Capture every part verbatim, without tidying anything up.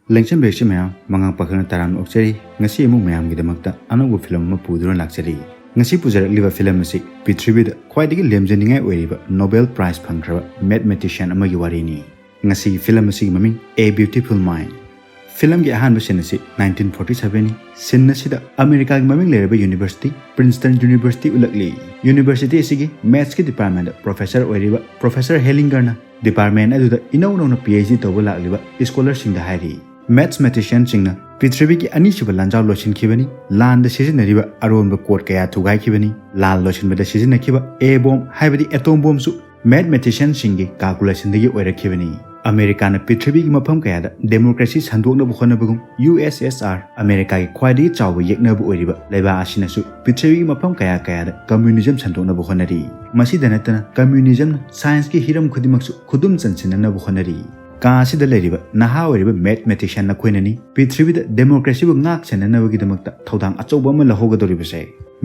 ꯂꯦꯡꯁꯟꯕꯤꯔꯛꯁꯤ ꯃꯌꯥꯝ, ꯃꯉꯥꯡ ꯄꯥꯈꯪꯅ ꯇꯔꯥꯝꯅ ꯑꯣꯛꯆꯔꯤ꯫ ꯉꯁꯤ ꯑꯃꯨꯛ ꯃꯌꯥꯝꯒꯤꯗꯃꯛꯇ ꯑꯅꯧꯕ ꯐꯤꯂꯝ ꯑꯃ ꯄꯨꯗꯨꯅ ꯂꯥꯛꯆꯔꯤ꯫ ꯉꯁꯤ ꯄꯨꯖꯔꯛꯂꯤꯕ ꯐꯤꯂꯝ ꯑꯁꯤ ꯄ꯭ꯔꯤꯊꯤꯕꯤꯗ ꯈ꯭ꯋꯥꯏꯗꯒꯤ ꯂꯦꯝꯖꯅꯤꯡꯉꯥꯏ ꯑꯣꯏꯔꯤꯕ ꯅꯣꯕꯦꯜ ꯄ꯭ꯔꯥꯏꯖ ꯐꯪꯈ꯭ꯔꯕ ꯃꯦꯊꯃꯦꯇꯤꯁꯤꯌꯥꯟ ꯑꯃꯒꯤ ꯋꯥꯔꯤꯅꯤ꯫ ꯉꯁꯤꯒꯤ ꯐꯤꯂꯝ ꯑꯁꯤꯒꯤ ꯃꯃꯤꯡ A Beautiful Mind꯫ ꯐꯤꯂꯝꯒꯤ ꯑꯍꯥꯟꯕ ꯁꯤꯟ ꯑꯁꯤ nineteen forty seven ꯅꯤ꯫ ꯁꯤꯟ ꯑꯁꯤꯗ ꯑꯃꯦꯔꯤꯀꯥꯒꯤ ꯃꯃꯤꯡ ꯂꯩꯔꯕ ꯌꯨꯅꯤꯚꯔꯁꯤꯇꯤ, ꯄ꯭ꯔꯤꯟꯁꯇꯟ ꯌꯨꯅꯤꯚꯔꯁꯤꯇꯤ ꯎꯠꯂꯛꯂꯤ꯫ ꯌꯨꯅꯤꯚꯔꯁꯤꯇꯤ ꯑꯁꯤꯒꯤ ꯃꯦꯊꯁꯀꯤ ꯗꯤꯄꯥꯔꯠꯃꯦꯟꯗ ꯄ꯭ꯔꯣꯐꯦꯁꯔ ꯑꯣꯏꯔꯤꯕ ꯄ꯭ꯔꯣꯐꯦꯁꯔ ꯍꯦꯂꯤꯡꯒꯔꯅ ꯗꯤꯄꯥꯔꯠꯃꯦꯟ ꯑꯗꯨꯗ ꯏꯅꯧ ꯅꯧꯅ ꯄꯤ ꯑꯩꯆ ꯗꯤ ꯇꯧꯕ ꯂꯥꯛꯂꯤꯕ ꯁ꯭ꯀꯣꯂꯔꯁꯤꯡꯗ ꯍꯥꯏꯔꯤ, ꯃꯦꯊꯃꯦꯇꯤꯁꯤꯌꯥꯟꯁꯤꯡꯅ ꯄ꯭ꯔꯤꯊꯤꯕꯤꯒꯤ ꯑꯅꯤꯁꯨꯕ ꯂꯥꯟꯖꯥꯎ ꯂꯣꯏꯁꯤꯟꯈꯤꯕꯅꯤ꯫ ꯂꯥꯟꯗ ꯁꯤꯖꯤꯟꯅꯔꯤꯕ ꯑꯔꯣꯟꯕ ꯀꯣꯗ ꯀꯌꯥ ꯊꯨꯒꯥꯏꯈꯤꯕꯅꯤ꯫ ꯂꯥꯟ ꯂꯣꯏꯁꯤꯟꯕꯗ ꯁꯤꯖꯤꯟꯅꯈꯤꯕ ꯑꯦ ꯕꯣꯝ, ꯍꯥꯏꯕꯗꯤ ꯑꯦꯇꯣꯝ ꯕꯣꯝꯁꯨ ꯃꯦꯊꯃꯦꯇꯤꯁꯤꯌꯥꯟꯁꯤꯡꯒꯤ ꯀꯥꯜꯀꯨꯂꯦꯁꯟꯗꯒꯤ ꯑꯣꯏꯔꯛꯈꯤꯕꯅꯤ꯫ ꯑꯃꯦꯔꯤꯀꯥꯅ ꯄ꯭ꯔꯤꯊꯤꯕꯤꯒꯤ ꯃꯐꯝ ꯀꯌꯥꯗ ꯗꯦꯃꯣꯀ꯭ꯔꯦꯁꯤ ꯁꯟꯗꯣꯛꯅꯕ ꯍꯣꯠꯅꯕꯒꯨꯝ, ꯌꯨ ꯑꯦꯁ ꯑꯦꯁ ꯑꯥꯔ, ꯑꯃꯦꯔꯤꯀꯥꯒꯤ ꯈ꯭ꯋꯥꯏꯗꯒꯤ ꯆꯥꯎꯕ ꯌꯦꯛꯅꯕ ꯑꯣꯏꯔꯤꯕ ꯂꯩꯕꯥꯛ ꯑꯁꯤꯅꯁꯨ ꯄ꯭ꯔꯤꯊꯤꯕꯤꯒꯤ ꯃꯐꯝ ꯀꯌꯥ ꯀꯌꯥꯗ ꯀꯝꯃ꯭ꯌꯨꯅꯤꯖꯝ ꯁꯟꯗꯣꯛꯅꯕ ꯍꯣꯠꯅꯔꯤ꯫ ꯃꯁꯤꯗ ꯅꯠꯇꯅ ꯀꯝꯃ꯭ꯌꯨꯅꯤꯖꯝꯅ ꯁꯥꯏꯟꯁꯀꯤ ꯍꯤꯔꯝ ꯈꯨꯗꯤꯡꯃꯛꯁꯨ ꯈꯨꯗꯨꯝ ꯆꯟꯁꯤꯟꯅꯅꯕ ꯍꯣꯠꯅꯔꯤ꯫ ꯀꯥ ꯑꯁꯤꯗ ꯂꯩꯔꯤꯕ ꯅꯍꯥ ꯑꯣꯏꯔꯤꯕ ꯃꯦꯊꯃꯦꯇꯤꯁꯤꯌꯥꯟ ꯅꯈꯣꯏꯅꯅꯤ ꯄ꯭ꯔꯤꯊꯤꯕꯤꯗ ꯗꯦꯃꯣꯀ꯭ꯔꯦꯁꯤꯕꯨ ꯉꯥꯛ ꯁꯦꯟꯅꯅꯕꯒꯤꯗꯃꯛꯇ ꯊꯧꯗꯥꯡ ꯑꯆꯧꯕ ꯑꯃ ꯂꯧꯍꯧꯒꯗꯧꯔꯤꯕꯁꯦ꯫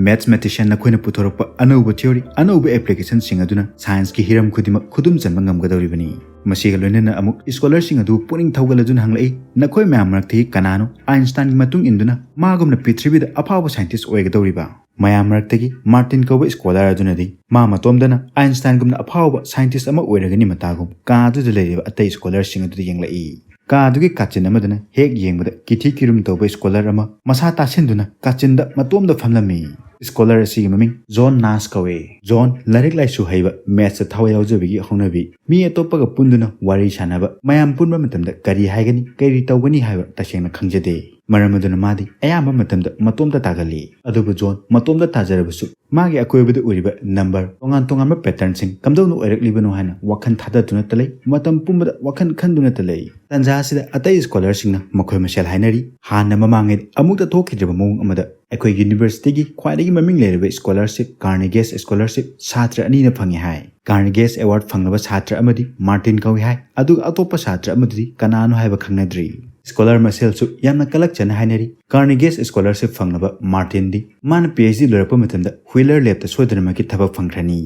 ꯃꯦꯊꯃꯦꯇꯤꯁꯤꯌꯥꯟ ꯅꯈꯣꯏꯅ ꯄꯨꯊꯣꯔꯛꯄ ꯑꯅꯧꯕ ꯊꯤꯑꯣꯔꯤ, ꯑꯅꯧꯕ ꯑꯦꯄ꯭ꯂꯤꯀꯦꯁꯟꯁꯤꯡ ꯑꯗꯨꯅ ꯁꯥꯏꯟꯁꯀꯤ ꯍꯤꯔꯝ ꯈꯨꯗꯤꯡꯃꯛ ꯈꯨꯗꯨꯝ ꯆꯟꯕ ꯉꯝꯒꯗꯧꯔꯤꯕꯅꯤ꯫ ꯃꯁꯤꯒ ꯂꯣꯏꯅꯅ ꯑꯃꯨꯛ ꯁ꯭ꯀꯣꯂꯔꯁꯤꯡ ꯑꯗꯨ ꯄꯨꯛꯅꯤꯡ ꯊꯧꯒꯠꯂꯗꯨꯅ ꯍꯪꯂꯛꯏ, ꯅꯈꯣꯏ ꯃꯌꯥꯝ ꯃꯔꯛꯇꯒꯤ ꯀꯅꯥꯅꯣ ꯑꯥꯏꯟꯁꯇꯥꯏꯟꯒꯤ ꯃꯇꯨꯡ ꯏꯟꯗꯨꯅ ꯃꯥꯒꯨꯝꯅ ꯄ꯭ꯔꯤꯊꯤꯕꯤꯗ ꯑꯐꯥꯎꯕ ꯁꯥꯏꯟꯇꯤꯁ ꯑꯣꯏꯒꯗꯧꯔꯤꯕ? ꯃꯌꯥꯝ ꯃꯔꯛꯇꯒꯤ ꯃꯥꯔꯇꯤꯟ ꯀꯧꯕ ꯁ꯭ꯀꯣꯂꯔ ꯑꯗꯨꯅꯗꯤ ꯃꯥ ꯃꯇꯣꯝꯗꯅ ꯑꯥꯏꯟꯁꯇꯥꯏꯟꯒꯨꯝꯅ ꯑꯐꯥꯎꯕ ꯁꯥꯏꯟꯇꯤꯁ ꯑꯃ ꯑꯣꯏꯔꯒꯅꯤ ꯃꯇꯥꯒꯨꯝ ꯀꯥ ꯑꯗꯨꯗ ꯂꯩꯔꯤꯕ ꯑꯇꯩ ꯁ꯭ꯀꯣꯂꯔꯁꯤꯡ ꯑꯗꯨꯗ ꯌꯦꯡꯂꯛꯏ꯫ ꯀꯥ ꯑꯗꯨꯒꯤ ꯀꯥꯆꯤꯟ ꯑꯃꯗꯅ ꯍꯦꯛ ꯌꯦꯡꯕꯗ ꯀꯤꯊꯤ ꯀꯤꯔꯨꯝ ꯇꯧꯕ ꯁ꯭ꯀꯣꯂꯔ ꯑꯃ ꯃꯁꯥ ꯇꯥꯁꯤꯟꯗꯨꯅ ꯀꯥꯆꯤꯟꯗ ꯃꯇꯣꯝꯗ ꯐꯝꯂꯝꯃꯤ꯫ ꯁ꯭ꯀꯣꯂꯔ ꯑꯁꯤꯒꯤ ꯃꯃꯤꯡ ꯖꯣꯟ ꯅꯥꯁ ꯀꯧꯏ꯫ ꯖꯣꯟ ꯂꯥꯏꯔꯤꯛ ꯂꯥꯏꯁꯨ ꯍꯩꯕ, ꯃꯦꯊꯁꯇ ꯊꯋꯥꯏ ꯌꯥꯎꯖꯕꯒꯤ ꯍꯧꯅꯕꯤ, ꯃꯤ ꯑꯇꯣꯞꯄꯒ ꯄꯨꯟꯗꯨꯅ ꯋꯥꯔꯤ ꯁꯥꯟꯅꯕ, ꯃꯌꯥꯝ ꯄꯨꯟꯕ ꯃꯇꯝꯗ ꯀꯔꯤ ꯍꯥꯏꯒꯅꯤ, ꯀꯔꯤ ꯇꯧꯒꯅꯤ ꯍꯥꯏꯕ ꯇꯁꯦꯡꯅ ꯈꯪꯖꯗꯦ꯫ ꯃꯔꯝ ꯑꯗꯨꯅ ꯃꯥꯗꯤ ꯑꯌꯥꯝꯕ ꯃꯇꯝꯗ ꯃꯇꯣꯝꯇ ꯇꯥꯒꯜꯂꯤ꯫ ꯑꯗꯨꯕꯨ ꯖꯣꯟ ꯃꯇꯣꯝꯇ ꯇꯥꯖꯔꯕꯁꯨ ꯃꯥꯒꯤ ꯑꯀꯣꯏꯕꯗ ꯎꯔꯤꯕ ꯅꯝꯕꯔ, ꯇꯣꯉꯥꯟ ꯇꯣꯉꯥꯟꯕ ꯄꯦꯇꯔꯟꯁꯤꯡ ꯀꯝꯗꯧꯅ ꯑꯣꯏꯔꯛꯂꯤꯕꯅꯣ ꯍꯥꯏꯅ ꯋꯥꯈꯜ ꯊꯥꯗꯗꯨꯅꯇ ꯂꯩ꯫ ꯃꯇꯝ ꯄꯨꯝꯕꯗ ꯋꯥꯈꯜ ꯈꯟꯗꯨꯅꯇ ꯂꯩ꯫ ꯇꯟꯖꯥ ꯑꯁꯤꯗ ꯑꯇꯩ ꯁ꯭ꯀꯣꯂꯔꯁꯤꯡꯅ ꯃꯈꯣꯏ ꯃꯁꯦꯜ ꯍꯥꯏꯅꯔꯤ, ꯍꯥꯟꯅ ꯃꯃꯥꯡꯉꯩ ꯑꯃꯨꯛꯇ ꯊꯣꯛꯈꯤꯗ꯭ꯔꯤꯕ ꯃꯑꯣꯡ ꯑꯃꯗ ꯑꯩꯈꯣꯏ ꯌꯨꯅꯤꯚꯔꯁꯤꯇꯤꯒꯤ ꯈ꯭ꯋꯥꯏꯗꯒꯤ ꯃꯃꯤꯡ ꯂꯩꯔꯕ ꯁ꯭ꯀꯣꯂꯔꯁꯤꯞ, ꯀꯥꯔꯅꯤꯒꯦꯁ ꯁ꯭ꯀꯣꯂꯔꯁꯤꯞ, ꯁꯥꯇ꯭ꯔ ꯑꯅꯤꯅ ꯐꯪꯉꯤ ꯍꯥꯏ꯫ ꯀꯥꯔꯅꯤꯒꯦꯁ ꯑꯦꯋꯥꯔꯗ ꯐꯪꯂꯕ ꯁꯥꯇ꯭ꯔ ꯑꯃꯗꯤ ꯃꯥꯔꯇꯤꯟ ꯀꯧꯏ ꯍꯥꯏ꯫ ꯑꯗꯨꯒ ꯑꯇꯣꯞꯄ ꯁꯥꯇ꯭ꯔ ꯑꯃꯗꯨꯗꯤ ꯀꯅꯥꯅꯣ ꯍꯥꯏꯕ ꯈꯪꯅꯗ꯭ꯔꯤ꯫ ꯁ꯭ꯀꯣꯂꯔ ꯃꯁꯦꯜꯁꯨ ꯌꯥꯝꯅ ꯀꯂꯛꯆꯅ ꯍꯥꯏꯅꯔꯤ꯫ ꯀꯥꯔꯅꯤꯒꯦꯁ ꯁ꯭ꯀꯣꯂꯔꯁꯤꯞ ꯐꯪꯂꯕ ꯃꯥꯔꯇꯤꯟꯗꯤ ꯃꯥꯅ ꯄꯤ ꯑꯩꯆ ꯗꯤ ꯂꯣꯏꯔꯛꯄ ꯃꯇꯝꯗ ꯋꯤꯂꯔ ꯂꯦꯞꯇ ꯁꯣꯏꯗꯅꯃꯛꯀꯤ ꯊꯕꯛ ꯐꯪꯈ꯭ꯔꯅꯤ꯫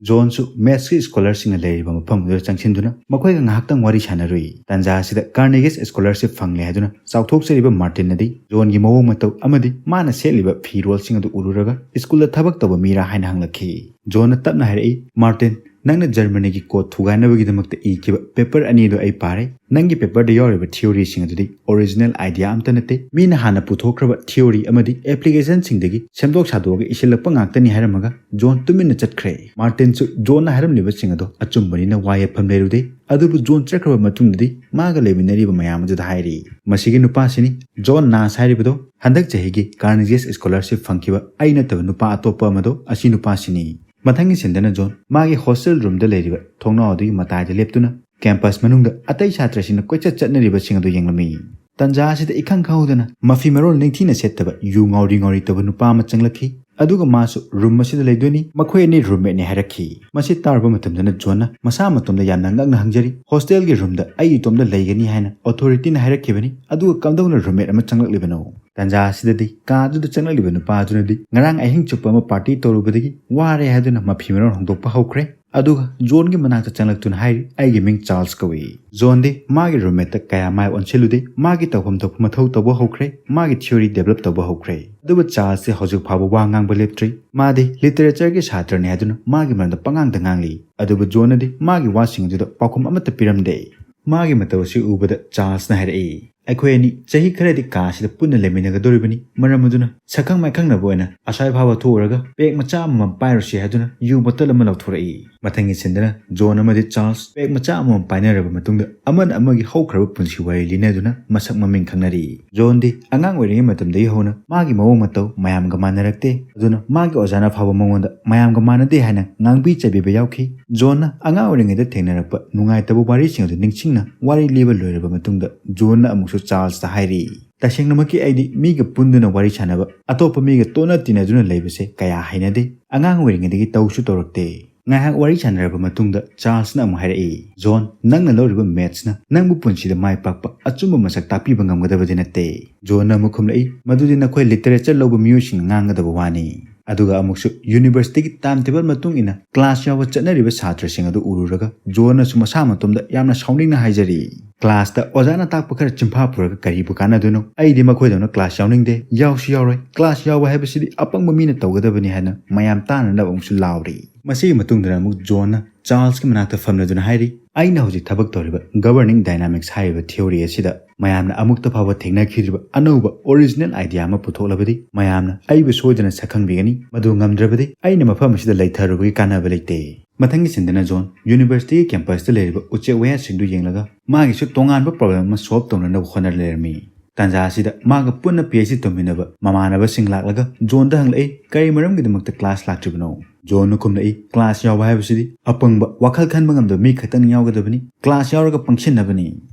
ꯖꯣꯟꯁꯨ ꯃꯦꯠꯁꯀꯤ ꯁ꯭ꯀꯣꯂꯔꯁꯤꯡꯅ ꯂꯩꯔꯤꯕ ꯃꯐꯝ ꯑꯗꯨꯗ ꯆꯪꯁꯤꯟꯗꯨꯅ ꯃꯈꯣꯏꯒ ꯉꯥꯏꯍꯥꯛꯇꯪ ꯋꯥꯔꯤ ꯁꯥꯟꯅꯔꯨꯏ꯫ ꯇꯥꯟꯖꯥ ꯑꯁꯤꯗ ꯀꯥꯔꯅꯦꯒꯤꯁ ꯁ꯭ꯀꯣꯂꯔꯁꯤꯞ ꯐꯪꯂꯦ ꯍꯥꯏꯗꯨꯅ ꯆꯥꯎꯊꯣꯛꯆꯔꯤꯕ ꯃꯥꯔꯇꯤꯟꯅꯗꯤ ꯖꯣꯟꯒꯤ ꯃꯑꯣꯡ ꯃꯇꯧ ꯑꯃꯗꯤ ꯃꯥꯅ ꯁꯦꯠꯂꯤꯕ ꯐꯤꯔꯣꯜꯁꯤꯡ ꯑꯗꯨ ꯎꯔꯨꯔꯒ ꯁ꯭ꯀꯨꯜꯗ ꯊꯕꯛ ꯇꯧꯕ ꯃꯤꯔꯥ ꯍꯥꯏꯅ ꯍꯪꯂꯛꯈꯤ꯫ ꯖꯣꯟꯅ ꯇꯞꯅ ꯍꯥꯏꯔꯛꯏ, "ꯃꯥꯔꯇꯤꯟ, ꯅꯪꯅ ꯖꯔꯃꯅꯤꯒꯤ ꯀꯣꯗ ꯊꯨꯒꯥꯏꯅꯕꯒꯤꯗꯃꯛꯇ ꯏꯈꯤꯕ ꯄꯦꯄꯔ ꯑꯅꯤꯗꯨ ꯑꯩ ꯄꯥꯔꯦ꯫ ꯅꯪꯒꯤ ꯄꯦꯄꯔꯗ ꯌꯥꯎꯔꯤꯕ ꯊꯤꯑꯣꯔꯤꯁꯤꯡ ꯑꯗꯨꯗꯤ ꯑꯣꯔꯤꯖꯤꯅꯦꯜ ꯑꯥꯏꯗꯤꯌꯥ ꯑꯝꯇ ꯅꯠꯇꯦ꯫ ꯃꯤꯅ ꯍꯥꯟꯅ ꯄꯨꯊꯣꯛꯈ꯭ꯔꯕ ꯊꯤꯑꯣꯔꯤ ꯑꯃꯗꯤ ꯑꯦꯄ꯭ꯂꯤꯀꯦꯁꯟꯁꯤꯡꯗꯒꯤ ꯁꯦꯝꯗꯣꯛ ꯁꯥꯗꯣꯛꯑꯒ ꯏꯁꯤꯜꯂꯛꯄ ꯉꯥꯛꯇꯅꯤ" ꯍꯥꯏꯔꯝꯃꯒ ꯖꯣꯟ ꯇꯨꯃꯤꯟꯅ ꯆꯠꯈ꯭ꯔꯦ꯫ ꯃꯥꯔꯇꯤꯟꯁꯨ ꯖꯣꯟꯅ ꯍꯥꯏꯔꯝꯂꯤꯕꯁꯤꯡ ꯑꯗꯣ ꯑꯆꯨꯝꯕꯅꯤꯅ ꯋꯥ ꯌꯦꯠꯐꯝ ꯂꯩꯔꯨꯗꯦ꯫ ꯑꯗꯨꯕꯨ ꯖꯣꯟ ꯆꯠꯈ꯭ꯔꯕ ꯃꯇꯨꯡꯗꯗꯤ ꯃꯥꯒ ꯂꯩꯃꯤꯟꯅꯔꯤꯕ ꯃꯌꯥꯝ ꯑꯗꯨꯗ ꯍꯥꯏꯔꯤ, "ꯃꯁꯤꯒꯤ ꯅꯨꯄꯥꯁꯤꯅꯤ ꯖꯣꯟ ꯅꯥꯁ ꯍꯥꯏꯔꯤꯕꯗꯣ꯫ ꯍꯟꯗꯛ ꯆꯍꯤꯒꯤ ꯀꯥꯔꯅꯦꯒꯤꯁ ꯁ꯭ꯀꯣꯂꯔꯁꯤꯞ ꯐꯪꯈꯤꯕ ꯑꯩ ꯅꯠꯇꯕ ꯅꯨꯄꯥ ꯑꯇꯣꯞꯄ ꯑꯃꯗꯣ ꯑꯁꯤ ꯅꯨꯄꯥꯁꯤꯅꯤ"꯫ ꯃꯊꯪꯒꯤ ꯁꯤꯟꯗꯅ ꯖꯣꯟ ꯃꯥꯒꯤ ꯍꯣꯁꯇꯦꯜ ꯔꯨꯝꯗ ꯂꯩꯔꯤꯕ ꯊꯣꯡꯅꯥꯎ ꯑꯗꯨꯒꯤ ꯃꯇꯥꯏꯗ ꯂꯦꯞꯇꯨꯅ ꯀꯦꯝꯄꯁ ꯃꯅꯨꯡꯗ ꯑꯇꯩ ꯁꯥꯇ꯭ꯔꯁꯤꯡꯅ ꯀꯣꯏꯆꯠ ꯆꯠꯅꯔꯤꯕꯁꯤꯡ ꯑꯗꯨ ꯌꯦꯡꯂꯝꯃꯤ꯫ ꯇꯟꯖꯥ ꯑꯁꯤꯗ ꯏꯈꯪ ꯈꯪꯍꯧꯗꯅ ꯃꯐꯤ ꯃꯔꯣꯜ ꯅꯤꯡꯊꯤꯅ ꯁꯦꯠꯇꯕ, ꯌꯨ ꯉꯥꯎꯔꯤ ꯉꯥꯎꯔꯤ ꯇꯧꯕ ꯅꯨꯄꯥ ꯑꯃ ꯆꯪꯂꯛꯈꯤ꯫ ꯑꯗꯨꯒ ꯃꯥꯁꯨ ꯔꯨꯝ ꯑꯁꯤꯗ ꯂꯩꯗꯣꯏꯅꯤ, ꯃꯈꯣꯏ ꯑꯅꯤ ꯔꯨꯝꯃꯦꯠꯅꯤ ꯍꯥꯏꯔꯛꯈꯤ꯫ ꯃꯁꯤ ꯇꯥꯔꯨꯕ ꯃꯇꯝꯗꯅ ꯖꯣꯟꯅ ꯃꯁꯥ ꯃꯇꯣꯝꯗ ꯌꯥꯝꯅ ꯉꯛꯅ ꯍꯪꯖꯔꯤ, "ꯍꯣꯁꯇꯦꯜꯒꯤ ꯔꯨꯝꯗ ꯑꯩ ꯏꯇꯣꯝꯗ ꯂꯩꯒꯅꯤ ꯍꯥꯏꯅ ꯑꯣꯊꯣꯔꯤꯇꯤꯅ ꯍꯥꯏꯔꯛꯈꯤꯕꯅꯤ, ꯑꯗꯨꯒ ꯀꯝꯗꯧꯅ ꯔꯨꯝꯃꯦꯠ ꯑꯃ ꯆꯪꯂꯛꯂꯤꯕꯅꯣ?" ꯇꯟꯖꯥ ꯑꯁꯤꯗꯗꯤ ꯀꯥꯗꯨꯗ ꯆꯪꯂꯛꯂꯤꯕ ꯅꯨꯄꯥ ꯑꯗꯨꯅꯗꯤ ꯉꯔꯥꯡ ꯑꯍꯤꯡ ꯆꯨꯞꯄ ꯑꯃ ꯄꯥꯔꯇꯤ ꯇꯧꯔꯨꯕꯗꯒꯤ ꯋꯥꯔꯦ ꯍꯥꯏꯗꯨꯅ ꯃꯐꯤ ꯃꯔꯣꯟ ꯍꯣꯡꯗꯣꯛꯄ ꯍꯧꯈ꯭ꯔꯦ꯫ ꯑꯗꯨꯒ ꯖꯣꯟꯒꯤ ꯃꯅꯥꯛꯇ ꯆꯪꯂꯛꯇꯨꯅ ꯍꯥꯏꯔꯤ, "ꯑꯩꯒꯤ ꯃꯤꯡ ꯆꯥꯔꯜꯁ ꯀꯧꯏ"꯫ ꯖꯣꯟꯗꯤ ꯃꯥꯒꯤ ꯔꯨꯝꯃꯦꯠꯇ ꯀꯌꯥ ꯃꯥꯏ ꯑꯣꯟꯁꯤꯜꯂꯨꯗꯦ꯫ ꯃꯥꯒꯤ ꯇꯧꯐꯝ ꯊꯣꯛꯄ ꯃꯊꯧ ꯇꯧꯕ ꯍꯧꯈ꯭ꯔꯦ꯫ ꯃꯥꯒꯤ ꯊꯤꯑꯣꯔꯤ ꯗꯦꯚꯂꯞ ꯇꯧꯕ ꯍꯧꯈ꯭ꯔꯦ꯫ ꯑꯗꯨꯕꯨ ꯆꯥꯔꯜꯁꯇꯤ ꯍꯧꯖꯤꯛ ꯐꯥꯎꯕ ꯋꯥ ꯉꯥꯡꯕ ꯂꯦꯞꯇ꯭ꯔꯤ꯫ ꯃꯥꯗꯤ ꯂꯤꯇꯔꯦꯆꯔꯒꯤ ꯁꯥꯇ꯭ꯔꯅꯤ ꯍꯥꯏꯗꯨꯅ ꯃꯥꯒꯤ ꯃꯔꯝꯗ ꯄꯉꯥꯡꯗ ꯉꯥꯡꯂꯤ꯫ ꯑꯗꯨꯕꯨ ꯖꯣꯟꯅꯗꯤ ꯃꯥꯒꯤ ꯋꯥꯁꯤꯡ ꯑꯗꯨꯗ ꯄꯥꯎꯈꯨꯝ ꯑꯃꯠꯇ ꯄꯤꯔꯝꯗꯦ꯫ ꯃꯥꯒꯤ ꯃꯇꯧ ꯑꯁꯤ ꯎꯕꯗ ꯆꯥꯔꯜꯁꯅ ꯍꯥꯏꯔꯛꯏ, "ꯑꯩꯈꯣꯏ ꯑꯅꯤ ꯆꯍꯤ ꯈꯔꯗꯤ ꯀꯥ ꯑꯁꯤꯗ ꯄꯨꯟꯅ ꯂꯩꯃꯤꯟꯅꯒꯗꯧꯔꯤꯕꯅꯤ, ꯃꯔꯝ ꯑꯗꯨꯅ ꯁꯛꯈꯪ ꯃꯥꯏꯈꯪꯅꯕ ꯑꯣꯏꯅ ꯑꯁ꯭ꯋꯥꯏ ꯐꯥꯎꯕ ꯊꯣꯛꯎꯔꯒ ꯄꯦꯛ ꯃꯆꯥ ꯑꯃꯃꯝ ꯄꯥꯏꯔꯨꯁꯤ" ꯍꯥꯏꯗꯨꯅ ꯌꯨ ꯕꯣꯇꯜ ꯑꯃ ꯂꯧꯊꯣꯔꯛꯏ꯫ ꯃꯊꯪꯒꯤ ꯁꯤꯟꯗꯅ ꯖꯣꯟ ꯑꯃꯗꯤ ꯆꯥꯔꯜꯁ ꯄꯦꯛ ꯃꯆꯥ ꯑꯃꯃꯝ ꯄꯥꯏꯅꯔꯕ ꯃꯇꯨꯡꯗ ꯑꯃꯅ ꯑꯃꯒꯤ ꯍꯧꯈ꯭ꯔꯕ ꯄꯨꯟꯁꯤ ꯋꯥꯔꯤ ꯂꯤꯅꯗꯨꯅ ꯃꯁꯛ ꯃꯃꯤꯡ ꯈꯪꯅꯔꯤ꯫ ꯖꯣꯟꯗꯤ ꯑꯉꯥꯡ ꯑꯣꯏꯔꯤꯉꯩ ꯃꯇꯝꯗꯒꯤ ꯍꯧꯅ ꯃꯥꯒꯤ ꯃꯑꯣꯡ ꯃꯇꯧ ꯃꯌꯥꯝꯒ ꯃꯥꯟꯅꯔꯛꯇꯦ꯫ ꯑꯗꯨꯅ ꯃꯥꯒꯤ ꯑꯣꯖꯥꯅ ꯐꯥꯎꯕ ꯃꯉꯣꯟꯗ ꯃꯌꯥꯝꯒ ꯃꯥꯟꯅꯗꯦ ꯍꯥꯏꯅ ꯉꯥꯡꯕꯤ ꯆꯩꯕꯤꯕ ꯌꯥꯎꯈꯤ꯫ ꯖꯣꯟꯅ ꯑꯉꯥꯡ ꯑꯣꯏꯔꯤꯉꯩꯗ ꯊꯦꯡꯅꯔꯛꯄ ꯅꯨꯡꯉꯥꯏꯇꯕ ꯋꯥꯔꯤꯁꯤꯡ ꯑꯗꯨ ꯅꯤꯡꯁꯤꯡꯅ ꯋꯥꯔꯤ ꯂꯤꯕ ꯂꯣꯏꯔꯕ ꯃꯇꯨꯡꯗ ꯖꯣꯟꯅ ꯑꯃꯨꯛꯁꯨ ꯆꯥꯔꯜꯁꯇ ꯍꯥꯏꯔꯤ, "ꯇꯁꯦꯡꯅꯃꯛꯀꯤ ꯑꯩꯗꯤ ꯃꯤꯒ ꯄꯨꯟꯗꯨꯅ ꯋꯥꯔꯤ ꯁꯥꯟꯅꯕ, ꯑꯇꯣꯞꯄ ꯃꯤꯒ ꯇꯣꯠꯅ ꯇꯤꯟꯅꯗꯨꯅ ꯂꯩꯕꯁꯦ ꯀꯌꯥ ꯍꯩꯅꯗꯦ꯫ ꯑꯉꯥꯡ ꯑꯣꯏꯔꯤꯉꯩꯗꯒꯤ ꯇꯧꯁꯨ ꯇꯧꯔꯛꯇꯦ"꯫ ꯉꯥꯏꯍꯥꯛ ꯋꯥꯔꯤ ꯁꯥꯟꯅꯔꯕ ꯃꯇꯨꯡꯗ ꯆꯥꯔꯜꯁꯅ ꯑꯃꯨꯛ ꯍꯥꯏꯔꯛꯏ, "ꯖꯣꯟ, ꯅꯪꯅ ꯂꯧꯔꯤꯕ ꯃꯦꯠꯁꯅ ꯅꯪꯕꯨ ꯄꯨꯟꯁꯤꯗ ꯃꯥꯏ ꯄꯥꯛꯄ ꯑꯆꯨꯝꯕ ꯃꯁꯛ ꯇꯥꯛꯄꯤꯕ ꯉꯝꯒꯗꯕꯗꯤ ꯅꯠꯇꯦ"꯫ ꯖꯣꯟꯅ ꯑꯃꯨꯛ ꯈꯨꯝꯂꯛꯏ, "ꯃꯗꯨꯗꯤ ꯅꯈꯣꯏ ꯂꯤꯇꯔꯦꯆꯔ ꯂꯧꯕ ꯃꯤꯑꯣꯏꯁꯤꯡꯅ ꯉꯥꯡꯒꯗꯕ ꯋꯥꯅꯤ"꯫ ꯑꯗꯨꯒ ꯑꯃꯨꯛꯁꯨ ꯌꯨꯅꯤꯚꯔꯁꯤꯇꯤꯒꯤ ꯇꯥꯏꯝ ꯇꯦꯕꯜ ꯃꯇꯨꯡ ꯏꯟꯅ ꯀ꯭ꯂꯥꯁ ꯌꯥꯎꯕ ꯆꯠꯅꯔꯤꯕ ꯁꯥꯇ꯭ꯔꯁꯤꯡ ꯑꯗꯨ ꯎꯔꯨꯔꯒ ꯖꯣꯟꯅꯁꯨ ꯃꯁꯥ ꯃꯇꯣꯝꯗ ꯌꯥꯝꯅ ꯁꯥꯎꯅꯤꯡꯅ ꯍꯥꯏꯖꯔꯤ, "ꯀ꯭ꯂꯥꯁꯇ ꯑꯣꯖꯥꯅ ꯇꯥꯛꯄ ꯈꯔ ꯆꯤꯟꯐꯥ ꯄꯨꯔꯒ ꯀꯔꯤꯕꯨ ꯀꯥꯟꯅꯗꯣꯏꯅꯣ? ꯑꯩꯗꯤ ꯃꯈꯣꯏꯗꯧꯅ ꯀ꯭ꯂꯥꯁ ꯌꯥꯎꯅꯤꯡꯗꯦ, ꯌꯥꯎꯁꯨ ꯌꯥꯎꯔꯣꯏ꯫ ꯀ꯭ꯂꯥꯁ ꯌꯥꯎꯕ ꯍꯥꯏꯕꯁꯤꯗꯤ ꯑꯄꯪꯕ ꯃꯤꯅ ꯇꯧꯒꯗꯕꯅꯤ" ꯍꯥꯏꯅ ꯃꯌꯥꯝ ꯇꯥꯅꯅꯕ ꯑꯃꯨꯛꯁꯨ ꯂꯥꯎꯔꯤ꯫ ꯃꯁꯤꯒꯤ ꯃꯇꯨꯡꯗ ꯑꯃꯨꯛ ꯖꯣꯟꯅ ꯆꯥꯔꯜꯁꯀꯤ ꯃꯅꯥꯛꯇ ꯐꯝꯂꯗꯨꯅ ꯍꯥꯏꯔꯤ, "ꯑꯩꯅ ꯍꯧꯖꯤꯛ ꯊꯕꯛ ꯇꯧꯔꯤꯕ governing dynamics ꯍꯥꯏꯔꯤꯕ theory ꯑꯁꯤꯗ ꯃꯌꯥꯝꯅ ꯑꯃꯨꯛꯇ ꯐꯥꯎꯕ ꯊꯦꯡꯅꯈꯤꯗ꯭ꯔꯤꯕ ꯑꯅꯧꯕ original idea ꯑꯃ ꯄꯨꯊꯣꯛꯂꯕꯗꯤ ꯃꯌꯥꯝꯅ ꯑꯩꯕꯨ ꯁꯣꯏꯗꯅ ꯁꯛꯈꯪꯕꯤꯒꯅꯤ꯫ ꯃꯗꯨ ꯉꯝꯗ꯭ꯔꯕꯗꯤ ꯑꯩꯅ ꯃꯐꯝ ꯑꯁꯤꯗ ꯂꯩꯊꯔꯨꯕꯒꯤ ꯀꯥꯟꯅꯕ ꯂꯩꯇꯦ"꯫ ꯃꯊꯪꯒꯤ ꯁꯤꯟꯗꯅ ꯖꯣꯟ ꯌꯨꯅꯤꯚꯔꯁꯤꯇꯤꯒꯤ ꯀꯦꯝꯄꯁꯇ ꯂꯩꯔꯤꯕ ꯎꯆꯦꯛ ꯋꯥꯌꯥꯁꯤꯡꯗꯨ ꯌꯦꯡꯂꯒ ꯃꯥꯒꯤꯁꯨ ꯇꯣꯉꯥꯟꯕ problem ꯑꯃ solve ꯇꯧꯅꯅꯕ ꯍꯣꯠꯅꯔ ꯂꯩꯔꯝꯃꯤ꯫ ꯇꯥꯟꯖꯥ ꯑꯁꯤꯗ ꯃꯥꯒ ꯄꯨꯟꯅ ꯄꯤ ꯑꯩꯆ ꯗꯤ ꯇꯧꯃꯤꯟꯅꯕ ꯃꯃꯥꯟꯅꯕꯁꯤꯡ ꯂꯥꯛꯂꯒ ꯖꯣꯟꯗ ꯍꯪꯂꯛꯏ, "ꯀꯔꯤ ꯃꯔꯝꯒꯤꯗꯃꯛꯇ ꯀ꯭ꯂꯥꯁ ꯂꯥꯛꯇ꯭ꯔꯤꯕꯅꯣ?" ꯖꯣꯟꯅ ꯈꯨꯝꯂꯛꯏ, "ꯀ꯭ꯂꯥꯁ ꯌꯥꯎꯕ ꯍꯥꯏꯕꯁꯤꯗꯤ ꯑꯄꯪꯕ, ꯋꯥꯈꯜ ꯈꯟꯕ ꯉꯝꯗꯕ ꯃꯤ ꯈꯛꯇꯪ ꯌꯥꯎꯒꯗꯕꯅꯤ꯫ ꯀ꯭ꯂꯥꯁ ꯌꯥꯎꯔꯒ ꯄꯪꯁꯤꯟꯅꯕꯅꯤ"꯫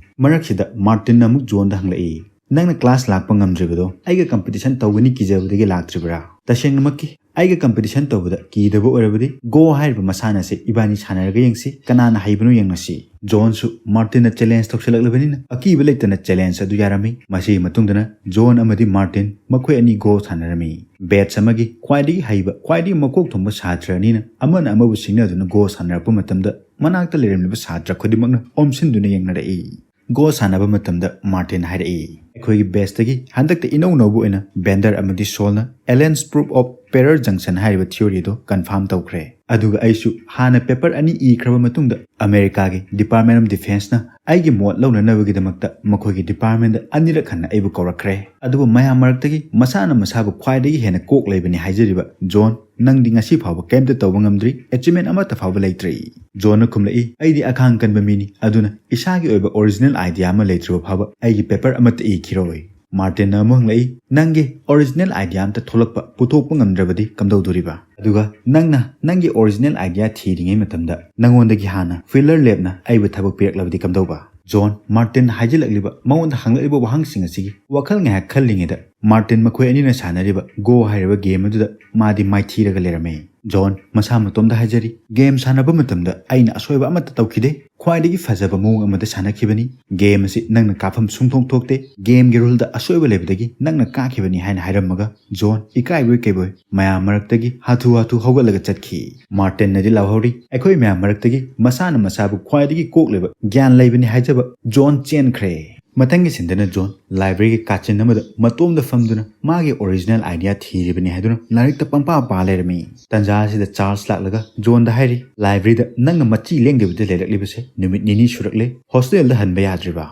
ꯃꯔꯛꯁꯤꯗ ꯃꯥꯔꯇꯤꯟꯅ ꯑꯃꯨꯛ ꯖꯣꯟꯗ ꯍꯪꯂꯛꯏ, "ꯅꯪꯅ ꯀ꯭ꯂꯥꯁ ꯂꯥꯛꯄ ꯉꯝꯗ꯭ꯔꯤꯕꯗꯣ ꯑꯩꯒ competition ꯇꯧꯒꯅꯤ ꯀꯤꯖꯕꯗꯒꯤ ꯂꯥꯛꯇ꯭ꯔꯤꯕ꯭ꯔꯥ?" "ꯇꯁꯦꯡꯅꯃꯛꯀꯤ ꯑꯩꯒ competition ꯇꯧꯕꯗ ꯀꯤꯗꯕ ꯑꯣꯏꯔꯕꯗꯤ Go ꯍꯥꯏꯔꯤꯕ ꯃꯁꯥꯟꯅ ꯑꯁꯤ ꯏꯕꯥꯅꯤ ꯁꯥꯟꯅꯔꯒ ꯌꯦꯡꯁꯤ, ꯀꯅꯥꯅ ꯍꯩꯕꯅꯣ ꯌꯦꯡꯅꯁꯤ"꯫ ꯖꯣꯟꯁꯨ ꯃꯥꯔꯇꯤꯟꯅ challenge ꯇꯧꯁꯤꯜꯂꯛꯂꯕꯅꯤꯅ ꯑꯀꯤꯕ ꯂꯩꯇꯅ challenge ꯑꯗꯨ ꯌꯥꯔꯝꯃꯤ꯫ ꯃꯁꯤꯒꯤ ꯃꯇꯨꯡꯗꯅ ꯖꯣꯟ ꯑꯃꯗꯤ ꯃꯥꯔꯇꯤꯟ ꯃꯈꯣꯏ ꯑꯅꯤ Go ꯁꯥꯟꯅꯔꯝꯃꯤ꯫ Batch ꯑꯃꯒꯤ ꯈ꯭ꯋꯥꯏꯗꯒꯤ ꯍꯩꯕ, ꯈ꯭ꯋꯥꯏꯗꯒꯤ ꯃꯀꯣꯛ ꯊꯣꯡꯕ ꯁꯥꯇ꯭ꯔ ꯑꯅꯤꯅ ꯑꯃꯅ ꯑꯃꯕꯨ ꯁꯤꯡꯅꯗꯨꯅ Go ꯁꯥꯟꯅꯔꯛꯄ ꯃꯇꯝꯗ ꯃꯅꯥꯛꯇ ꯂꯩꯔꯝꯂꯤꯕ ꯁꯥꯇ꯭ꯔ ꯈꯨꯗꯤꯡꯃꯛꯅ ꯑꯣꯝꯁꯤꯟꯗꯨꯅ ꯌꯦꯡꯅꯔꯛꯏ꯫ Go ꯁꯥꯟꯅꯕ ꯃꯇꯝꯗ ꯃꯥꯔꯇꯤꯟ ꯍꯥꯏꯔꯛꯏ, "ꯑꯩꯈꯣꯏꯒꯤ batchꯇꯒꯤ ꯍꯟꯗꯛꯇ ꯏꯅꯧ ꯅꯧꯕ ꯑꯣꯏꯅ ꯕꯦꯟꯗꯔ ꯑꯃꯗꯤ ꯁꯣꯜꯅ Allen's Proof of Perrer Junction ꯍꯥꯏꯔꯤꯕ theory ꯑꯗꯨ confirm ꯇꯧꯈ꯭ꯔꯦ꯫ ꯑꯗꯨꯒ ꯑꯩꯁꯨ ꯍꯥꯟꯅ paper ꯑꯅꯤ ꯏꯈ꯭ꯔꯕ ꯃꯇꯨꯡꯗ ꯑꯃꯦꯔꯤꯀꯥꯒꯤ Department of Defenceꯅ ꯑꯩꯒꯤ ꯃꯣꯠ ꯂꯧꯅꯅꯕꯒꯤꯗꯃꯛꯇ ꯃꯈꯣꯏꯒꯤ departmentꯗ ꯑꯅꯤꯔꯛ ꯍꯟꯅ ꯑꯩꯕꯨ ꯀꯧꯔꯛꯈ꯭ꯔꯦ꯫ ꯑꯗꯨꯕꯨ ꯃꯌꯥꯝ ꯃꯔꯛꯇꯒꯤ ꯃꯁꯥꯅ ꯃꯁꯥꯕꯨ ꯈ꯭ꯋꯥꯏꯗꯒꯤ ꯍꯦꯟꯅ ꯀꯣꯛ ꯂꯩꯕꯅꯤ ꯍꯥꯏꯖꯔꯤꯕ ꯖꯣꯟ, ꯅꯪꯗꯤ ꯉꯁꯤ ꯐꯥꯎꯕ ꯀꯔꯤꯝꯇ ꯇꯧꯕ ꯉꯝꯗ꯭ꯔꯤ, achievement ꯑꯃꯠꯇ ꯐꯥꯎꯕ ꯂꯩꯇ꯭ꯔꯤ"꯫ ꯖꯣꯟꯅ ꯈꯨꯝꯂꯛꯏ, "ꯑꯩꯗꯤ ꯑꯈꯥꯡ ꯀꯟꯕ ꯃꯤꯅꯤ, ꯑꯗꯨꯅ ꯏꯁꯥꯒꯤ ꯑꯣꯏꯕ original idea ꯑꯃ ꯂꯩꯇ꯭ꯔꯤꯕ ꯐꯥꯎꯕ ꯑꯩꯒꯤ paper ꯑꯃꯠꯇ ꯏꯈꯤꯔꯣꯏ"꯫ ꯃꯥꯔꯇꯤꯟꯅ ꯑꯃꯨꯛ ꯍꯪꯂꯛꯏ, "ꯅꯪꯒꯤ original idea ꯑꯃꯠꯇ ꯊꯣꯛꯂꯛꯄ ꯄꯨꯊꯣꯛꯄ ꯉꯝꯗ꯭ꯔꯕꯗꯤ ꯀꯝꯗꯧꯗꯣꯔꯤꯕ? ꯑꯗꯨꯒ ꯅꯪꯅ ꯅꯪꯒꯤ original idea ꯊꯤꯔꯤꯉꯩ ꯃꯇꯝꯗ ꯅꯪꯉꯣꯟꯗꯒꯤ ꯍꯥꯟꯅ Feller Labꯅ ꯑꯩꯕꯨ ꯊꯕꯛ ꯄꯤꯔꯛꯂꯕꯗꯤ ꯀꯝꯗꯧꯕ?" ꯖꯣꯟ ꯃꯥꯔꯇꯤꯟ ꯍꯥꯏꯖꯤꯜꯂꯛꯂꯤꯕ, ꯃꯉꯣꯟꯗ ꯍꯪꯂꯛꯂꯤꯕ ꯋꯥꯍꯪꯁꯤꯡ ꯑꯁꯤꯒꯤ ꯋꯥꯈꯜ ꯉꯥꯏꯍꯥꯛ ꯈꯜꯂꯤꯉꯩꯗ ꯃꯥꯔꯇꯤꯟ ꯃꯈꯣꯏ ꯑꯅꯤꯅ ꯁꯥꯟꯅꯔꯤꯕ Go ꯍꯥꯏꯔꯤꯕ game ꯑꯗꯨꯗ ꯃꯥꯗꯤ ꯃꯥꯏꯊꯤꯔꯒ ꯂꯩꯔꯝꯃꯤ꯫ ꯖꯣꯟ ꯃꯁꯥ ꯃꯇꯣꯝꯗ ꯍꯥꯏꯖꯔꯤ, "ꯒꯦꯝ ꯁꯥꯟꯅꯕ ꯃꯇꯝꯗ ꯑꯩꯅ ꯑꯁꯣꯏꯕ ꯑꯃꯠꯇ ꯇꯧꯈꯤꯗꯦ꯫ ꯈ꯭ꯋꯥꯏꯗꯒꯤ ꯐꯖꯕ ꯃꯑꯣꯡ ꯑꯃꯗ ꯁꯥꯟꯅꯈꯤꯕꯅꯤ꯫ ꯒꯦꯝ ꯑꯁꯤ ꯅꯪꯅ ꯀꯥꯞꯐꯝ ꯁꯨꯡꯊꯣꯛ ꯊꯣꯛꯇꯦ꯫ ꯒꯦꯝꯒꯤ ꯔꯨꯜꯗ ꯑꯁꯣꯏꯕ ꯂꯩꯕꯗꯒꯤ ꯅꯪꯅ ꯀꯥꯈꯤꯕꯅꯤ" ꯍꯥꯏꯅ ꯍꯥꯏꯔꯝꯃꯒ ꯖꯣꯟ ꯏꯀꯥꯏꯕꯣꯏ ꯀꯩꯕꯣꯏ ꯃꯌꯥꯝ ꯃꯔꯛꯇꯒꯤ ꯍꯥꯊꯨ ꯍꯥꯊꯨ ꯍꯧꯒꯠꯂꯒ ꯆꯠꯈꯤ꯫ ꯃꯥꯔꯇꯤꯟꯅꯗꯤ ꯂꯥꯎꯍꯧꯔꯤ, "ꯑꯩꯈꯣꯏ ꯃꯌꯥꯝ ꯃꯔꯛꯇꯒꯤ ꯃꯁꯥꯅ ꯃꯁꯥꯕꯨ ꯈ꯭ꯋꯥꯏꯗꯒꯤ ꯀꯣꯛ ꯂꯩꯕ, ꯒ꯭ꯌꯥꯟ ꯂꯩꯕꯅꯤ ꯍꯥꯏꯖꯕ ꯖꯣꯟ ꯆꯦꯟꯈ꯭ꯔꯦ"꯫ ꯃꯊꯪꯒꯤ ꯁꯤꯟꯗꯅ ꯖꯣꯟ ꯂꯥꯏꯕ꯭ꯔꯦꯔꯤꯒꯤ ꯀꯥꯆꯤꯟ ꯑꯃꯗ ꯃꯇꯣꯝꯗ ꯐꯝꯗꯨꯅ ꯃꯥꯒꯤ ꯑꯣꯔꯤꯖꯤꯅꯦꯜ ꯑꯥꯏꯗꯤꯌꯥ ꯊꯤꯔꯤꯕꯅꯤ ꯍꯥꯏꯗꯨꯅ ꯂꯥꯏꯔꯤꯛꯇ ꯄꯪꯄꯥ ꯄꯥ ꯂꯩꯔꯝꯃꯤ꯫ ꯇꯟꯖꯥ ꯑꯁꯤꯗ ꯆꯥꯔꯜꯁ ꯂꯥꯛꯂꯒ ꯖꯣꯟꯗ ꯍꯥꯏꯔꯤ, "ꯂꯥꯏꯕ꯭ꯔꯦꯔꯤꯗ ꯅꯪꯅ ꯃꯆꯤ ꯂꯦꯡꯗꯕꯤꯗ ꯂꯩꯔꯛꯂꯤꯕꯁꯦ ꯅꯨꯃꯤꯠ ꯅꯤꯅꯤ ꯁꯨꯔꯛꯂꯦ꯫ ꯍꯣꯁꯇꯦꯜꯗ ꯍꯟꯕ ꯌꯥꯗ꯭ꯔꯤꯕ?"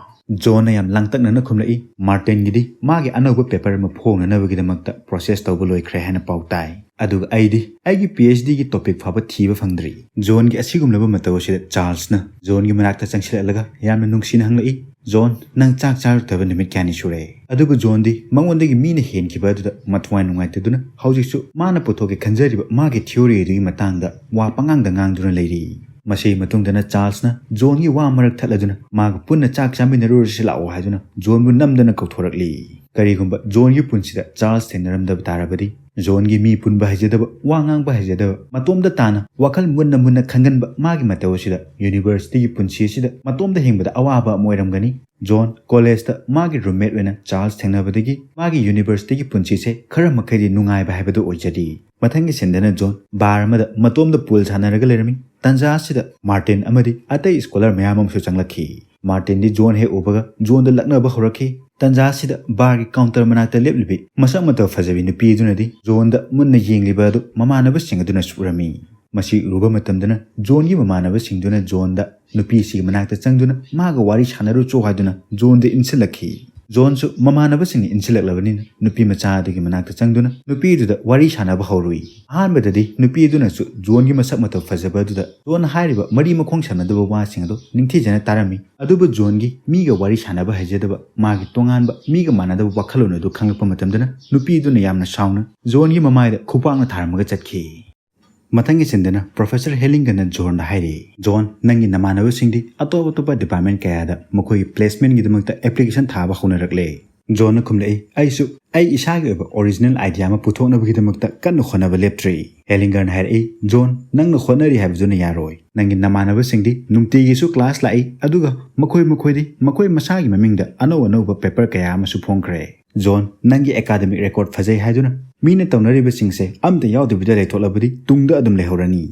ꯖꯣꯟꯅ ꯌꯥꯝ ꯂꯥꯡꯇꯛꯅꯅ ꯈꯨꯝꯂꯛꯏ, "ꯃꯥꯔꯇꯤꯟꯒꯤꯗꯤ ꯃꯥꯒꯤ ꯑꯅꯧꯕ ꯄꯦꯄꯔ ꯑꯃ ꯐꯣꯡꯅꯅꯕꯒꯤꯗꯃꯛꯇ ꯄ꯭ꯔꯣꯁꯦꯁ ꯇꯧꯕ ꯂꯣꯏꯈ꯭ꯔꯦ ꯍꯥꯏꯅ ꯄꯥꯎ ꯇꯥꯏ꯫ ꯑꯗꯨꯒ ꯑꯩꯗꯤ ꯑꯩꯒꯤ ꯄꯤ ꯑꯩꯆ ꯗꯤꯒꯤ ꯇꯣꯄꯤꯛ ꯐꯥꯎꯕ ꯊꯤꯕ ꯐꯪꯗ꯭ꯔꯤ"꯫ ꯖꯣꯟꯒꯤ ꯑꯁꯤꯒꯨꯝꯂꯕ ꯃꯇꯧ ꯑꯁꯤꯗ ꯆꯥꯔꯜꯁꯅ ꯖꯣꯟꯒꯤ ꯃꯅꯥꯛꯇ ꯆꯪꯁꯤꯜꯂꯛꯂꯒ ꯌꯥꯝꯅ ꯅꯨꯡꯁꯤꯅ ꯍꯪꯂꯛꯏ, "ꯖꯣꯟ, ꯅꯪ ꯆꯥꯛ ꯆꯥꯔꯛꯇꯕ ꯅꯨꯃꯤꯠ ꯀꯌꯥꯅꯤ ꯁꯨꯔꯦ?" ꯑꯗꯨꯕꯨ ꯖꯣꯟꯗꯤ ꯃꯉꯣꯟꯗꯒꯤ ꯃꯤꯅ ꯍꯦꯟꯈꯤꯕ ꯑꯗꯨꯗ ꯃꯊ꯭ꯋꯥꯏ ꯅꯨꯡꯉꯥꯏꯇꯗꯨꯅ ꯍꯧꯖꯤꯛꯁꯨ ꯃꯥꯅ ꯄꯨꯊꯣꯛꯀꯦ ꯈꯟꯖꯔꯤꯕ ꯃꯥꯒꯤ ꯊꯤꯑꯣꯔꯤ ꯑꯗꯨꯒꯤ ꯃꯇꯥꯡꯗ ꯋꯥ ꯄꯉꯥꯡꯗ ꯉꯥꯡꯗꯨꯅ ꯂꯩꯔꯤ꯫ ꯃꯁꯤꯒꯤ ꯃꯇꯨꯡꯗꯅ ꯆꯥꯔꯜꯁꯅ ꯖꯣꯟꯒꯤ ꯋꯥ ꯃꯔꯛ ꯊꯠꯂꯗꯨꯅ ꯃꯥꯒ ꯄꯨꯟꯅ ꯆꯥꯛ ꯆꯥꯃꯤꯟꯅꯔꯨꯔꯁꯤ ꯂꯥꯛꯑꯣ ꯍꯥꯏꯗꯨꯅ ꯖꯣꯟꯕꯨ ꯅꯝꯗꯅ ꯀꯧꯊꯣꯔꯛꯂꯤ꯫ ꯀꯔꯤꯒꯨꯝꯕ ꯖꯣꯟꯒꯤ ꯄꯨꯟꯁꯤꯗ ꯆꯥꯔꯜꯁ ꯊꯦꯡꯅꯔꯝꯗꯕ ꯇꯥꯔꯕꯗꯤ, ꯖꯣꯟꯒꯤ ꯃꯤ ꯄꯨꯟꯕ ꯍꯩꯖꯗꯕ, ꯋꯥ ꯉꯥꯡꯕ ꯍꯩꯖꯗꯕ, ꯃꯇꯣꯝꯇ ꯇꯥꯅ ꯋꯥꯈꯜ ꯃꯨꯟꯅ ꯃꯨꯟꯅ ꯈꯟꯒꯟꯕ ꯃꯥꯒꯤ ꯃꯇꯧ ꯑꯁꯤꯗ ꯌꯨꯅꯤꯚꯔꯁꯤꯇꯤꯒꯤ ꯄꯨꯟꯁꯤ ꯑꯁꯤꯗ ꯃꯇꯣꯝꯇ ꯍꯤꯡꯕꯗ ꯑꯋꯥꯕ ꯑꯃ ꯑꯣꯏꯔꯝꯒꯅꯤ꯫ ꯖꯣꯟ ꯀꯣꯂꯦꯖꯇ ꯃꯥꯒꯤ ꯔꯨꯝꯃꯦꯠ ꯑꯣꯏꯅ ꯆꯥꯔꯜꯁ ꯊꯦꯡꯅꯕꯗꯒꯤ ꯃꯥꯒꯤ ꯌꯨꯅꯤꯚꯔꯁꯤꯇꯤꯒꯤ ꯄꯨꯟꯁꯤꯁꯦ ꯈꯔ ꯃꯈꯩꯗꯤ ꯅꯨꯡꯉꯥꯏꯕ ꯍꯥꯏꯕꯗꯨ ꯑꯣꯏꯖꯔꯤ꯫ ꯃꯊꯪꯒꯤ ꯁꯤꯟꯗꯅ ꯖꯣꯟ ꯕꯥꯔ ꯑꯃꯗ ꯃꯇꯣꯝꯗ ꯄꯨꯜ ꯁꯥꯟꯅꯔꯒ ꯂꯩꯔꯝꯃꯤ꯫ ꯇꯟꯖꯥ ꯑꯁꯤꯗ ꯃꯥꯔꯇꯤꯟ ꯑꯃꯗꯤ ꯑꯇꯩ ꯁ꯭ꯀꯣꯂꯔ ꯃꯌꯥꯝ ꯑꯃꯁꯨ ꯆꯪꯂꯛꯈꯤ꯫ ꯃꯥꯔꯇꯤꯟꯗꯤ ꯖꯣꯟ ꯍꯦꯛ ꯎꯕꯒ ꯖꯣꯟꯗ ꯂꯛꯅꯕ ꯍꯧꯔꯛꯈꯤ꯫ ꯇꯟꯖꯥ ꯑꯁꯤꯗ ꯕꯥꯔꯒꯤ ꯀꯥꯎꯟꯇꯔ ꯃꯅꯥꯛꯇ ꯂꯦꯞꯂꯤꯕꯤ ꯃꯁꯛ ꯃꯇꯧ ꯐꯖꯕꯤ ꯅꯨꯄꯤ ꯑꯗꯨꯅꯗꯤ ꯖꯣꯟꯗ ꯃꯨꯟꯅ ꯌꯦꯡꯂꯤꯕ ꯑꯗꯨ ꯃꯃꯥꯟꯅꯕꯁꯤꯡ ꯑꯗꯨꯅꯁꯨ ꯎꯔꯝꯃꯤ꯫ ꯃꯁꯤ ꯎꯔꯨꯕ ꯃꯇꯝꯗꯅ ꯖꯣꯟꯒꯤ ꯃꯃꯥꯟꯅꯕꯁꯤꯡꯗꯨꯅ ꯖꯣꯟꯗ ꯅꯨꯄꯤꯁꯤꯒꯤ ꯃꯅꯥꯛꯇ ꯆꯪꯗꯨꯅ ꯃꯥꯒ ꯋꯥꯔꯤ ꯁꯥꯟꯅꯔꯨꯆꯣ ꯍꯥꯏꯗꯨꯅ ꯖꯣꯟꯗ ꯏꯟꯁꯤꯜꯂꯛꯈꯤ꯫ ꯖꯣꯟꯁꯨ ꯃꯃꯥꯟꯅꯕꯁꯤꯡꯅ ꯏꯟꯁꯤꯜꯂꯛꯂꯕꯅꯤꯅ ꯅꯨꯄꯤ ꯃꯆꯥ ꯑꯗꯨꯒꯤ ꯃꯅꯥꯛꯇ ꯆꯪꯗꯨꯅ ꯅꯨꯄꯤꯗꯨꯗ ꯋꯥꯔꯤ ꯁꯥꯟꯅꯕ ꯍꯧꯔꯨꯏ꯫ ꯑꯍꯥꯟꯕꯗꯗꯤ ꯅꯨꯄꯤ ꯑꯗꯨꯅꯁꯨ ꯖꯣꯟꯒꯤ ꯃꯁꯛ ꯃꯇꯧ ꯐꯖꯕ ꯑꯗꯨꯗ ꯖꯣꯟ ꯍꯥꯏꯔꯤꯕ ꯃꯔꯤ ꯃꯈꯣꯡ ꯁꯝꯅꯗꯕ ꯋꯥꯁꯤꯡ ꯑꯗꯨ ꯅꯤꯡꯊꯤꯖꯅ ꯇꯥꯔꯝꯃꯤ꯫ ꯑꯗꯨꯕꯨ ꯖꯣꯟꯒꯤ ꯃꯤꯒ ꯋꯥꯔꯤ ꯁꯥꯟꯅꯕ ꯍꯩꯖꯗꯕ, ꯃꯥꯒꯤ ꯇꯣꯉꯥꯟꯕ ꯃꯤꯒ ꯃꯥꯟꯅꯗꯕ ꯋꯥꯈꯜꯂꯣꯟ ꯑꯗꯨ ꯈꯪꯂꯛꯄ ꯃꯇꯝꯗꯅ ꯅꯨꯄꯤ ꯑꯗꯨꯅ ꯌꯥꯝꯅ ꯁꯥꯎꯅ ꯖꯣꯟꯒꯤ ꯃꯃꯥꯏꯗ ꯈꯨꯄꯥꯛꯅ ꯊꯥꯔꯝꯃꯒ ꯆꯠꯈꯤ꯫ ꯃꯊꯪꯒꯤ ꯁꯤꯟꯗꯅ ꯄ꯭ꯔꯣꯐꯦꯁꯔ ꯍꯦꯂꯤꯡꯒꯟꯅ ꯖꯣꯟꯗ ꯍꯥꯏꯔꯤ, "ꯖꯣꯟ, ꯅꯪꯒꯤ ꯅꯃꯥꯟꯅꯕꯁꯤꯡꯗꯤ ꯑꯇꯣꯞ ꯑꯇꯣꯞꯄ ꯗꯤꯄꯥꯔꯠꯃꯦꯟ ꯀꯌꯥꯗ ꯃꯈꯣꯏꯒꯤ ꯄ꯭ꯂꯦꯁꯃꯦꯟꯒꯤꯗꯃꯛꯇ ꯑꯦꯄ꯭ꯂꯤꯀꯦꯁꯟ ꯊꯥꯕ ꯍꯧꯅꯔꯛꯂꯦ"꯫ ꯖꯣꯟꯅ ꯈꯨꯝꯂꯛꯏ, "ꯑꯩꯁꯨ ꯑꯩ ꯏꯁꯥꯒꯤ ꯑꯣꯏꯕ ꯑꯣꯔꯤꯖꯤꯅꯦꯜ ꯑꯥꯏꯗꯤꯌꯥ ꯑꯃ ꯄꯨꯊꯣꯛꯅꯕꯒꯤꯗꯃꯛꯇ ꯀꯟꯅ ꯍꯣꯠꯅꯕ ꯂꯦꯞꯇ꯭ꯔꯤ"꯫ ꯍꯦꯂꯤꯡꯒꯔꯅ ꯍꯥꯏꯔꯛꯏ, "ꯖꯣꯟ, ꯅꯪꯅ ꯍꯣꯠꯅꯔꯤ ꯍꯥꯏꯕꯗꯨꯅ ꯌꯥꯔꯣꯏ꯫ ꯅꯪꯒꯤ ꯅꯃꯥꯟꯅꯕꯁꯤꯡꯗꯤ ꯅꯨꯡꯇꯤꯒꯤꯁꯨ ꯀ꯭ꯂꯥꯁ ꯂꯥꯛꯏ, ꯑꯗꯨꯒ ꯃꯈꯣꯏ ꯃꯈꯣꯏꯗꯤ ꯃꯈꯣꯏ ꯃꯁꯥꯒꯤ ꯃꯃꯤꯡꯗ ꯑꯅꯧ ꯑꯅꯧꯕ ꯄꯦꯄꯔ ꯀꯌꯥ ꯑꯃꯁꯨ ꯐꯣꯡꯈ꯭ꯔꯦ꯫ ꯖꯣꯟ, ꯅꯪꯒꯤ ꯑꯦꯀꯥꯗꯃꯤꯛ ꯔꯦꯀꯣꯔꯗ ꯐꯖꯩ ꯍꯥꯏꯗꯨꯅ ꯃꯤꯅ ꯇꯧꯅꯔꯤꯕꯁꯤꯡꯁꯦ ꯑꯝꯇ ꯌꯥꯎꯗꯕꯤꯗ ꯂꯩꯊꯣꯛꯂꯕꯗꯤ ꯇꯨꯡꯗ ꯑꯗꯨꯝ ꯂꯩꯍꯧꯔꯅꯤ꯫"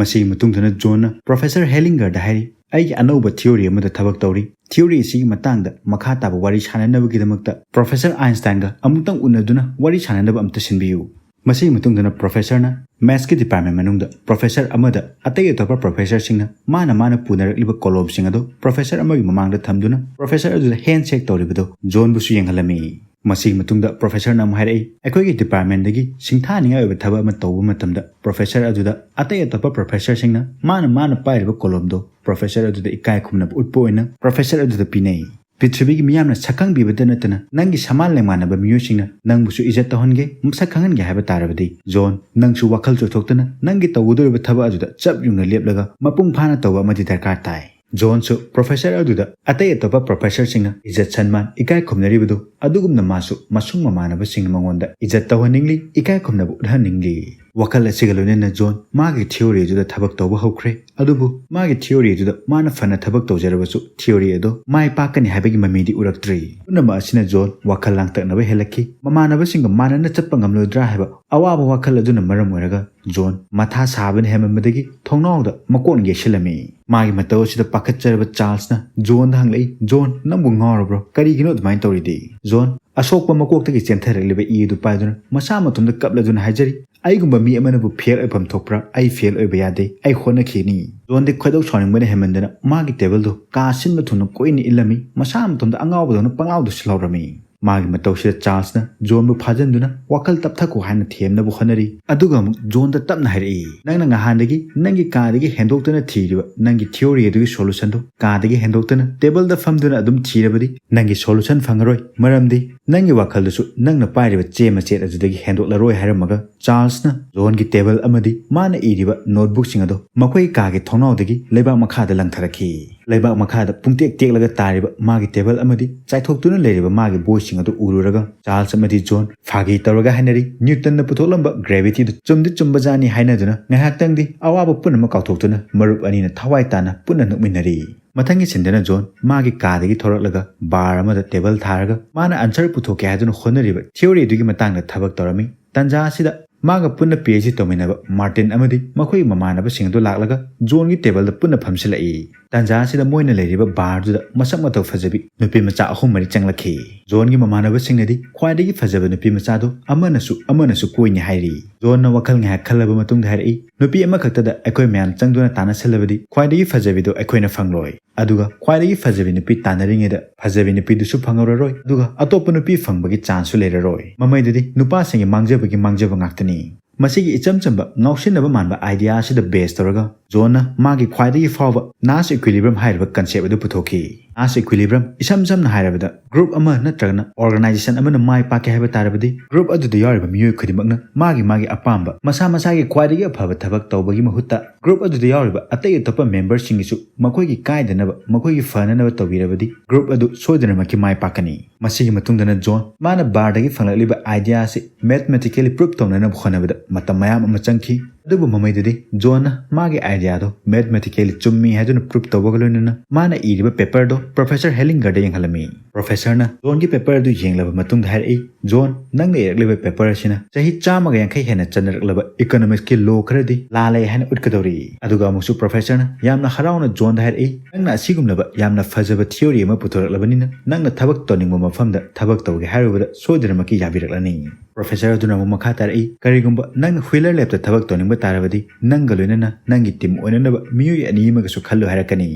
ꯃꯁꯤꯒꯤ ꯃꯇꯨꯡꯗꯅ ꯖꯣꯟꯅ ꯄ꯭ꯔꯣꯐꯦꯁꯔ ꯍꯦꯂꯤꯡꯒꯔꯗ ꯍꯥꯏꯔꯤ, "ꯑꯩꯒꯤ ꯑꯅꯧꯕ ꯊꯤꯑꯣꯔꯤ ꯑꯃꯗ ꯊꯕꯛ ꯇꯧꯔꯤ꯫ ꯊꯤꯑꯣꯔꯤ ꯑꯁꯤꯒꯤ ꯃꯇꯥꯡꯗ ꯃꯈꯥ ꯇꯥꯕ ꯋꯥꯔꯤ ꯁꯥꯟꯅꯅꯕꯒꯤꯗꯃꯛꯇ ꯄ꯭ꯔꯣꯐꯦꯁꯔ ꯑꯥꯏꯟꯁꯇꯥꯏꯟꯒ ꯑꯃꯨꯛꯇꯪ ꯎꯅꯗꯨꯅ ꯋꯥꯔꯤ ꯁꯥꯟꯅꯅꯕ ꯑꯝꯇ ꯁꯤꯟꯕꯤꯌꯨ꯫" ꯃꯁꯤꯒꯤ ꯃꯇꯨꯡꯗꯅ ꯄ꯭ꯔꯣꯐꯦꯁꯔꯅ ꯃꯦꯊꯁꯀꯤ ꯗꯤꯄꯥꯔꯠꯃꯦꯟ ꯃꯅꯨꯡꯗ ꯄ꯭ꯔꯣꯐꯦꯁꯔ ꯑꯃꯗ ꯑꯇꯩ ꯑꯇꯣꯞꯄ ꯄ꯭ꯔꯣꯐꯦꯁꯔꯁꯤꯡꯅ ꯃꯥꯅ ꯃꯥꯅ ꯄꯨꯅꯔꯛꯂꯤꯕ ꯀꯣꯂꯣꯝꯁꯤꯡ ꯑꯗꯨ ꯄ꯭ꯔꯣꯐꯦꯁꯔ ꯑꯃꯒꯤ ꯃꯃꯥꯡꯗ ꯊꯝꯗꯨꯅ ꯄ꯭ꯔꯣꯐꯦꯁꯔ ꯑꯗꯨꯗ ꯍꯦꯟ ꯁꯦꯛ ꯇꯧꯔꯤꯕꯗꯨ ꯖꯣꯟꯕꯨꯁꯨ ꯌꯦꯡꯍꯜꯂꯝꯃꯤ꯫ ꯃꯁꯤꯒꯤ ꯃꯇꯨꯡꯗ ꯄ꯭ꯔꯣꯐꯦꯁꯔꯅ ꯑꯃꯨꯛ ꯍꯥꯏꯔꯛꯏ, "ꯑꯩꯈꯣꯏꯒꯤ ꯗꯤꯄꯥꯔꯠꯃꯦꯟꯗꯒꯤ ꯁꯤꯡꯊꯥꯅꯤꯡꯉꯥꯏ ꯑꯣꯏꯕ ꯊꯕꯛ ꯑꯃ ꯇꯧꯕ ꯃꯇꯝꯗ ꯄ꯭ꯔꯣꯐꯦꯁꯔ ꯑꯗꯨꯗ ꯑꯇꯩ ꯑꯇꯣꯞꯄ ꯄ꯭ꯔꯣꯐꯦꯁꯔꯁꯤꯡꯅ ꯃꯥꯅ ꯃꯥꯅ ꯄꯥꯏꯔꯤꯕ ꯀꯣꯂꯣꯝꯗꯣ ꯄ꯭ꯔꯣꯐꯦꯁꯔ ꯑꯗꯨꯗ ꯏꯀꯥꯏ ꯈꯨꯝꯅꯕ ꯎꯠꯄ ꯑꯣꯏꯅ ꯄ꯭ꯔꯣꯐꯦꯁꯔ ꯑꯗꯨꯗ ꯄꯤꯅꯩ꯫ ꯄ꯭ꯔꯤꯊꯤꯕꯤꯒꯤ ꯃꯤꯌꯥꯝꯅ ꯁꯛꯈꯪꯕꯤꯕꯇ ꯅꯠꯇꯅ ꯅꯪꯒꯤ ꯁꯃꯥꯟ ꯂꯦꯡꯃꯥꯟꯅꯕ ꯃꯤꯑꯣꯏꯁꯤꯡꯅ ꯅꯪꯕꯨꯁꯨ ꯏꯖꯠ ꯇꯧꯍꯟꯒꯦ, ꯃꯁꯛ ꯈꯪꯍꯟꯒꯦ ꯍꯥꯏꯕ ꯇꯥꯔꯕꯗꯤ, ꯖꯣꯟ, ꯅꯪꯁꯨ ꯋꯥꯈꯜ ꯆꯣꯏꯊꯣꯛꯇꯅ ꯅꯪꯒꯤ ꯇꯧꯒꯗꯧꯔꯤꯕ ꯊꯕꯛ ꯑꯗꯨꯗ ꯆꯞ ꯌꯨꯡꯅ ꯂꯦꯞꯂꯒ ꯃꯄꯨꯡ ꯐꯥꯅ ꯇꯧꯕ ꯑꯃꯗꯤ ꯗꯔꯀꯥꯔ ꯇꯥꯏ꯫" ꯖꯣꯟꯁꯨ ꯄ꯭ꯔꯣꯐꯦꯁꯔ ꯑꯗꯨꯗ ꯑꯇꯩ ꯑꯇꯣꯞꯄ ꯄ꯭ꯔꯣꯐꯦꯁꯔꯁꯤꯡꯅ ꯏꯖꯠ ꯁꯟꯃꯥꯟ, ꯏꯀꯥꯏ ꯈꯨꯝꯅꯔꯤꯕꯗꯨ ꯑꯗꯨꯒꯨꯝꯅ ꯃꯥꯁꯨ ꯃꯁꯨꯡ ꯃꯃꯥꯟꯅꯕꯁꯤꯡꯅ ꯃꯉꯣꯟꯗ ꯏꯖꯠ ꯇꯧꯍꯟꯅꯤꯡꯂꯤ, ꯏꯀꯥꯏ ꯈꯨꯝꯅꯕ ꯎꯠꯍꯟꯅꯤꯡꯂꯤ꯫ ꯋꯥꯈꯜ ꯑꯁꯤꯒ ꯂꯣꯏꯅꯅ ꯖꯣꯟ ꯃꯥꯒꯤ ꯊꯤꯑꯣꯔꯤ ꯑꯗꯨꯗ ꯊꯕꯛ ꯇꯧꯕ ꯍꯧꯈ꯭ꯔꯦ꯫ ꯑꯗꯨꯕꯨ ꯃꯥꯒꯤ ꯊꯤꯑꯣꯔꯤ ꯑꯗꯨꯗ ꯃꯥꯅ ꯐꯅ ꯊꯕꯛ ꯇꯧꯖꯔꯕꯁꯨ ꯊꯤꯑꯣꯔꯤ ꯑꯗꯣ ꯃꯥꯏ ꯄꯥꯛꯀꯅꯤ ꯍꯥꯏꯕꯒꯤ ꯃꯃꯤꯗꯤ ꯎꯔꯛꯇ꯭ꯔꯤ꯫ ꯄꯨꯝꯅꯃꯛ ꯑꯁꯤꯅ ꯖꯣꯟ ꯋꯥꯈꯜ ꯂꯥꯡꯇꯛꯅꯕ ꯍꯦꯜꯂꯛꯈꯤ꯫ ꯃꯃꯥꯟꯅꯕꯁꯤꯡꯒ ꯃꯥꯟꯅꯅ ꯆꯠꯄ ꯉꯝꯂꯣꯏꯗ꯭ꯔꯥ ꯍꯥꯏꯕ ꯑꯋꯥꯕ ꯋꯥꯈꯜ ꯑꯗꯨꯅ ꯃꯔꯝ ꯑꯣꯏꯔꯒ ꯖꯣꯟ ꯃꯊꯥ ꯁꯥꯕꯅ ꯍꯦꯟꯃꯟꯕꯗꯒꯤ ꯊꯣꯡꯅꯥꯎꯗ ꯃꯀꯣꯟ ꯌꯩꯁꯤꯜꯂꯝꯃꯤ꯫ ꯃꯥꯒꯤ ꯃꯇꯧ ꯑꯁꯤꯗ ꯄꯥꯈꯠꯆꯔꯕ ꯆꯥꯔꯜꯁꯅ ꯖꯣꯟꯗ ꯍꯪꯂꯛꯏ, "ꯖꯣꯟ, ꯅꯪꯕꯨ ꯉꯥꯎꯔꯕ꯭ꯔꯣ? ꯀꯔꯤꯒꯤꯅꯣ ꯑꯗꯨꯃꯥꯏꯅ ꯇꯧꯔꯤꯗꯤ?" ꯖꯣꯟ ꯑꯁꯣꯛꯄ ꯃꯀꯣꯛꯇꯒꯤ ꯆꯦꯟꯊꯔꯛꯂꯤꯕ ꯏ ꯑꯗꯨ ꯄꯥꯏꯗꯨꯅ ꯃꯁꯥ ꯃꯇꯣꯝꯗ ꯀꯞꯂꯗꯨꯅ ꯍꯥꯏꯖꯔꯤ, "ꯑꯩꯒꯨꯝꯕ ꯃꯤ ꯑꯃꯅꯕꯨ ꯐꯦꯜ ꯑꯣꯏꯐꯝ ꯊꯣꯛꯄ꯭ꯔꯥ? ꯑꯩ ꯐꯦꯜ ꯑꯣꯏꯕ ꯌꯥꯗꯦ꯫ ꯑꯩ ꯍꯣꯠꯅꯈꯤꯅꯤ꯫" ꯖꯣꯟꯗꯤ ꯈꯣꯏꯗꯧ ꯁꯥꯎꯅꯤꯡꯕꯅ ꯍꯦꯟꯃꯟꯗꯅ ꯃꯥꯒꯤ ꯇꯦꯕꯜꯗꯨ ꯀꯥ ꯁꯤꯟꯕ ꯊꯨꯡꯅ ꯀꯣꯏꯅ ꯏꯜꯂꯝꯃꯤ꯫ ꯃꯁꯥ ꯃꯇꯣꯝꯗ ꯑꯉꯥꯎꯕꯗꯧꯅ ꯄꯪꯂꯥꯎꯗꯁꯨ ꯂꯥꯎꯔꯝꯃꯤ꯫ ꯃꯥꯒꯤ ꯃꯇꯧꯁꯤꯗ ꯆꯥꯔꯜꯁꯅ ꯖꯣꯟꯕꯨ ꯐꯥꯖꯤꯟꯗꯨꯅ ꯋꯥꯈꯜ ꯇꯞꯊꯈꯣ ꯍꯥꯏꯅ ꯊꯦꯝꯅꯕ ꯍꯣꯠꯅꯔꯤ꯫ ꯑꯗꯨꯒ ꯑꯃꯨꯛ ꯖꯣꯟꯗ ꯇꯞꯅ ꯍꯥꯏꯔꯛꯏ, "ꯅꯪꯅ ꯉꯍꯥꯟꯗꯒꯤ ꯅꯪꯒꯤ ꯀꯥꯗꯒꯤ ꯍꯦꯟꯗꯣꯛꯇꯅ ꯊꯤꯔꯤꯕ ꯅꯪꯒꯤ ꯊꯤꯑꯣꯔꯤ ꯑꯗꯨꯒꯤ ꯁꯣꯂꯨꯁꯟꯗꯨ ꯀꯥꯗꯒꯤ ꯍꯦꯟꯗꯣꯛꯇꯅ ꯇꯦꯕꯜꯗ ꯐꯝꯗꯨꯅ ꯑꯗꯨꯝ ꯊꯤꯔꯕꯗꯤ ꯅꯪꯒꯤ ꯁꯣꯂꯨꯁꯟ ꯐꯪꯉꯔꯣꯏ꯫ ꯃꯔꯝꯗꯤ ꯅꯪꯒꯤ ꯋꯥꯈꯜꯗꯨꯁꯨ ꯅꯪꯅ ꯄꯥꯏꯔꯤꯕ ꯆꯦ ꯃꯆꯦꯠ ꯑꯗꯨꯗꯒꯤ ꯍꯦꯟꯗꯣꯛꯂꯔꯣꯏ꯫" ꯍꯥꯏꯔꯝꯃꯒ ꯆꯥꯔꯜꯁꯅ ꯖꯣꯟꯒꯤ ꯇꯦꯕꯜ ꯑꯃꯗꯤ ꯃꯥꯅ ꯏꯔꯤꯕ ꯅꯣꯠꯕꯨꯛꯁꯤꯡ ꯑꯗꯨ ꯃꯈꯣꯏꯒꯤ ꯀꯥꯒꯤ ꯊꯣꯡꯅꯥꯎꯗꯒꯤ ꯂꯩꯕꯥꯛ ꯃꯈꯥꯗ ꯂꯪꯊꯔꯛꯈꯤ꯫ ꯂꯩꯕꯥꯛ ꯃꯈꯥꯗ ꯄꯨꯡꯇꯦꯛ ꯇꯦꯛꯂꯒ ꯇꯥꯔꯤꯕ ꯃꯥꯒꯤ ꯇꯦꯕꯜ ꯑꯃꯗꯤ ꯆꯥꯏꯊꯣꯛꯇꯨꯅ ꯂꯩꯔꯤꯕ ꯃꯥꯒꯤ ꯕꯣꯏꯁꯤꯡ ꯑꯗꯨ ꯎꯔꯨꯔꯒ ꯆꯥꯔꯜꯁ ꯑꯃꯗꯤ ꯖꯣꯟ ꯐꯥꯒꯤ ꯇꯧꯔꯒ ꯍꯥꯏꯅꯔꯤ, "ꯅ꯭ꯌꯨꯇꯟꯅ ꯄꯨꯊꯣꯛꯂꯝꯕ ꯒ꯭ꯔꯦꯚꯤꯇꯤꯗꯨ ꯆꯨꯝꯗꯤ ꯆꯨꯝꯕꯖꯥꯠꯅꯤ" ꯍꯥꯏꯅꯗꯨꯅ ꯉꯥꯏꯍꯥꯛꯇꯪꯗꯤ ꯑꯋꯥꯕ ꯄꯨꯝꯅꯃꯛ ꯀꯥꯎꯊꯣꯛꯇꯨꯅ ꯃꯔꯨꯞ ꯑꯅꯤꯅ ꯊꯋꯥꯏ ꯇꯥꯅ ꯄꯨꯟꯅ ꯅꯣꯛꯃꯤꯟꯅꯔꯤ꯫ ꯃꯊꯪꯒꯤ ꯁꯤꯟꯗꯅ ꯖꯣꯟ ꯃꯥꯒꯤ ꯀꯥꯗꯒꯤ ꯊꯣꯔꯛꯂꯒ ꯕꯥꯔ ꯑꯃꯗ ꯇꯦꯕꯜ ꯊꯥꯔꯒ ꯃꯥꯅ ꯑꯟꯁꯔ ꯄꯨꯊꯣꯛꯀꯦ ꯍꯥꯏꯗꯨꯅ ꯍꯣꯠꯅꯔꯤꯕ ꯊꯤꯑꯣꯔꯤ ꯑꯗꯨꯒꯤ ꯃꯇꯥꯡꯗ ꯊꯕꯛ ꯇꯧꯔꯝꯃꯤ꯫ ꯇꯥꯟꯖꯥ ꯑꯁꯤꯗ ꯃꯥꯒ ꯄꯨꯟꯅ ꯄꯤ ꯑꯩꯆ ꯗꯤ ꯇꯧꯃꯤꯟꯅꯕ ꯃꯥꯔꯇꯤꯟ ꯑꯃꯗꯤ ꯃꯈꯣꯏꯒꯤ ꯃꯃꯥꯟꯅꯕꯁꯤꯡ ꯑꯗꯨ ꯂꯥꯛꯂꯒ ꯖꯣꯟꯒꯤ ꯇꯦꯕꯜꯗ ꯄꯨꯟꯅ ꯐꯝꯁꯤꯜꯂꯛꯏ꯫ ꯇꯥꯟꯖꯥ ꯑꯁꯤꯗ ꯃꯣꯏꯅ ꯂꯩꯔꯤꯕ ꯕꯥꯔꯗꯨꯗ ꯃꯁꯛ ꯃꯇꯧ ꯐꯖꯕꯤ ꯅꯨꯄꯤ ꯃꯆꯥ ꯑꯍꯨꯝ ꯃꯔꯤ ꯆꯪꯂꯛꯈꯤ꯫ ꯖꯣꯟꯒꯤ ꯃꯃꯥꯟꯅꯕꯁꯤꯡꯅꯗꯤ ꯈ꯭ꯋꯥꯏꯗꯒꯤ ꯐꯖꯕ ꯅꯨꯄꯤ ꯃꯆꯥꯗꯨ ꯑꯃꯅꯁꯨ ꯑꯃꯅꯁꯨ ꯀꯣꯏꯅꯤ ꯍꯥꯏꯔꯤ꯫ ꯖꯣꯟꯅ ꯋꯥꯈꯜ ꯉꯥꯏꯍꯥꯛ ꯈꯜꯂꯕ ꯃꯇꯨꯡꯗ ꯍꯥꯏꯔꯛꯏ, "ꯅꯨꯄꯤ ꯑꯃꯈꯛꯇꯗ ꯑꯩꯈꯣꯏ ꯃꯌꯥꯝ ꯆꯪꯗꯨꯅ ꯇꯥꯟꯅꯁꯜꯂꯕꯗꯤ ꯈ꯭ꯋꯥꯏꯗꯒꯤ ꯐꯖꯕꯤꯗꯣ ꯑꯩꯈꯣꯏꯅ ꯐꯪꯂꯣꯏ꯫ ꯑꯗꯨꯒ ꯈ꯭ꯋꯥꯏꯗꯒꯤ ꯐꯖꯕꯤ ꯅꯨꯄꯤ ꯇꯥꯟꯅꯔꯤꯉꯩꯗ ꯐꯖꯕꯤ ꯅꯨꯄꯤꯗꯨꯁꯨ ꯐꯪꯍꯧꯔꯔꯣꯏ, ꯑꯗꯨꯒ ꯑꯇꯣꯞꯄ ꯅꯨꯄꯤ ꯐꯪꯕꯒꯤ ꯆꯥꯟꯁꯁꯨ ꯂꯩꯔꯔꯣꯏ꯫ ꯃꯃꯩꯗꯗꯤ ꯅꯨꯄꯥꯁꯤꯡꯒꯤ ꯃꯥꯡꯖꯕꯒꯤ ꯃꯥꯡꯖꯕ ꯉꯥꯛꯇꯅꯤ"꯫ ꯃꯁꯤꯒꯤ ꯏꯆꯝ ꯆꯝꯕ ꯉꯥꯎꯁꯤꯟꯅꯕ ꯃꯥꯟꯕ ꯑꯥꯏꯗꯤꯌꯥ ꯑꯁꯤꯗ ꯕꯦꯁ ꯇꯧꯔꯒ ꯖꯣꯟꯅ ꯃꯥꯒꯤ ꯈ꯭ꯋꯥꯏꯗꯒꯤ ꯐꯥꯎꯕ ꯅꯥꯁ ꯏꯀ꯭ꯋꯤꯂꯤꯕ꯭ꯔꯝ ꯍꯥꯏꯔꯤꯕ ꯀꯟꯁꯦꯞ ꯑꯗꯨ ꯄꯨꯊꯣꯛꯈꯤ꯫ ꯅꯥꯁ ꯏꯀ꯭ꯋꯤꯂꯤꯕ꯭ꯔꯝ, ꯏꯁꯝ ꯁꯝꯅ ꯍꯥꯏꯔꯕꯗ, ꯒ꯭ꯔꯨꯞ ꯑꯃ ꯅꯠꯇ꯭ꯔꯒꯅ ꯑꯣꯔꯒꯅꯥꯏꯖꯦꯁꯟ ꯑꯃꯅ ꯃꯥꯏ ꯄꯥꯛꯀꯦ ꯍꯥꯏꯕ ꯇꯥꯔꯕꯗꯤ, ꯒ꯭ꯔꯨꯞ ꯑꯗꯨꯗ ꯌꯥꯎꯔꯤꯕ ꯃꯤꯑꯣꯏ ꯈꯨꯗꯤꯡꯃꯛꯅ ꯃꯥꯒꯤ ꯃꯥꯒꯤ ꯑꯄꯥꯝꯕ, ꯃꯁꯥ ꯃꯁꯥꯒꯤ ꯈ꯭ꯋꯥꯏꯗꯒꯤ ꯑꯐꯕ ꯊꯕꯛ ꯇꯧꯕꯒꯤ ꯃꯍꯨꯠꯇ, ꯒ꯭ꯔꯨꯞ ꯑꯗꯨꯗ ꯌꯥꯎꯔꯤꯕ ꯑꯇꯩ ꯑꯇꯣꯞꯄ ꯃꯦꯝꯕꯔꯁꯤꯡꯒꯤꯁꯨ ꯃꯈꯣꯏꯒꯤ ꯀꯥꯏꯗꯅꯕ, ꯃꯈꯣꯏꯒꯤ ꯐꯅꯅꯕ ꯇꯧꯕꯤꯔꯕꯗꯤ, ꯒ꯭ꯔꯨꯞ ꯑꯗꯨ ꯁꯣꯏꯗꯅꯃꯛꯀꯤ ꯃꯥꯏ ꯄꯥꯛꯀꯅꯤ꯫ ꯃꯁꯤꯒꯤ ꯃꯇꯨꯡꯗꯅ ꯖꯣꯟ ꯃꯥꯅ ꯕꯥꯔꯗꯒꯤ ꯐꯪꯂꯛꯂꯤꯕ ꯑꯥꯏꯗꯤꯌꯥ ꯑꯁꯤ ꯃꯦꯊꯃꯦꯇꯤꯀꯦꯂꯤ ꯄ꯭ꯔꯨꯞ ꯇꯧꯅꯅꯕ ꯍꯣꯠꯅꯕꯗ ꯃꯇꯝ ꯃꯌꯥꯝ ꯑꯃ ꯆꯪꯈꯤ꯫ ꯑꯗꯨꯕꯨ ꯃꯃꯩꯗꯗꯤ ꯖꯣꯟꯅ ꯃꯥꯒꯤ ꯑꯥꯏꯗꯤꯌꯥꯗꯣ ꯃꯦꯊꯃꯦꯇꯤꯀꯦꯂꯤ ꯆꯨꯝꯃꯤ ꯍꯥꯏꯗꯨꯅ ꯄ꯭ꯔꯨꯞ ꯇꯧꯕꯒ ꯂꯣꯏꯅꯅ ꯃꯥꯅ ꯏꯔꯤꯕ ꯄꯦꯄꯔꯗꯣ ꯄ꯭ꯔꯣꯐꯦꯁꯔ ꯍꯦꯂꯤꯡꯒꯔꯗ ꯌꯦꯡꯍꯜꯂꯝꯃꯤ꯫ ꯄ꯭ꯔꯣꯐꯦꯁꯔꯅ ꯖꯣꯟꯒꯤ ꯄꯦꯄꯔ ꯑꯗꯨ ꯌꯦꯡꯂꯕ ꯃꯇꯨꯡꯗ ꯍꯥꯏꯔꯛꯏ, "ꯖꯣꯟ, ꯅꯪꯅ ꯏꯔꯛꯂꯤꯕ ꯄꯦꯄꯔ ꯑꯁꯤꯅ ꯆꯍꯤ ꯆꯥꯝꯃꯒ ꯌꯥꯡꯈꯩ ꯍꯦꯟꯅ ꯆꯠꯅꯔꯛꯂꯕ ꯏꯀꯣꯅꯣꯃꯤꯛꯁꯀꯤ ꯂꯣ ꯈꯔꯗꯤ ꯂꯥꯜꯂꯦ ꯍꯥꯏꯅ ꯎꯠꯀꯗꯧꯔꯤ"꯫ ꯑꯗꯨꯒ ꯑꯃꯨꯛꯁꯨ ꯄ꯭ꯔꯣꯐꯦꯁꯔꯅ ꯌꯥꯝꯅ ꯍꯔꯥꯎꯅ ꯖꯣꯟꯗ ꯍꯥꯏꯔꯛꯏ, "ꯅꯪꯅ ꯑꯁꯤꯒꯨꯝꯂꯕ ꯌꯥꯝꯅ ꯐꯖꯕ ꯊꯤꯑꯣꯔꯤ ꯑꯃ ꯄꯨꯊꯣꯔꯛꯂꯕꯅꯤꯅ, ꯅꯪꯅ ꯊꯕꯛ ꯇꯧꯅꯤꯡꯕ ꯃꯐꯝꯗ ꯊꯕꯛ ꯇꯧꯒꯦ ꯍꯥꯏꯔꯨꯕꯗ ꯁꯣꯏꯗꯅꯃꯛꯀꯤ ꯌꯥꯕꯤꯔꯛꯂꯅꯤ"꯫ ꯄ꯭ꯔꯣꯐꯦꯁꯔ ꯑꯗꯨꯅ ꯑꯃꯨꯛ ꯃꯈꯥ ꯇꯥꯔꯛꯏ, "ꯀꯔꯤꯒꯨꯝꯕ ꯅꯪꯅ ꯍꯨꯏꯂꯔ ꯂꯦꯞꯇ ꯊꯕꯛ ꯇꯧꯅꯤꯡꯕ ꯇꯥꯔꯕꯗꯤ, ꯅꯪꯒ ꯂꯣꯏꯅꯅ ꯅꯪꯒꯤ ꯇꯤꯝ ꯑꯣꯏꯅꯅꯕ ꯃꯤꯑꯣꯏ ꯑꯅꯤ ꯑꯃꯒꯁꯨ ꯈꯜꯂꯨ ꯍꯥꯏꯔꯛꯀꯅꯤ"꯫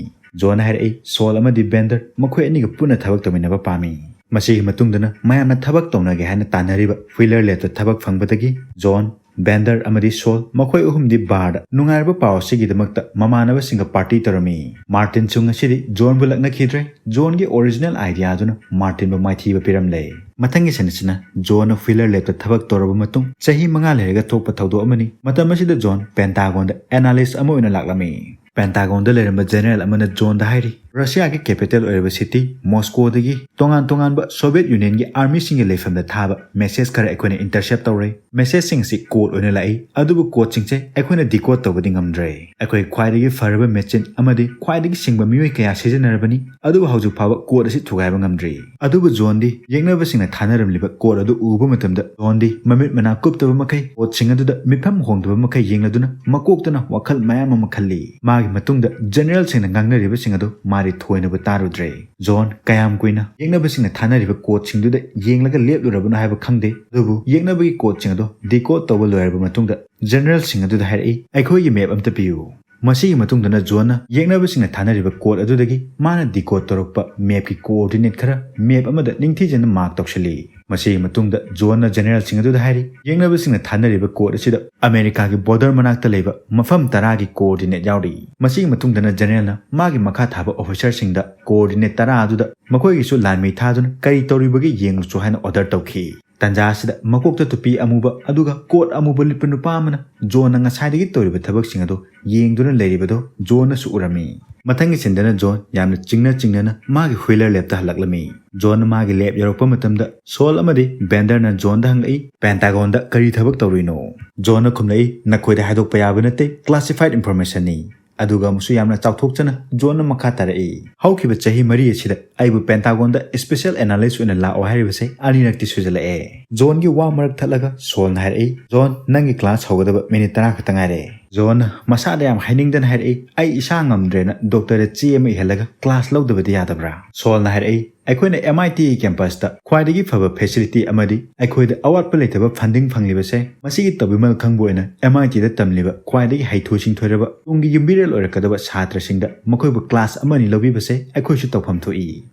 ꯖꯣꯟꯅ ꯍꯥꯏꯔꯛꯏ, "ꯁꯣꯜ ꯑꯃꯗꯤ ꯕꯦꯟꯗꯔ ꯃꯈꯣꯏ ꯑꯅꯤꯒ ꯄꯨꯟꯅ ꯊꯕꯛ ꯇꯧꯃꯤꯟꯅꯕ ꯄꯥꯝꯃꯤ"꯫ ꯃꯁꯤꯒꯤ ꯃꯇꯨꯡꯗꯅ ꯃꯌꯥꯝꯅ ꯊꯕꯛ ꯇꯧꯅꯒꯦ ꯍꯥꯏꯅ ꯇꯥꯟꯅꯔꯤꯕ ꯍꯨꯏꯂꯔ ꯂꯦꯞꯇ ꯊꯕꯛ ꯐꯪꯕꯗꯒꯤ ꯖꯣꯟ, ꯕꯦꯟꯗꯔ ꯑꯃꯗꯤ ꯁꯣꯜ ꯃꯈꯣꯏ ꯑꯍꯨꯝꯗꯤ ꯕꯥꯔꯗ ꯅꯨꯡꯉꯥꯏꯔꯕ ꯄꯥꯎ ꯑꯁꯤꯒꯤꯗꯃꯛꯇ ꯃꯃꯥꯟꯅꯕꯁꯤꯡꯒ ꯄꯥꯔꯇꯤ ꯇꯧꯔꯝꯃꯤ꯫ ꯃꯥꯔꯇꯤꯟꯁꯨ ꯉꯁꯤꯗꯤ ꯖꯣꯟꯕꯨ ꯂꯛꯅꯈꯤꯗ꯭ꯔꯦ꯫ ꯖꯣꯟꯒꯤ ꯑꯣꯔꯤꯖꯤꯅꯦꯜ ꯑꯥꯏꯗꯤꯌꯥꯗꯨꯅ ꯃꯥꯔꯇꯤꯟꯕꯨ ꯃꯥꯏꯊꯤꯕ ꯄꯤꯔꯝꯂꯦ꯫ ꯃꯊꯪꯒꯤ ꯁꯤꯟ ꯑꯁꯤꯅ ꯖꯣꯟꯅ ꯍꯨꯏꯂꯔ ꯂꯦꯞꯇ ꯊꯕꯛ ꯇꯧꯔꯕ ꯃꯇꯨꯡ ꯆꯍꯤ ꯃꯉꯥ ꯂꯩꯔꯒ ꯊꯣꯛꯄ ꯊꯧꯗꯣꯛ ꯑꯃꯅꯤ꯫ ꯃꯇꯝ ꯑꯁꯤꯗ ꯖꯣꯟ ꯄꯦꯟꯇꯥꯒꯣꯟꯗ ꯑꯦꯅꯥꯂꯤꯁ ꯑꯃ ꯑꯣꯏꯅ ꯂꯥꯛꯂꯝꯃꯤ꯫ ꯄꯦꯟꯇꯥꯒꯣꯟꯗ ꯂꯩꯔꯝꯕ ꯖꯦꯅꯔꯦꯜ ꯑꯃꯅ ꯖꯣꯟꯗ ꯍꯥꯏꯔꯤ, "ꯔꯁꯤꯌꯥꯒꯤ ꯀꯦꯄꯤꯇꯦꯜ ꯑꯣꯏꯔꯤꯕ ꯁꯤꯇꯤ ꯃꯣꯁꯀꯣꯗꯒꯤ ꯇꯣꯉꯥꯟ ꯇꯣꯉꯥꯟꯕ ꯁꯣꯚꯤꯌꯦꯠ ꯌꯨꯅꯤꯌꯟꯒꯤ ꯑꯥꯔꯃꯤꯁꯤꯡꯒꯤ ꯂꯩꯐꯝꯗ ꯊꯥꯕ ꯃꯦꯁꯦꯖ ꯈꯔ ꯑꯩꯈꯣꯏꯅ ꯏꯟꯇꯔꯁꯦꯞ ꯇꯧꯔꯦ꯫ ꯃꯦꯁꯦꯖꯁꯤꯡ ꯑꯁꯤ ꯀꯣꯗ ꯑꯣꯏꯅ ꯂꯥꯛꯏ, ꯑꯗꯨꯕꯨ ꯀꯣꯗꯁꯤꯡꯁꯦ ꯑꯩꯈꯣꯏꯅ ꯗꯤꯀꯣꯗ ꯇꯧꯕꯗꯤ ꯉꯝꯗ꯭ꯔꯦ꯫ ꯑꯩꯈꯣꯏ ꯈ꯭ꯋꯥꯏꯗꯒꯤ ꯐꯔꯕ ꯃꯦꯆꯤꯟ ꯑꯃꯗꯤ ꯈ꯭ꯋꯥꯏꯗꯒꯤ ꯁꯤꯡꯕ ꯃꯤꯑꯣꯏ ꯀꯌꯥ ꯁꯤꯖꯤꯟꯅꯔꯕꯅꯤ, ꯑꯗꯨꯕꯨ ꯍꯧꯖꯤꯛ ꯐꯥꯎꯕ ꯀꯣꯗ ꯑꯁꯤ ꯊꯨꯒꯥꯏꯕ ꯉꯝꯗ꯭ꯔꯤ꯫" ꯑꯗꯨꯕꯨ ꯖꯣꯟꯗꯤ ꯌꯦꯛꯅꯕꯁꯤꯡꯅ ꯊꯥꯅꯔꯝꯂꯤꯕ ꯀꯣꯗ ꯑꯗꯨ ꯎꯕ ꯃꯇꯝꯗ ꯖꯣꯟꯗꯤ ꯃꯃꯤꯠ ꯃꯅꯥ ꯀꯨꯞꯇꯕ ꯃꯈꯩ ꯀꯣꯗꯁꯤꯡ ꯑꯗꯨꯗ ꯃꯤꯐꯝ ꯍꯣꯡꯗꯕ ꯃꯈꯩ ꯌꯦꯡꯂꯗꯨꯅ ꯃꯀꯣꯛꯇꯅ ꯋꯥꯈꯜ ꯃꯌꯥꯝ ꯑꯃ ꯈꯜꯂꯤ꯫ ꯃꯥꯒꯤ ꯃꯇꯨꯡꯗ ꯖꯦꯅꯔꯦꯜꯁꯤꯡꯅ ꯉꯥꯡꯅꯔꯤꯕꯁꯤꯡ ꯑꯗꯨ ꯃꯥꯗꯤ ꯊꯣꯏꯅꯕꯨ ꯇꯥꯔꯨꯗ꯭ꯔꯦ꯫ ꯖꯣꯟ ꯀꯌꯥꯝ ꯀꯨꯏꯅ ꯌꯦꯛꯅꯕꯁꯤꯡꯅ ꯊꯥꯅꯔꯤꯕ ꯀꯣꯗꯁꯤꯡꯗꯨꯗ ꯌꯦꯡꯂꯒ ꯂꯦꯞꯂꯨꯔꯕꯅꯣ ꯍꯥꯏꯕ ꯈꯪꯗꯦ, ꯑꯗꯨꯕꯨ ꯌꯦꯛꯅꯕꯒꯤ ꯀꯣꯗꯁꯤꯡ ꯑꯗꯨ ꯗꯤꯀꯣꯗ ꯇꯧꯕ ꯂꯣꯏꯔꯕ ꯃꯇꯨꯡꯗ ꯖꯦꯅꯔꯦꯜꯁꯤꯡ ꯑꯗꯨꯗ ꯍꯥꯏꯔꯛꯏ, "ꯑꯩꯈꯣꯏꯒꯤ ꯃꯦꯞ ꯑꯝꯇ ꯄꯤꯌꯨ꯫" ꯃꯁꯤꯒꯤ ꯃꯇꯨꯡꯗꯅ ꯖꯣꯟꯅ ꯌꯦꯛꯅꯕꯁꯤꯡꯅ ꯊꯥꯅꯔꯤꯕ ꯀꯣꯗ ꯑꯗꯨꯗꯒꯤ ꯃꯥꯅ ꯗꯤꯀꯣꯗ ꯇꯧꯔꯛꯄ ꯃꯦꯞꯀꯤ ꯀꯣꯑꯣꯔꯗꯤꯅꯦꯠ ꯈꯔ ꯃꯦꯞ ꯑꯃꯗ ꯅꯤꯡꯊꯤꯖꯅ ꯃꯥꯔꯛ ꯇꯧꯁꯤꯜꯂꯤ꯫ ꯃꯁꯤꯒꯤ ꯃꯇꯨꯡꯗ ꯖꯣꯟꯅ ꯖꯦꯅꯔꯦꯜꯁꯤꯡ ꯑꯗꯨꯗ ꯍꯥꯏꯔꯤ, "ꯌꯦꯛꯅꯕꯁꯤꯡꯅ ꯊꯥꯅꯔꯤꯕ ꯀꯣꯗ ꯑꯁꯤꯗ ꯑꯃꯦꯔꯤꯀꯥꯒꯤ ꯕꯣꯔꯗꯔ ꯃꯅꯥꯛꯇ ꯂꯩꯕ ꯃꯐꯝ ꯇꯔꯥꯒꯤ ꯀꯣꯑꯣꯔꯗꯤꯅꯦꯠ ꯌꯥꯎꯔꯤ꯫" ꯃꯁꯤꯒꯤ ꯃꯇꯨꯡꯗꯅ ꯖꯦꯅꯔꯦꯜꯅ ꯃꯥꯒꯤ ꯃꯈꯥ ꯊꯥꯕ ꯑꯣꯐꯤꯁꯔꯁꯤꯡꯗ ꯀꯣꯑꯣꯔꯗꯤꯅꯦꯠ ꯇꯔꯥ ꯑꯗꯨꯗ ꯃꯈꯣꯏꯒꯤꯁꯨ ꯂꯥꯟꯃꯤ ꯊꯥꯗꯨꯅ ꯀꯔꯤ ꯇꯧꯔꯤꯕꯒꯦ ꯌꯦꯡꯂꯨꯆꯣ ꯍꯥꯏꯅ ꯑꯣꯔꯗꯔ ꯇꯧꯈꯤ꯫ ꯇꯟꯖꯥ ꯑꯁꯤꯗ ꯃꯀꯣꯛꯇ ꯇꯨꯄꯤ ꯑꯃꯨꯕ ꯑꯗꯨꯒ ꯀꯣꯠ ꯑꯃꯨꯕ ꯂꯤꯠꯄ ꯅꯨꯄꯥ ꯑꯃꯅ ꯖꯣꯟꯅ ꯉꯁꯥꯏꯗꯒꯤ ꯇꯧꯔꯤꯕ ꯊꯕꯛꯁꯤꯡ ꯑꯗꯨ ꯌꯦꯡꯗꯨꯅ ꯂꯩꯔꯤꯕꯗꯨ ꯖꯣꯟꯅꯁꯨ ꯎꯔꯝꯃꯤ꯫ ꯃꯊꯪꯒꯤ ꯁꯤꯟꯗꯅ ꯖꯣꯟ ꯌꯥꯝꯅ ꯆꯤꯡꯅ ꯆꯤꯡꯅꯅ ꯃꯥꯒꯤ ꯍꯨꯏꯂꯔ ꯂꯦꯞꯇ ꯍꯜꯂꯛꯂꯝꯃꯤ꯫ ꯖꯣꯟꯅ ꯃꯥꯒꯤ ꯂꯦꯞ ꯌꯧꯔꯛꯄ ꯃꯇꯝꯗ ꯁꯣꯜ ꯑꯃꯗꯤ ꯕꯦꯟꯗꯔꯅ ꯖꯣꯟꯗ ꯍꯪꯂꯛꯏ, "ꯄꯦꯟꯇꯥꯒꯣꯟꯗ ꯀꯔꯤ ꯊꯕꯛ ꯇꯧꯔꯨꯏꯅꯣ?" ꯖꯣꯟꯅ ꯈꯨꯝꯂꯛꯏ, "ꯅꯈꯣꯏꯗ ꯍꯥꯏꯗꯣꯛꯄ ꯌꯥꯕ ꯅꯠꯇꯦ, ꯀ꯭ꯂꯥꯁꯤꯐꯥꯏꯗ ꯏꯟꯐꯣꯔꯃꯦꯁꯟꯅꯤ꯫" ꯑꯗꯨꯒ ꯑꯃꯨꯛꯁꯨ ꯌꯥꯝꯅ ꯆꯥꯎꯊꯣꯛꯆꯅ ꯖꯣꯟꯅ ꯃꯈꯥ ꯇꯥꯔꯛꯏ, "ꯍꯧꯈꯤꯕ ꯆꯍꯤ ꯃꯔꯤ ꯑꯁꯤꯗ ꯑꯩꯕꯨ ꯄꯦꯟꯇꯥꯒꯣꯟꯗ ꯁ꯭ꯄꯦꯁꯦꯜ ꯑꯦꯅꯥꯂꯤꯁ ꯑꯣꯏꯅ ꯂꯥꯛꯑꯣ ꯍꯥꯏꯔꯤꯕꯁꯦ ꯑꯅꯤꯔꯛꯇꯤ ꯁꯨꯖꯜꯂꯛꯑꯦ꯫" ꯖꯣꯟꯒꯤ ꯋꯥ ꯃꯔꯛ ꯊꯠꯂꯒ ꯁꯣꯜꯅ ꯍꯥꯏꯔꯛꯏ, "ꯖꯣꯟ, ꯅꯪꯒꯤ ꯀ꯭ꯂꯥꯁ ꯍꯧꯒꯗꯕ ꯃꯤꯅꯤꯠ ꯇꯔꯥ ꯈꯛꯇ ꯉꯥꯏꯔꯦ꯫" ꯖꯣꯟꯅ ꯃꯁꯥꯗ ꯌꯥꯝ ꯍꯥꯏꯅꯤꯡꯗꯅ ꯍꯥꯏꯔꯛꯏ, "ꯑꯩ ꯏꯁꯥ ꯉꯝꯗ꯭ꯔꯦꯅ ꯗꯣꯛꯇꯔꯗ ꯆꯦ ꯑꯃ ꯏꯍꯜꯂꯒ ꯀ꯭ꯂꯥꯁ ꯂꯧꯗꯕꯗꯤ ꯌꯥꯗꯕ꯭ꯔꯥ?" ꯁꯣꯜꯅ ꯍꯥꯏꯔꯛꯏ, "ꯑꯩꯈꯣꯏꯅ ꯑꯦꯝ ꯑꯥꯏ ꯇꯤꯒꯤ ꯀꯦꯝꯄꯁꯇ ꯈ꯭ꯋꯥꯏꯗꯒꯤ ꯐꯕ ꯐꯦꯁꯤꯂꯤꯇꯤ ꯑꯃꯗꯤ ꯑꯩꯈꯣꯏꯗ ꯑꯋꯥꯠꯄ ꯂꯩꯇꯕ ꯐꯟꯗꯤꯡ ꯐꯪꯂꯤꯕꯁꯦ ꯃꯁꯤꯒꯤ ꯇꯧꯕꯤꯃꯜ ꯈꯪꯕ ꯑꯣꯏꯅ ꯑꯦꯝ ꯑꯥꯏ ꯇꯤꯗ ꯇꯝꯂꯤꯕ ꯈ꯭ꯋꯥꯏꯗꯒꯤ ꯍꯩꯊꯣꯏ ꯁꯤꯡꯊꯣꯏꯔꯕ ꯇꯨꯡꯒꯤ ꯌꯨꯝꯕꯤꯔꯦꯜ ꯑꯣꯏꯔꯛꯀꯗꯕ ꯁꯥꯇ꯭ꯔꯁꯤꯡꯗ ꯃꯈꯣꯏꯕꯨ ꯀ꯭ꯂꯥꯁ ꯑꯃ ꯑꯅꯤ ꯂꯧꯕꯤꯕꯁꯦ ꯑꯩꯈꯣꯏꯁꯨ ꯇꯧꯐꯝ ꯊꯣꯛꯏ꯫"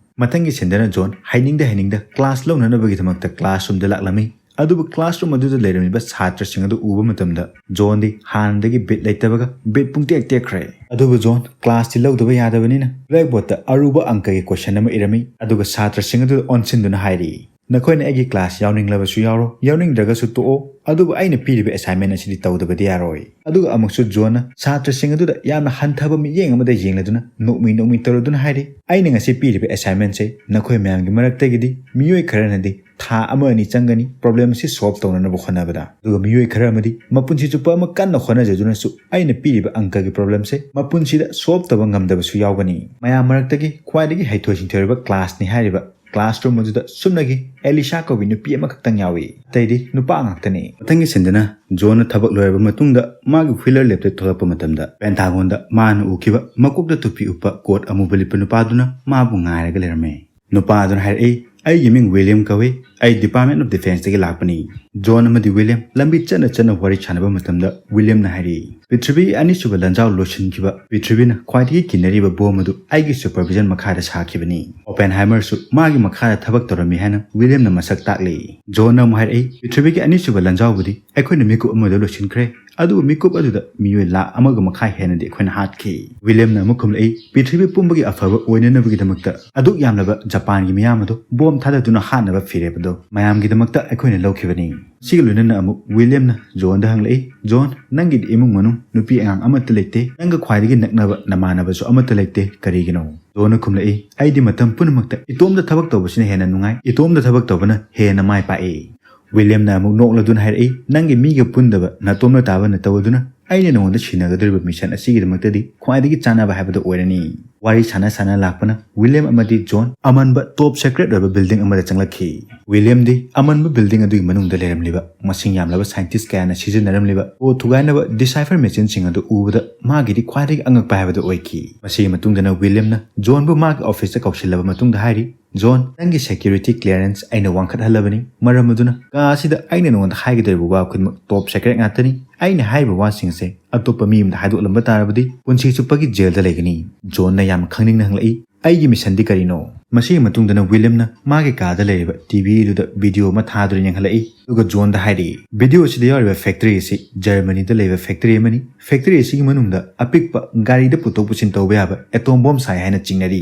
ꯃꯊꯪꯒꯤ ꯁꯤꯟꯗꯅ ꯖꯣꯟ ꯍꯩꯅꯤꯡꯗ ꯍꯩꯅꯤꯡꯗ ꯀ꯭ꯂꯥꯁ ꯂꯧꯅꯅꯕꯒꯤꯗꯃꯛꯇ ꯀ꯭ꯂꯥꯁꯔꯨꯝꯗ ꯂꯥꯛꯂꯝꯃꯤ꯫ ꯑꯗꯨꯕꯨ ꯀ꯭ꯂꯥꯁꯔꯨꯝ ꯑꯗꯨꯗ ꯂꯩꯔꯝꯃꯤꯕ ꯁꯥꯇ꯭ꯔꯁꯤꯡ ꯑꯗꯨ ꯎꯕ ꯃꯇꯝꯗ ꯖꯣꯟꯗꯤ ꯍꯥꯟꯅꯗꯒꯤ ꯕꯤꯠ ꯂꯩꯇꯕꯒ ꯕꯤꯠ ꯄꯨꯡꯇꯦꯛ ꯇꯦꯛꯈ꯭ꯔꯦ꯫ ꯑꯗꯨꯕꯨ ꯖꯣꯟ ꯀ꯭ꯂꯥꯁꯇꯤ ꯂꯧꯗꯕ ꯌꯥꯗꯕꯅꯤꯅ ꯕ꯭ꯂꯦꯛꯕꯣꯔꯗꯇ ꯑꯔꯨꯕ ꯑꯪꯀꯒꯤ ꯀꯣꯏꯁꯟ ꯑꯃ ꯏꯔꯝꯃꯤ꯫ ꯑꯗꯨꯒ ꯁꯥꯇ꯭ꯔꯁꯤꯡ ꯑꯗꯨꯗ ꯑꯣꯟꯁꯤꯟꯗꯨꯅ ꯍꯥꯏꯔꯤ, "ꯅꯈꯣꯏꯅ ꯑꯩꯒꯤ class ꯌꯥꯎꯅꯤꯡꯂꯕꯁꯨ ꯌꯥꯎꯔꯣ, ꯌꯥꯎꯅꯤꯡꯗ꯭ꯔꯒꯁꯨ ꯇꯣꯛꯑꯣ, ꯑꯗꯨꯕꯨ ꯑꯩꯅ ꯄꯤꯔꯤꯕ assignment ꯑꯁꯤꯗꯤ ꯇꯧꯗꯕꯗꯤ ꯌꯥꯔꯣꯏ"꯫ ꯑꯗꯨꯒ ꯑꯃꯨꯛꯁꯨ ꯖꯣꯟꯅ ꯁꯥꯇ꯭ꯔꯁꯤꯡ ꯑꯗꯨꯗ ꯌꯥꯝꯅ ꯍꯟꯊꯕ ꯃꯤꯠꯌꯦꯡ ꯑꯃꯗ ꯌꯦꯡꯂꯗꯨꯅ ꯅꯣꯛꯃꯤ ꯅꯣꯛꯃꯤ ꯇꯧꯔꯗꯨꯅ ꯍꯥꯏꯔꯤ, "ꯑꯩꯅ ꯉꯁꯤ ꯄꯤꯔꯤꯕ assignmentꯁꯦ ꯅꯈꯣꯏ ꯃꯌꯥꯝꯒꯤ ꯃꯔꯛꯇꯒꯤꯗꯤ ꯃꯤꯑꯣꯏ ꯈꯔꯅꯗꯤ ꯊꯥ ꯑꯃ ꯑꯅꯤ ꯆꯪꯒꯅꯤ problem ꯑꯁꯤ solve ꯇꯧꯅꯅꯕ ꯍꯣꯠꯅꯕꯗ, ꯑꯗꯨꯒ ꯃꯤꯑꯣꯏ ꯈꯔ ꯑꯃꯗꯤ ꯃꯄꯨꯟꯁꯤ ꯆꯨꯞꯄ ꯑꯃ ꯀꯟꯅ ꯍꯣꯠꯅꯖꯗꯨꯅꯁꯨ ꯑꯩꯅ ꯄꯤꯔꯤꯕ ꯑꯪꯀꯒꯤ problemꯁꯦ ꯃꯄꯨꯟꯁꯤꯗ solve ꯇꯧꯕ ꯉꯝꯗꯕꯁꯨ ꯌꯥꯎꯒꯅꯤ꯫ ꯃꯌꯥꯝ ꯃꯔꯛꯇꯒꯤ ꯈ꯭ꯋꯥꯏꯗꯒꯤ ꯍꯩꯊꯣꯏ ꯁꯤꯡꯊꯣꯏꯔꯕ classꯅꯤ ꯍꯥꯏꯔꯤꯕ classroom ꯑꯗꯨꯗ ꯁꯨꯞꯅꯒꯤ ꯑꯦꯂꯤꯁꯥ ꯀꯧꯕꯤ ꯅꯨꯄꯤ ꯑꯃꯈꯛꯇꯪ ꯌꯥꯎꯏ, ꯑꯇꯩꯗꯤ ꯅꯨꯄꯥ ꯉꯥꯛꯇꯅꯤ꯫ ꯃꯊꯪꯒꯤ sceneꯗꯅ ꯖꯣꯟꯅ ꯊꯕꯛ ꯂꯣꯏꯔꯕ ꯃꯇꯨꯡꯗ ꯃꯥꯒꯤ wheeler ꯂꯦꯞꯇ ꯊꯣꯛꯂꯛꯄ ꯃꯇꯝꯗ ꯄꯦꯟꯇꯥꯒꯣꯟꯗ ꯃꯥꯅ ꯎꯈꯤꯕ ꯃꯀꯣꯛꯇ ꯇꯨꯄꯤ ꯎꯞꯄ coat ꯑꯃꯨꯕ ꯂꯤꯠꯄ ꯅꯨꯄꯥꯗꯨꯅ ꯃꯥꯕꯨ ꯉꯥꯏꯔꯒ ꯂꯩꯔꯝꯃꯤ꯫ ꯅꯨꯄꯥ ꯑꯗꯨꯅ ꯍꯥꯏꯔꯛꯏ, "ꯑꯩꯒꯤ ꯃꯤꯡ ꯋꯤꯂꯤꯌꯝ ꯀꯧꯏ, ꯑꯩ Department of Defenceꯇꯒꯤ ꯂꯥꯛꯄꯅꯤ"꯫ ꯖꯣꯟ ꯑꯃꯗꯤ ꯋꯤꯂꯤꯌꯝ ꯂꯝꯕꯤ ꯆꯠꯅ ꯆꯠꯅ ꯋꯥꯔꯤ ꯁꯥꯟꯅꯕ ꯃꯇꯝꯗ ꯋꯤꯂꯤꯌꯝꯅ ꯍꯥꯏꯔꯛꯏ, "ꯄ꯭ꯔꯤꯊꯤꯕꯤꯒꯤ ꯑꯅꯤꯁꯨꯕ ꯂꯥꯟꯖꯥꯎ ꯂꯣꯏꯁꯤꯟꯈꯤꯕ, ꯄ꯭ꯔꯤꯊꯤꯕꯤꯅ ꯈ꯭ꯋꯥꯏꯗꯒꯤ ꯀꯤꯅꯔꯤꯕ bomb ꯑꯗꯨ ꯑꯩꯒꯤ supervision ꯃꯈꯥꯗ ꯁꯥꯈꯤꯕꯅꯤ꯫ ꯑꯣꯄꯦꯟꯍꯥꯏꯃꯔꯁꯨ ꯃꯥꯒꯤ ꯃꯈꯥꯗ ꯊꯕꯛ ꯇꯧꯔꯝꯃꯤ" ꯍꯥꯏꯅ ꯋꯤꯂꯤꯌꯝꯅ ꯃꯁꯛ ꯇꯥꯛꯂꯤ꯫ ꯖꯣꯟꯅ ꯑꯃꯨꯛ ꯍꯥꯏꯔꯛꯏ, "ꯄ꯭ꯔꯤꯊꯤꯕꯤꯒꯤ ꯑꯅꯤꯁꯨꯕ ꯂꯥꯟꯖꯥꯎꯕꯨꯗꯤ ꯑꯩꯈꯣꯏꯅ ꯃꯤꯀꯨꯞ ꯑꯃꯗ ꯂꯣꯏꯁꯤꯟꯈ꯭ꯔꯦ, ꯑꯗꯨꯕꯨ ꯃꯤꯀꯨꯞ ꯑꯗꯨꯗ ꯃꯤꯑꯣꯏ ꯂꯥꯈ ꯑꯃꯒ ꯃꯈꯥꯏ ꯍꯦꯟꯅꯗꯤ ꯑꯩꯈꯣꯏꯅ ꯍꯥꯠꯈꯤ"꯫ ꯋꯤꯂꯤꯌꯝꯅ ꯑꯃꯨꯛ ꯈꯨꯝꯂꯛꯏ, "ꯄ꯭ꯔꯤꯊꯤꯕꯤ ꯄꯨꯝꯕꯒꯤ ꯑꯐꯕ ꯑꯣꯏꯅꯅꯕꯒꯤꯗꯃꯛꯇ ꯑꯗꯨꯛ ꯌꯥꯝꯂꯕ ꯖꯄꯥꯟꯒꯤ ꯃꯤꯌꯥꯝ ꯑꯗꯨ bomb ꯊꯥꯗꯗꯨꯅ ꯍꯥꯠꯅꯕ ꯐꯤꯔꯦꯞ ꯑꯗꯨ ꯃꯌꯥꯝꯒꯤꯗꯃꯛꯇ ꯑꯩꯈꯣꯏꯅ ꯂꯧꯈꯤꯕꯅꯤ"꯫ ꯁꯤꯒ ꯂꯣꯏꯅꯅ ꯑꯃꯨꯛ ꯋꯤꯂꯤꯌꯝꯅ ꯖꯣꯟꯗ ꯍꯪꯂꯛꯏ, "ꯖꯣꯟ, ꯅꯪꯒꯤꯗꯤ ꯏꯃꯨꯡ ꯃꯅꯨꯡ, ꯅꯨꯄꯤ ꯑꯉꯥꯡ ꯑꯃꯠꯇ ꯂꯩꯇꯦ, ꯅꯪꯒ ꯈ꯭ꯋꯥꯏꯗꯒꯤ ꯅꯛꯅꯕ ꯅꯃꯥꯟꯅꯕꯁꯨ ꯑꯃꯠꯇ ꯂꯩꯇꯦ, ꯀꯔꯤꯒꯤꯅꯣ?" ꯖꯣꯟꯅ ꯈꯨꯝꯂꯛꯏ, "ꯑꯩꯗꯤ ꯃꯇꯝ ꯄꯨꯝꯅꯃꯛꯇ ꯏꯇꯣꯝꯗ ꯊꯕꯛ ꯇꯧꯕꯁꯤꯅ ꯍꯦꯟꯅ ꯅꯨꯡꯉꯥꯏ, ꯏꯇꯣꯝꯗ ꯊꯕꯛ ꯇꯧꯕꯅ ꯍꯦꯟꯅ ꯃꯥꯏ ꯄꯥꯛꯏ"꯫ ꯋꯤꯂꯤꯌꯝꯅ ꯑꯃꯨꯛ ꯅꯣꯛꯂꯗꯨꯅ ꯍꯥꯏꯔꯛꯏ, "ꯅꯪꯒꯤ ꯃꯤꯒ ꯄꯨꯟꯗꯕ, ꯅꯇꯣꯝꯅ ꯇꯥꯕ ꯅꯇꯧ ꯑꯗꯨꯅ ꯑꯩꯅ ꯅꯉꯣꯟꯗ ꯁꯤꯟꯅꯒꯗꯧꯔꯤꯕ mission ꯑꯁꯤꯒꯤꯗꯃꯛꯇꯗꯤ ꯈ꯭ꯋꯥꯏꯗꯒꯤ ꯆꯥꯟꯅꯕ ꯍꯥꯏꯕꯗꯨ ꯑꯣꯏꯔꯅꯤ"꯫ ꯋꯥꯔꯤ ꯁꯥꯟꯅ ꯁꯥꯟꯅ ꯂꯥꯛꯄꯅ ꯋꯤꯂꯤꯌꯝ ꯑꯃꯗꯤ ꯖꯣꯟ ꯑꯃꯟꯕ top secret ꯑꯣꯏꯕ building ꯑꯃꯗ ꯆꯪꯂꯛꯈꯤ꯫ ꯋꯤꯂꯤꯌꯝꯗꯤ ꯑꯃꯟꯕ building ꯑꯗꯨꯒꯤ ꯃꯅꯨꯡꯗ ꯂꯩꯔꯝꯂꯤꯕ ꯃꯁꯤꯡ ꯌꯥꯝꯂꯕ scientist ꯀꯌꯥꯅ ꯁꯤꯖꯤꯟꯅꯔꯝꯂꯤꯕ code ꯊꯨꯒꯥꯏꯅꯕ decipher machineꯁꯤꯡ ꯑꯗꯨ ꯎꯕꯗ ꯃꯥꯒꯤꯗꯤ ꯈ꯭ꯋꯥꯏꯗꯒꯤ ꯑꯉꯛꯄ ꯍꯥꯏꯕꯗꯨ ꯑꯣꯏꯈꯤ꯫ ꯃꯁꯤꯒꯤ ꯃꯇꯨꯡꯗꯅ ꯋꯤꯂꯤꯌꯝꯅ ꯖꯣꯟꯕꯨ ꯃꯥꯒꯤ officeꯇ ꯀꯧꯁꯤꯜꯂꯕ ꯃꯇꯨꯡꯗ ꯍꯥꯏꯔꯤ, "ꯖꯣꯟ, ꯅꯪꯒꯤ security clearance ꯑꯩꯅ ꯋꯥꯡꯈꯠꯍꯜꯂꯕꯅꯤ, ꯃꯔꯝ ꯑꯗꯨꯅ ꯀꯥ ꯑꯁꯤꯗ ꯑꯩꯅ ꯅꯉꯣꯟꯗ ꯍꯥꯏꯒꯗꯧꯔꯤꯕ ꯋꯥ ꯈꯨꯗꯤꯡꯃꯛ top secret ꯉꯥꯛꯇꯅꯤ꯫ ꯑꯩꯅ ꯍꯥꯏꯔꯤꯕ ꯋꯥꯁꯤꯡ ꯑꯁꯦ ꯑꯇꯣꯞꯄ ꯃꯤ ꯑꯃꯗ ꯍꯥꯏꯗꯣꯛꯂꯝꯕ ꯇꯥꯔꯕꯗꯤ ꯄꯨꯟꯁꯤ ꯆꯨꯞꯄꯒꯤ jailꯗ ꯂꯩꯒꯅꯤ"꯫ ꯖꯣꯟꯅ ꯌꯥꯝꯅ ꯈꯪꯅꯤꯡꯅ ꯍꯪꯂꯛꯏ, "ꯑꯩꯒꯤ missionꯗꯤ ꯀꯔꯤꯅꯣ?" ꯃꯁꯤꯒꯤ ꯃꯇꯨꯡꯗꯅ ꯋꯤꯂꯤꯌꯝꯅ ꯃꯥꯒꯤ ꯀꯥꯗ ꯂꯩꯔꯤꯕ TVꯗꯨꯗ video ꯑꯃ ꯊꯥꯗꯨꯅ ꯌꯦꯡꯍꯜꯂꯛꯏ, ꯑꯗꯨꯒ ꯖꯣꯟꯗ ꯍꯥꯏꯔꯛꯏ, "Video ꯑꯁꯤꯗ ꯌꯥꯎꯔꯤꯕ factory ꯑꯁꯤ ꯖꯔꯃꯅꯤꯗ ꯂꯩꯕ factory ꯑꯃꯅꯤ꯫ Factory ꯑꯁꯤꯒꯤ ꯃꯅꯨꯡꯗ ꯑꯄꯤꯛꯄ ꯒꯥꯔꯤꯗ ꯄꯨꯊꯣꯛ ꯄꯨꯁꯤꯟ ꯇꯧꯕ ꯌꯥꯕ atom bomb ꯁꯥꯏ ꯍꯥꯏꯅ ꯆꯤꯡꯅꯔꯤ"꯫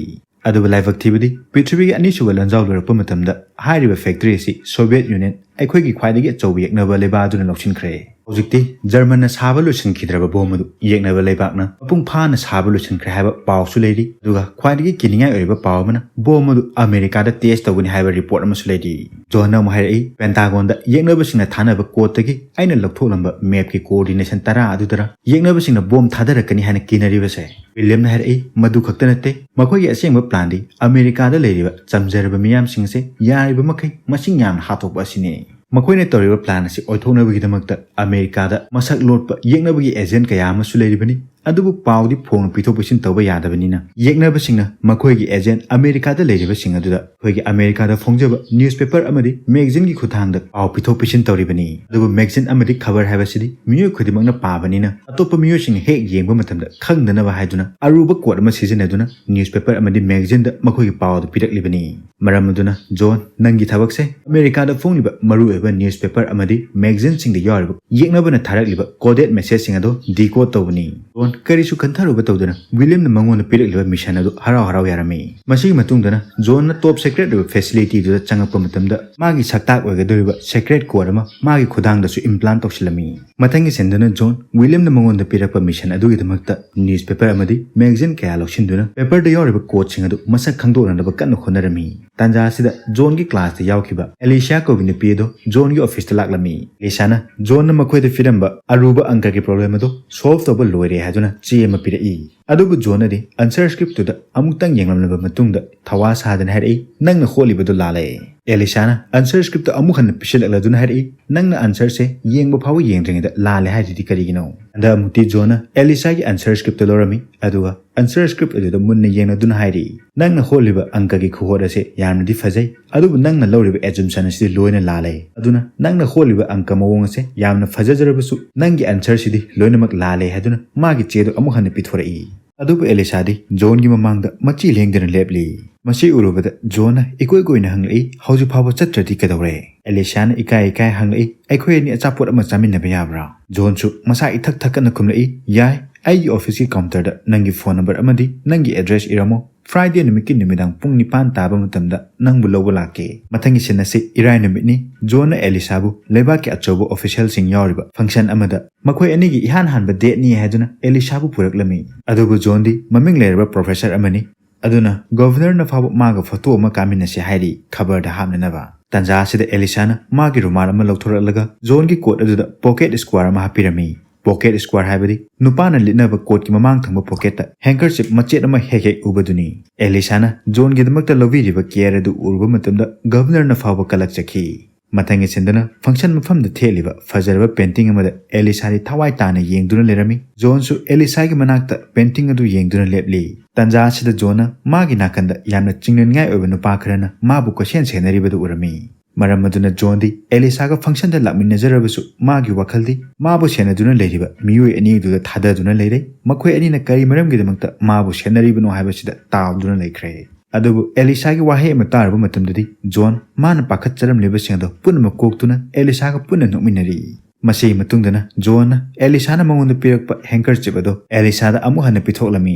ꯑꯗꯨꯕꯨ ꯂꯥꯏꯕꯛ ꯊꯤꯕꯗꯤ ꯄ꯭ꯔꯤꯊꯤꯕꯤꯒꯤ ꯑꯅꯤꯁꯨꯕ ꯂꯥꯟꯖꯥꯎ ꯂꯣꯏꯔꯛꯄ ꯃꯇꯝꯗ ꯍꯥꯏꯔꯤꯕ factory ꯑꯁꯤ Soviet Union, ꯑꯩꯈꯣꯏꯒꯤ ꯈ꯭ꯋꯥꯏꯗꯒꯤ ꯑꯆꯧꯕ ꯌꯦꯛꯅꯕ ꯂꯩꯕꯥꯛ ꯑꯗꯨꯅ ꯂꯧꯁꯤꯟꯈ꯭ꯔꯦ꯫ ꯍꯧꯖꯤꯛꯇꯤ ꯖꯔꯃꯟꯅ ꯁꯥꯕ ꯂꯣꯏꯁꯤꯟꯈꯤꯗ꯭ꯔꯕ ꯕꯣꯝ ꯑꯗꯨ ꯌꯦꯛꯅꯕ ꯂꯩꯕꯥꯛꯅ ꯃꯄꯨꯡ ꯐꯥꯅ ꯁꯥꯕ ꯂꯣꯏꯁꯤꯟꯈ꯭ꯔꯦ ꯍꯥꯏꯕ ꯄꯥꯎꯁꯨ ꯂꯩꯔꯤ꯫ ꯑꯗꯨꯒ ꯈ꯭ꯋꯥꯏꯗꯒꯤ ꯀꯤꯅꯤꯡꯉꯥꯏ ꯑꯣꯏꯔꯤꯕ ꯄꯥꯎ ꯑꯃꯅ, ꯕꯣꯝ ꯑꯗꯨ ꯑꯃꯦꯔꯤꯀꯥꯗ test ꯇꯧꯒꯅꯤ ꯍꯥꯏꯕ report ꯑꯃꯁꯨ ꯂꯩꯔꯤ꯫ ꯖꯣꯟꯅ ꯑꯃꯨꯛ ꯍꯥꯏꯔꯛꯏ, Pentagonꯗ ꯌꯦꯛꯅꯕꯁꯤꯡꯅ ꯊꯥꯅꯕ codeꯇꯒꯤ ꯑꯩꯅ ꯂꯧꯊꯣꯛꯂꯝꯕ mapꯀꯤ coordination ꯇꯔꯥ ꯑꯗꯨꯗꯔ ꯌꯦꯛꯅꯕꯁꯤꯡꯅ ꯕꯣꯝ ꯊꯥꯗꯔꯛꯀꯅꯤ ꯍꯥꯏꯅ ꯀꯤꯅꯔꯤꯕꯁꯦ? ꯋꯤꯂꯤꯌꯝꯅ ꯍꯥꯏꯔꯛꯏ, ꯃꯗꯨ ꯈꯛꯇ ꯅꯠꯇꯦ, ꯃꯈꯣꯏꯒꯤ ꯑꯁꯦꯡꯕ planꯗꯤ ꯑꯃꯦꯔꯤꯀꯥꯗ ꯂꯩꯔꯤꯕ ꯆꯝꯖꯔꯕ ꯃꯤꯌꯥꯝꯁꯤꯡ ꯑꯁꯦ ꯌꯥꯔꯤꯕ ꯃꯈꯩ ꯃꯁꯤꯡ ꯌꯥꯝꯅ ꯍꯥꯠꯇꯣꯛꯄ ꯑꯁꯤꯅꯤ꯫ ꯃꯈꯣꯏꯅ ꯇꯧꯔꯤꯕ plan ꯑꯁꯤ ꯑꯣꯏꯊꯣꯛꯅꯕꯒꯤꯗꯃꯛꯇ ꯑꯃꯦꯔꯤꯀꯥꯗ ꯃꯁꯛ ꯂꯣꯠꯄ ꯌꯦꯛꯅꯕꯒꯤ agent ꯀꯌꯥ ꯑꯃꯁꯨ ꯂꯩꯔꯤꯕꯅꯤ꯫ ꯑꯗꯨꯕꯨ ꯄꯥꯎꯗꯤ ꯐꯣꯡꯅ ꯄꯤꯊꯣꯛ ꯄꯤꯁꯤꯟ ꯇꯧꯕ ꯌꯥꯗꯕꯅꯤꯅ, ꯌꯦꯛꯅꯕꯁꯤꯡꯅ ꯃꯈꯣꯏꯒꯤ agent ꯑꯃꯦꯔꯤꯀꯥꯗ ꯂꯩꯔꯤꯕꯁꯤꯡ ꯑꯗꯨꯗ ꯑꯩꯈꯣꯏꯒꯤ ꯑꯃꯦꯔꯤꯀꯥꯗ ꯐꯣꯡꯖꯕ newspaper ꯑꯃꯗꯤ magazineꯒꯤ ꯈꯨꯠꯊꯥꯡꯗ ꯄꯥꯎ ꯄꯤꯊꯣꯛ ꯄꯤꯁꯤꯟ ꯇꯧꯔꯤꯕꯅꯤ꯫ ꯑꯗꯨꯕꯨ magazine ꯑꯃꯗꯤ ꯈꯕꯔ ꯍꯥꯏꯕꯁꯤꯗꯤ ꯃꯤꯑꯣꯏ ꯈꯨꯗꯤꯡꯃꯛꯅ ꯄꯥꯕꯅꯤꯅ, ꯑꯇꯣꯞꯄ ꯃꯤꯑꯣꯏꯁꯤꯡꯅ ꯍꯦꯛ ꯌꯦꯡꯕ ꯃꯇꯝꯗ ꯈꯪꯗꯅꯕ ꯍꯥꯏꯗꯨꯅ ꯑꯔꯨꯕ code ꯑꯃ ꯁꯤꯖꯤꯟꯅꯗꯨꯅ newspaper ꯑꯃꯗꯤ magazineꯗ ꯃꯈꯣꯏꯒꯤ ꯄꯥꯎ ꯑꯗꯨ ꯄꯤꯔꯛꯂꯤꯕꯅꯤ꯫ ꯃꯔꯝ ꯑꯗꯨꯅ, ꯖꯣꯟ, ꯅꯪꯒꯤ ꯊꯕꯛꯁꯦ ꯑꯃꯦꯔꯤꯀꯥꯗ ꯐꯣꯡꯂꯤꯕ ꯃꯔꯨꯑꯣꯏꯕ newspaper ꯑꯃꯗꯤ magazineꯁꯤꯡꯗ ꯌꯥꯎꯔꯤꯕ ꯌꯦꯛꯅꯕꯅ ꯊꯥꯔꯛꯂꯤꯕ coded messageꯁꯤꯡ ꯑꯗꯨ decode ꯇꯧꯕꯅꯤ꯫ ꯖꯣꯟ ꯀꯔꯤꯁꯨ ꯈꯟꯊꯔꯨꯕ ꯇꯧꯗꯅ ꯋꯤꯂꯤꯌꯝꯅ ꯃꯉꯣꯟꯗ ꯄꯤꯔꯛꯂꯤꯕ mission ꯑꯗꯨ ꯍꯔꯥꯎ ꯍꯔꯥꯎ ꯌꯥꯔꯝꯃꯤ꯫ ꯃꯁꯤꯒꯤ ꯃꯇꯨꯡꯗꯅ ꯖꯣꯟꯅ top secret ꯑꯣꯏꯕ facilityꯗꯨꯗ ꯆꯪꯉꯛꯄ ꯃꯇꯝꯗ ꯃꯥꯒꯤ ꯁꯛꯇꯥꯛ ꯑꯣꯏꯒꯗꯧꯔꯤꯕ secret code ꯑꯃ ꯃꯥꯒꯤ ꯈꯨꯗꯥꯡꯗꯁꯨ implant ꯇꯧꯁꯤꯜꯂꯝꯃꯤ꯫ ꯃꯊꯪꯒꯤ ꯁꯤꯟꯗꯨꯅ ꯖꯣꯟ ꯋꯤꯂꯤꯌꯝꯅ ꯃꯉꯣꯟꯗ ꯄꯤꯔꯛꯄ mission ꯑꯗꯨꯒꯤꯗꯃꯛꯇ newspaper ꯑꯃꯗꯤ magazine ꯀꯌꯥ ꯂꯧꯁꯤꯟꯗꯨꯅ paperꯗ ꯌꯥꯎꯔꯤꯕ codeꯁꯤꯡ ꯑꯗꯨ ꯃꯁꯛ ꯈꯪꯗꯣꯛꯅꯅꯕ ꯀꯟꯅ ꯍꯣꯠꯅꯔꯝꯃꯤ꯫ ꯇꯥꯟꯖꯥ ꯑꯁꯤꯗ ꯖꯣꯟꯒꯤ classꯇ ꯌꯥꯎꯈꯤꯕ ꯑꯦꯂꯤꯁꯤꯌꯥ ꯀꯧꯕꯤ ꯅꯨꯄꯤ ꯑꯗꯨ ꯖꯣꯟꯒꯤ officeꯇ ꯂꯥꯛꯂꯝꯃꯤ꯫ ꯑꯦꯂꯤꯁꯤꯌꯥꯅ ꯖꯣꯟꯅ ꯃꯈꯣꯏꯗ ꯄꯤꯔꯝꯕ ꯑꯔꯨꯕ ꯑꯪꯀꯒꯤ problem ꯑꯗꯨ solve ꯇꯧꯕ ꯂꯣꯏꯔꯦ ꯍꯥꯏꯗꯨꯅ ꯆꯦ ꯑꯃ ꯄꯤꯔꯛꯏ꯫ ꯑꯗꯨꯕꯨ ꯖꯣꯟꯅꯗꯤ answer scriptꯇꯨꯗ ꯑꯃꯨꯛꯇꯪ ꯌꯦꯡꯂꯝꯂꯕ ꯃꯇꯨꯡꯗ ꯊꯋꯥ ꯁꯥꯗꯅ ꯍꯥꯏꯔꯛꯏ, "ꯅꯪꯅ ꯍꯣꯠꯂꯤꯕꯗꯨ ꯂꯥꯜꯂꯦ꯫" ꯑꯦꯂꯤꯁꯤꯌꯥꯅ answer scriptꯇꯨ ꯑꯃꯨꯛ ꯍꯟꯅ ꯄꯤꯁꯤꯜꯂꯛꯂꯗꯨꯅ ꯍꯥꯏꯔꯛꯏ, "ꯅꯪꯅ answerꯁꯦ ꯌꯦꯡꯕ ꯐꯥꯎꯕ ꯌꯦꯡꯗ꯭ꯔꯤꯉꯩꯗ ꯂꯥꯜꯂꯦ ꯍꯥꯏꯔꯤꯗꯤ ꯀꯔꯤꯒꯤꯅꯣ?" ꯍꯟꯗꯛ ꯑꯃꯨꯛꯇꯤ ꯖꯣꯟꯅ ꯑꯦꯂꯤꯁꯤꯌꯥꯒꯤ answer scriptꯇꯨ ꯂꯧꯔꯝꯃꯤ, ꯑꯗꯨꯒ answer script ꯑꯗꯨꯗ ꯃꯨꯟꯅ ꯌꯦꯡꯂꯗꯨꯅ ꯍꯥꯏꯔꯛꯏ, "ꯅꯪꯅ ꯍꯣꯠꯂꯤꯕ ꯑꯪꯀꯒꯤ ꯈꯨꯍꯣꯠ ꯑꯁꯦ ꯌꯥꯝꯅꯗꯤ ꯐꯖꯩ, ꯑꯗꯨꯕꯨ ꯅꯪꯅ ꯂꯧꯔꯤꯕ assumption ꯑꯁꯤꯗꯤ ꯂꯣꯏꯅ ꯂꯥꯜꯂꯦ꯫ ꯑꯗꯨꯅ ꯅꯪꯅ ꯍꯣꯠꯂꯤꯕ ꯑꯪꯀ ꯃꯑꯣꯡ ꯑꯁꯦ ꯌꯥꯝꯅ ꯐꯖꯖꯔꯕꯁꯨ ꯅꯪꯒꯤ answerꯁꯤꯗꯤ ꯂꯣꯏꯅꯃꯛ ꯂꯥꯜꯂꯦ" ꯍꯥꯏꯗꯨꯅ ꯃꯥꯒꯤ ꯆꯦꯗꯨ ꯑꯃꯨꯛ ꯍꯟꯅ ꯄꯤꯊꯣꯔꯛꯏ꯫ ꯑꯗꯨꯕꯨ ꯑꯦꯂꯤꯁꯥꯗꯤ ꯖꯣꯟꯒꯤ ꯃꯃꯥꯡꯗ ꯃꯆꯤ ꯂꯦꯡꯗꯅ ꯂꯦꯞꯂꯤ꯫ ꯃꯁꯤ ꯎꯔꯨꯕꯗ ꯖꯣꯟꯅ ꯏꯀꯣꯏ ꯀꯣꯏꯅ ꯍꯪꯂꯛꯏ, "ꯍꯧꯖꯤꯛ ꯐꯥꯎꯕ ꯆꯠꯇ꯭ꯔꯗꯤ ꯀꯩꯗꯧꯔꯦ?" ꯑꯦꯂꯤꯁꯥꯅ ꯏꯀꯥꯏ ꯏꯀꯥꯏ ꯍꯪꯂꯛꯏ, "ꯑꯩꯈꯣꯏ ꯑꯅꯤ ꯑꯆꯥꯄꯣꯠ ꯑꯃ ꯆꯥꯃꯤꯟꯅꯕ ꯌꯥꯕ꯭ꯔꯥ?" ꯖꯣꯟꯁꯨ ꯃꯁꯥ ꯏꯊꯛ ꯊꯛꯀꯠꯅ ꯈꯨꯝꯂꯛꯏ, "ꯌꯥꯏ, ꯑꯩꯒꯤ officeꯀꯤ counterꯗ ꯅꯪꯒꯤ phone number ꯑꯃꯗꯤ ꯅꯪꯒꯤ address ꯏꯔꯝꯃꯣ꯫ Friday ꯅꯨꯃꯤꯠꯀꯤ ꯅꯨꯃꯤꯗꯥꯡ ꯄꯨꯡ ꯅꯤꯄꯥꯟ ꯇꯥꯕ ꯃꯇꯝꯗ ꯅꯪꯕꯨ ꯂꯧꯕ ꯂꯥꯛꯀꯦ꯫ ꯃꯊꯪꯒꯤ scene ꯑꯁꯤ ꯏꯔꯥꯏ ꯅꯨꯃꯤꯠꯅꯤ꯫ ꯖꯣꯟꯅ ꯑꯦꯂꯤꯁꯥꯕꯨ ꯂꯩꯕꯥꯛꯀꯤ ꯑꯆꯧꯕ officialꯁꯤꯡ ꯌꯥꯎꯔꯤꯕ function ꯑꯃꯗ ꯃꯈꯣꯏ ꯑꯅꯤꯒꯤ ꯏꯍꯥꯟ ꯍꯥꯟꯕ dateꯅꯤ ꯍꯥꯏꯗꯨꯅ ꯑꯦꯂꯤꯁꯥꯕꯨ ꯄꯨꯔꯛꯂꯝꯃꯤ꯫ ꯑꯗꯨꯕꯨ ꯖꯣꯟꯗꯤ ꯃꯃꯤꯡ ꯂꯩꯔꯕ professor ꯑꯃꯅꯤ꯫ ꯑꯗꯨꯅ governorꯅ ꯐꯥꯎꯕ ꯃꯥꯒ photo ꯑꯃ ꯀꯥꯃꯤꯟꯅꯁꯤ ꯍꯥꯏꯔꯤ ꯈꯕꯔꯗ ꯍꯥꯞꯅꯅꯕ꯫ ꯇꯥꯟꯖꯥ ꯑꯁꯤꯗ ꯑꯦꯂꯤꯁꯥꯅ ꯃꯥꯒꯤ ꯔꯨꯃꯥꯜ ꯑꯃ ꯂꯧꯊꯣꯔꯛꯂꯒ ꯖꯣꯟꯒꯤ coat ꯑꯗꯨꯗ pocket square ꯑꯃ ꯍꯥꯞꯄꯤꯔꯝꯃꯤ꯫ Pocket square ꯍꯥꯏꯕꯗꯤ ꯅꯨꯄꯥꯅ ꯂꯤꯠꯅꯕ coatꯀꯤ ꯃꯃꯥꯡ ꯊꯪꯕ pocketꯇ handkerchief ꯃꯆꯦꯠ ꯑꯃ ꯍꯦꯛ ꯍꯦꯛ ꯎꯕꯗꯨꯅꯤ꯫ ꯑꯦꯂꯤꯁꯥꯅ ꯖꯣꯟꯒꯤꯗꯃꯛꯇ ꯂꯧꯕꯤꯔꯤꯕ care ꯑꯗꯨ ꯎꯔꯨꯕ ꯃꯇꯝꯗ governorꯅ ꯐꯥꯎꯕ ꯀꯂꯛꯆꯈꯤ꯫ ꯃꯊꯪꯒꯤ sceneꯗꯅ function ꯃꯐꯝꯗ ꯊꯦꯠꯂꯤꯕ ꯐꯖꯔꯕ painting ꯑꯃꯗ ꯑꯦꯂꯤꯁꯥꯗꯤ ꯊꯋꯥꯏ ꯇꯥꯅ ꯌꯦꯡꯗꯨꯅ ꯂꯩꯔꯝꯃꯤ꯫ ꯖꯣꯟꯁꯨ ꯑꯦꯂꯤꯁꯥꯒꯤ ꯃꯅꯥꯛꯇ painting ꯑꯗꯨ ꯌꯦꯡꯗꯨꯅ ꯂꯦꯞꯂꯤ꯫ ꯇꯥꯟꯖꯥ ꯑꯁꯤꯗ ꯖꯣꯟꯅ ꯃꯥꯒꯤ ꯅꯥꯀꯟꯗ ꯌꯥꯝꯅ ꯆꯤꯡꯅꯅꯤꯡꯉꯥꯏ ꯑꯣꯏꯕ ꯅꯨꯄꯥ ꯈꯔꯅ ꯃꯥꯕꯨ ꯀꯣꯏꯁꯦꯟ ꯁꯦꯟꯅꯔꯤꯕꯗꯨ ꯎꯔꯝꯃꯤ꯫ ꯃꯔꯝ ꯑꯗꯨꯅ ꯖꯣꯟꯗꯤ ꯑꯦꯂꯤꯁꯥꯒ functionꯗ ꯂꯥꯛꯃꯤꯟꯅꯖꯔꯕꯁꯨ ꯃꯥꯒꯤ ꯋꯥꯈꯜꯗꯤ ꯃꯥꯕꯨ ꯁꯦꯟꯅꯗꯨꯅ ꯂꯩꯔꯤꯕ ꯃꯤꯑꯣꯏ ꯑꯅꯤ ꯑꯗꯨꯗ ꯊꯥꯗꯗꯨꯅ ꯂꯩꯔꯦ꯫ ꯃꯈꯣꯏ ꯑꯅꯤꯅ ꯀꯔꯤ ꯃꯔꯝꯒꯤꯗꯃꯛꯇ ꯃꯥꯕꯨ ꯁꯦꯟꯅꯔꯤꯕꯅꯣ ꯍꯥꯏꯕꯁꯤꯗ ꯇꯥꯎꯗꯨꯅ ꯂꯩꯈ꯭ꯔꯦ꯫ ꯑꯗꯨꯕꯨ ꯑꯦꯂꯤꯁꯥꯒꯤ ꯋꯥꯍꯩ ꯑꯃ ꯇꯥꯔꯨꯕ ꯃꯇꯝꯗꯗꯤ ꯖꯣꯟ ꯃꯥꯅ ꯄꯥꯈꯠꯆꯔꯝꯂꯤꯕꯁꯤꯡ ꯑꯗꯨ ꯄꯨꯝꯅꯃꯛ ꯀꯣꯛꯇꯨꯅ ꯑꯦꯂꯤꯁꯥꯒ ꯄꯨꯟꯅ ꯅꯣꯛꯃꯤꯟꯅꯔꯤ꯫ ꯃꯁꯤꯒꯤ ꯃꯇꯨꯡꯗꯅ ꯖꯣꯟꯅ ꯑꯦꯂꯤꯁꯥꯅ ꯃꯉꯣꯟꯗ ꯄꯤꯔꯛꯄ handkerchief ꯑꯗꯨ ꯑꯦꯂꯤꯁꯥꯗ ꯑꯃꯨꯛ ꯍꯟꯅ ꯄꯤꯊꯣꯛꯂꯝꯃꯤ꯫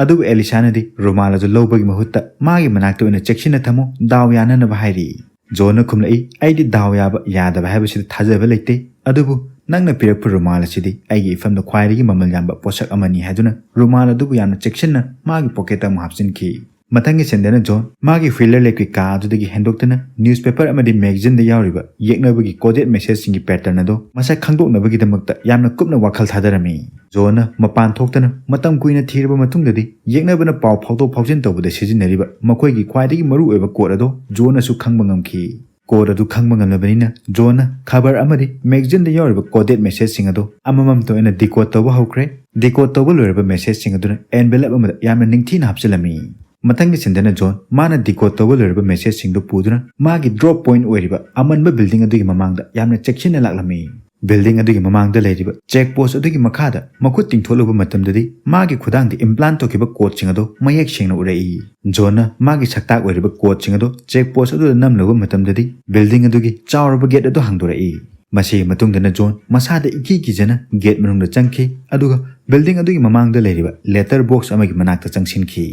ꯑꯗꯨꯕꯨ ꯑꯦꯂꯤꯁꯥꯅꯗꯤ ꯔꯨꯃꯥꯜ ꯑꯗꯨ ꯂꯧꯕꯒꯤ ꯃꯍꯨꯠꯇ ꯃꯥꯒꯤ ꯃꯅꯥꯛꯇ ꯑꯣꯏꯅ ꯆꯦꯛꯁꯤꯟꯅ ꯊꯝꯃꯨ, ꯗꯥꯎ ꯌꯥꯅꯅꯕ ꯍꯥꯏꯔꯤ꯫ ꯖꯣꯟꯅ ꯈꯨꯝꯂꯛꯏ, "ꯑꯩꯗꯤ ꯗꯥꯎ ꯌꯥꯕ ꯌꯥꯗꯕ ꯍꯥꯏꯕꯁꯤꯗ ꯊꯥꯖꯕ ꯂꯩꯇꯦ, ꯑꯗꯨꯕꯨ ꯅꯪꯅ ꯄꯤꯔꯛꯄ ꯔꯨꯃꯥꯜ ꯑꯁꯤꯗꯤ ꯑꯩꯒꯤ ꯏꯐꯝꯗ ꯈ꯭ꯋꯥꯏꯗꯒꯤ ꯃꯃꯜ ꯌꯥꯝꯕ ꯄꯣꯠꯁꯛ ꯑꯃꯅꯤ" ꯍꯥꯏꯗꯨꯅ ꯔꯨꯃꯥꯜ ꯑꯗꯨꯕꯨ ꯌꯥꯝꯅ ꯆꯦꯛꯁꯤꯟꯅ ꯃꯥꯒꯤ pocketꯇ ꯑꯃꯨꯛ ꯍꯥꯞꯆꯤꯟꯈꯤ꯫ ꯃꯊꯪꯒꯤ sceneꯗꯅ ꯖꯣꯟ ꯃꯥꯒꯤ Fiddler Labꯀꯤ ꯀꯥ ꯑꯗꯨꯗꯒꯤ ꯍꯦꯟꯗꯣꯛꯇꯨꯅ newspaper ꯑꯃꯗꯤ magazineꯗ ꯌꯥꯎꯔꯤꯕ ꯌꯦꯛꯅꯕꯒꯤ coded messageꯁꯤꯡꯒꯤ pattern ꯑꯗꯨ ꯃꯁꯛ ꯈꯪꯗꯣꯛꯅꯕꯒꯤꯗꯃꯛꯇ ꯌꯥꯝꯅ ꯀꯨꯞꯅ ꯋꯥꯈꯜ ꯊꯥꯗꯔꯝꯃꯤ꯫ ꯖꯣꯟꯅ ꯃꯄꯥꯟ ꯊꯣꯛꯇꯅ ꯃꯇꯝ ꯀꯨꯏꯅ ꯊꯤꯔꯕ ꯃꯇꯨꯡꯗꯗꯤ ꯌꯦꯛꯅꯕꯅ ꯄꯥꯎ ꯐꯥꯎꯗꯣꯛ ꯐꯥꯎꯖꯤꯟ ꯇꯧꯕꯗ ꯁꯤꯖꯤꯟꯅꯔꯤꯕ ꯃꯈꯣꯏꯒꯤ ꯈ꯭ꯋꯥꯏꯗꯒꯤ ꯃꯔꯨꯑꯣꯏꯕ code ꯑꯗꯨ ꯖꯣꯟꯅꯁꯨ ꯈꯪꯕ ꯉꯝꯈꯤ꯫ Code ꯑꯗꯨ ꯈꯪꯕ ꯉꯝꯂꯕꯅꯤꯅ ꯖꯣꯟꯅ ꯈꯕꯔ ꯑꯃꯗꯤ magazineꯗ ꯌꯥꯎꯔꯤꯕ coded messageꯁꯤꯡ ꯑꯗꯨ ꯑꯃꯃꯝꯇ ꯑꯣꯏꯅ decode ꯇꯧꯕ ꯍꯧꯈ꯭ꯔꯦ꯫ Decode ꯇꯧꯕ ꯂꯣꯏꯔꯕ messageꯁꯤꯡ ꯑꯗꯨꯅ envelope ꯑꯃꯗ ꯌꯥꯝꯅ ꯅꯤꯡꯊꯤꯅ ꯍꯥꯞꯆꯤꯜꯂꯝꯃꯤ꯫ ꯃꯊꯪꯒꯤ sceneꯗꯅ ꯖꯣꯟ ꯃꯥꯅ decode ꯇꯧꯕ ꯂꯣꯏꯔꯕ messageꯁꯤꯡꯗꯨ ꯄꯨꯗꯨꯅ ꯃꯥꯒꯤ drop point ꯑꯣꯏꯔꯤꯕ ꯑꯃꯟꯕ building ꯑꯗꯨꯒꯤ ꯃꯃꯥꯡꯗ ꯌꯥꯝꯅ ꯆꯦꯛꯁꯤꯟꯅ ꯂꯥꯛꯂꯝꯃꯤ꯫ Building ꯑꯗꯨꯒꯤ ꯃꯃꯥꯡꯗ ꯂꯩꯔꯤꯕ check post ꯑꯗꯨꯒꯤ ꯃꯈꯥꯗ ꯃꯈꯨꯠ ꯇꯤꯡꯊꯣꯛꯂꯨꯕ ꯃꯇꯝꯗꯗꯤ ꯃꯥꯒꯤ ꯈꯨꯗꯥꯡꯗ implant ꯇꯧꯈꯤꯕ codeꯁꯤꯡ ꯑꯗꯨ ꯃꯌꯦꯛ ꯁꯦꯡꯅ ꯎꯔꯛꯏ꯫ ꯖꯣꯟꯅ ꯃꯥꯒꯤ ꯁꯛꯇꯥꯛ ꯑꯣꯏꯔꯤꯕ codeꯁꯤꯡ ꯑꯗꯨ check post ꯑꯗꯨꯗ ꯅꯝꯂꯨꯕ ꯃꯇꯝꯗꯗꯤ building ꯑꯗꯨꯒꯤ ꯆꯥꯎꯔꯕ gate ꯑꯗꯨ ꯍꯥꯡꯗꯣꯔꯛꯏ꯫ ꯃꯁꯤꯒꯤ ꯃꯇꯨꯡꯗꯅ ꯖꯣꯟ ꯃꯁꯥꯗ ꯏꯀꯤ ꯀꯤꯖꯅ ꯒꯦꯠ ꯃꯅꯨꯡꯗ ꯆꯪꯈꯤ, ꯑꯗꯨꯒ ꯕꯤꯜꯗꯤꯡ ꯑꯗꯨꯒꯤ ꯃꯃꯥꯡꯗ ꯂꯩꯔꯤꯕ ꯂꯦꯇꯔ ꯕꯣꯛꯁ ꯑꯃꯒꯤ ꯃꯅꯥꯛꯇ ꯆꯪꯁꯤꯟꯈꯤ꯫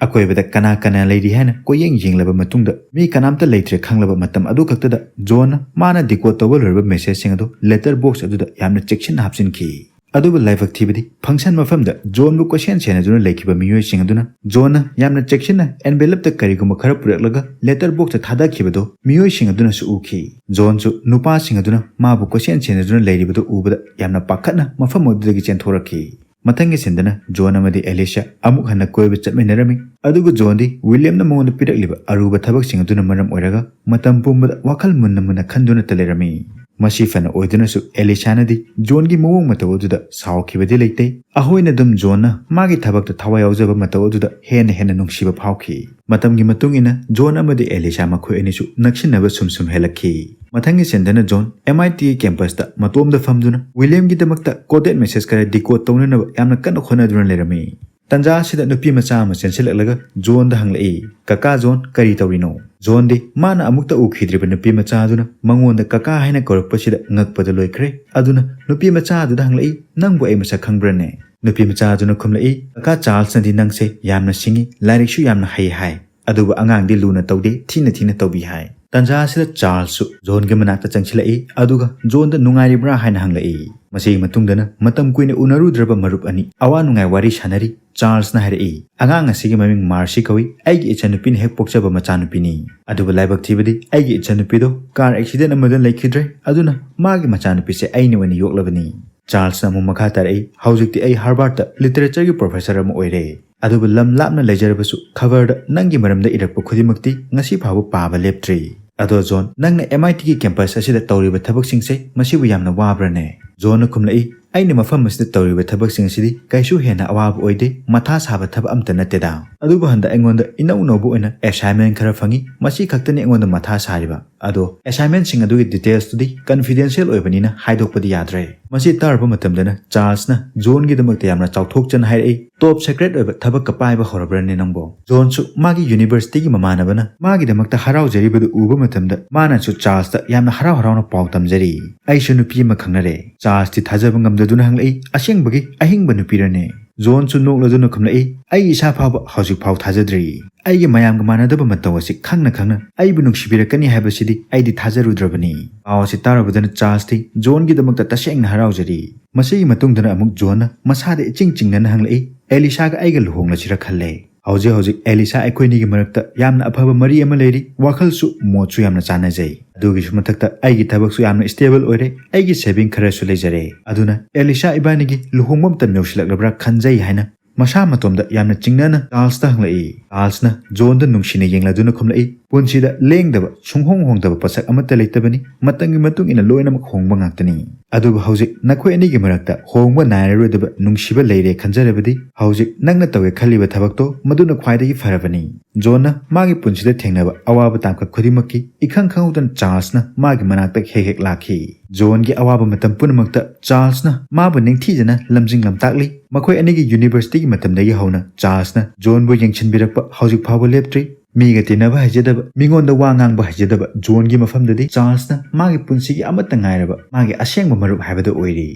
ꯑꯀꯣꯏꯕꯗ ꯀꯅꯥ ꯀꯅꯥ ꯂꯩꯔꯤ ꯍꯥꯏꯅ ꯀꯣꯏꯌꯦꯡ ꯌꯦꯡꯂꯕ ꯃꯇꯨꯡꯗ, ꯃꯤ ꯀꯅꯥꯝꯇ ꯂꯩꯇ꯭ꯔꯦ ꯈꯪꯂꯕ ꯃꯇꯝ ꯑꯗꯨ ꯈꯛꯇꯗ ꯖꯣꯟꯅ ꯃꯥꯅ ꯗꯤꯀꯣꯗ ꯇꯧꯕ ꯂꯣꯏꯔꯕ ꯃꯦꯁꯦꯖꯁꯤꯡ ꯑꯗꯨ ꯂꯦꯇꯔ ꯕꯣꯛꯁ ꯑꯗꯨꯗ ꯌꯥꯝꯅ ꯆꯦꯛꯁꯤꯟꯅ ꯍꯥꯞꯆꯤꯟꯈꯤ꯫ ꯑꯗꯨꯕꯨ ꯂꯥꯏꯕꯛ ꯊꯤꯕꯗꯤ, ꯐꯪꯁꯟ ꯃꯐꯝꯗ ꯖꯣꯟꯕꯨ ꯀꯣꯏꯁꯦꯟ ꯁꯦꯟꯅꯗꯨꯅ ꯂꯩꯈꯤꯕ ꯃꯤꯑꯣꯏꯁꯤꯡ ꯑꯗꯨꯅ ꯖꯣꯟꯅ ꯌꯥꯝꯅ ꯆꯦꯛꯁꯤꯟꯅ ꯑꯦꯟꯚꯦꯂꯞꯇ ꯀꯔꯤꯒꯨꯝꯕ ꯈꯔ ꯄꯨꯔꯛꯂꯒ ꯂꯦꯇꯔ ꯕꯣꯛꯁꯇ ꯊꯥꯗꯈꯤꯕꯗꯨ ꯃꯤꯑꯣꯏꯁꯤꯡ ꯑꯗꯨꯅꯁꯨ ꯎꯈꯤ꯫ ꯖꯣꯟꯁꯨ ꯅꯨꯄꯥꯁꯤꯡ ꯑꯗꯨꯅ ꯃꯥꯕꯨ ꯀꯣꯏꯁꯦꯟ ꯁꯦꯟꯅꯗꯨꯅ ꯂꯩꯔꯤꯕꯗꯨ ꯎꯕꯗ ꯌꯥꯝꯅ ꯄꯥꯈꯠꯅ ꯃꯐꯝ ꯑꯗꯨꯗꯒꯤ ꯆꯦꯟꯊꯣꯔꯛꯈꯤ꯫ ꯃꯊꯪꯒꯤ ꯁꯤꯟꯗꯅ ꯖꯣꯟ ꯑꯃꯗꯤ ꯑꯦꯂꯤꯁꯤꯌꯥ ꯑꯃꯨꯛ ꯍꯟꯅ ꯀꯣꯏꯕ ꯆꯠꯃꯤꯟꯅꯔꯝꯃꯤ, ꯑꯗꯨꯕꯨ ꯖꯣꯟꯗꯤ ꯋꯤꯂꯤꯌꯝꯅ ꯃꯉꯣꯟꯗ ꯄꯤꯔꯛꯂꯤꯕ ꯑꯔꯨꯕ ꯊꯕꯛꯁꯤꯡ ꯑꯗꯨꯅ ꯃꯔꯝ ꯑꯣꯏꯔꯒ ꯃꯇꯝ ꯄꯨꯝꯕꯗ ꯋꯥꯈꯜ ꯃꯨꯟꯅ ꯃꯨꯟꯅ ꯈꯟꯗꯨꯅꯇ ꯂꯩꯔꯝꯃꯤ꯫ ꯃꯁꯤ ꯐꯅ ꯑꯣꯏꯗꯨꯅꯁꯨ ꯑꯦꯂꯤꯁꯥꯅꯗꯤ ꯖꯣꯟꯒꯤ ꯃꯑꯣꯡ ꯃꯇꯧ ꯑꯗꯨꯗ ꯁꯥꯎꯈꯤꯕꯗꯤ ꯂꯩꯇꯦ꯫ ꯑꯍꯣꯏꯅ ꯑꯗꯨꯝ ꯖꯣꯟꯅ ꯃꯥꯒꯤ ꯊꯕꯛꯇ ꯊꯋꯥꯏ ꯌꯥꯎꯖꯕ ꯃꯇꯧ ꯑꯗꯨꯗ ꯍꯦꯟꯅ ꯍꯦꯟꯅ ꯅꯨꯡꯁꯤꯕ ꯐꯥꯎꯈꯤ꯫ ꯃꯇꯝꯒꯤ ꯃꯇꯨꯡ ꯏꯟꯅ ꯖꯣꯟ ꯑꯃꯗꯤ ꯑꯦꯂꯤꯁꯥ ꯃꯈꯣꯏ ꯑꯅꯤꯁꯨ ꯅꯛꯁꯤꯟꯅꯕ ꯁꯨꯝ ꯁꯨꯝ ꯍꯦꯜꯂꯛꯈꯤ꯫ ꯃꯊꯪꯒꯤ ꯁꯤꯟꯗꯅ ꯖꯣꯟ ꯑꯦꯝ ꯑꯥꯏ ꯇꯤꯒꯤ ꯀꯦꯝꯄꯁꯇ ꯃꯇꯣꯝꯗ ꯐꯝꯗꯨꯅ ꯋꯤꯂꯤꯌꯝꯒꯤꯗꯃꯛꯇ ꯀꯣꯗꯦꯠ ꯃꯦꯁꯦꯖ ꯈꯔ ꯗꯤꯀꯣꯗ ꯇꯧꯅꯅꯕ ꯌꯥꯝꯅ ꯀꯟꯅ ꯍꯣꯠꯅꯗꯨꯅ ꯂꯩꯔꯝꯃꯤ꯫ ꯇꯟꯖꯥ ꯑꯁꯤꯗ ꯅꯨꯄꯤ ꯃꯆꯥ ꯑꯃ ꯆꯦꯟꯁꯤꯜꯂꯛꯂꯒ ꯖꯣꯟꯗ ꯍꯪꯂꯛꯏ, "ꯀꯀꯥ ꯖꯣꯟ, ꯀꯔꯤ ꯇꯧꯔꯤꯅꯣ?" ꯖꯣꯟꯗꯤ ꯃꯥꯅ ꯑꯃꯨꯛꯇ ꯎꯈꯤꯗ꯭ꯔꯤꯕ ꯅꯨꯄꯤ ꯃꯆꯥ ꯑꯗꯨꯅ ꯃꯉꯣꯟꯗ ꯀꯀꯥ ꯍꯥꯏꯅ ꯀꯧꯔꯛꯄꯁꯤꯗ ꯉꯛꯄꯗ ꯂꯣꯏꯈ꯭ꯔꯦ꯫ ꯑꯗꯨꯅ ꯅꯨꯄꯤ ꯃꯆꯥ ꯑꯗꯨꯗ ꯍꯪꯂꯛꯏ, "ꯅꯪꯕꯨ ꯑꯩ ꯃꯁꯛ ꯈꯪꯕ꯭ꯔꯅꯦ?" ꯅꯨꯄꯤ ꯃꯆꯥ ꯑꯗꯨꯅ ꯈꯨꯝꯂꯛꯏ, "ꯀꯀꯥ ꯆꯥꯔꯜꯁꯅꯗꯤ ꯅꯪꯁꯦ ꯌꯥꯝꯅ ꯁꯤꯡꯉꯤ, ꯂꯥꯏꯔꯤꯛꯁꯨ ꯌꯥꯝꯅ ꯍꯩ ꯍꯥꯏ, ꯑꯗꯨꯕꯨ ꯑꯉꯥꯡꯗꯤ ꯂꯨꯅ ꯇꯧꯗꯦ, ꯊꯤꯅ ꯊꯤꯅ ꯇꯧꯕꯤ" ꯍꯥꯏ꯫ ꯇꯟꯖꯥ ꯑꯁꯤꯗ ꯆꯥꯔꯜꯁꯁꯨ ꯖꯣꯟꯒꯤ ꯃꯅꯥꯛꯇ ꯆꯪꯁꯤꯜꯂꯛꯏ, ꯑꯗꯨꯒ ꯖꯣꯟꯗ ꯅꯨꯡꯉꯥꯏꯔꯤꯕ꯭ꯔꯥ ꯍꯥꯏꯅ ꯍꯪꯂꯛꯏ꯫ ꯃꯁꯤꯒꯤ ꯃꯇꯨꯡꯗꯅ ꯃꯇꯝ ꯀꯨꯏꯅ ꯎꯅꯔꯨꯗ꯭ꯔꯕ ꯃꯔꯨꯞ ꯑꯅꯤ ꯑꯋꯥ ꯅꯨꯡꯉꯥꯏ ꯋꯥꯔꯤ ꯁꯥꯟꯅꯔꯤ꯫ ꯆꯥꯔꯜꯁꯅ ꯍꯥꯏꯔꯛꯏ, "ꯑꯉꯥꯡ ꯑꯁꯤꯒꯤ ꯃꯃꯤꯡ ꯃꯥꯔꯁꯤ ꯀꯧꯏ, ꯑꯩꯒꯤ ꯏꯆꯟꯅꯨꯄꯤꯅ ꯍꯦꯛ ꯄꯣꯛꯆꯕ ꯃꯆꯥꯅꯨꯄꯤꯅꯤ꯫ ꯑꯗꯨꯕꯨ ꯂꯥꯏꯕꯛ ꯊꯤꯕꯗꯤ ꯑꯩꯒꯤ ꯏꯆꯟꯅꯨꯄꯤꯗꯣ ꯀꯥꯔ ꯑꯦꯛꯁꯤꯗꯦꯟ ꯑꯃꯗ ꯂꯩꯈꯤꯗ꯭ꯔꯦ, ꯑꯗꯨꯅ ꯃꯥꯒꯤ ꯃꯆꯥꯅꯨꯄꯤꯁꯦ ꯑꯩꯅ ꯑꯣꯏꯅ ꯌꯣꯛꯂꯕꯅꯤ"꯫ ꯆꯥꯔꯜꯁꯅ ꯑꯃꯨꯛ ꯃꯈꯥ ꯇꯥꯔꯛꯏ, "ꯍꯧꯖꯤꯛꯇꯤ ꯑꯩ ꯍꯥꯔꯕꯥꯔꯗꯇ ꯂꯤꯇꯔꯦꯆꯔꯒꯤ ꯄ꯭ꯔꯣꯐꯦꯁꯔ ꯑꯃ ꯑꯣꯏꯔꯦ, ꯑꯗꯨꯕꯨ ꯂꯝ ꯂꯥꯞꯅ ꯂꯩꯖꯔꯕꯁꯨ ꯈꯕꯔꯗ ꯅꯪꯒꯤ ꯃꯔꯝꯗ ꯏꯔꯛꯄ ꯈꯨꯗꯤꯡꯃꯛꯇꯤ ꯉꯁꯤ ꯐꯥꯎꯕ ꯄꯥꯕ ꯂꯦꯞꯇ꯭ꯔꯤ꯫ ꯑꯗꯣ ꯖꯣꯟ, ꯅꯪꯅ ꯑꯦꯝ ꯑꯥꯏ ꯇꯤꯒꯤ ꯀꯦꯝꯄꯁ ꯑꯁꯤꯗ ꯇꯧꯔꯤꯕ ꯊꯕꯛꯁꯤꯡꯁꯦ ꯃꯁꯤꯕꯨ ꯌꯥꯝꯅ ꯋꯥꯕ꯭ꯔꯅꯦ?" ꯖꯣꯟꯅ ꯈꯨꯝꯂꯛꯏ, "ꯑꯩꯅ ꯃꯐꯝ ꯑꯁꯤꯗ ꯇꯧꯔꯤꯕ ꯊꯕꯛꯁꯤꯡ ꯑꯁꯤꯗꯤ ꯀꯩꯁꯨ ꯍꯦꯟꯅ ꯑꯋꯥꯕ ꯑꯣꯏꯗꯦ, ꯃꯊꯥ ꯁꯥꯕ ꯊꯕꯛ ꯑꯝꯇ ꯅꯠꯇꯦꯗ꯫ ꯑꯗꯨꯕꯨ ꯍꯟꯗꯛ ꯑꯩꯉꯣꯟꯗ ꯏꯅꯧ ꯅꯧꯕ ꯑꯣꯏꯅ ꯑꯦꯁꯥꯏꯟꯃꯦꯟ ꯈꯔ ꯐꯪꯉꯤ, ꯃꯁꯤ ꯈꯛꯇꯅꯤ ꯑꯩꯉꯣꯟꯗ ꯃꯊꯥ ꯁꯥꯔꯤꯕ꯫ ꯑꯗꯣ ꯑꯦꯁꯥꯏꯟꯃꯦꯟꯁꯤꯡ ꯑꯗꯨꯒꯤ ꯗꯤꯇꯦꯜꯁꯇꯨꯗꯤ ꯀꯟꯐꯤꯗꯦꯟꯁꯤꯌꯦꯜ ꯑꯣꯏꯕꯅꯤꯅ ꯍꯥꯏꯗꯣꯛꯄꯗꯤ ꯌꯥꯗ꯭ꯔꯦ"꯫ ꯃꯁꯤ ꯇꯥꯔꯨꯕ ꯃꯇꯝꯗꯅ ꯆꯥꯔꯜꯁꯅ ꯖꯣꯟꯒꯤꯗꯃꯛꯇ ꯌꯥꯝꯅ ꯆꯥꯎꯊꯣꯛꯆꯅ ꯍꯥꯏꯔꯛꯏ, "ꯇꯣꯞ ꯁꯦꯀ꯭ꯔꯦꯠ ꯑꯣꯏꯕ ꯊꯕꯛꯀ ꯄꯥꯏꯕ ꯍꯧꯔꯕ꯭ꯔꯅꯦ ꯅꯪꯕꯣ?" ꯖꯣꯟꯁꯨ ꯃꯥꯒꯤ ꯌꯨꯅꯤꯚꯔꯁꯤꯇꯤꯒꯤ ꯃꯃꯥꯟꯅꯕꯅ ꯃꯥꯒꯤꯗꯃꯛꯇ ꯍꯔꯥꯎꯖꯔꯤꯕꯗꯨ ꯎꯕ ꯃꯇꯝꯗ ꯃꯥꯅꯁꯨ ꯆꯥꯔꯜꯁꯇ ꯌꯥꯝꯅ ꯍꯔꯥꯎ ꯍꯔꯥꯎꯅ ꯄꯥꯎ ꯇꯝꯖꯔꯤ꯫ "ꯑꯩꯁꯨ ꯅꯨꯄꯤ ꯑꯃ ꯈꯪꯅꯔꯦ꯫" ꯆꯥꯔꯜꯁꯇꯤ ꯊꯥꯖꯕ ꯉꯝꯗꯗꯨꯅ ꯍꯪꯂꯛꯏ, "ꯑꯁꯦꯡꯕꯒꯤ ꯑꯍꯤꯡꯕ ꯅꯨꯄꯤꯔꯅꯦ?" ꯖꯣꯟꯁꯨ ꯅꯣꯛꯂꯗꯨꯅ ꯈꯨꯝꯂꯛꯏ, "ꯑꯩ ꯏꯁꯥ ꯐꯥꯎꯕ ꯍꯧꯖꯤꯛ ꯐꯥꯎ ꯊꯥꯖꯗ꯭ꯔꯤ꯫ ꯑꯩꯒꯤ ꯃꯌꯥꯝꯒ ꯃꯥꯟꯅꯗꯕ ꯃꯇꯧ ꯑꯁꯤ ꯈꯪꯅ ꯈꯪꯅ ꯑꯩꯕꯨ ꯅꯨꯡꯁꯤꯕꯤꯔꯛꯀꯅꯤ ꯍꯥꯏꯕꯁꯤꯗꯤ ꯑꯩꯗꯤ ꯊꯥꯖꯔꯨꯗ꯭ꯔꯕꯅꯤ꯫" ꯄꯥꯎ ꯑꯁꯤ ꯇꯥꯔꯨꯕꯗꯅ ꯆꯥꯔꯜꯁꯇꯤ ꯖꯣꯟꯒꯤꯗꯃꯛꯇ ꯇꯁꯦꯡꯅ ꯍꯔꯥꯎꯖꯔꯤ꯫ ꯃꯁꯤꯒꯤ ꯃꯇꯨꯡꯗꯅ ꯑꯃꯨꯛ ꯖꯣꯟꯅ ꯃꯁꯥꯗ ꯏꯆꯤꯡ ꯆꯤꯡꯅꯅ ꯍꯪꯂꯛꯏ, "ꯑꯦꯂꯤꯁꯥꯒ ꯑꯩꯒ ꯂꯨꯍꯣꯡꯂꯁꯤꯔ ꯈꯜꯂꯦ꯫ ꯍꯧꯖꯤꯛ ꯍꯧꯖꯤꯛ ꯑꯦꯂꯤꯁꯥ ꯑꯩꯈꯣꯏꯅꯤꯒꯤ ꯃꯔꯛꯇ ꯌꯥꯝꯅ ꯑꯐꯕ ꯃꯔꯤ ꯑꯃ ꯂꯩꯔꯤ, ꯋꯥꯈꯜꯁꯨ ꯃꯣꯠꯁꯨ ꯌꯥꯝꯅ ꯆꯥꯟꯅꯖꯩ꯫ ꯑꯗꯨꯒꯤꯁꯨ ꯃꯊꯛꯇ ꯑꯩꯒꯤ ꯊꯕꯛꯁꯨ ꯌꯥꯝꯅ ꯁ꯭ꯇꯦꯕꯜ ꯑꯣꯏꯔꯦ, ꯑꯩꯒꯤ ꯁꯦꯚꯤꯡ ꯈꯔꯁꯨ ꯂꯩꯖꯔꯦ꯫ ꯑꯗꯨꯅ ꯑꯦꯂꯤꯁꯥ ꯏꯕꯥꯅꯤꯒꯤ ꯂꯨꯍꯣꯡꯕ ꯃꯇꯝ ꯌꯧꯁꯤꯜꯂꯛꯂꯕ꯭ꯔꯥ ꯈꯟꯖꯩ" ꯍꯥꯏꯅ ꯃꯁꯥ ꯃꯇꯣꯝꯗ ꯌꯥꯝꯅ ꯆꯤꯡꯅꯅ ꯆꯥꯔꯜꯁꯇ ꯍꯪꯂꯛꯏ꯫ ꯆꯥꯔꯜꯁꯅ ꯖꯣꯟꯗ ꯅꯨꯡꯁꯤꯅ ꯌꯦꯡꯂꯗꯨꯅ ꯈꯨꯝꯂꯛꯏ, "ꯄꯨꯟꯁꯤꯗ ꯂꯦꯡꯗꯕ, ꯁꯨꯡꯍꯣꯡ ꯍꯣꯡꯗꯕ ꯄꯣꯠꯁꯛ ꯑꯃꯠꯇ ꯂꯩꯇꯕꯅꯤ꯫ ꯃꯇꯝꯒꯤ ꯃꯇꯨꯡ ꯏꯟꯅ ꯂꯣꯏꯅꯃꯛ ꯍꯣꯡꯕ ꯉꯥꯛꯇꯅꯤ꯫ ꯑꯗꯨꯕꯨ ꯍꯧꯖꯤꯛ ꯅꯈꯣꯏ ꯑꯅꯤꯒꯤ ꯃꯔꯛꯇ ꯍꯣꯡꯕ ꯅꯥꯏꯔꯔꯣꯏꯗꯕ ꯅꯨꯡꯁꯤꯕ ꯂꯩꯔꯦ ꯈꯟꯖꯔꯕꯗꯤ ꯍꯧꯖꯤꯛ ꯅꯪꯅ ꯇꯧꯒꯦ ꯈꯜꯂꯤꯕ ꯊꯕꯛꯇꯣ ꯃꯗꯨꯅ ꯈ꯭ꯋꯥꯏꯗꯒꯤ ꯐꯔꯕꯅꯤ꯫" ꯖꯣꯟꯅ ꯃꯥꯒꯤ ꯄꯨꯟꯁꯤꯗ ꯊꯦꯡꯅꯕ ꯑꯋꯥꯕ ꯇꯥꯡꯀꯛ ꯈꯨꯗꯤꯡꯃꯛꯀꯤ ꯏꯈꯪ ꯈꯪꯍꯧꯗꯅ ꯆꯥꯔꯜꯁꯅ ꯃꯥꯒꯤ ꯃꯅꯥꯛꯇ ꯍꯦꯛ ꯍꯦꯛ ꯂꯥꯛꯈꯤ꯫ ꯖꯣꯟꯒꯤ ꯑꯋꯥꯕ ꯃꯇꯝ ꯄꯨꯝꯅꯃꯛꯇ ꯆꯥꯔꯜꯁꯅ ꯃꯥꯕꯨ ꯅꯤꯡꯊꯤꯖꯅ ꯂꯝꯖꯤꯡ ꯂꯝꯇꯥꯛꯂꯤ꯫ ꯃꯈꯣꯏ ꯑꯅꯤꯒꯤ ꯌꯨꯅꯤꯚꯔꯁꯤꯇꯤꯒꯤ ꯃꯇꯝꯗꯒꯤ ꯍꯧꯅ ꯆꯥꯔꯜꯁꯅ ꯖꯣꯟꯕꯨ ꯌꯦꯡꯁꯤꯟꯕꯤꯔꯛꯄ ꯍꯧꯖꯤꯛ ꯐꯥꯎꯕ ꯂꯦꯞꯇ꯭ꯔꯤ꯫ ꯃꯤꯒ ꯇꯤꯟꯅꯕ ꯍꯩꯖꯗꯕ, ꯃꯤꯉꯣꯟꯗ ꯋꯥ ꯉꯥꯡꯕ ꯍꯩꯖꯗꯕ ꯖꯣꯟꯒꯤ ꯃꯐꯝꯗꯗꯤ ꯆꯥꯔꯜꯁꯅ ꯃꯥꯒꯤ ꯄꯨꯟꯁꯤꯒꯤ ꯑꯃꯠꯇ ꯉꯥꯏꯔꯕ ꯃꯥꯒꯤ ꯑꯁꯦꯡꯕ ꯃꯔꯨꯞ ꯍꯥꯏꯕꯗꯨ ꯑꯣꯏꯔꯤ꯫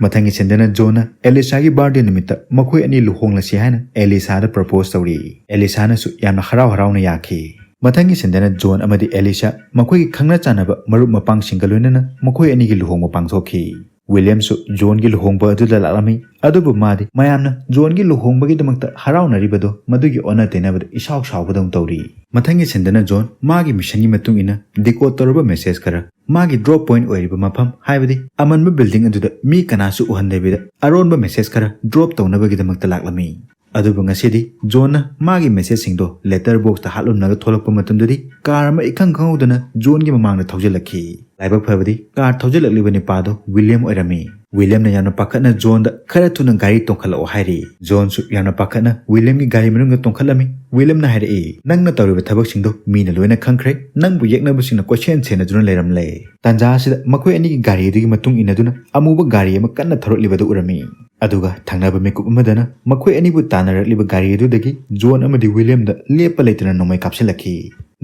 ꯃꯊꯪꯒꯤ ꯁꯤꯟꯗꯅ ꯖꯣꯟꯅ ꯑꯦꯂꯤꯁꯥꯒꯤ ꯕꯥꯔꯗꯦ ꯅꯨꯃꯤꯠꯇ ꯃꯈꯣꯏ ꯑꯅꯤ ꯂꯨꯍꯣꯡꯂꯁꯤ ꯍꯥꯏꯅ ꯑꯦꯂꯤꯁꯥꯗ ꯄ꯭ꯔꯄꯣꯁ ꯇꯧꯔꯤ꯫ ꯑꯦꯂꯤꯁꯥꯅꯁꯨ ꯌꯥꯝꯅ ꯍꯔꯥꯎ ꯍꯔꯥꯎꯅ ꯌꯥꯈꯤ꯫ ꯃꯊꯪꯒꯤ ꯁꯤꯟꯗꯅ ꯖꯣꯟ ꯑꯃꯗꯤ ꯑꯦꯂꯤꯁꯥ ꯃꯈꯣꯏꯒꯤ ꯈꯪꯅ ꯆꯥꯟꯅꯕ ꯃꯔꯨꯞ ꯃꯄꯥꯡꯁꯤꯡꯒ ꯂꯣꯏꯅꯅ ꯃꯈꯣꯏ ꯑꯅꯤꯒꯤ ꯂꯨꯍꯣꯡꯕ ꯄꯥꯡꯊꯣꯛꯈꯤ꯫ ꯋꯤꯂꯤꯌꯝꯁꯨ ꯖꯣꯟꯒꯤ ꯂꯨꯍꯣꯡꯕ ꯑꯗꯨꯗ ꯂꯥꯛꯂꯝꯃꯤ, ꯑꯗꯨꯕꯨ ꯃꯥꯗꯤ ꯃꯌꯥꯝꯅ ꯖꯣꯟꯒꯤ ꯂꯨꯍꯣꯡꯕꯒꯤꯗꯃꯛꯇ ꯍꯔꯥꯎꯅꯔꯤꯕꯗꯨ ꯃꯗꯨꯒꯤ ꯑꯣꯟꯅ ꯇꯩꯅꯕꯗ ꯏꯁꯥꯎ ꯁꯥꯎꯕꯗꯧꯅ ꯇꯧꯔꯤ꯫ ꯃꯊꯪꯒꯤ ꯁꯤꯟꯗꯅ ꯖꯣꯟ ꯃꯥꯒꯤ ꯃꯤꯁꯟꯒꯤ ꯃꯇꯨꯡ ꯏꯟꯅ ꯗꯤꯀꯣꯗ ꯇꯧꯔꯕ ꯃꯦꯁꯦꯖ ꯈꯔ ꯃꯥꯒꯤ ꯗ꯭ꯔꯣꯞ ꯄꯣꯏꯟꯠ ꯑꯣꯏꯔꯤꯕ ꯃꯐꯝ, ꯍꯥꯏꯕꯗꯤ ꯑꯃꯟꯕ ꯕꯤꯜꯗꯤꯡ ꯑꯗꯨꯗ ꯃꯤ ꯀꯅꯥꯁꯨ ꯎꯍꯟꯗꯕꯤꯗ ꯑꯔꯣꯟꯕ ꯃꯦꯁꯦꯖ ꯈꯔ ꯗ꯭ꯔꯣꯞ ꯇꯧꯅꯕꯒꯤꯗꯃꯛꯇ ꯂꯥꯛꯂꯝꯃꯤ꯫ ꯑꯗꯨꯕꯨ ꯉꯁꯤꯗꯤ ꯖꯣꯟꯅ ꯃꯥꯒꯤ ꯃꯦꯁꯦꯖꯁꯤꯡꯗꯣ ꯂꯦꯇꯔ ꯕꯣꯛꯁꯇ ꯍꯥꯞꯂꯝꯂꯒ ꯊꯣꯛꯂꯛꯄ ꯃꯇꯝꯗꯗꯤ ꯀꯥꯔ ꯑꯃ ꯏꯈꯪ ꯈꯪꯍꯧꯗꯅ ꯖꯣꯟꯒꯤ ꯃꯃꯥꯡꯗ ꯊꯧꯖꯤꯜꯂꯛꯈꯤ꯫ ꯂꯥꯏꯕꯛ ꯐꯕꯗꯤ ꯀꯥꯔ ꯊꯧꯖꯤꯜꯂꯛꯂꯤꯕ ꯅꯨꯄꯥꯗꯣ ꯋꯤꯂꯤꯌꯝ ꯑꯣꯏꯔꯝꯃꯤ꯫ ꯋꯤꯂꯤꯌꯝꯅ ꯌꯥꯝꯅ ꯄꯥꯈꯠꯅ ꯖꯣꯟꯗ ꯈꯔ ꯊꯨꯅ ꯒꯥꯔꯤ ꯇꯣꯡꯈꯠꯂꯛꯑꯣ ꯍꯥꯏꯔꯤ꯫ ꯖꯣꯟꯁꯨ ꯌꯥꯝꯅ ꯄꯥꯈꯠꯅ ꯋꯤꯂꯤꯌꯝꯒꯤ ꯒꯥꯔꯤ ꯃꯅꯨꯡꯗ ꯇꯣꯡꯈꯠꯂꯝꯃꯤ꯫ ꯋꯤꯂꯤꯌꯝꯅ ꯍꯥꯏꯔꯛꯏ, "ꯅꯪꯅ ꯇꯧꯔꯤꯕ ꯊꯕꯛꯁꯤꯡꯗꯣ ꯃꯤꯅ ꯂꯣꯏꯅ ꯈꯪꯈ꯭ꯔꯦ꯫ ꯅꯪꯕꯨ ꯌꯦꯛꯅꯕꯁꯤꯡꯅ ꯀꯣꯏꯁꯦꯟ ꯁꯦꯟꯅꯗꯨꯅ ꯂꯩꯔꯝꯂꯦ"꯫ ꯇꯥꯟꯖꯥ ꯑꯁꯤꯗ ꯃꯈꯣꯏ ꯑꯅꯤꯒꯤ ꯒꯥꯔꯤ ꯑꯗꯨꯒꯤ ꯃꯇꯨꯡ ꯏꯟꯅꯗꯨꯅ ꯑꯃꯨꯕ ꯒꯥꯔꯤ ꯑꯃ ꯀꯟꯅ ꯊꯧꯔꯛꯂꯤꯕꯗꯨ ꯎꯔꯝꯃꯤ꯫ ꯑꯗꯨꯒ ꯊꯪꯅꯕ ꯃꯤꯀꯨꯞ ꯑꯃꯗꯅ ꯃꯈꯣꯏ ꯑꯅꯤꯕꯨ ꯇꯥꯟꯅꯔꯛꯂꯤꯕ ꯒꯥꯔꯤ ꯑꯗꯨꯗꯒꯤ ꯖꯣꯟ ꯑꯃꯗꯤ ꯋꯤꯂꯤꯌꯝꯗ ꯂꯦꯞꯄ ꯂꯩꯇꯅ ꯅꯣꯡꯃꯩ ꯀꯥꯞꯁꯤꯜꯂꯛꯈꯤ꯫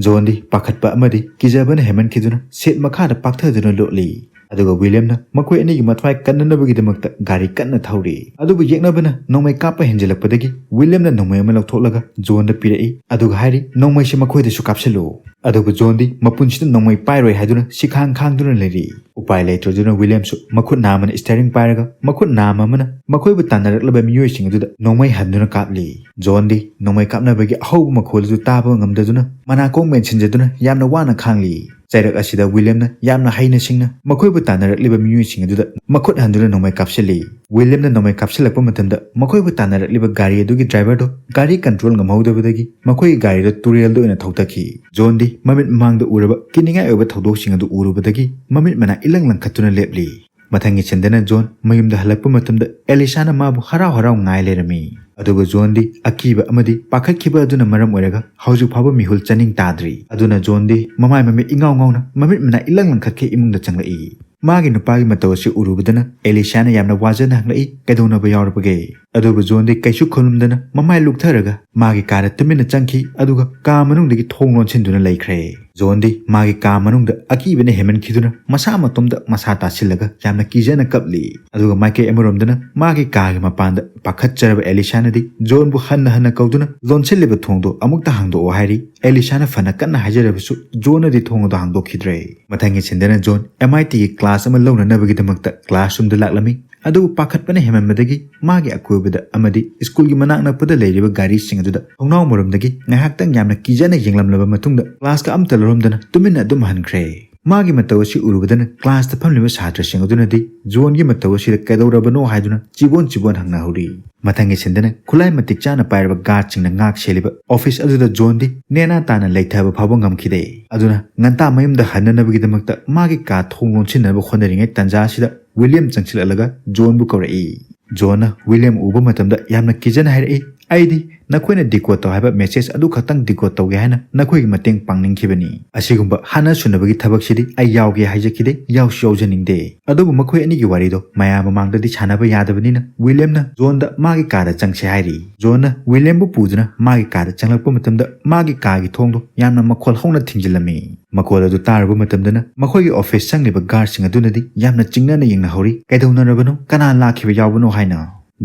ꯖꯣꯟꯗꯤ ꯄꯥꯈꯠꯄ ꯑꯃꯗꯤ ꯀꯤꯖꯕꯅ ꯍꯦꯟꯃꯟꯈꯤꯗꯨꯅ ꯁꯤꯠ ꯃꯈꯥꯗ ꯄꯥꯛꯊꯗꯨꯅ ꯂꯣꯠꯂꯤ꯫ ꯑꯗꯨꯒ ꯋꯤꯂꯤꯌꯝꯅ ꯃꯈꯣꯏ ꯑꯅꯤꯒꯤ ꯃꯊ꯭ꯋꯥꯏ ꯀꯟꯅꯅꯕꯒꯤꯗꯃꯛꯇ ꯒꯥꯔꯤ ꯀꯟꯅ ꯊꯧꯔꯤ꯫ ꯑꯗꯨꯕꯨ ꯌꯦꯛꯅꯕꯅ ꯅꯣꯡꯃꯩ ꯀꯥꯞꯄ ꯍꯦꯟꯖꯤꯜꯂꯛꯄꯗꯒꯤ ꯋꯤꯂꯤꯌꯝꯅ ꯅꯣꯡꯃꯩ ꯑꯃ ꯂꯧꯊꯣꯛꯂꯒ ꯖꯣꯟꯗ ꯄꯤꯔꯛꯏ, ꯑꯗꯨꯒ ꯍꯥꯏꯔꯤ, "ꯅꯣꯡꯃꯩꯁꯤ ꯃꯈꯣꯏꯗꯁꯨ ꯀꯥꯞꯁꯤꯜꯂꯨ"꯫ ꯑꯗꯨꯕꯨ ꯖꯣꯟꯗꯤ ꯃꯄꯨꯟꯁꯤꯗ ꯅꯣꯡꯃꯩ ꯄꯥꯏꯔꯣꯏ ꯍꯥꯏꯗꯨꯅ ꯁꯤꯈꯥꯡ ꯈꯥꯡꯗꯨꯅ ꯂꯩꯔꯤ꯫ ꯎꯄꯥꯏ ꯂꯩꯇ꯭ꯔꯗꯨꯅ ꯋꯤꯂꯤꯌꯝꯁꯨ ꯃꯈꯨꯠ ꯅꯥꯝꯃꯅ steering ꯄꯥꯏꯔꯒ ꯃꯈꯨꯠ ꯅꯥꯝꯃ ꯑꯃꯅ ꯃꯈꯣꯏꯕꯨ ꯇꯥꯟꯅꯔꯛꯂꯕ ꯃꯤꯑꯣꯏꯁꯤꯡ ꯑꯗꯨꯗ ꯅꯣꯡꯃꯩ ꯍꯟꯗꯨꯅ ꯀꯥꯞꯂꯤ꯫ ꯖꯣꯟꯗꯤ ꯅꯣꯡꯃꯩ ꯀꯥꯞꯅꯕꯒꯤ ꯑꯍꯧꯕ ꯃꯈꯣꯜ ꯑꯗꯨ ꯇꯥꯕ ꯉꯝꯗꯗꯨꯅ ꯃꯅꯥꯀꯣꯡ ꯃꯦꯟꯁꯤꯟꯖꯗꯨꯅ ꯌꯥꯝꯅ ꯋꯥꯅ ꯈꯥꯡꯂꯤ꯫ ꯆꯩꯔꯛ ꯑꯁꯤꯗ ꯋꯤꯂꯤꯌꯝꯅ ꯌꯥꯝꯅ ꯍꯩꯅ ꯁꯤꯡꯅ ꯃꯈꯣꯏꯕꯨ ꯇꯥꯟꯅꯔꯛꯂꯤꯕ ꯃꯤꯑꯣꯏꯁꯤꯡ ꯑꯗꯨꯗ ꯃꯈꯨꯠ ꯍꯟꯗꯨꯅ ꯅꯣꯡꯃꯩ ꯀꯥꯞꯁꯤꯜꯂꯤ꯫ ꯋꯤꯂꯤꯌꯝꯅ ꯅꯣꯡꯃꯩ ꯀꯥꯞꯁꯤꯜꯂꯛꯄ ꯃꯇꯝꯗ ꯃꯈꯣꯏꯕꯨ ꯇꯥꯟꯅꯔꯛꯂꯤꯕ ꯒꯥꯔꯤ ꯑꯗꯨꯒꯤ driverꯗꯣ ꯒꯥꯔꯤ control ꯉꯝꯍꯧꯗꯕꯗꯒꯤ ꯃꯈꯣꯏꯒꯤ ꯒꯥꯔꯤꯗꯣ ꯇꯨꯔꯦꯜꯗ ꯑꯣꯏꯅ ꯊꯧꯊꯈꯤ꯫ ꯖꯣꯟꯗꯤ ꯃꯃꯤꯠ ꯃꯃꯥꯡꯗ ꯎꯔꯕ ꯀꯤꯅꯤꯡꯉꯥꯏ ꯑꯣꯏꯕ ꯊꯧꯗꯣꯛꯁꯤꯡ ꯑꯗꯨ ꯎꯔꯨꯕꯗꯒꯤ ꯃꯃꯤꯠ ꯃꯅꯥ ꯏꯂꯪ ꯂꯪꯈꯠꯇꯨꯅ ꯂꯦꯞꯂꯤ꯫ ꯃꯊꯪꯒꯤ ꯁꯤꯟꯗꯅ ꯖꯣꯟ ꯃꯌꯨꯝꯗ ꯍꯜꯂꯛꯄ ꯃꯇꯝꯗ ꯑꯦꯂꯤꯁꯥꯅ ꯃꯥꯕꯨ ꯍꯔꯥꯎ ꯍꯔꯥꯎ ꯉꯥꯏ ꯂꯩꯔꯝꯃꯤ꯫ ꯑꯗꯨꯕꯨ ꯖꯣꯟꯗꯤ ꯑꯀꯤꯕ ꯑꯃꯗꯤ ꯄꯥꯈꯠꯈꯤꯕ ꯑꯗꯨꯅ ꯃꯔꯝ ꯑꯣꯏꯔꯒ ꯍꯧꯖꯤꯛ ꯐꯥꯎꯕ ꯃꯤꯍꯨꯜ ꯆꯥꯅꯤꯡ ꯇꯥꯗ꯭ꯔꯤ꯫ ꯑꯗꯨꯅ ꯖꯣꯟꯗꯤ ꯃꯃꯥꯏ ꯃꯃꯤꯠ ꯏꯉꯥꯎ ꯉꯥꯎꯅ ꯃꯃꯤꯠ ꯃꯅꯥ ꯏꯂꯪ ꯂꯪꯈꯠꯈꯩ ꯏꯃꯨꯡꯗ ꯆꯪꯂꯛꯏ꯫ ꯃꯥꯒꯤ ꯅꯨꯄꯥꯒꯤ ꯃꯇꯧ ꯑꯁꯤ ꯎꯔꯨꯕꯗꯅ ꯑꯦꯂꯤꯁꯥꯅ ꯌꯥꯝꯅ ꯋꯥꯖꯅ ꯍꯪꯂꯛꯏ, "ꯀꯩꯗꯧꯅꯕ ꯌꯥꯎꯔꯕꯒꯦ?" ꯑꯗꯨꯕꯨ ꯖꯣꯟꯗꯤ ꯀꯩꯁꯨ ꯈꯨꯝꯂꯝꯗꯅ ꯃꯃꯥꯏ ꯂꯨꯛꯊꯔꯒ ꯃꯥꯒꯤ ꯀꯥꯗ ꯇꯨꯃꯤꯟꯅ ꯆꯪꯈꯤ, ꯑꯗꯨꯒ ꯀꯥ ꯃꯅꯨꯡꯗꯒꯤ ꯊꯣꯡ ꯂꯣꯟꯁꯤꯟꯗꯨꯅ ꯂꯩꯈ꯭ꯔꯦ꯫ ꯖꯣꯟꯗꯤ ꯃꯥꯒꯤ ꯀꯥ ꯃꯅꯨꯡꯗ ꯑꯀꯤꯕꯅ ꯍꯦꯟꯃꯟꯈꯤꯗꯨꯅ ꯃꯁꯥ ꯃꯇꯣꯝꯗ ꯃꯁꯥ ꯇꯥꯁꯤꯜꯂꯒ ꯌꯥꯝꯅ ꯀꯤꯖꯅ ꯀꯞꯂꯤ꯫ ꯑꯗꯨꯒ ꯃꯥꯏꯀꯩ ꯑꯃꯔꯣꯝꯗꯅ ꯃꯥꯒꯤ ꯀꯥꯒꯤ ꯃꯄꯥꯟꯗ ꯄꯥꯈꯠꯆꯔꯕ ꯑꯦꯂꯤꯁꯥꯅꯗꯤ ꯖꯣꯟꯕꯨ ꯍꯟꯅ ꯍꯟꯅ ꯀꯧꯗꯨꯅ ꯂꯣꯟꯁꯤꯜꯂꯤꯕ ꯊꯣꯡꯗꯣ ꯑꯃꯨꯛꯇ ꯍꯥꯡꯗꯣꯛꯑꯣ ꯍꯥꯏꯔꯤ꯫ ꯑꯦꯂꯤꯁꯥꯅ ꯐꯅ ꯀꯟꯅ ꯍꯥꯏꯖꯔꯕꯁꯨ ꯖꯣꯟꯅꯗꯤ ꯊꯣꯡ ꯑꯗꯨ ꯍꯥꯡꯗꯣꯛꯈꯤꯗ꯭ꯔꯦ꯫ ꯃꯊꯪꯒꯤ ꯁꯤꯟꯗꯅ ꯖꯣꯟ M I Tꯒꯤ class ꯑꯃ ꯂꯧꯅꯅꯕꯒꯤꯗꯃꯛꯇ classroomꯗ ꯂꯥꯛꯂꯝꯃꯤ꯫ ꯑꯗꯨꯕꯨ ꯄꯥꯈꯠꯄꯅ ꯍꯦꯟꯃꯟꯕꯗꯒꯤ ꯃꯥꯒꯤ ꯑꯀꯣꯏꯕꯗ ꯑꯃꯗꯤ schoolꯒꯤ ꯃꯅꯥꯛ ꯅꯛꯄꯗ ꯂꯩꯔꯤꯕ ꯒꯥꯔꯤꯁꯤꯡ ꯑꯗꯨꯗ ꯊꯣꯡꯅꯥꯎ ꯃꯔꯣꯝꯗꯒꯤ ꯉꯥꯏꯍꯥꯛꯇꯪ ꯌꯥꯝꯅ ꯀꯤꯖꯅ ꯌꯦꯡꯂꯝꯂꯕ ꯃꯇꯨꯡꯗ classꯀ ꯑꯝꯇ ꯂꯧꯔꯝꯗꯅ ꯇꯨꯃꯤꯟꯅ ꯑꯗꯨꯝ ꯍꯟꯈ꯭ꯔꯦ꯫ ꯃꯥꯒꯤ ꯃꯇꯧ ꯑꯁꯤ ꯎꯔꯨꯕꯗꯅ classꯇ ꯐꯝꯂꯤꯕ ꯁꯥꯇ꯭ꯔꯁꯤꯡ ꯑꯗꯨꯅꯗꯤ ꯖꯣꯟꯒꯤ ꯃꯇꯧ ꯑꯁꯤꯗ ꯀꯩꯗꯧꯔꯕꯅꯣ ꯍꯥꯏꯗꯨꯅ ꯆꯤꯕꯣꯟ ꯆꯤꯕꯣꯟ ꯍꯪꯅꯍꯧꯔꯤ꯫ ꯃꯊꯪꯒꯤ ꯁꯤꯟꯗꯅ ꯈꯨꯠꯂꯥꯏ ꯃꯇꯤꯛ ꯆꯥꯅ ꯄꯥꯏꯔꯕ guardꯁꯤꯡꯅ ꯉꯥꯛ ꯁꯦꯜꯂꯤꯕ office ꯑꯗꯨꯗ ꯖꯣꯟꯗꯤ ꯅꯦꯅꯥ ꯇꯥꯅ ꯂꯩꯊꯕ ꯐꯥꯎꯕ ꯉꯝꯈꯤꯗꯦ꯫ ꯑꯗꯨꯅ ꯉꯟꯇꯥ ꯃꯌꯨꯝꯗ ꯍꯟꯅꯅꯕꯒꯤꯗꯃꯛꯇ ꯃꯥꯒꯤ ꯀꯥ ꯊꯣꯡ ꯂꯣꯟꯁꯤꯟꯅꯕ ꯍꯣꯠꯅꯔꯤꯉꯩ ꯇꯥꯟꯖꯥ ꯑꯁꯤꯗ ꯋꯤꯂꯤꯌꯝ ꯆꯪꯁꯤꯜꯂꯛꯂꯒ ꯖꯣꯟꯕꯨ ꯀꯧꯔꯛꯏ꯫ ꯖꯣꯟꯅ ꯋꯤꯂꯤꯌꯝ ꯎꯕ ꯃꯇꯝꯗ ꯌꯥꯝꯅ ꯀꯤꯖꯅ ꯍꯥꯏꯔꯛꯏ, "ꯑꯩꯗꯤ ꯅꯈꯣꯏꯅ decode ꯇꯧ ꯍꯥꯏꯕ message ꯑꯗꯨ ꯈꯛꯇꯪ decode ꯇꯧꯒꯦ ꯍꯥꯏꯅ ꯅꯈꯣꯏꯒꯤ ꯃꯇꯦꯡ ꯄꯥꯡꯅꯤꯡꯈꯤꯕꯅꯤ꯫ ꯑꯁꯤꯒꯨꯝꯕ ꯍꯥꯟꯅ ꯁꯨꯅꯕꯒꯤ ꯊꯕꯛꯁꯤꯗꯤ ꯑꯩ ꯌꯥꯎꯒꯦ ꯍꯥꯏꯖꯈꯤꯗꯦ, ꯌꯥꯎꯁꯨ ꯌꯥꯎꯖꯅꯤꯡꯗꯦ꯫" ꯑꯗꯨꯕꯨ ꯃꯈꯣꯏ ꯑꯅꯤꯒꯤ ꯋꯥꯔꯤꯗꯣ ꯃꯌꯥꯝ ꯃꯃꯥꯡꯗꯗꯤ ꯁꯥꯟꯅꯕ ꯌꯥꯗꯕꯅꯤꯅ ꯋꯤꯂꯤꯌꯝꯅ ꯖꯣꯟꯗ ꯃꯥꯒꯤ ꯀꯥꯗ ꯆꯪꯁꯦ ꯍꯥꯏꯔꯤ꯫ ꯖꯣꯟꯅ ꯋꯤꯂꯤꯌꯝꯕꯨ ꯄꯨꯗꯨꯅ ꯃꯥꯒꯤ ꯀꯥꯗ ꯆꯪꯂꯛꯄ ꯃꯇꯝꯗ ꯃꯥꯒꯤ ꯀꯥꯒꯤ ꯊꯣꯡꯗꯣ ꯌꯥꯝꯅ ꯃꯈꯣꯜ ꯍꯧꯅ ꯊꯤꯡꯖꯤꯜꯂꯝꯃꯤ꯫ ꯃꯈꯣꯜ ꯑꯗꯨ ꯇꯥꯔꯨꯕ ꯃꯇꯝꯗꯅ ꯃꯈꯣꯏꯒꯤ office ꯆꯪꯂꯤꯕ guardꯁꯤꯡ ꯑꯗꯨꯅꯗꯤ ꯌꯥꯝꯅ ꯆꯤꯡꯅꯅ ꯌꯦꯡꯅꯍꯧꯔꯤ꯫ "ꯀꯩꯗꯧꯅꯔꯕꯅꯣ? ꯀꯅꯥ ꯂꯥꯛꯈꯤꯕ ꯌꯥꯎꯕꯅꯣ?" ꯍꯥꯏꯅ꯫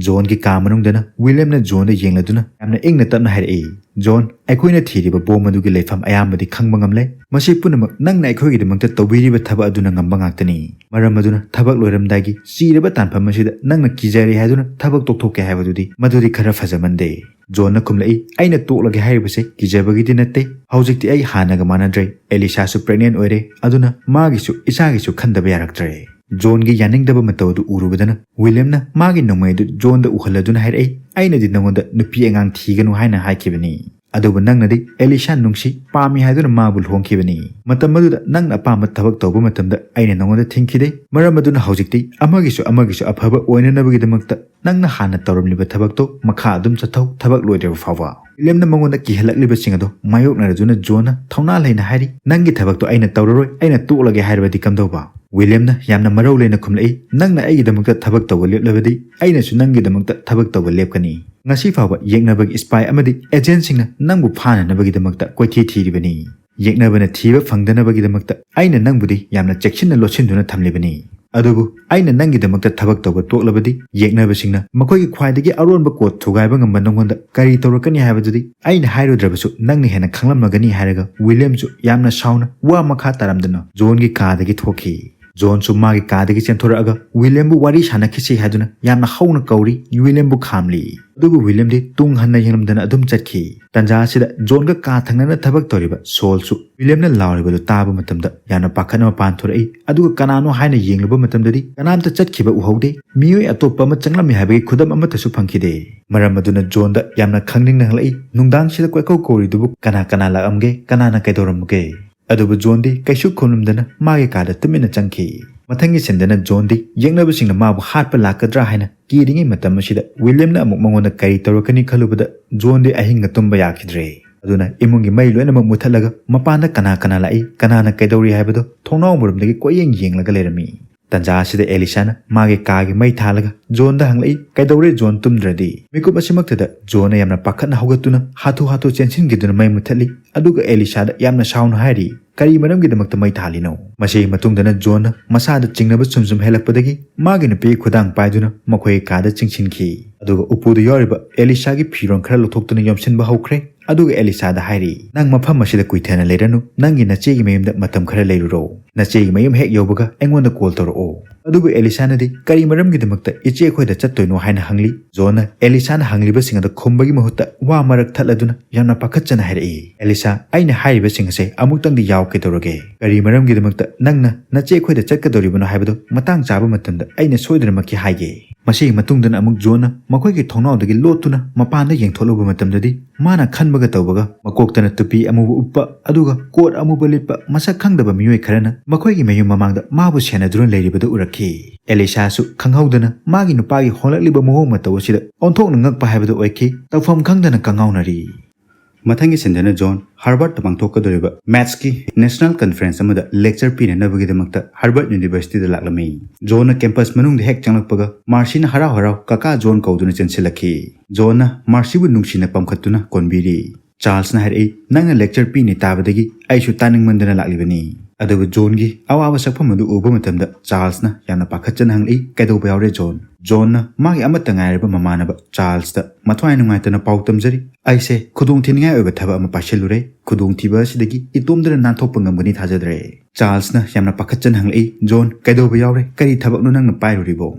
ꯖꯣꯟꯒꯤ ꯀꯥ ꯃꯅꯨꯡꯗꯅ ꯋꯤꯂꯤꯌꯝꯅ ꯖꯣꯟꯗ ꯌꯦꯡꯂꯗꯨꯅ ꯌꯥꯝꯅ ꯏꯪꯅ ꯇꯞꯅ ꯍꯥꯏꯔꯛꯏ, "ꯖꯣꯟ, ꯑꯩꯈꯣꯏꯅ ꯊꯤꯔꯤꯕ bomb ꯑꯗꯨꯒꯤ ꯂꯩꯐꯝ ꯑꯌꯥꯝꯕꯗꯤ ꯈꯪꯕ ꯉꯝꯂꯦ꯫ ꯃꯁꯤ ꯄꯨꯝꯅꯃꯛ ꯅꯪꯅ ꯑꯩꯈꯣꯏꯒꯤꯗꯃꯛꯇ ꯇꯧꯕꯤꯔꯤꯕ ꯊꯕꯛ ꯑꯗꯨꯅ ꯉꯝꯕ ꯉꯥꯛꯇꯅꯤ꯫ ꯃꯔꯝ ꯑꯗꯨꯅ ꯊꯕꯛ ꯂꯣꯏꯔꯝꯗꯥꯏꯒꯤ ꯆꯤꯔꯕ ꯇꯥꯟꯐꯝ ꯑꯁꯤꯗ ꯅꯪꯅ ꯀꯤꯖꯔꯦ ꯍꯥꯏꯗꯨꯅ ꯊꯕꯛ ꯇꯣꯛꯊꯣꯛꯀꯦ ꯍꯥꯏꯕꯗꯨꯗꯤ ꯃꯗꯨꯗꯤ ꯈꯔ ꯐꯖꯃꯟꯗꯦ꯫" ꯖꯣꯟꯅ ꯈꯨꯝꯂꯛꯏ, "ꯑꯩꯅ ꯇꯣꯛꯂꯒꯦ ꯍꯥꯏꯔꯤꯕꯁꯦ ꯀꯤꯖꯕꯒꯤꯗꯤ ꯅꯠꯇꯦ꯫ ꯍꯧꯖꯤꯛꯇꯤ ꯑꯩ ꯍꯥꯟꯅꯒ ꯃꯥꯟꯅꯗ꯭ꯔꯦ꯫ ꯑꯦꯂꯤꯁꯥꯁꯨ pregnant ꯑꯣꯏꯔꯦ, ꯑꯗꯨꯅ ꯃꯥꯒꯤꯁꯨ ꯏꯆꯥꯒꯤꯁꯨ ꯈꯟꯗꯕ ꯌꯥꯔꯛꯇ꯭ꯔꯦ꯫" ꯖꯣꯟꯒꯤ ꯌꯥꯅꯤꯡꯗꯕ ꯃꯇꯧ ꯑꯗꯨ ꯎꯔꯨꯕꯗꯅ ꯋꯤꯂꯤꯌꯝꯅ ꯃꯥꯒꯤ ꯅꯣꯡꯃꯩ ꯑꯗꯨ ꯖꯣꯟꯗ ꯎꯍꯜꯂꯗꯨꯅ ꯍꯥꯏꯔꯛꯏ, "ꯑꯩꯅꯗꯤ ꯅꯉꯣꯟꯗ ꯅꯨꯄꯤ ꯑꯉꯥꯡ ꯊꯤꯒꯅꯨ ꯍꯥꯏꯅ ꯍꯥꯏꯈꯤꯕꯅꯤ꯫ ꯑꯗꯨꯕꯨ ꯅꯪꯅꯗꯤ ꯑꯦꯂꯤꯁꯥ ꯅꯨꯡꯁꯤ, ꯄꯥꯝꯃꯤ ꯍꯥꯏꯗꯨꯅ ꯃꯥꯕꯨ ꯂꯨꯍꯣꯡꯈꯤꯕꯅꯤ꯫ ꯃꯇꯝ ꯑꯗꯨꯗ ꯅꯪꯅ ꯑꯄꯥꯝꯕ ꯊꯕꯛ ꯇꯧꯕ ꯃꯇꯝꯗ ꯑꯩꯅ ꯅꯉꯣꯟꯗ ꯊꯤꯡꯈꯤꯗꯦ꯫ ꯃꯔꯝ ꯑꯗꯨꯅ ꯍꯧꯖꯤꯛꯇꯤ ꯑꯃꯒꯤꯁꯨ ꯑꯃꯒꯤꯁꯨ ꯑꯐꯕ ꯑꯣꯏꯅꯅꯕꯒꯤꯗꯃꯛꯇ ꯅꯪꯅ ꯍꯥꯟꯅ ꯇꯧꯔꯝꯂꯤꯕ ꯊꯕꯛꯇꯣ ꯃꯈꯥ ꯑꯗꯨꯝ ꯆꯠꯊꯧ, ꯊꯕꯛ ꯂꯣꯏꯗ꯭ꯔꯤꯕ ꯐꯥꯎꯕ꯫" ꯋꯤꯂꯤꯌꯝꯅ ꯃꯉꯣꯟꯗ ꯀꯤꯍꯜꯂꯛꯂꯤꯕꯁꯤꯡ ꯑꯗꯣ ꯃꯥꯌꯣꯛꯅꯔꯗꯨꯅ ꯖꯣꯟꯅ ꯊꯧꯅꯥ ꯂꯩꯅ ꯍꯥꯏꯔꯤ, "ꯅꯪꯒꯤ ꯊꯕꯛꯇꯣ ꯑꯩꯅ ꯇꯧꯔꯔꯣꯏ, ꯑꯩꯅ ꯇꯣꯛꯂꯒꯦ ꯍꯥꯏꯔꯕꯗꯤ ꯀꯝꯗꯧꯕ?" ꯋꯤꯂꯤꯌꯝꯅ ꯌꯥꯝꯅ ꯃꯔꯧ ꯂꯩꯅ ꯈꯨꯝꯂꯛꯏ, "ꯅꯪꯅ ꯑꯩꯒꯤꯗꯃꯛꯇ ꯊꯕꯛ ꯇꯧꯕ ꯂꯦꯞꯂꯕꯗꯤ ꯑꯩꯅꯁꯨ ꯅꯪꯒꯤꯗꯃꯛꯇ ꯊꯕꯛ ꯇꯧꯕ ꯂꯦꯞꯀꯅꯤ꯫ ꯉꯁꯤ ꯐꯥꯎꯕ ꯌꯦꯛꯅꯕꯒꯤ spy ꯑꯃꯗꯤ agentꯁꯤꯡꯅ ꯅꯪꯕꯨ ꯐꯥꯅꯅꯕꯒꯤꯗꯃꯛꯇ ꯀꯣꯏꯊꯤ ꯊꯤꯔꯤꯕꯅꯤ꯫ ꯌꯦꯛꯅꯕꯅ ꯊꯤꯕ ꯐꯪꯗꯅꯕꯒꯤꯗꯃꯛꯇ ꯑꯩꯅ ꯅꯪꯕꯨꯗꯤ ꯌꯥꯝꯅ ꯆꯦꯛꯁꯤꯟꯅ ꯂꯣꯠꯁꯤꯟꯗꯨꯅ ꯊꯝꯂꯤꯕꯅꯤ꯫ ꯑꯗꯨꯕꯨ ꯑꯩꯅ ꯅꯪꯒꯤꯗꯃꯛꯇ ꯊꯕꯛ ꯇꯧꯕ ꯇꯣꯛꯂꯕꯗꯤ ꯌꯦꯛꯅꯕꯁꯤꯡꯅ ꯃꯈꯣꯏꯒꯤ ꯈ꯭ꯋꯥꯏꯗꯒꯤ ꯑꯔꯣꯟꯕ code ꯊꯨꯒꯥꯏꯕ ꯉꯝꯕ ꯅꯉꯣꯟꯗ ꯀꯔꯤ ꯇꯧꯔꯛꯀꯅꯤ ꯍꯥꯏꯕꯗꯨꯗꯤ ꯑꯩꯅ ꯍꯥꯏꯔꯨꯗ꯭ꯔꯕꯁꯨ ꯅꯪꯅ ꯍꯦꯟꯅ ꯈꯪꯂꯝꯃꯒꯅꯤ" ꯍꯥꯏꯔꯒ ꯋꯤꯂꯤꯌꯝꯁꯨ ꯌꯥꯝꯅ ꯁꯥꯎꯅ ꯋꯥ ꯃꯈꯥ ꯇꯥꯔꯝꯗꯅ ꯖꯣꯟꯒꯤ ꯀꯥꯗꯒꯤ ꯊꯣꯛꯈꯤ꯫ ꯖꯣꯟꯁꯨ ꯃꯥꯒꯤ ꯀꯥꯗꯒꯤ ꯆꯦꯟꯊꯣꯔꯛꯑꯒ ꯋꯤꯂꯤꯌꯝꯕꯨ ꯋꯥꯔꯤ ꯁꯥꯟꯅꯈꯤꯁꯤ ꯍꯥꯏꯗꯨꯅ ꯌꯥꯝꯅ ꯍꯧꯅ ꯀꯧꯔꯤ꯫ ꯋꯤꯂꯤꯌꯝꯕꯨ ꯈꯥꯝꯂꯤ꯫ ꯑꯗꯨꯕꯨ ꯋꯤꯂꯤꯌꯝꯗꯤ ꯇꯨꯡ ꯍꯟꯅ ꯌꯦꯡꯂꯝꯗꯅ ꯑꯗꯨꯝ ꯆꯠꯈꯤ꯫ ꯇꯟꯖꯥ ꯑꯁꯤꯗ ꯖꯣꯟꯒ ꯀꯥ ꯊꯪꯅꯅ ꯊꯕꯛ ꯇꯧꯔꯤꯕ ꯁꯣꯜꯁꯨ ꯋꯤꯂꯤꯌꯝꯅ ꯂꯥꯎꯔꯤꯕꯗꯨ ꯇꯥꯕ ꯃꯇꯝꯗ ꯌꯥꯝꯅ ꯄꯥꯈꯠꯅ ꯃꯄꯥꯟ ꯊꯣꯔꯛꯏ꯫ ꯑꯗꯨꯒ ꯀꯅꯥꯅꯣ ꯍꯥꯏꯅ ꯌꯦꯡꯂꯨꯕ ꯃꯇꯝꯗꯗꯤ ꯀꯅꯥꯝꯇ ꯆꯠꯈꯤꯕ ꯎꯍꯧꯗꯦ꯫ ꯃꯤꯑꯣꯏ ꯑꯇꯣꯞꯄ ꯑꯃ ꯆꯪꯂꯝꯃꯤ ꯍꯥꯏꯕꯒꯤ ꯈꯨꯗꯝ ꯑꯃꯠꯇꯁꯨ ꯐꯪꯈꯤꯗꯦ꯫ ꯃꯔꯝ ꯑꯗꯨꯅ ꯖꯣꯟꯗ ꯌꯥꯝꯅ ꯈꯪꯅꯤꯡꯅ ꯍꯪꯂꯛꯏ, "ꯅꯨꯡꯗꯥꯡꯁꯤꯗ ꯀꯣꯏꯀꯧ ꯀꯧꯔꯤꯗꯨꯕꯨ ꯀꯅꯥ ꯀꯅꯥ ꯂꯥꯛꯂꯝꯒꯦ? ꯀꯅꯥꯅ ꯀꯩꯗꯧꯔꯝꯃꯒꯦ?" ꯑꯗꯨꯕꯨ ꯖꯣꯟꯗꯤ ꯀꯩꯁꯨ ꯈꯨꯝꯂꯝꯗꯅ ꯃꯥꯒꯤ ꯀꯥꯗ ꯇꯨꯃꯤꯟꯅ ꯆꯪꯈꯤ꯫ ꯃꯊꯪꯒꯤ ꯁꯤꯟꯗꯅ ꯖꯣꯟꯗꯤ ꯌꯦꯛꯅꯕꯁꯤꯡꯅ ꯃꯥꯕꯨ ꯍꯥꯠꯄ ꯂꯥꯛꯀꯗ꯭ꯔꯥ ꯍꯥꯏꯅ ꯀꯤꯔꯤꯉꯩ ꯃꯇꯝ ꯑꯁꯤꯗ ꯋꯤꯂꯤꯌꯝꯅ ꯑꯃꯨꯛ ꯃꯉꯣꯟꯗ ꯀꯔꯤ ꯇꯧꯔꯛꯀꯅꯤ ꯈꯜꯂꯨꯕꯗ ꯖꯣꯟꯗꯤ ꯑꯍꯤꯡꯒ ꯇꯨꯝꯕ ꯌꯥꯈꯤꯗ꯭ꯔꯦ꯫ ꯑꯗꯨꯅ ꯏꯃꯨꯡꯒꯤ ꯃꯩ ꯂꯣꯏꯅꯃꯛ ꯃꯨꯊꯠꯂꯒ ꯃꯄꯥꯟꯗ ꯀꯅꯥ ꯀꯅꯥ ꯂꯥꯛꯏ, ꯀꯅꯥꯅ ꯀꯩꯗꯧꯔꯤ ꯍꯥꯏꯕꯗꯨ ꯊꯣꯡꯅꯥꯎ ꯃꯔꯨꯝꯗꯒꯤ ꯀꯣꯏꯌꯦꯡ ꯌꯦꯡꯂꯒ ꯂꯩꯔꯝꯃꯤ꯫ ꯇꯟꯖꯥ ꯑꯁꯤꯗ ꯑꯦꯂꯤꯁꯥꯅ ꯃꯥꯒꯤ ꯀꯥꯒꯤ ꯃꯩ ꯊꯥꯜꯂꯒ ꯖꯣꯟꯗ ꯍꯪꯂꯛꯏ, "ꯀꯩꯗꯧꯔꯦ ꯖꯣꯟ, ꯇꯨꯝꯗ꯭ꯔꯗꯤ?" ꯃꯤꯀꯨꯞ ꯑꯁꯤꯃꯛꯇꯗ ꯖꯣꯟꯅ ꯌꯥꯝꯅ ꯄꯥꯈꯠꯅ ꯍꯧꯒꯠꯇꯨꯅ ꯍꯥꯊꯨ ꯍꯥꯊꯨ ꯆꯦꯟꯁꯤꯟꯈꯤꯗꯨꯅ ꯃꯩ ꯃꯨꯊꯠꯂꯤ꯫ ꯑꯗꯨꯒ ꯑꯦꯂꯤꯁꯥꯗ ꯌꯥꯝꯅ ꯁꯥꯎꯅ ꯍꯥꯏꯔꯤ, "ꯀꯔꯤ ꯃꯔꯝꯒꯤꯗꯃꯛꯇ ꯃꯩ ꯊꯥꯜꯂꯤꯅꯣ?" ꯃꯁꯤꯒꯤ ꯃꯇꯨꯡꯗꯅ ꯖꯣꯟꯅ ꯃꯁꯥꯗ ꯆꯤꯡꯅꯕ ꯁꯨꯝ ꯁꯨꯝ ꯍꯦꯜꯂꯛꯄꯗꯒꯤ ꯃꯥꯒꯤ ꯅꯨꯄꯤꯒꯤ ꯈꯨꯗꯥꯡ ꯄꯥꯏꯗꯨꯅ ꯃꯈꯣꯏꯒꯤ ꯀꯥꯗ ꯆꯤꯡꯁꯤꯟꯈꯤ꯫ ꯑꯗꯨꯒ ꯎꯄꯨꯗ ꯌꯥꯎꯔꯤꯕ ꯑꯦꯂꯤꯁꯥꯒꯤ ꯐꯤꯔꯣꯜ ꯈꯔ ꯂꯧꯊꯣꯛꯇꯨꯅ ꯌꯣꯝꯁꯤꯟꯕ ꯍꯧꯈ꯭ꯔꯦ꯫ ꯑꯗꯨꯒ ꯑꯦꯂꯤꯁꯥꯗ ꯍꯥꯏꯔꯤ, "ꯅꯪ ꯃꯐꯝ ꯑꯁꯤꯗ ꯀꯨꯏꯊꯅ ꯂꯩꯔꯅꯨ, ꯅꯪꯒꯤ ꯅꯆꯦꯒꯤ ꯃꯌꯨꯝꯗ ꯃꯇꯝ ꯈꯔ ꯂꯩꯔꯨꯔꯣ꯫ ꯅꯆꯦꯒꯤ ꯃꯌꯨꯝ ꯍꯦꯛ ꯌꯧꯕꯒ ꯑꯩꯉꯣꯟꯗ ꯀꯣꯜ ꯇꯧꯔꯛꯑꯣ꯫" ꯑꯗꯨꯕꯨ ꯑꯦꯂꯤꯁꯥꯅꯗꯤ ꯀꯔꯤ ꯃꯔꯝꯒꯤꯗꯃꯛꯇ ꯏꯆꯦ ꯑꯩꯈꯣꯏꯗ ꯆꯠꯇꯣꯏꯅꯣ ꯍꯥꯏꯅ ꯍꯪꯂꯤ꯫ ꯖꯣꯟꯅ ꯑꯦꯂꯤꯁꯥꯅ ꯍꯪꯂꯤꯕꯁꯤꯡ ꯑꯗꯨ ꯈꯨꯝꯕꯒꯤ ꯃꯍꯨꯠꯇ ꯋꯥ ꯃꯔꯛ ꯊꯠꯂꯗꯨꯅ ꯌꯥꯝꯅ ꯄꯥꯈꯠꯆꯅ ꯍꯥꯏꯔꯛꯏ, "ꯑꯦꯂꯤꯁꯥ, ꯑꯩꯅ ꯍꯥꯏꯔꯤꯕꯁꯤꯡ ꯑꯁꯦ ꯑꯃꯨꯛꯇꯪꯗꯤ ꯌꯥꯎ ꯀꯩꯗꯧꯔꯒꯦ? ꯀꯔꯤ ꯃꯔꯝꯒꯤꯗꯃꯛꯇ ꯅꯪꯅ ꯅꯆꯦ ꯑꯩꯈꯣꯏꯗ ꯆꯠꯀꯗꯧꯔꯤꯕꯅꯣ ꯍꯥꯏꯕꯗꯨ ꯃꯇꯥꯡ ꯆꯥꯕ ꯃꯇꯝꯗ ꯑꯩꯅ ꯁꯣꯏꯗꯅꯃꯛꯀꯤ ꯍꯥꯏꯒꯦ꯫" ꯃꯁꯤꯒꯤ ꯃꯇꯨꯡꯗꯅ ꯑꯃꯨꯛ ꯖꯣꯟꯅ ꯃꯈꯣꯏꯒꯤ ꯊꯣꯡꯅꯥꯎꯗꯒꯤ ꯂꯣꯠꯇꯨꯅ ꯃꯄꯥꯟꯗ ꯌꯦꯡꯊꯣꯛꯂꯨꯕ ꯃꯇꯝꯗꯗꯤ ꯃꯥꯅ ꯈꯟꯕꯒ ꯇꯧꯕꯒ ꯃꯀꯣꯛꯇꯅ ꯇꯨꯄꯤ ꯑꯃꯨꯕ ꯎꯞꯄ ꯑꯗꯨꯒ ꯀꯣꯠ ꯑꯃꯨꯕ ꯂꯤꯠꯄ ꯃꯁꯛ ꯈꯪꯗꯕ ꯃꯤꯑꯣꯏ ꯈꯔꯅ ꯃꯈꯣꯏꯒꯤ ꯃꯌꯨꯝ ꯃꯃꯥꯡꯗ ꯃꯥꯕꯨ ꯁꯦꯟꯅꯗꯨꯅ ꯂꯩꯔꯤꯕꯗꯨ ꯎꯔꯛꯈꯤ꯫ ꯑꯦꯂꯤꯁꯥꯁꯨ ꯈꯪꯍꯧꯗꯅ ꯃꯥꯒꯤ ꯅꯨꯄꯥꯒꯤ ꯍꯣꯡꯂꯛꯂꯤꯕ ꯃꯑꯣꯡ ꯃꯇꯧ ꯑꯁꯤꯗ ꯑꯣꯟꯊꯣꯛꯅ ꯉꯛꯄ ꯍꯥꯏꯕꯗꯨ ꯑꯣꯏꯈꯤ꯫ ꯇꯧꯐꯝ ꯈꯪꯗꯅ ꯀꯉꯥꯎꯅꯔꯤ꯫ ꯃꯊꯪꯒꯤ ꯁꯤꯟꯗꯅ ꯖꯣꯟ ꯍꯥꯔꯕꯔꯠꯇ ꯄꯥꯡꯊꯣꯛꯀꯗꯧꯔꯤꯕ ꯃꯦꯠꯁꯀꯤ ꯅꯦꯁꯅꯦꯜ ꯀꯟꯐꯔꯦꯟꯁ ꯑꯃꯗ ꯂꯦꯛꯆꯔ ꯄꯤꯅꯅꯕꯒꯤꯗꯃꯛꯇ ꯍꯥꯔꯕꯔꯠ ꯌꯨꯅꯤꯚꯔꯁꯤꯇꯤꯗ ꯂꯥꯛꯂꯝꯃꯤ꯫ ꯖꯣꯟꯅ ꯀꯦꯝꯄꯁ ꯃꯅꯨꯡꯗ ꯍꯦꯛ ꯆꯪꯂꯛꯄꯒ ꯃꯥꯔꯁꯤꯅ ꯍꯔꯥꯎ ꯍꯔꯥꯎ "ꯀꯀꯥ ꯖꯣꯟ" ꯀꯧꯗꯨꯅ ꯆꯦꯟꯁꯤꯜꯂꯛꯈꯤ꯫ ꯖꯣꯟꯅ ꯃꯥꯔꯁꯤꯕꯨ ꯅꯨꯡꯁꯤꯅ ꯄꯝꯈꯠꯇꯨꯅ ꯀꯣꯟꯕꯤꯔꯤ꯫ ꯆꯥꯔꯜꯁꯅ ꯍꯥꯏꯔꯛꯏ, "ꯅꯪꯅ ꯂꯦꯛꯆꯔ ꯄꯤꯅꯤ ꯇꯥꯕꯗꯒꯤ ꯑꯩꯁꯨ ꯇꯥꯅꯤꯡꯃꯟꯗꯅ ꯂꯥꯛꯂꯤꯕꯅꯤ꯫" ꯑꯗꯨꯕꯨ ꯖꯣꯟꯒꯤ ꯑꯋꯥꯕ ꯁꯛꯐꯝ ꯑꯗꯨ ꯎꯕ ꯃꯇꯝꯗ ꯆꯥꯔꯜꯁꯅ ꯌꯥꯝꯅ ꯄꯥꯈꯠꯆꯅ ꯍꯪꯂꯛꯏ, "ꯀꯩꯗꯧꯕ ꯌꯥꯎꯔꯦ, ꯖꯣꯟ?" ꯖꯣꯟꯅ ꯃꯥꯒꯤ ꯑꯃꯠꯇ ꯉꯥꯏꯔꯕ ꯃꯃꯥꯟꯅꯕ ꯆꯥꯔꯜꯁꯇ ꯃꯊ꯭ꯋꯥꯏ ꯅꯨꯡꯉꯥꯏꯇꯅ ꯄꯥꯎ ꯇꯝꯖꯔꯤ, "ꯑꯩꯁꯦ ꯈꯨꯗꯣꯡꯊꯤꯅꯤꯡꯉꯥꯏ ꯑꯣꯏꯕ ꯊꯕꯛ ꯑꯃ ꯄꯥꯏꯁꯤꯜꯂꯨꯔꯦ꯫ ꯈꯨꯗꯣꯡꯊꯤꯕ ꯑꯁꯤꯗꯒꯤ ꯏꯇꯣꯝꯗꯅ ꯅꯥꯟꯊꯣꯛꯄ ꯉꯝꯒꯅꯤ ꯊꯥꯖꯗ꯭ꯔꯦ꯫" ꯆꯥꯔꯜꯁꯅ ꯌꯥꯝꯅ ꯄꯥꯈꯠꯆꯅ ꯍꯪꯂꯛꯏ, "ꯖꯣꯟ, ꯀꯩꯗꯧꯕ ꯌꯥꯎꯔꯦ? ꯀꯔꯤ ꯊꯕꯛꯅꯣ ꯅꯪꯅ ꯄꯥꯏꯔꯨꯔꯤꯕꯣ?"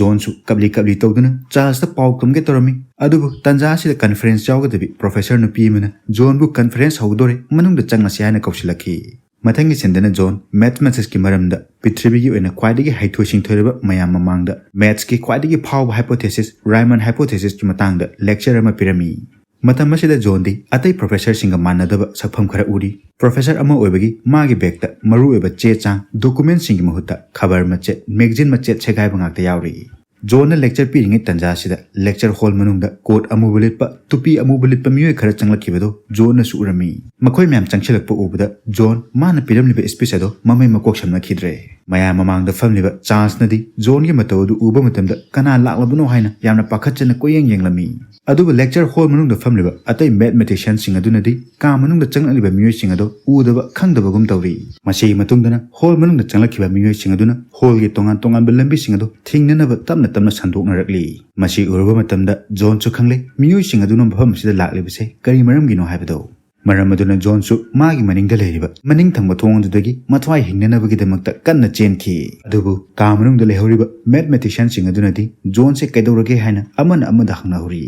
ꯖꯣꯟꯁꯨ ꯀꯞꯂꯤ ꯀꯞꯂꯤ ꯇꯧꯗꯨꯅ ꯆꯥꯔꯜꯁꯇ ꯄꯥꯎ ꯇꯝꯒꯦ ꯇꯧꯔꯝꯃꯤ꯫ ꯑꯗꯨꯕꯨ ꯇꯟꯖꯥ ꯑꯁꯤꯗ ꯀꯟꯐꯔꯦꯟꯁ ꯌꯥꯎꯒꯗꯕꯤ ꯄ꯭ꯔꯣꯐꯦꯁꯔ ꯅꯨꯄꯤ ꯑꯃꯅ ꯖꯣꯟꯕꯨ "ꯀꯟꯐꯔꯦꯟꯁ ꯍꯧꯗꯣꯔꯦ, ꯃꯅꯨꯡꯗ ꯆꯪꯂꯁꯤ" ꯍꯥꯏꯅ ꯀꯧꯁꯤꯜꯂꯛꯈꯤ꯫ ꯃꯊꯪꯒꯤ ꯁꯤꯟꯗꯅ ꯖꯣꯟ ꯃꯦꯊꯃꯦꯇꯤꯛꯁꯀꯤ ꯃꯔꯝꯗ ꯄ꯭ꯔꯤꯊꯤꯕꯤꯒꯤ ꯑꯣꯏꯅ ꯈ꯭ꯋꯥꯏꯗꯒꯤ ꯍꯩꯊꯣꯏ ꯁꯤꯡꯊꯣꯏꯔꯕ ꯃꯌꯥꯝ ꯃꯃꯥꯡꯗ ꯃꯦꯊꯁꯀꯤ ꯈ꯭ꯋꯥꯏꯗꯒꯤ ꯐꯥꯎꯕ ꯍꯥꯏꯄꯣꯊꯦꯁꯤꯁ, ꯔꯥꯏꯃꯟ ꯍꯥꯏꯄꯣꯊꯦꯁꯤꯁꯀꯤ ꯃꯇꯥꯡꯗ ꯂꯦꯛꯆꯔ ꯑꯃ ꯄꯤꯔꯝꯃꯤ꯫ ꯃꯇꯝ ꯑꯁꯤꯗ ꯖꯣꯟꯗꯤ ꯑꯇꯩ ꯄ꯭ꯔꯣꯐꯦꯁꯔꯁꯤꯡꯒ ꯃꯥꯟꯅꯗꯕ ꯁꯛꯐꯝ ꯈꯔ ꯎꯔꯤ꯫ ꯄ꯭ꯔꯣꯐꯦꯁꯔ ꯑꯃ ꯑꯣꯏꯕꯒꯤ ꯃꯥꯒꯤ ꯕꯦꯒꯇ ꯃꯔꯨꯑꯣꯏꯕ ꯆꯦ ꯆꯥꯡ, ꯗꯣꯀꯨꯃꯦꯟꯠꯁꯤꯡꯒꯤ ꯃꯍꯨꯠꯇ ꯈꯕꯔ ꯃꯆꯦꯠ, ꯃꯦꯒꯖꯤꯟ ꯃꯆꯦꯠ ꯁꯦꯒꯥꯏꯕ ꯉꯥꯛꯇ ꯌꯥꯎꯔꯤ꯫ ꯖꯣꯟꯅ ꯂꯦꯛꯆꯔ ꯄꯤꯔꯤꯉꯩ ꯇꯟꯖꯥ ꯑꯁꯤꯗ ꯂꯦꯛꯆꯔ ꯍꯣꯜ ꯃꯅꯨꯡꯗ ꯀꯣꯠ ꯑꯃꯨꯕ ꯂꯤꯠꯄ, ꯇꯨꯄꯤ ꯑꯃꯨꯕ ꯂꯤꯠꯄ ꯃꯤꯑꯣꯏ ꯈꯔ ꯆꯪꯂꯛꯈꯤꯕꯗꯨ ꯖꯣꯟꯅꯁꯨ ꯎꯔꯝꯃꯤ꯫ ꯃꯈꯣꯏ ꯃꯌꯥꯝ ꯆꯪꯁꯤꯜꯂꯛꯄ ꯎꯕꯗ ꯖꯣꯟ ꯃꯥꯅ ꯄꯤꯔꯝꯂꯤꯕ ꯁ꯭ꯄꯤꯆ ꯑꯗꯣ ꯃꯃꯩ ꯃꯀꯣꯛ ꯁꯝꯅꯈꯤꯗ꯭ꯔꯦ꯫ ꯃꯌꯥꯝ ꯃꯃꯥꯡꯗ ꯐꯝꯂꯤꯕ ꯆꯥꯔꯜꯁꯅꯗꯤ ꯖꯣꯟꯒꯤ ꯃꯇꯧ ꯑꯗꯨ ꯎꯕ ꯃꯇꯝꯗ ꯀꯅꯥ ꯂꯥꯛꯂꯕꯅꯣ ꯍꯥꯏꯅ ꯌꯥꯝꯅ ꯄꯥꯈꯠꯆꯅ ꯀꯣꯏꯌꯦꯡ ꯌꯦꯡꯂꯝꯃꯤ꯫ ꯑꯗꯨꯕꯨ ꯂꯦꯛꯆꯔ ꯍꯣꯜ ꯃꯅꯨꯡꯗ ꯐꯝꯂꯤꯕ ꯑꯇꯩ ꯃꯦꯊꯃꯦꯇꯤꯁꯤꯌꯟꯁꯤꯡ ꯑꯗꯨꯅꯗꯤ ꯀꯥ ꯃꯅꯨꯡꯗ ꯆꯪꯂꯛꯂꯤꯕ ꯃꯤꯑꯣꯏꯁꯤꯡ ꯑꯗꯨ ꯎꯗꯕ ꯈꯪꯗꯕꯒꯨꯝ ꯇꯧꯔꯤ꯫ ꯃꯁꯤꯒꯤ ꯃꯇꯨꯡꯗꯅ ꯍꯣꯜ ꯃꯅꯨꯡꯗ ꯆꯪꯂꯛꯈꯤꯕ ꯃꯤꯑꯣꯏꯁꯤꯡ ꯑꯗꯨꯅ ꯍꯣꯜꯒꯤ ꯇꯣꯉꯥꯟ ꯇꯣꯉꯥꯟꯕ ꯂꯝꯕꯤꯁꯤꯡ ꯑꯗꯨ ꯊꯤꯡꯅꯅꯕ ꯇꯞꯅ ꯇꯞꯅ ꯁꯟꯗꯣꯛꯅꯔꯛꯂꯤ꯫ ꯃꯁꯤ ꯎꯔꯨꯕ ꯃꯇꯝꯗ ꯖꯣꯟꯁꯨ ꯈꯪꯂꯦ ꯃꯤꯑꯣꯏꯁꯤꯡ ꯑꯗꯨꯅ ꯃꯐꯝ ꯑꯁꯤꯗ ꯂꯥꯛꯂꯤꯕꯁꯦ ꯀꯔꯤ ꯃꯔꯝꯒꯤꯅꯣ ꯍꯥꯏꯕꯗꯨ꯫ ꯃꯔꯝ ꯑꯗꯨꯅ ꯖꯣꯟꯁꯨ ꯃꯥꯒꯤ ꯃꯅꯤꯡꯗ ꯂꯩꯔꯤꯕ ꯃꯅꯤꯡ ꯊꯪꯕ ꯊꯣꯡ ꯑꯗꯨꯗꯒꯤ ꯃꯊ꯭ꯋꯥꯏ ꯍꯤꯡꯅꯅꯕꯒꯤꯗꯃꯛꯇ ꯀꯟꯅ ꯆꯦꯟꯈꯤ꯫ ꯑꯗꯨꯕꯨ ꯀꯥ ꯃꯅꯨꯡꯗ ꯂꯩꯍꯧꯔꯤꯕ ꯃꯦꯊꯃꯦꯇꯤꯁꯤꯌꯟꯁꯤꯡ ꯑꯗꯨꯅꯗꯤ ꯖꯣꯟꯁꯦ ꯀꯩꯗꯧꯔꯒꯦ ꯍꯥꯏꯅ ꯑꯃꯅ ꯑꯃꯗ ꯍꯪꯅꯍꯧꯔꯤ꯫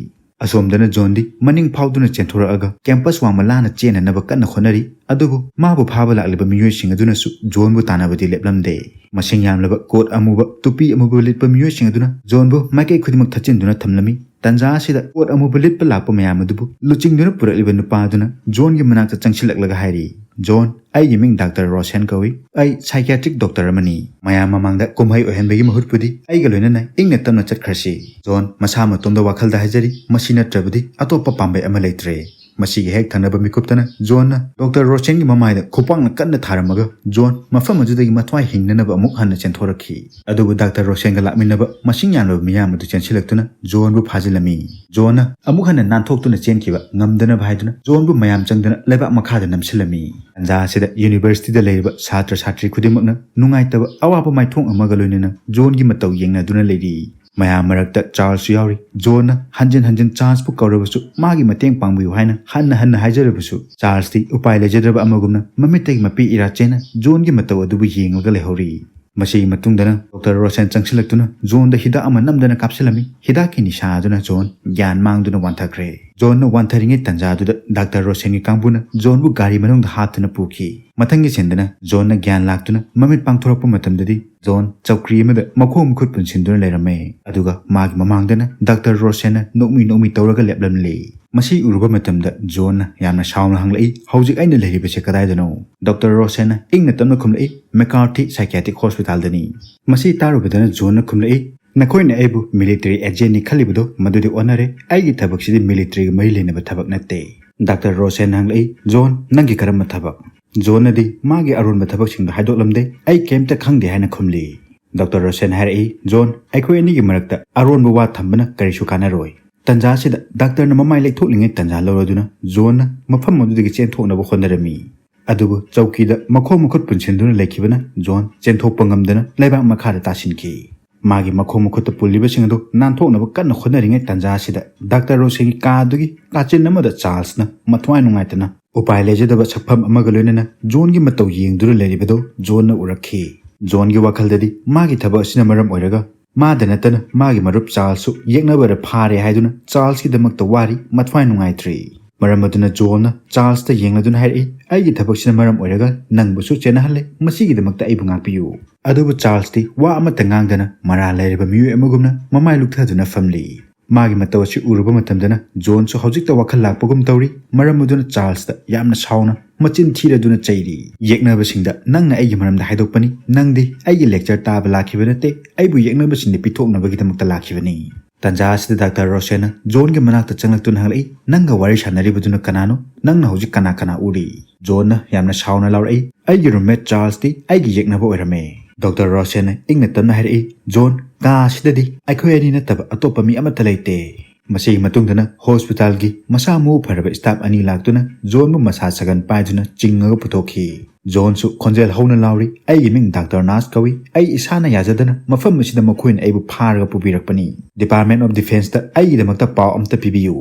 ꯑꯁꯣꯝꯗꯅ ꯖꯣꯟꯗꯤ ꯃꯅꯤꯡ ꯐꯥꯎꯗꯨꯅ ꯆꯦꯟꯊꯣꯔꯛꯑꯒ ꯀꯦꯝꯄꯁ ꯋꯥꯡꯃ ꯂꯥꯟꯅ ꯆꯦꯟꯅꯅꯕ ꯀꯟꯅ ꯍꯣꯠꯅꯔꯤ꯫ ꯑꯗꯨꯕꯨ ꯃꯥꯕꯨ ꯐꯥꯕ ꯂꯥꯛꯂꯤꯕ ꯃꯤꯑꯣꯏꯁꯤꯡ ꯑꯗꯨꯅꯁꯨ ꯖꯣꯟꯕꯨ ꯇꯥꯟꯅꯕꯗꯤ ꯂꯦꯞꯂꯝꯗꯦ꯫ ꯃꯁꯤꯡ ꯌꯥꯝꯂꯕ ꯀꯣꯠ ꯑꯃꯨꯕ, ꯇꯨꯄꯤ ꯑꯃꯨꯕ ꯂꯤꯠꯄ ꯃꯤꯑꯣꯏꯁꯤꯡ ꯑꯗꯨꯅ ꯖꯣꯟꯕꯨ ꯃꯥꯏꯀꯩ ꯈꯨꯗꯤꯡꯃꯛ ꯊꯠꯆꯤꯟꯗꯨꯅ ꯊꯝꯂꯝꯃꯤ꯫ ꯇꯟꯖꯥ ꯑꯁꯤꯗ ꯀꯣꯠ ꯑꯃꯨꯕ ꯂꯤꯠꯄ ꯂꯥꯛꯄ ꯃꯌꯥꯝ ꯑꯗꯨꯕꯨ ꯂꯨꯆꯤꯡꯗꯨꯅ ꯄꯨꯔꯛꯂꯤꯕ ꯅꯨꯄꯥ ꯑꯗꯨꯅ ꯖꯣꯟꯒꯤ ꯃꯅꯥꯛꯇ ꯆꯪꯁꯤꯜꯂꯛꯂꯒ ꯍꯥꯏꯔꯤ, "ꯖꯣꯟ, ꯑꯩꯒꯤ ꯃꯤꯡ ꯗꯥꯛꯇꯔ ꯔꯣꯁꯦꯟ ꯀꯧꯏ꯫ ꯑꯩ ꯁꯥꯏꯀꯤꯌꯥꯇ꯭ꯔꯤꯛ ꯗꯣꯛꯇꯔ ꯑꯃꯅꯤ꯫ ꯃꯌꯥꯝ ꯃꯃꯥꯡꯗ ꯀꯨꯝꯍꯩ ꯑꯣꯏꯍꯟꯕꯒꯤ ꯃꯍꯨꯠꯄꯨꯗꯤ ꯑꯩꯒ ꯂꯣꯏꯅꯅ ꯏꯪꯅ ꯇꯞꯅ ꯆꯠꯈ꯭ꯔꯁꯤ꯫" ꯖꯣꯟ ꯃꯁꯥ ꯃꯇꯣꯝꯗ ꯋꯥꯈꯜꯗ ꯍꯥꯏꯖꯔꯤ, "ꯃꯁꯤ ꯅꯠꯇ꯭ꯔꯕꯗꯤ ꯑꯇꯣꯞꯄ ꯄꯥꯝꯕꯩ ꯑꯃ ꯂꯩꯇ꯭ꯔꯦ꯫ ꯃꯁꯤꯒꯤ ꯍꯦꯛ ꯊꯪꯅꯕ ꯃꯤꯀꯨꯞꯇꯅ ꯖꯣꯟꯅ ꯗꯣꯛꯇꯔ ꯔꯣꯁꯦꯟꯒꯤ ꯃꯃꯥꯏꯗ ꯈꯨꯄꯥꯛꯅ ꯀꯟꯅ ꯊꯥꯔꯝꯃꯒ ꯖꯣꯟ ꯃꯐꯝ ꯑꯗꯨꯗꯒꯤ ꯃꯊ꯭ꯋꯥꯏ ꯍꯤꯡꯅꯅꯕ ꯑꯃꯨꯛ ꯍꯟꯅ ꯆꯦꯟꯊꯣꯔꯛꯈꯤ꯫ ꯑꯗꯨꯕꯨ ꯗꯥꯛꯇꯔ ꯔꯣꯁꯦꯟꯒ ꯂꯥꯛꯃꯤꯟꯅꯕ ꯃꯁꯤꯡ ꯌꯥꯝꯂꯕ ꯃꯤꯌꯥꯝ ꯑꯗꯨ ꯆꯦꯟꯁꯤꯜꯂꯛꯇꯨꯅ ꯖꯣꯟꯕꯨ ꯐꯥꯖꯤꯜꯂꯝꯃꯤ꯫ ꯖꯣꯟꯅ ꯑꯃꯨꯛ ꯍꯟꯅ ꯅꯥꯟꯊꯣꯛꯇꯨꯅ ꯆꯦꯟꯈꯤꯕ ꯉꯝꯗꯅꯕ ꯍꯥꯏꯗꯨꯅ ꯖꯣꯟꯕꯨ ꯃꯌꯥꯝ ꯆꯪꯗꯨꯅ ꯂꯩꯕꯥꯛ ꯃꯈꯥꯗ ꯅꯝꯁꯤꯜꯂꯝꯃꯤ꯫ ꯇꯟꯖꯥ ꯑꯁꯤꯗ ꯌꯨꯅꯤꯚꯔꯁꯤꯇꯤꯗ ꯂꯩꯔꯤꯕ ꯁꯥꯇ꯭ꯔ ꯁꯥꯇ꯭ꯔꯤ ꯈꯨꯗꯤꯡꯃꯛꯅ ꯅꯨꯡꯉꯥꯏꯇꯕ ꯑꯋꯥꯕ ꯃꯥꯏꯊꯣꯡ ꯑꯃꯒ ꯂꯣꯏꯅꯅ ꯖꯣꯟꯒꯤ ꯃꯇꯧ ꯌꯦꯡꯅꯗꯨꯅ ꯂꯩꯔꯤ꯫ ꯃꯌꯥꯝ ꯃꯔꯛꯇ ꯆꯥꯔꯜꯁꯁꯨ ꯌꯥꯎꯔꯤ꯫ ꯖꯣꯟꯅ ꯍꯟꯖꯤꯟ ꯍꯟꯖꯤꯟ ꯆꯥꯔꯜꯁꯄꯨ ꯀꯧꯔꯕꯁꯨ ꯃꯥꯒꯤ ꯃꯇꯦꯡ ꯄꯥꯡꯕꯤꯌꯨ ꯍꯥꯏꯅ ꯍꯟꯅ ꯍꯟꯅ ꯍꯥꯏꯖꯔꯕꯁꯨ ꯆꯥꯔꯜꯁꯇꯤ ꯎꯄꯥꯏ ꯂꯩꯖꯗ꯭ꯔꯕ ꯑꯃꯒꯨꯝꯅ ꯃꯃꯤꯠꯇꯒꯤ ꯃꯄꯤ ꯏꯔꯥ ꯆꯦꯟꯅ ꯖꯣꯟꯒꯤ ꯃꯇꯧ ꯑꯗꯨꯕꯨ ꯌꯦꯡꯂꯒ ꯂꯩꯍꯧꯔꯤ꯫ ꯃꯁꯤꯒꯤ ꯃꯇꯨꯡꯗꯅ ꯗꯣꯛꯇꯔ ꯔꯣꯁꯦꯟ ꯆꯪꯁꯤꯜꯂꯛꯇꯨꯅ ꯖꯣꯟꯗ ꯍꯤꯗꯥꯛ ꯑꯃ ꯅꯝꯗꯅ ꯀꯥꯞꯁꯤꯜꯂꯝꯃꯤ꯫ ꯍꯤꯗꯥꯛꯀꯤ ꯅꯤꯁꯥ ꯑꯗꯨꯅ ꯖꯣꯟ ꯒ꯭ꯌꯥꯟ ꯃꯥꯡꯗꯨꯅ ꯋꯥꯟꯊꯈ꯭ꯔꯦ꯫ ꯖꯣꯟꯅ ꯋꯥꯟꯊꯔꯤꯉꯩ ꯇꯟꯖꯥꯗꯨꯗ ꯗꯥꯛꯇꯔ ꯔꯣꯁꯦꯟꯒꯤ ꯀꯥꯡꯕꯨꯅ ꯖꯣꯟꯕꯨ ꯒꯥꯔꯤ ꯃꯅꯨꯡꯗ ꯍꯥꯞꯇꯨꯅ ꯄꯨꯈꯤ꯫ ꯃꯊꯪꯒꯤ ꯁꯤꯟꯗꯅ ꯖꯣꯟꯅ ꯒ꯭ꯌꯥꯟ ꯂꯥꯛꯇꯨꯅ ꯃꯃꯤꯠ ꯄꯥꯡꯊꯣꯔꯛꯄ ꯃꯇꯝꯗꯗꯤ ꯖꯣꯟ ꯆꯧꯀ꯭ꯔꯤ ꯑꯃꯗ ꯃꯈꯣꯡ ꯃꯈꯨꯠ ꯄꯨꯟꯁꯤꯟꯗꯨꯅ ꯂꯩꯔꯝꯃꯦ꯫ ꯑꯗꯨꯒ ꯃꯥꯒꯤ ꯃꯃꯥꯡꯗꯅ ꯗꯥꯛꯇꯔ ꯔꯣꯁꯦꯟꯅ ꯅꯣꯛꯃꯤ ꯅꯣꯛꯃꯤ ꯇꯧꯔꯒ ꯂꯦꯞꯂꯝꯂꯦ꯫ ꯃꯁꯤ ꯎꯔꯨꯕ ꯃꯇꯝꯗ ꯖꯣꯟꯅ ꯌꯥꯝꯅ ꯁꯥꯎꯅ ꯍꯪꯂꯛꯏ, "ꯍꯧꯖꯤꯛ ꯑꯩꯅ ꯂꯩꯔꯤꯕꯁꯦ ꯀꯗꯥꯏꯗꯅꯣ?" ꯗꯥꯛꯇꯔ ꯔꯣꯁꯦꯟꯅ ꯏꯪꯅ ꯇꯞꯅ ꯈꯨꯝꯂꯛꯏ, "ꯃꯦꯀꯥꯔꯊꯤ ꯁꯥꯏꯀꯤꯌꯥꯇ꯭ꯔꯤꯛ ꯍꯣꯁꯄꯤꯇꯥꯜꯗꯅꯤ꯫" ꯃꯁꯤ ꯇꯥꯔꯨꯕꯗꯅ ꯖꯣꯟꯅ ꯈꯨꯝꯂꯛꯏ, "ꯅꯈꯣꯏꯅ ꯑꯩꯕꯨ ꯃꯤꯂꯤꯇꯔꯤ ꯑꯦꯖꯦꯟꯅꯤ ꯈꯜꯂꯤꯕꯗꯣ ꯃꯗꯨꯗꯤ ꯑꯣꯟꯅꯔꯦ꯫ ꯑꯩꯒꯤ ꯊꯕꯛꯁꯤꯗꯤ ꯃꯤꯂꯤꯇꯔꯤꯒ ꯃꯔꯤ ꯂꯩꯅꯕ ꯊꯕꯛ ꯅꯠꯇꯦ꯫" ꯗꯥꯛꯇꯔ ꯔꯣꯁꯦꯟꯅ ꯍꯪꯂꯛꯏ, "ꯖꯣꯟ, ꯅꯪꯒꯤ ꯀꯔꯝꯕ ꯊꯕꯛ?" ꯖꯣꯟꯅꯗꯤ ꯃꯥꯒꯤ ꯑꯔꯣꯟꯕ ꯊꯕꯛꯁꯤꯡꯗꯣ ꯍꯥꯏꯗꯣꯛꯂꯝꯗꯦ꯫ "ꯑꯩ ꯀꯩꯝꯇ ꯈꯪꯗꯦ" ꯍꯥꯏꯅ ꯈꯨꯝꯂꯤ꯫ ꯗꯥꯛꯇꯔ ꯔꯣꯁꯦꯟ ꯍꯥꯏꯔꯛꯏ, "ꯖꯣꯟ, ꯑꯩꯈꯣꯏ ꯑꯅꯤꯒꯤ ꯃꯔꯛꯇ ꯑꯔꯣꯟꯕ ꯋꯥ ꯊꯝꯕꯅ ꯀꯔꯤꯁꯨ ꯀꯥꯟꯅꯔꯣꯏ꯫" ꯇꯟꯖꯥ ꯑꯁꯤꯗ ꯗꯥꯛꯇꯔꯅ ꯃꯃꯥꯏ ꯂꯩꯊꯣꯛꯂꯤꯉꯩ ꯇꯟꯖꯥ ꯂꯧꯔꯗꯨꯅ ꯖꯣꯟꯅ ꯃꯐꯝ ꯑꯗꯨꯗꯒꯤ ꯆꯦꯟꯊꯣꯛꯅꯕ ꯍꯣꯠꯅꯔꯝꯃꯤ꯫ ꯑꯗꯨꯕꯨ ꯆꯧꯀꯤꯗ ꯃꯈꯣꯡ ꯃꯈꯨꯠ ꯄꯨꯟꯁꯤꯟꯗꯨꯅ ꯂꯩꯈꯤꯕꯅ ꯖꯣꯟ ꯆꯦꯟꯊꯣꯛꯄ ꯉꯝꯗꯅ ꯂꯩꯕꯥꯛ ꯃꯈꯥꯗ ꯇꯥꯁꯤꯟꯈꯤ꯫ ꯃꯥꯒꯤ ꯃꯈꯣꯡ ꯃꯈꯨꯠꯇ ꯄꯨꯜꯂꯤꯕꯁꯤꯡ ꯑꯗꯨ ꯅꯥꯟꯊꯣꯛꯅꯕ ꯀꯟꯅ ꯍꯣꯠꯅꯔꯤꯉꯩ ꯇꯟꯖꯥ ꯑꯁꯤꯗ ꯗꯥꯛꯇꯔ ꯔꯣꯁꯦꯟꯒꯤ ꯀꯥ ꯑꯗꯨꯒꯤ ꯀꯥꯆꯤꯟ ꯑꯃꯗ ꯆꯥꯔꯜꯁꯅ ꯃꯊ꯭ꯋꯥꯏ ꯅꯨꯡꯉꯥꯏꯇꯅ ꯎꯄꯥꯏ ꯂꯩꯖꯗꯕ ꯁꯛꯐꯝ ꯑꯃꯒ ꯂꯣꯏꯅꯅ ꯖꯣꯟꯒꯤ ꯃꯇꯧ ꯌꯦꯡꯗꯨꯅ ꯂꯩꯔꯤꯕꯗꯨ ꯖꯣꯟꯅ ꯎꯔꯛꯈꯤ꯫ ꯖꯣꯟꯒꯤ ꯋꯥꯈꯜꯗꯗꯤ ꯃꯥꯒꯤ ꯊꯕꯛ ꯑꯁꯤꯅ ꯃꯔꯝ ꯑꯣꯏꯔꯒ ꯃꯥꯗ ꯅꯠꯇꯅ ꯃꯥꯒꯤ ꯃꯔꯨꯞ ꯆꯥꯔꯜꯁꯁꯨ ꯌꯦꯛꯅꯕꯗ ꯐꯥꯔꯦ ꯍꯥꯏꯗꯨꯅ ꯆꯥꯔꯜꯁꯀꯤꯗꯃꯛꯇ ꯋꯥꯔꯤ, ꯃꯊ꯭ꯋꯥꯏ ꯅꯨꯡꯉꯥꯏꯇ꯭ꯔꯤ꯫ ꯃꯔꯝ ꯑꯗꯨꯅ ꯖꯣꯟꯅ ꯆꯥꯔꯜꯁꯇ ꯌꯦꯡꯂꯗꯨꯅ ꯍꯥꯏꯔꯛꯏ, "ꯑꯩꯒꯤ ꯊꯕꯛꯁꯤꯅ ꯃꯔꯝ ꯑꯣꯏꯔꯒ ꯅꯪꯕꯨꯁꯨ ꯆꯦꯟꯅꯍꯜꯂꯦ, ꯃꯁꯤꯒꯤꯗꯃꯛꯇ ꯑꯩꯕꯨ ꯉꯥꯛꯄꯤꯌꯨ꯫" ꯑꯗꯨꯕꯨ ꯆꯥꯔꯜꯁꯇꯤ ꯋꯥ ꯑꯃꯠꯇ ꯉꯥꯡꯗꯅ ꯃꯔꯥꯜ ꯂꯩꯔꯕ ꯃꯤꯑꯣꯏ ꯑꯃꯒꯨꯝꯅ ꯃꯃꯥꯏ ꯂꯨꯛꯊꯗꯨꯅ ꯐꯝꯂꯤ꯫ ꯃꯥꯒꯤ ꯃꯇꯧ ꯑꯁꯤ ꯎꯔꯨꯕ ꯃꯇꯝꯗꯅ ꯖꯣꯟꯁꯨ ꯍꯧꯖꯤꯛꯇ ꯋꯥꯈꯜ ꯂꯥꯛꯄꯒꯨꯝ ꯇꯧꯔꯤ꯫ ꯃꯔꯝ ꯑꯗꯨꯅ ꯆꯥꯔꯜꯁꯇ ꯌꯥꯝꯅ ꯁꯥꯎꯅ ꯃꯆꯤꯟ ꯊꯤꯔꯗꯨꯅ ꯆꯩꯔꯤ꯫ ꯌꯦꯛꯅꯕꯁꯤꯡꯗ ꯅꯪꯅ ꯑꯩꯒꯤ ꯃꯔꯝꯗ ꯍꯥꯏꯗꯣꯛꯄꯅꯤ, ꯅꯪꯗꯤ ꯑꯩꯒꯤ ꯂꯦꯛꯆꯔ ꯇꯥꯕ ꯂꯥꯛꯈꯤꯕ ꯅꯠꯇꯦ, ꯑꯩꯕꯨ ꯌꯦꯛꯅꯕꯁꯤꯡꯗ ꯄꯤꯊꯣꯛꯅꯕꯒꯤꯗꯃꯛꯇ ꯂꯥꯛꯈꯤꯕꯅꯤ꯫ ꯇꯥꯟꯖꯥ ꯑꯁꯤꯗ ꯗꯥꯛꯇꯔ ꯔꯣꯁꯦꯟꯅ ꯖꯣꯟꯒꯤ ꯃꯅꯥꯛꯇ ꯆꯪꯂꯛꯇꯨꯅ ꯍꯪꯂꯛꯏ, "ꯅꯪꯒ ꯋꯥꯔꯤ ꯁꯥꯟꯅꯔꯤꯕꯗꯨꯅ ꯀꯅꯥꯅꯣ? ꯅꯪꯅ ꯍꯧꯖꯤꯛ ꯀꯅꯥ ꯀꯅꯥ ꯎꯔꯤ?" ꯖꯣꯟꯅ ꯌꯥꯝꯅ ꯁꯥꯎꯅ ꯂꯥꯎꯔꯛꯏ, "ꯑꯩꯒꯤ ꯔꯨꯝꯃꯦꯠ ꯆꯥꯔꯜꯁꯇꯤ ꯑꯩꯒꯤ ꯌꯦꯛꯅꯕ ꯑꯣꯏꯔꯝꯃꯦ"꯫ ꯗꯥꯛꯇꯔ ꯔꯣꯁꯦꯟꯅ ꯏꯪꯅ ꯇꯞꯅ ꯍꯥꯏꯔꯛꯏ, "ꯖꯣꯟ, ꯀꯥ ꯑꯁꯤꯗꯗꯤ ꯑꯩꯈꯣꯏ ꯑꯅꯤ ꯅꯠꯇꯕ ꯑꯇꯣꯞꯄ ꯃꯤ ꯑꯃꯠꯇ ꯂꯩꯇꯦ"꯫ ꯃꯁꯤꯒꯤ ꯃꯇꯨꯡꯗꯅ ꯍꯣꯁꯄꯤꯇꯥꯜꯒꯤ ꯃꯁꯥ ꯃꯎ ꯐꯔꯕ ꯁ꯭ꯇꯥꯐ ꯑꯅꯤ ꯂꯥꯛꯇꯨꯅ ꯖꯣꯟꯕꯨ ꯃꯁꯥ ꯁꯒꯟ ꯄꯥꯏꯗꯨꯅ ꯆꯤꯡꯉꯒ ꯄꯨꯊꯣꯛꯈꯤ꯫ ꯖꯣꯟꯁꯨ ꯈꯣꯟꯖꯦꯜ ꯍꯧꯅ ꯂꯥꯎꯔꯤ, "ꯑꯩꯒꯤ ꯃꯤꯡ ꯗꯥꯛꯇꯔ ꯅꯥꯁ ꯀꯧꯏ꯫ ꯑꯩ ꯏꯁꯥꯅ ꯌꯥꯖꯗꯅ ꯃꯐꯝ ꯑꯁꯤꯗ ꯃꯈꯣꯏꯅ ꯑꯩꯕꯨ ꯐꯥꯔꯒ ꯄꯨꯕꯤꯔꯛꯄꯅꯤ꯫ Department of Defenceꯇ ꯑꯩꯒꯤꯗꯃꯛꯇ ꯄꯥꯎ ꯑꯝꯇ ꯄꯤꯕꯤꯌꯨ"꯫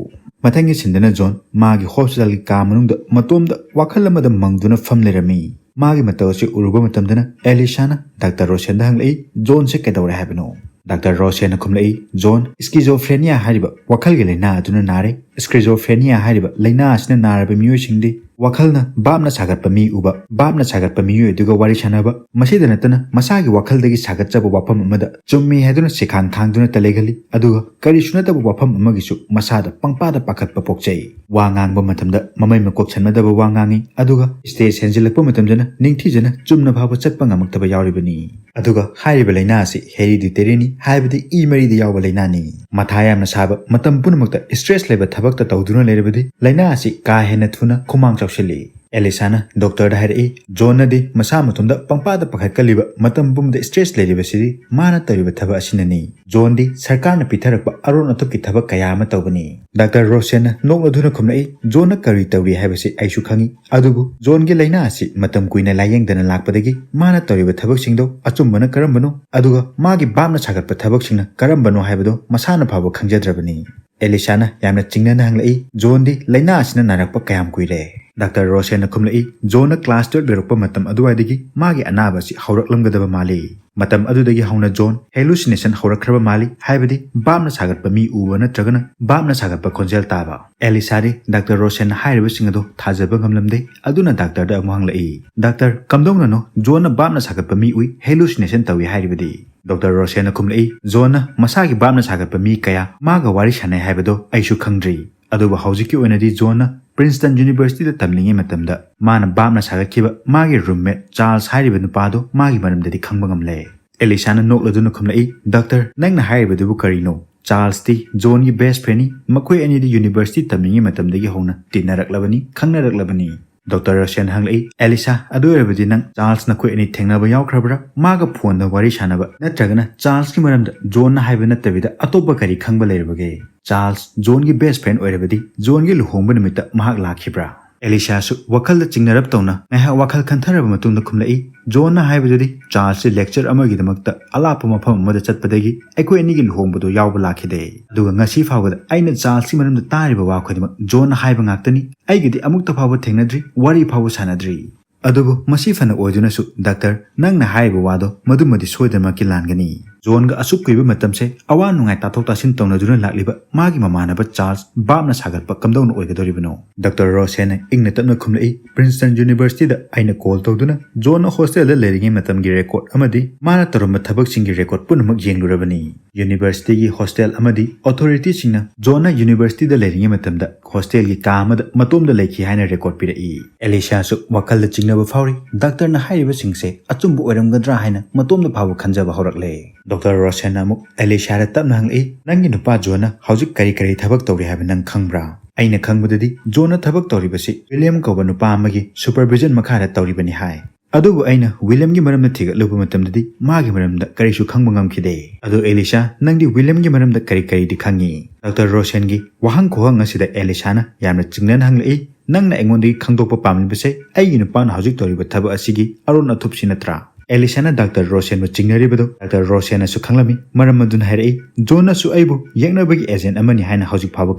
ꯃꯊꯪꯒꯤ ꯁꯤꯟꯗꯅ ꯖꯣꯟ ꯃꯥꯒꯤ ꯍꯣꯁꯄꯤꯇꯥꯜꯒꯤ ꯀꯥ ꯃꯅꯨꯡꯗ ꯃꯇꯣꯝꯗ ꯋꯥꯈꯜ ꯑꯃꯗ ꯃꯪꯗꯨꯅ ꯐꯝ ꯂꯩꯔꯝꯃꯤ꯫ ꯃꯥꯒꯤ ꯃꯇꯧ ꯑꯁꯤ ꯎꯔꯨꯕ ꯃꯇꯝꯗꯅ ꯑꯦꯂꯤꯁꯥꯅ ꯗꯥꯛꯇꯔ ꯔꯣꯁꯦꯟꯗ ꯍꯪꯂꯛꯏ, "ꯖꯣꯟꯁꯦ ꯀꯩꯗꯧꯔꯦ ꯍꯥꯏꯕꯅꯣ?" ꯗꯥꯛꯇꯔ ꯔꯣꯁꯦꯟꯅ ꯈꯨꯝꯂꯛꯏ, "ꯖꯣꯟ, schizophrenia ꯍꯥꯏꯔꯤꯕ ꯋꯥꯈꯜꯒꯤ ꯂꯥꯏꯅꯥ ꯑꯗꯨꯅ ꯅꯥꯔꯦ꯫ Schizophrenia ꯍꯥꯏꯔꯤꯕ ꯂꯥꯏꯅꯥ ꯑꯁꯤꯅ ꯅꯥꯔꯕ ꯃꯤꯑꯣꯏꯁꯤꯡꯗꯤ ꯋꯥꯈꯜꯅ ꯚꯥꯞꯅ ꯁꯥꯒꯠꯄ ꯃꯤ ꯎꯕ, ꯚꯥꯞꯅ ꯁꯥꯒꯠꯄ ꯃꯤꯑꯣꯏ ꯑꯗꯨꯒ ꯋꯥꯔꯤ ꯁꯥꯟꯅꯕ, ꯃꯁꯤꯗ ꯅꯠꯇꯅ ꯃꯁꯥꯒꯤ ꯋꯥꯈꯜꯗꯒꯤ ꯁꯥꯒꯠꯆꯕ ꯋꯥꯐꯝ ꯑꯃꯗ ꯆꯨꯝꯃꯤ ꯍꯥꯏꯗꯨꯅ ꯁꯤꯈꯥꯡ ꯊꯥꯡꯗꯨꯅ ꯇ ꯂꯩꯒꯜꯂꯤ, ꯑꯗꯨꯒ ꯀꯔꯤꯁꯨ ꯅꯠꯇꯕ ꯋꯥꯐꯝ ꯑꯃꯒꯤꯁꯨ ꯃꯁꯥꯗ ꯄꯪꯄꯥꯗ ꯄꯥꯈꯠꯄ ꯄꯣꯛꯆꯩ꯫ ꯋꯥ ꯉꯥꯡꯕ ꯃꯇꯝꯗ ꯃꯃꯩ ꯃꯀꯣꯛ ꯁꯝꯅꯗꯕ ꯋꯥ ꯉꯥꯡꯉꯤ, ꯑꯗꯨꯒ stage ꯍꯦꯟꯖꯤꯜꯂꯛꯄ ꯃꯇꯝꯗꯅ ꯅꯤꯡꯊꯤꯖꯅ ꯆꯨꯝꯅ ꯐꯥꯎꯕ ꯆꯠꯄ ꯉꯝꯃꯛꯇꯕ ꯌꯥꯎꯔꯤꯕꯅꯤ꯫ ꯑꯗꯨꯒ ꯍꯥꯏꯔꯤꯕ ꯂꯥꯏꯅꯥ ꯑꯁꯤ hereditaryꯅꯤ, ꯍꯥꯏꯕꯗꯤ ꯏ ꯃꯔꯤꯗ ꯌꯥꯎꯕ ꯂꯥꯏꯅꯥꯅꯤ꯫ ꯃꯊꯥ ꯌꯥꯝꯅ ꯁꯥꯕ, ꯃꯇꯝ ꯄꯨꯝꯅꯃꯛꯇ stress ꯂꯩꯕ ꯊꯕꯛꯇ ꯇꯧꯗꯨꯅ ꯂꯩꯔꯕꯗꯤ ꯂꯥꯏꯅꯥ ꯑꯁꯤ ꯀꯥ ꯍꯦꯟꯅ ꯊꯨꯅ ꯈꯨꯃꯥꯡ ꯆꯥꯎꯁꯤꯜꯂꯤ"꯫ ꯑꯦꯂꯤꯁꯥꯅ ꯗꯣꯛꯇꯔꯗ ꯍꯥꯏꯔꯛꯏ, "ꯖꯣꯟꯅꯗꯤ ꯃꯁꯥ ꯃꯇꯣꯝꯗ ꯄꯪꯄꯥꯗ ꯄꯥꯈꯠꯀꯜꯂꯤꯕ, ꯃꯇꯝ ꯄꯨꯝꯕꯗ stress ꯂꯩꯔꯤꯕꯁꯤꯗꯤ ꯃꯥꯅ ꯇꯧꯔꯤꯕ ꯊꯕꯛ ꯑꯁꯤꯅꯅꯤ꯫ ꯖꯣꯟꯗꯤ ꯁꯔꯀꯥꯔꯅ ꯄꯤꯊꯔꯛꯄ ꯑꯔꯣꯟ ꯑꯊꯨꯞꯀꯤ ꯊꯕꯛ ꯀꯌꯥ ꯑꯃ ꯇꯧꯕꯅꯤ"꯫ ꯗꯥꯛꯇꯔ ꯔꯣꯁꯦꯟꯅ ꯅꯣꯛꯂꯗꯨꯅ ꯈꯨꯝꯂꯛꯏ, "ꯖꯣꯟꯅ ꯀꯔꯤ ꯇꯧꯔꯤ ꯍꯥꯏꯕꯁꯤ ꯑꯩꯁꯨ ꯈꯪꯏ, ꯑꯗꯨꯕꯨ ꯖꯣꯟꯒꯤ ꯂꯥꯏꯅꯥ ꯑꯁꯤ ꯃꯇꯝ ꯀꯨꯏꯅ ꯂꯥꯌꯦꯡꯗꯅ ꯂꯥꯛꯄꯗꯒꯤ ꯃꯥꯅ ꯇꯧꯔꯤꯕ ꯊꯕꯛꯁꯤꯡꯗꯣ ꯑꯆꯨꯝꯕꯅ ꯀꯔꯝꯕꯅꯣ, ꯑꯗꯨꯒ ꯃꯥꯒꯤ ꯚꯥꯞꯅ ꯁꯥꯒꯠꯄ ꯊꯕꯛꯁꯤꯡꯅ ꯀꯔꯝꯕꯅꯣ ꯍꯥꯏꯕꯗꯣ ꯃꯁꯥꯅ ꯐꯥꯎꯕ ꯈꯪꯖꯗ꯭ꯔꯕꯅꯤ"꯫ ꯑꯦꯂꯤꯁꯥꯅ ꯌꯥꯝꯅ ꯆꯤꯡꯅꯅ ꯍꯪꯂꯛꯏ, "ꯖꯣꯟꯗꯤ ꯂꯥꯏꯅꯥ ꯑꯁꯤꯅ ꯅꯥꯔꯛꯄ ꯀꯌꯥꯝ ꯀꯨꯏꯔꯦ?" ꯗꯥꯛꯇꯔ ꯔꯣꯁꯦꯟꯅ ꯈꯨꯝꯂꯛꯏ, "ꯖꯣꯟꯅ class twelve ꯂꯣꯏꯔꯛꯄ ꯃꯇꯝ ꯑꯗꯨꯋꯥꯏꯗꯒꯤ ꯃꯥꯒꯤ ꯑꯅꯥꯕ ꯑꯁꯤ ꯍꯧꯔꯛꯂꯝꯒꯗꯕ ꯃꯥꯜꯂꯤ꯫ ꯃꯇꯝ ꯑꯗꯨꯗꯒꯤ ꯍꯧꯅ ꯖꯣꯟ hallucination ꯍꯧꯔꯛꯈ꯭ꯔꯕ ꯃꯥꯜꯂꯤ, ꯍꯥꯏꯕꯗꯤ ꯚꯥꯞꯅ ꯁꯥꯒꯠꯄ ꯃꯤ ꯎꯕ ꯅꯠꯇ꯭ꯔꯒꯅ ꯚꯥꯞꯅ ꯁꯥꯒꯠꯄ ꯈꯣꯟꯖꯦꯜ ꯇꯥꯕ"꯫ ꯑꯦꯂꯤꯁꯥꯗꯤ ꯗꯥꯛꯇꯔ ꯔꯣꯁꯦꯟꯅ ꯍꯥꯏꯔꯤꯕꯁꯤꯡ ꯑꯗꯨ ꯊꯥꯖꯕ ꯉꯝꯂꯝꯗꯦ, ꯑꯗꯨꯅ ꯗꯥꯛꯇꯔꯗ ꯑꯃꯨꯛ ꯍꯪꯂꯛꯏ, "ꯗꯥꯛꯇꯔ, ꯀꯝꯗꯧꯅꯅꯣ ꯖꯣꯟꯅ ꯚꯥꯞꯅ ꯁꯥꯒꯠꯄ ꯃꯤ ꯎꯏ, hallucination ꯇꯧꯏ ꯍꯥꯏꯔꯤꯕꯗꯤ?" ꯗꯥꯛꯇꯔ ꯔꯣꯁꯦꯟꯅ ꯈꯨꯝꯂꯛꯏ, "ꯖꯣꯟꯅ ꯃꯁꯥꯒꯤ ꯚꯥꯞꯅ ꯁꯥꯒꯠꯄ ꯃꯤ ꯀꯌꯥ ꯃꯥꯒ ꯋꯥꯔꯤ ꯁꯥꯟꯅꯩ ꯍꯥꯏꯕꯗꯣ ꯑꯩꯁꯨ ꯈꯪꯗ꯭ꯔꯤ꯫ ꯑꯗꯨꯕꯨ ꯍꯧꯖꯤꯛꯀꯤ ꯑꯣꯏꯅꯗꯤ ꯖꯣꯟꯅ Princeton Universityꯗ ꯇꯝꯂꯤꯉꯩ ꯃꯇꯝꯗ ꯃꯥꯅ ꯚꯥꯞꯅ ꯁꯥꯒꯠꯈꯤꯕ ꯃꯥꯒꯤ roommate ꯆꯥꯔꯜꯁ ꯍꯥꯏꯔꯤꯕ ꯅꯨꯄꯥꯗꯣ ꯃꯥꯒꯤ ꯃꯔꯝꯗꯗꯤ ꯈꯪꯕ ꯉꯝꯂꯦ"꯫ ꯑꯦꯂꯤꯁꯥꯅ ꯅꯣꯛꯂꯗꯨꯅ ꯈꯨꯝꯂꯛꯏ, "ꯗꯥꯛꯇꯔ, ꯅꯪꯅ ꯍꯥꯏꯔꯤꯕꯗꯨꯕꯨ ꯀꯔꯤꯅꯣ?" ꯆꯥꯔꯜꯁꯇꯤ ꯖꯣꯟꯒꯤ ꯕꯦꯁ ꯐ꯭ꯔꯦꯟꯅꯤ꯫ ꯃꯈꯣꯏ ꯑꯅꯤꯗꯤ ꯌꯨꯅꯤꯚꯔꯁꯤꯇꯤ ꯇꯝꯂꯤꯉꯩ ꯃꯇꯝꯗꯒꯤ ꯍꯧꯅ ꯇꯤꯟꯅꯔꯛꯂꯕꯅꯤ, ꯈꯪꯅꯔꯛꯂꯕꯅꯤ꯫ ꯗꯣꯛꯇꯔ ꯔꯣꯁꯦꯟ ꯍꯪꯂꯛꯏ, "ꯑꯦꯂꯤꯁꯥ, ꯑꯗꯨ ꯑꯣꯏꯔꯕꯗꯤ ꯅꯪ ꯆꯥꯔꯜꯁ ꯅꯈꯣꯏ ꯑꯅꯤ ꯊꯦꯡꯅꯕ ꯌꯥꯎꯈ꯭ꯔꯕ꯭ꯔꯥ? ꯃꯥꯒ ꯐꯣꯟꯗ ꯋꯥꯔꯤ ꯁꯥꯟꯅꯕ ꯅꯠꯇ꯭ꯔꯒꯅ ꯆꯥꯔꯜꯁꯀꯤ ꯃꯔꯝꯗ ꯖꯣꯟꯅ ꯍꯥꯏꯕ ꯅꯠꯇꯕꯤꯗ ꯑꯇꯣꯞꯄ ꯀꯔꯤ ꯈꯪꯕ ꯂꯩꯔꯕꯒꯦ? ꯆꯥꯔꯜꯁ ꯖꯣꯟꯒꯤ ꯕꯦꯁ ꯐ꯭ꯔꯦꯟ ꯑꯣꯏꯔꯕꯗꯤ ꯖꯣꯟꯒꯤ ꯂꯨꯍꯣꯡꯕ ꯅꯨꯃꯤꯠꯇ ꯃꯍꯥꯛ ꯂꯥꯛꯈꯤꯕ꯭ꯔꯥ?" ꯑꯦꯂꯤꯁꯥꯁꯨ ꯋꯥꯈꯜꯗ ꯆꯤꯡꯅꯔꯞ ꯇꯧꯅ ꯉꯥꯏꯍꯥꯛ ꯋꯥꯈꯜ ꯈꯟꯊꯔꯕ ꯃꯇꯨꯡꯗ ꯈꯨꯝꯂꯛꯏ, "ꯖꯣꯟꯅ ꯍꯥꯏꯕꯗꯨꯗꯤ ꯆꯥꯔꯜꯁꯁꯤ ꯂꯦꯛꯆꯔ ꯑꯃꯒꯤꯗꯃꯛꯇ ꯑꯂꯥꯞꯄ ꯃꯐꯝ ꯑꯃꯗ ꯆꯠꯄꯗꯒꯤ ꯑꯩꯈꯣꯏ ꯑꯅꯤꯒꯤ ꯂꯨꯍꯣꯡꯕꯗꯣ ꯌꯥꯎꯕ ꯂꯥꯛꯈꯤꯗꯦ꯫ ꯑꯗꯨꯒ ꯉꯁꯤ ꯐꯥꯎꯕꯗ ꯑꯩꯅ ꯆꯥꯔꯜꯁꯀꯤ ꯃꯔꯝꯗ ꯇꯥꯔꯤꯕ ꯋꯥ ꯈꯨꯗꯤꯡꯃꯛ ꯖꯣꯟꯅ ꯍꯥꯏꯕ ꯉꯥꯛꯇꯅꯤ꯫ ꯑꯩꯒꯤꯗꯤ ꯑꯃꯨꯛꯇ ꯐꯥꯎꯕ ꯊꯦꯡꯅꯗ꯭ꯔꯤ, ꯋꯥꯔꯤ ꯐꯥꯎꯕ ꯁꯥꯟꯅꯗ꯭ꯔꯤ꯫ ꯑꯗꯨꯕꯨ ꯃꯁꯤ ꯐꯅ ꯑꯣꯏꯗꯨꯅꯁꯨ, ꯗꯥꯛꯇꯔ, ꯅꯪꯅ ꯍꯥꯏꯔꯤꯕ ꯋꯥꯗꯣ ꯃꯗꯨꯃꯗꯤ ꯁꯣꯏꯗꯅꯃꯛꯀꯤ ꯂꯥꯟꯒꯅꯤ꯫ ꯖꯣꯟꯒ ꯑꯁꯨꯛ ꯀꯨꯏꯕ ꯃꯇꯝꯁꯦ ꯑꯋꯥ ꯅꯨꯡꯉꯥꯏ ꯇꯥꯊꯣꯛ ꯇꯥꯁꯤꯟ ꯇꯧꯅꯗꯨꯅ ꯂꯥꯛꯂꯤꯕ ꯃꯥꯒꯤ ꯃꯃꯥꯟꯅꯕ ꯆꯥꯔꯜꯁ ꯕꯥꯞꯅ ꯁꯥꯒꯠꯄ ꯀꯝꯗꯧꯅ ꯑꯣꯏꯒꯗꯧꯔꯤꯕꯅꯣ?" ꯗꯥꯛꯇꯔ ꯔꯣꯁꯦꯟꯅ ꯏꯪꯅ ꯇꯞꯅ ꯈꯨꯝꯂꯛꯏ, "ꯄ꯭ꯔꯤꯟꯁꯇꯟ ꯌꯨꯅꯤꯚꯔꯁꯤꯇꯤꯗ ꯑꯩꯅ ꯀꯣꯜ ꯇꯧꯗꯨꯅ ꯖꯣꯟꯅ ꯍꯣꯁꯇꯦꯜꯗ ꯂꯩꯔꯤꯉꯩ ꯃꯇꯝꯒꯤ ꯔꯦꯀꯣꯔꯗ ꯑꯃꯗꯤ ꯃꯥꯅ ꯇꯧꯔꯝꯕ ꯊꯕꯛꯁꯤꯡꯒꯤ ꯔꯦꯀꯣꯔꯗ ꯄꯨꯝꯅꯃꯛ ꯌꯦꯡꯂꯨꯔꯕꯅꯤ꯫ ꯌꯨꯅꯤꯚꯔꯁꯤꯇꯤꯒꯤ ꯍꯣꯁꯇꯦꯜ ꯑꯃꯗꯤ ꯑꯣꯊꯣꯔꯤꯇꯤꯁꯤꯡꯅ ꯖꯣꯟꯅ ꯌꯨꯅꯤꯚꯔꯁꯤꯇꯤꯗ ꯂꯩꯔꯤꯉꯩ ꯃꯇꯝꯗ ꯍꯣꯁꯇꯦꯜꯒꯤ ꯀꯥ ꯑꯃꯗ ꯃꯇꯣꯝꯗ ꯂꯩꯈꯤ ꯍꯥꯏꯅ ꯔꯦꯀꯣꯔꯗ ꯄꯤꯔꯛꯏ꯫" ꯑꯦꯂꯤꯁꯥꯁꯨ ꯋꯥꯈꯜꯗ ꯆꯤꯡꯅꯕ ꯐꯥꯎꯔꯤ꯫ ꯗꯥꯛꯇꯔꯅ ꯍꯥꯏꯔꯤꯕꯁꯤꯡꯁꯦ ꯑꯆꯨꯝꯕ ꯑꯣꯏꯔꯝꯒꯗ꯭ꯔꯥ ꯍꯥꯏꯅ ꯃꯇꯣꯝꯗ ꯐꯥꯎꯕ ꯈꯟꯖꯕ ꯍꯧꯔꯛꯂꯦ꯫ ꯗꯣꯛꯇꯔ ꯔꯣꯁꯦꯟꯅ ꯑꯃꯨꯛ ꯑꯦꯂꯤꯁꯥꯗ ꯇꯞꯅ ꯍꯪꯂꯛꯏ, "ꯅꯪꯒꯤ ꯅꯨꯄꯥ ꯖꯣꯟꯅ ꯍꯧꯖꯤꯛ ꯀꯔꯤ ꯀꯔꯤ ꯊꯕꯛ ꯇꯧꯔꯤ ꯍꯥꯏꯕ ꯅꯪ ꯈꯪꯕ꯭ꯔꯥ?" "ꯑꯩꯅ ꯈꯪꯕꯗꯗꯤ ꯖꯣꯟꯅ ꯊꯕꯛ ꯇꯧꯔꯤꯕꯁꯤ ꯋꯤꯂꯤꯌꯝ ꯀꯧꯕ ꯅꯨꯄꯥ ꯑꯃꯒꯤ ꯁꯨꯄꯔꯚꯤꯖꯟ ꯃꯈꯥꯗ ꯇꯧꯔꯤꯕꯅꯤ ꯍꯥꯏ꯫ ꯑꯗꯨꯕꯨ ꯑꯩꯅ ꯋꯤꯂꯤꯌꯝꯒꯤ ꯃꯔꯝꯗ ꯊꯤꯒꯠꯂꯨꯕ ꯃꯇꯝꯗꯗꯤ ꯃꯥꯒꯤ ꯃꯔꯝꯗ ꯀꯔꯤꯁꯨ ꯈꯪꯕ ꯉꯝꯈꯤꯗꯦ꯫" "ꯑꯗꯣ ꯑꯦꯂꯤꯁꯥ, ꯅꯪꯗꯤ ꯋꯤꯂꯤꯌꯝꯒꯤ ꯃꯔꯝꯗ ꯀꯔꯤ ꯀꯔꯤꯗꯤ ꯈꯪꯉꯤ?" ꯗꯥꯛꯇꯔ ꯔꯣꯁꯦꯟꯒꯤ ꯋꯥꯍꯪ ꯈꯨꯍꯪ ꯑꯁꯤꯗ ꯑꯦꯂꯤꯁꯥꯅ ꯌꯥꯝꯅ ꯆꯤꯡꯅꯅ ꯍꯪꯂꯛꯏ, "ꯅꯪꯅ ꯑꯩꯉꯣꯟꯗꯒꯤ ꯈꯪꯗꯣꯛꯄ ꯄꯥꯝꯂꯤꯕꯁꯦ ꯑꯩꯒꯤ ꯅꯨꯄꯥꯅ ꯍꯧꯖꯤꯛ ꯇꯧꯔꯤꯕ ꯊꯕꯛ ꯑꯁꯤꯒꯤ ꯑꯔꯣꯟ ꯑꯊꯨꯞꯁꯤ ꯅꯠꯇ꯭ꯔꯥ?" ꯑꯦꯂꯤꯁꯥꯅ ꯗꯥꯛꯇꯔ ꯔꯣꯁꯦꯟꯕꯨ ꯆꯤꯡꯅꯔꯤꯕꯗꯨ ꯗꯥꯛꯇꯔ ꯔꯣꯁꯦꯟꯅꯁꯨ ꯈꯪꯂꯝꯃꯤ꯫ ꯃꯔꯝ ꯑꯗꯨꯅ ꯍꯥꯏꯔꯛꯏ, "ꯖꯣꯟꯅꯁꯨ ꯑꯩꯕꯨ ꯌꯦꯛꯅꯕꯒꯤ ꯑꯦꯖꯦꯟ ꯑꯃꯅꯤ ꯍꯥꯏꯅ ꯍꯧꯖꯤꯛ ꯐꯥꯎꯕ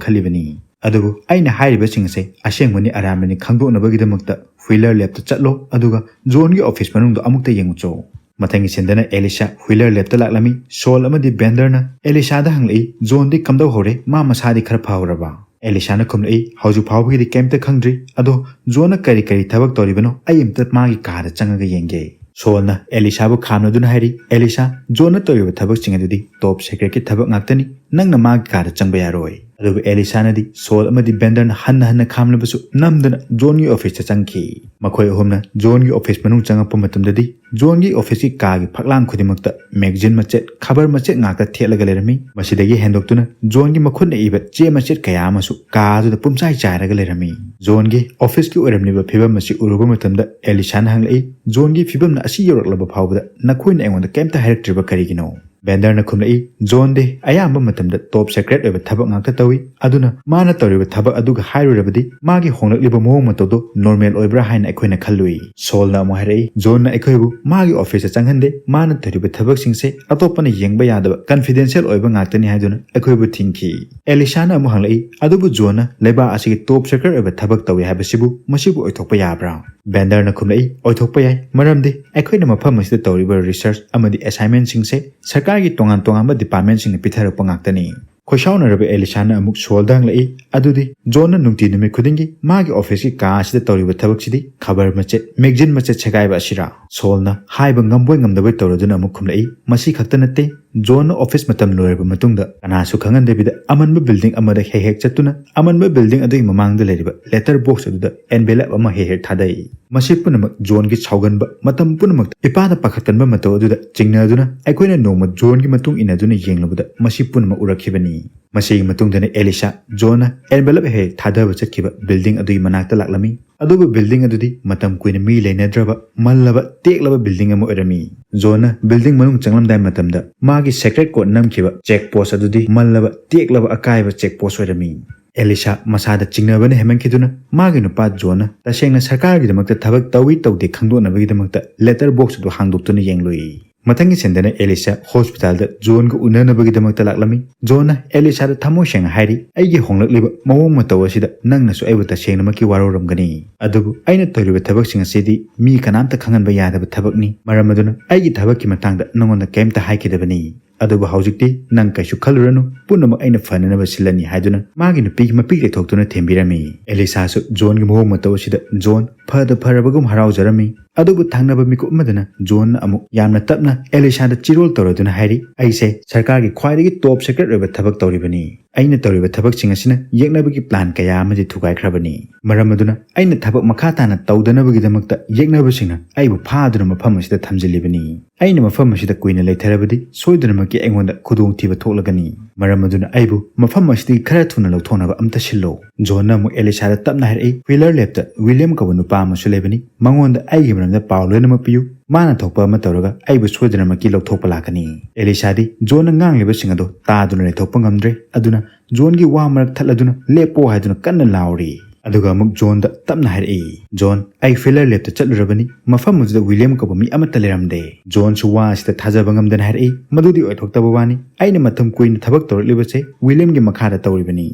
ꯈꯜꯂꯤꯕꯅꯤ꯫ ꯑꯗꯨꯕꯨ ꯑꯩꯅ ꯍꯥꯏꯔꯤꯕꯁꯤꯡ ꯑꯁꯦ ꯑꯁꯦꯡꯕꯅꯤ ꯑꯔꯥꯟꯕꯅꯤ ꯈꯪꯗꯣꯛꯅꯕꯒꯤꯗꯃꯛꯇ ꯋꯤꯂꯔ ꯂꯦꯞꯇ ꯆꯠꯂꯣ, ꯑꯗꯨꯒ ꯖꯣꯟꯒꯤ ꯑꯣꯐꯤꯁ ꯃꯅꯨꯡꯗ ꯑꯃꯨꯛꯇ ꯌꯦꯡꯉꯨꯆꯣ꯫" ꯃꯊꯪꯒꯤ ꯁꯤꯟꯗꯅ ꯑꯦꯂꯤꯁꯥ ꯋꯤꯂꯔ ꯂꯦꯞꯇ ꯂꯥꯛꯂꯝꯃꯤ꯫ ꯁꯣꯜ ꯑꯃꯗꯤ ꯕꯦꯟꯗꯔꯅ ꯑꯦꯂꯤꯁꯥꯗ ꯍꯪꯂꯛꯏ, "ꯖꯣꯟꯗꯤ ꯀꯝꯗꯧꯍꯧꯔꯦ? ꯃꯥ ꯃꯁꯥꯗꯤ ꯈꯔ ꯐꯍꯧꯔꯕ?" ꯑꯦꯂꯤꯁꯥꯅ ꯈꯨꯝꯂꯛꯏ, "ꯍꯧꯖꯤꯛ ꯐꯥꯎꯕꯒꯤꯗꯤ ꯀꯩꯝꯇ ꯈꯪꯗ꯭ꯔꯤ꯫ ꯑꯗꯣ ꯖꯣꯟꯅ ꯀꯔꯤ ꯀꯔꯤ ꯊꯕꯛ ꯇꯧꯔꯤꯕꯅꯣ? ꯑꯩ ꯑꯝꯇ ꯃꯥꯒꯤ ꯀꯥꯗ ꯆꯪꯉꯒ ꯌꯦꯡꯒꯦ꯫" ꯁꯣꯜꯅ ꯑꯦꯂꯤꯁꯥꯕꯨ ꯈꯥꯝꯅꯗꯨꯅ ꯍꯥꯏꯔꯤ, "ꯑꯦꯂꯤꯁꯥ, ꯖꯣꯟꯅ ꯇꯧꯔꯤꯕ ꯊꯕꯛꯁꯤꯡ ꯑꯗꯨꯗꯤ ꯇꯣꯞ ꯁꯦꯀ꯭ꯔꯦꯠꯀꯤ ꯊꯕꯛ ꯉꯥꯛꯇꯅꯤ꯫ ꯅꯪꯅ ꯃꯥꯒꯤ ꯀꯥꯗ ꯆꯪꯕ ꯌꯥꯔꯣꯏ꯫ ꯑꯗꯨꯕꯨ ꯑꯦꯂꯤꯁꯥꯅꯗꯤ ꯁꯣꯜ ꯑꯃꯗꯤ ꯕꯦꯟꯗꯔꯅ ꯍꯟꯅ ꯍꯟꯅ ꯈꯥꯝꯂꯕꯁꯨ ꯅꯝꯗꯅ ꯖꯣꯟꯒꯤ ꯑꯣꯐꯤꯁꯇ ꯆꯪꯈꯤ꯫ ꯃꯈꯣꯏ ꯑꯍꯨꯝꯅ ꯖꯣꯟꯒꯤ ꯑꯣꯐꯤꯁ ꯃꯅꯨꯡ ꯆꯪꯉꯛꯄ ꯃꯇꯝꯗꯗꯤ ꯖꯣꯟꯒꯤ ꯑꯣꯐꯤꯁꯀꯤ ꯀꯥꯒꯤ ꯐꯛꯂꯥꯡ ꯈꯨꯗꯤꯡꯃꯛꯇ ꯃꯦꯒꯖꯤꯟ ꯃꯆꯦꯠ, ꯈꯕꯔ ꯃꯆꯦꯠ ꯉꯥꯛꯇ ꯊꯦꯠꯂꯒ ꯂꯩꯔꯝꯃꯤ꯫ ꯃꯁꯤꯗꯒꯤ ꯍꯦꯟꯗꯣꯛꯇꯨꯅ ꯖꯣꯟꯒꯤ ꯃꯈꯨꯠꯅ ꯏꯕ ꯆꯦ ꯃꯆꯦꯠ ꯀꯌꯥ ꯑꯃꯁꯨ ꯀꯥ ꯑꯗꯨꯗ ꯄꯨꯝꯆꯥꯏ ꯆꯥꯏꯔꯒ ꯂꯩꯔꯝꯃꯤ꯫ ꯖꯣꯟꯒꯤ ꯑꯣꯐꯤꯁꯀꯤ ꯑꯣꯏꯔꯝꯂꯤꯕ ꯐꯤꯕꯝ ꯑꯁꯤ ꯎꯔꯨꯕ ꯃꯇꯝꯗ ꯑꯦꯂꯤꯁꯥꯅ ꯍꯪꯂꯛꯏ, "ꯖꯣꯟꯒꯤ ꯐꯤꯕꯝꯅ ꯑꯁꯤ ꯌꯧꯔꯛꯂꯕ ꯐꯥꯎꯕꯗ ꯅꯈꯣꯏꯅ ꯑꯩꯉꯣꯟꯗ ꯀꯩꯝꯇ ꯍꯥꯏꯔꯛꯇ꯭ꯔꯤꯕ ꯀꯔꯤꯒꯤꯅꯣ?" ꯕꯦꯟꯗꯔꯅ ꯈꯨꯝꯂꯛꯏ, "ꯖꯣꯟꯗꯤ ꯑꯌꯥꯝꯕ ꯃꯇꯝꯗ ꯇꯣꯞ ꯁꯦꯀ꯭ꯔꯦꯠ ꯑꯣꯏꯕ ꯊꯕꯛ ꯉꯥꯛꯇ ꯇꯧꯏ, ꯑꯗꯨꯅ ꯃꯥꯅ ꯇꯧꯔꯤꯕ ꯊꯕꯛ ꯑꯗꯨꯒ ꯍꯥꯏꯔꯨꯔꯕꯗꯤ ꯃꯥꯒꯤ ꯍꯣꯡꯂꯛꯂꯤꯕ ꯃꯑꯣꯡ ꯃꯇꯧꯗꯣ ꯅꯣꯔꯃꯦꯜ ꯑꯣꯏꯕ꯭ꯔꯥ ꯍꯥꯏꯅ ꯑꯩꯈꯣꯏꯅ ꯈꯜꯂꯨꯏ꯫" ꯁꯣꯜꯅ ꯑꯃꯨꯛ ꯍꯥꯏꯔꯛꯏ, "ꯖꯣꯟꯅ ꯑꯩꯈꯣꯏꯕꯨ ꯃꯥꯒꯤ ꯑꯣꯐꯤꯁꯇ ꯆꯪꯍꯟꯗꯦ, ꯃꯥꯅ ꯇꯧꯔꯤꯕ ꯊꯕꯛꯁꯤꯡꯁꯦ ꯑꯇꯣꯞꯄꯅ ꯌꯦꯡꯕ ꯌꯥꯗꯕ, ꯀꯟꯐꯤꯗꯦꯟꯁꯤꯌꯦꯜ ꯑꯣꯏꯕ ꯉꯥꯛꯇꯅꯤ ꯍꯥꯏꯗꯨꯅ ꯑꯩꯈꯣꯏꯕꯨ ꯊꯤꯡꯈꯤ꯫" ꯑꯦꯂꯤꯁꯥꯅ ꯑꯃꯨꯛ ꯍꯪꯂꯛꯏ, "ꯑꯗꯨꯕꯨ ꯖꯣꯟꯅ ꯂꯩꯕꯥꯛ ꯑꯁꯤꯒꯤ ꯇꯣꯞ ꯁꯦꯀ꯭ꯔꯦꯠ ꯑꯣꯏꯕ ꯊꯕꯛ ꯇꯧꯏ ꯍꯥꯏꯕꯁꯤꯕꯨ ꯃꯁꯤꯕꯨ ꯑꯣꯏꯊꯣꯛꯄ ꯌꯥꯕ꯭ꯔꯥ?" ꯕꯦꯟꯗꯔꯅ ꯈꯨꯝꯂꯛꯏ, "ꯑꯣꯏꯊꯣꯛꯄ ꯌꯥꯏ, ꯃꯔꯝꯗꯤ ꯑꯩꯈꯣꯏꯅ ꯃꯐꯝ ꯑꯁꯤꯗ ꯇꯧꯔꯤꯕ ꯔꯤꯁꯔꯆ ꯑꯃꯗꯤ ꯑꯦꯁꯥꯏꯟꯃꯦꯟꯁꯤꯡꯁꯦ ꯁꯔꯀꯥꯔꯒꯤ ꯇꯣꯉꯥꯟ ꯇꯣꯉꯥꯟꯕ ꯗꯤꯄꯥꯔꯠꯃꯦꯟꯁꯤꯡꯅ ꯄꯤꯊꯔꯛꯄ ꯉꯥꯛꯇꯅꯤ꯫" ꯈꯣꯏꯁꯥꯎꯅꯔꯕ ꯑꯦꯂꯤꯁꯥꯅ ꯑꯃꯨꯛ ꯁꯣꯜꯗ ꯍꯪꯂꯛꯏ, "ꯑꯗꯨꯗꯤ ꯖꯣꯟꯅ ꯅꯨꯡꯇꯤ ꯅꯨꯃꯤꯠ ꯈꯨꯗꯤꯡꯒꯤ ꯃꯥꯒꯤ ꯑꯣꯐꯤꯁꯀꯤ ꯀꯥ ꯑꯁꯤꯗ ꯇꯧꯔꯤꯕ ꯊꯕꯛꯁꯤꯗꯤ ꯈꯕꯔ ꯃꯆꯦꯠ, ꯃꯦꯒꯖꯤꯟ ꯃꯆꯦꯠ ꯁꯦꯒꯥꯏꯕ ꯑꯁꯤꯔꯥ?" ꯁꯣꯜꯅ ꯍꯥꯏꯕ ꯉꯝꯕꯣꯏ ꯉꯝꯗꯕꯣꯏ ꯇꯧꯔꯗꯨꯅ ꯑꯃꯨꯛ ꯈꯨꯝꯂꯛꯏ, "ꯃꯁꯤ ꯈꯛꯇ ꯅꯠꯇꯦ, ꯖꯣꯟꯅ ꯑꯣꯐꯤꯁ ꯃꯇꯝ ꯂꯣꯏꯔꯕ ꯃꯇꯨꯡꯗ ꯀꯅꯥꯁꯨ ꯈꯪꯍꯟꯗꯕꯤꯗ ꯑꯃꯟꯕ ꯕꯤꯜꯗꯤꯡ ꯑꯃꯗ ꯍꯦꯛ ꯍꯦꯛ ꯆꯠꯇꯨꯅ ꯑꯃꯟꯕ ꯕꯤꯜꯗꯤꯡ ꯑꯗꯨꯒꯤ ꯃꯃꯥꯡꯗ ꯂꯩꯔꯤꯕ ꯂꯦꯇꯔ ꯕꯣꯛꯁ ꯑꯗꯨꯗ ꯑꯦꯟꯚꯦꯂꯞ ꯑꯃ ꯍꯦꯛ ꯍꯦꯛ ꯊꯥꯗꯩ꯫ ꯃꯁꯤ ꯄꯨꯝꯅꯃꯛ ꯖꯣꯟꯒꯤ ꯁꯥꯎꯒꯟꯕ, ꯃꯇꯝ ꯄꯨꯝꯅꯃꯛꯇ ꯏꯄꯥꯗ ꯄꯥꯈꯠꯀꯟꯕ ꯃꯇꯧ ꯑꯗꯨꯗ ꯆꯤꯡꯅꯗꯨꯅ ꯑꯩꯈꯣꯏꯅ ꯅꯣꯡꯃ ꯖꯣꯟꯒꯤ ꯃꯇꯨꯡ ꯏꯟꯅꯗꯨꯅ ꯌꯦꯡꯂꯨꯕꯗ ꯃꯁꯤ ꯄꯨꯝꯅꯃꯛ ꯎꯔꯛꯈꯤꯕꯅꯤ꯫" ꯃꯁꯤꯒꯤ ꯃꯇꯨꯡꯗꯅ ꯑꯦꯂꯤꯁꯥ ꯖꯣꯟꯅ ꯑꯦꯟꯚꯦꯂꯞ ꯍꯦꯛ ꯍꯦꯛ ꯊꯥꯗꯕ ꯆꯠꯈꯤꯕ ꯕꯤꯜꯗꯤꯡ ꯑꯗꯨꯒꯤ ꯃꯅꯥꯛꯇ ꯂꯥꯛꯂꯝꯃꯤ꯫ ꯑꯗꯨꯕꯨ ꯕꯤꯜꯗꯤꯡ ꯑꯗꯨꯗꯤ ꯃꯇꯝ ꯀꯨꯏꯅ ꯃꯤ ꯂꯩꯅꯗ꯭ꯔꯕ, ꯃꯜꯂꯕ, ꯇꯦꯛꯂꯕ ꯕꯤꯜꯗꯤꯡ ꯑꯃ ꯑꯣꯏꯔꯝꯃꯤ꯫ ꯖꯣꯟꯅ ꯕꯤꯜꯗꯤꯡ ꯃꯅꯨꯡ ꯆꯪꯂꯝꯗꯥꯏ ꯃꯇꯝꯗ ꯃꯥꯒꯤ ꯁꯦꯀ꯭ꯔꯦꯠ ꯀꯣꯗ ꯅꯝꯈꯤꯕ ꯆꯦꯛ ꯄꯣꯁ ꯑꯗꯨꯗꯤ ꯃꯜꯂꯕ, ꯇꯦꯛꯂꯕ, ꯑꯀꯥꯏꯕ ꯆꯦꯛ ꯄꯣꯁ ꯑꯣꯏꯔꯝꯃꯤ꯫ ꯑꯦꯂꯤꯁꯥ ꯃꯁꯥꯗ ꯆꯤꯡꯅꯕꯅ ꯍꯦꯟꯃꯟꯈꯤꯗꯨꯅ ꯃꯥꯒꯤ ꯅꯨꯄꯥ ꯖꯣꯟꯅ ꯇꯁꯦꯡꯅ ꯁꯔꯀꯥꯔꯒꯤꯗꯃꯛꯇ ꯊꯕꯛ ꯇꯧꯏ ꯇꯧꯗꯦ ꯈꯪꯗꯣꯛꯅꯕꯒꯤꯗꯃꯛꯇ ꯂꯦꯇꯔ ꯕꯣꯛꯁ ꯑꯗꯨ ꯍꯥꯡꯗꯣꯛꯇꯨꯅ ꯌꯦꯡꯂꯨꯏ꯫ ꯃꯊꯪꯒꯤ ꯁꯤꯟꯗꯅ ꯑꯦꯂꯤꯁꯥ ꯍꯣꯁꯄꯤꯇꯥꯜꯗ ꯖꯣꯟꯒ ꯎꯅꯅꯕꯒꯤꯗꯃꯛꯇ ꯂꯥꯛꯂꯝꯃꯤ꯫ ꯖꯣꯟꯅ ꯑꯦꯂꯤꯁꯥꯗ ꯊꯃꯣꯏ ꯁꯦꯡꯅ ꯍꯥꯏꯔꯤ, "ꯑꯩꯒꯤ ꯍꯣꯡꯂꯛꯂꯤꯕ ꯃꯑꯣꯡ ꯃꯇꯧ ꯑꯁꯤꯗ ꯅꯪꯅꯁꯨ ꯑꯩꯕꯨ ꯇꯁꯦꯡꯅꯃꯛꯀꯤ ꯋꯥꯔꯧꯔꯝꯒꯅꯤ꯫ ꯑꯗꯨꯕꯨ ꯑꯩꯅ ꯇꯧꯔꯤꯕ ꯊꯕꯛꯁꯤꯡ ꯑꯁꯤꯗꯤ ꯃꯤ ꯀꯅꯥꯝꯇ ꯈꯪꯍꯟꯕ ꯌꯥꯗꯕ ꯊꯕꯛꯅꯤ꯫ ꯃꯔꯝ ꯑꯗꯨꯅ ꯑꯩꯒꯤ ꯊꯕꯛꯀꯤ ꯃꯇꯥꯡꯗ ꯅꯉꯣꯟꯗ ꯀꯔꯤꯝꯇ ꯍꯥꯏꯈꯤꯗꯕꯅꯤ꯫" "ꯑꯗꯨꯕꯨ ꯍꯧꯖꯤꯛꯇꯤ ꯅꯪ ꯀꯩꯁꯨ ꯈꯜꯂꯨꯔꯅꯨ, ꯄꯨꯝꯅꯃꯛ ꯑꯩꯅ ꯐꯅꯅꯕ ꯁꯤꯜꯂꯅꯤ" ꯍꯥꯏꯗꯨꯅ ꯃꯥꯒꯤ ꯅꯨꯄꯤꯒꯤ ꯃꯄꯤꯛ ꯂꯩꯊꯣꯛꯇꯨꯅ ꯊꯦꯝꯕꯤꯔꯝꯃꯤ꯫ ꯑꯦꯂꯤꯁꯥꯁꯨ ꯖꯣꯟꯒꯤ ꯃꯑꯣꯡ ꯃꯇꯧ ꯑꯁꯤꯗ ꯖꯣꯟ ꯐꯗ ꯐꯔꯕꯒꯨꯝ ꯍꯔꯥꯎꯖꯔꯝꯃꯤ꯫ ꯑꯗꯨꯕꯨ ꯊꯪꯅꯕ ꯃꯤꯀꯨꯞ ꯑꯃꯗꯅ ꯖꯣꯟꯅ ꯑꯃꯨꯛ ꯌꯥꯝꯅ ꯇꯞꯅ ꯑꯦꯂꯤꯁꯥꯗ ꯆꯤꯔꯣꯜ ꯇꯧꯔꯗꯨꯅ ꯍꯥꯏꯔꯤ, "ꯑꯩꯁꯦ ꯁꯔꯀꯥꯔꯒꯤ ꯈ꯭ꯋꯥꯏꯗꯒꯤ ꯇꯣꯞ ꯁꯦꯀ꯭ꯔꯦꯠ ꯑꯣꯏꯕ ꯊꯕꯛ ꯇꯧꯔꯤꯕꯅꯤ꯫ ꯑꯩꯅ ꯇꯧꯔꯤꯕ ꯊꯕꯛꯁꯤꯡ ꯑꯁꯤꯅ ꯌꯦꯛꯅꯕꯒꯤ ꯄ꯭ꯂꯥꯟ ꯀꯌꯥ ꯑꯃꯗꯤ ꯊꯨꯒꯥꯏꯈ꯭ꯔꯕꯅꯤ꯫ ꯃꯔꯝ ꯑꯗꯨꯅ ꯑꯩꯅ ꯊꯕꯛ ꯃꯈꯥ ꯇꯥꯅ ꯇꯧꯗꯅꯕꯒꯤꯗꯃꯛꯇ ꯌꯦꯛꯅꯕꯁꯤꯡꯅ ꯑꯩꯕꯨ ꯐꯥꯗꯨꯅ ꯃꯐꯝ ꯑꯁꯤꯗ ꯊꯝꯖꯤꯜꯂꯤꯕꯅꯤ꯫ ꯑꯩꯅ ꯃꯐꯝ ꯑꯁꯤꯗ ꯀꯨꯏꯅ ꯂꯩꯊꯔꯕꯗꯤ ꯁꯣꯏꯗꯅꯃꯛꯀꯤ ꯑꯩꯉꯣꯟꯗ ꯈꯨꯗꯣꯡꯊꯤꯕ ꯊꯣꯛꯂꯒꯅꯤ꯫ ꯃꯔꯝ ꯑꯗꯨꯅ ꯑꯩꯕꯨ ꯃꯐꯝ ꯑꯁꯤꯗꯒꯤ ꯈꯔ ꯊꯨꯅ ꯂꯧꯊꯣꯛꯅꯕ ꯑꯝꯇ ꯁꯤꯜꯂꯣ"꯫ ꯖꯣꯟꯅ ꯑꯃꯨꯛ ꯑꯦꯂꯤꯁꯥꯗ ꯇꯞꯅ ꯍꯥꯏꯔꯛꯏ, "ꯋꯤꯂꯔ ꯂꯦꯞꯇ ꯋꯤꯂꯤꯌꯝ ꯀꯧꯕ ꯅꯨꯄꯥ ꯑꯃꯁꯨ ꯂꯩꯕꯅꯤ꯫ ꯃꯉꯣꯟꯗ ꯑꯩꯒꯤ ꯃꯔꯝꯗ ꯄꯥꯎ ꯂꯣꯏꯅꯃꯛ ꯄꯤꯌꯨ꯫ ꯃꯥꯅ ꯊꯣꯛꯄ ꯑꯃ ꯇꯧꯔꯒ ꯑꯩꯕꯨ ꯁꯣꯏꯗꯅꯃꯛꯀꯤ ꯂꯧꯊꯣꯛꯄ ꯂꯥꯛꯀꯅꯤ"꯫ ꯑꯦꯂꯤꯁꯥꯗꯤ ꯖꯣꯟꯅ ꯉꯥꯡꯂꯤꯕꯁꯤꯡ ꯑꯗꯨ ꯇꯥꯗꯨꯅ ꯂꯩꯊꯣꯛꯄ ꯉꯝꯗ꯭ꯔꯦ꯫ ꯑꯗꯨꯅ ꯖꯣꯟꯒꯤ ꯋꯥ ꯃꯔꯛ ꯊꯠꯂꯗꯨꯅ "ꯂꯦꯞꯄꯣ" ꯍꯥꯏꯗꯨꯅ ꯀꯟꯅ ꯂꯥꯎꯔꯤ꯫ ꯑꯗꯨꯒ ꯑꯃꯨꯛ ꯖꯣꯟꯗ ꯇꯞꯅ ꯍꯥꯏꯔꯛꯏ, "ꯖꯣꯟ, ꯑꯩ ꯐꯤꯂꯔ ꯂꯦꯞꯇ ꯆꯠꯂꯨꯔꯕꯅꯤ꯫ ꯃꯐꯝ ꯑꯗꯨꯗ ꯋꯤꯂꯤꯌꯝ ꯀꯧꯕ ꯃꯤ ꯑꯃꯠꯇ ꯂꯩꯔꯝꯗꯦ"꯫ ꯖꯣꯟꯁꯨ ꯋꯥ ꯑꯁꯤꯗ ꯊꯥꯖꯕ ꯉꯝꯗꯅ ꯍꯥꯏꯔꯛꯏ, "ꯃꯗꯨꯗꯤ ꯑꯣꯏꯊꯣꯛꯇꯕ ꯋꯥꯅꯤ꯫ ꯑꯩꯅ ꯃꯇꯝ ꯀꯨꯏꯅ ꯊꯕꯛ ꯇꯧꯔꯛꯂꯤꯕꯁꯦ ꯋꯤꯂꯤꯌꯝꯒꯤ ꯃꯈꯥꯗ ꯇꯧꯔꯤꯕꯅꯤ"꯫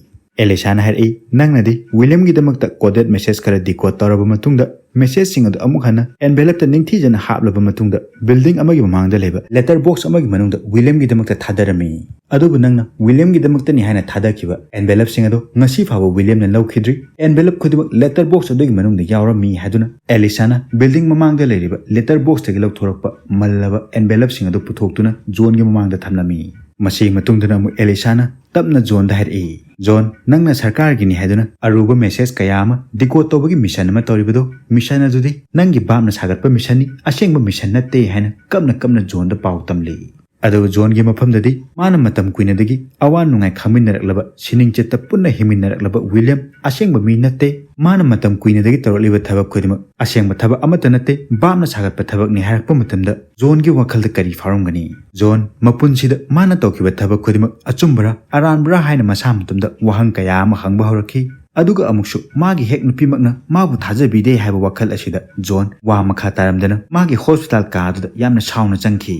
ꯑꯦꯂꯤꯁꯥꯅ ꯍꯥꯏꯔꯛꯏ, "ꯅꯪꯅꯗꯤ ꯋꯤꯂꯤꯌꯝꯒꯤꯗꯃꯛꯇ ꯀꯣꯗꯦꯠ ꯃꯦꯁꯦꯖ ꯈꯔ ꯗꯤꯀꯣꯗ ꯇꯧꯔꯕ ꯃꯇꯨꯡꯗ, ꯃꯦꯁꯦꯖꯁꯤꯡ ꯑꯗꯨ ꯑꯃꯨꯛ ꯍꯟꯅ ꯑꯦꯟꯚꯦꯂꯞꯇ ꯅꯤꯡꯊꯤꯖꯅ ꯍꯥꯞꯂꯕ ꯃꯇꯨꯡꯗ, ꯕꯤꯜꯗꯤꯡ ꯑꯃꯒꯤ ꯃꯃꯥꯡꯗ ꯂꯩꯕ ꯂꯦꯇꯔ ꯕꯣꯛꯁ ꯑꯃꯒꯤ ꯃꯅꯨꯡꯗ ꯋꯤꯂꯤꯌꯝꯒꯤꯗꯃꯛꯇ ꯊꯥꯗꯔꯝꯃꯤ꯫ ꯑꯗꯨꯕꯨ ꯅꯪꯅ ꯋꯤꯂꯤꯌꯝꯒꯤꯗꯃꯛꯇꯅꯤ ꯍꯥꯏꯅ ꯊꯥꯗꯈꯤꯕ ꯑꯦꯟꯚꯦꯂꯞꯁꯤꯡ ꯑꯗꯨ ꯉꯁꯤ ꯐꯥꯎꯕ ꯋꯤꯂꯤꯌꯝꯅ ꯂꯧꯈꯤꯗ꯭ꯔꯤ꯫ ꯑꯦꯟꯚꯦꯂꯞ ꯈꯨꯗꯤꯡꯃꯛ ꯂꯦꯇꯔ ꯕꯣꯛꯁ ꯑꯗꯨꯒꯤ ꯃꯅꯨꯡꯗ ꯌꯥꯎꯔꯝꯃꯤ" ꯍꯥꯏꯗꯨꯅ ꯑꯦꯂꯤꯁꯥꯅ ꯕꯤꯜꯗꯤꯡ ꯃꯃꯥꯡꯗ ꯂꯩꯔꯤꯕ ꯂꯦꯇꯔ ꯕꯣꯛꯁꯇꯒꯤ ꯂꯧꯊꯣꯔꯛꯄ ꯃꯜꯂꯕ ꯑꯦꯟꯚꯦꯂꯞꯁꯤꯡ ꯑꯗꯨ ꯄꯨꯊꯣꯛꯇꯨꯅ ꯖꯣꯟꯒꯤ ꯃꯃꯥꯡꯗ ꯊꯝꯂꯝꯃꯤ꯫ ꯃꯁꯤꯒꯤ ꯃꯇꯨꯡꯗꯅ ꯑꯃꯨꯛ ꯑꯦꯂꯤꯁꯥꯅ ꯇꯞꯅ ꯖꯣꯟꯗ ꯍꯥꯏꯔꯛꯏ, "ꯖꯣꯟ, ꯅꯪꯅ ꯁꯔꯀꯥꯔꯒꯤꯅꯤ ꯍꯥꯏꯗꯨꯅ ꯑꯔꯨꯕ ꯃꯦꯁꯦꯖ ꯀꯌꯥ ꯑꯃ ꯗꯤꯀꯣꯗ ꯇꯧꯕꯒꯤ ꯃꯤꯁꯟ ꯑꯃ ꯇꯧꯔꯤꯕꯗꯣ, ꯃꯤꯁꯟ ꯑꯗꯨꯗꯤ ꯅꯪꯒꯤ ꯚꯥꯞꯅ ꯁꯥꯒꯠꯄ ꯃꯤꯁꯟꯅꯤ, ꯑꯁꯦꯡꯕ ꯃꯤꯁꯟ ꯅꯠꯇꯦ" ꯍꯥꯏꯅ ꯀꯞꯅ ꯀꯞꯅ ꯖꯣꯟꯗ ꯄꯥꯎ ꯇꯝꯂꯤ꯫ ꯑꯗꯨꯒ ꯖꯣꯟꯒꯤ ꯃꯐꯝꯗꯗꯤ ꯃꯥꯅ ꯃꯇꯝ ꯀꯨꯏꯅꯗꯒꯤ ꯑꯋꯥ ꯅꯨꯡꯉꯥꯏ ꯈꯪꯃꯤꯟꯅꯔꯛꯂꯕ, ꯁꯤꯅꯤꯡꯆꯤꯠꯇ ꯄꯨꯟꯅ ꯍꯤꯡꯃꯤꯟꯅꯔꯛꯂꯕ ꯋꯤꯂꯤꯌꯝ ꯑꯁꯦꯡꯕ ꯃꯤ ꯅꯠꯇꯦ, ꯃꯥꯅ ꯃꯇꯝ ꯀꯨꯏꯅꯗꯒꯤ ꯇꯧꯔꯛꯂꯤꯕ ꯊꯕꯛ ꯈꯨꯗꯤꯡꯃꯛ ꯑꯁꯦꯡꯕ ꯊꯕꯛ ꯑꯃꯠꯇ ꯅꯠꯇꯦ, ꯚꯥꯞꯅ ꯁꯥꯒꯠꯄ ꯊꯕꯛꯅꯤ ꯍꯥꯏꯔꯛꯄ ꯃꯇꯝꯗ ꯖꯣꯟꯒꯤ ꯋꯥꯈꯜꯗ ꯀꯔꯤ ꯐꯥꯎꯔꯝꯒꯅꯤ? ꯖꯣꯟ, ꯃꯄꯨꯟꯁꯤꯗ ꯃꯥꯅ ꯇꯧꯈꯤꯕ ꯊꯕꯛ ꯈꯨꯗꯤꯡꯃꯛ ꯑꯆꯨꯝꯕꯔꯥ ꯑꯔꯥꯟꯕꯔꯥ ꯍꯥꯏꯅ ꯃꯁꯥ ꯃꯇꯣꯝꯗ ꯋꯥꯍꯪ ꯀꯌꯥ ꯑꯃ ꯍꯪꯕ ꯍꯧꯔꯛꯈꯤ꯫ ꯑꯗꯨꯒ ꯑꯃꯨꯛꯁꯨ ꯃꯥꯒꯤ ꯍꯦꯛ ꯅꯨꯄꯤꯃꯛꯅ ꯃꯥꯕꯨ ꯊꯥꯖꯕꯤꯗꯦ ꯍꯥꯏꯕ ꯋꯥꯈꯜ ꯑꯁꯤꯗ ꯖꯣꯟ ꯋꯥ ꯃꯈꯥ ꯇꯥꯔꯝꯗꯅ ꯃꯥꯒꯤ ꯍꯣꯁꯄꯤꯇꯥꯜ ꯀꯥ ꯑꯗꯨꯗ ꯌꯥꯝꯅ ꯁꯥꯎꯅ ꯆꯪꯈꯤ꯫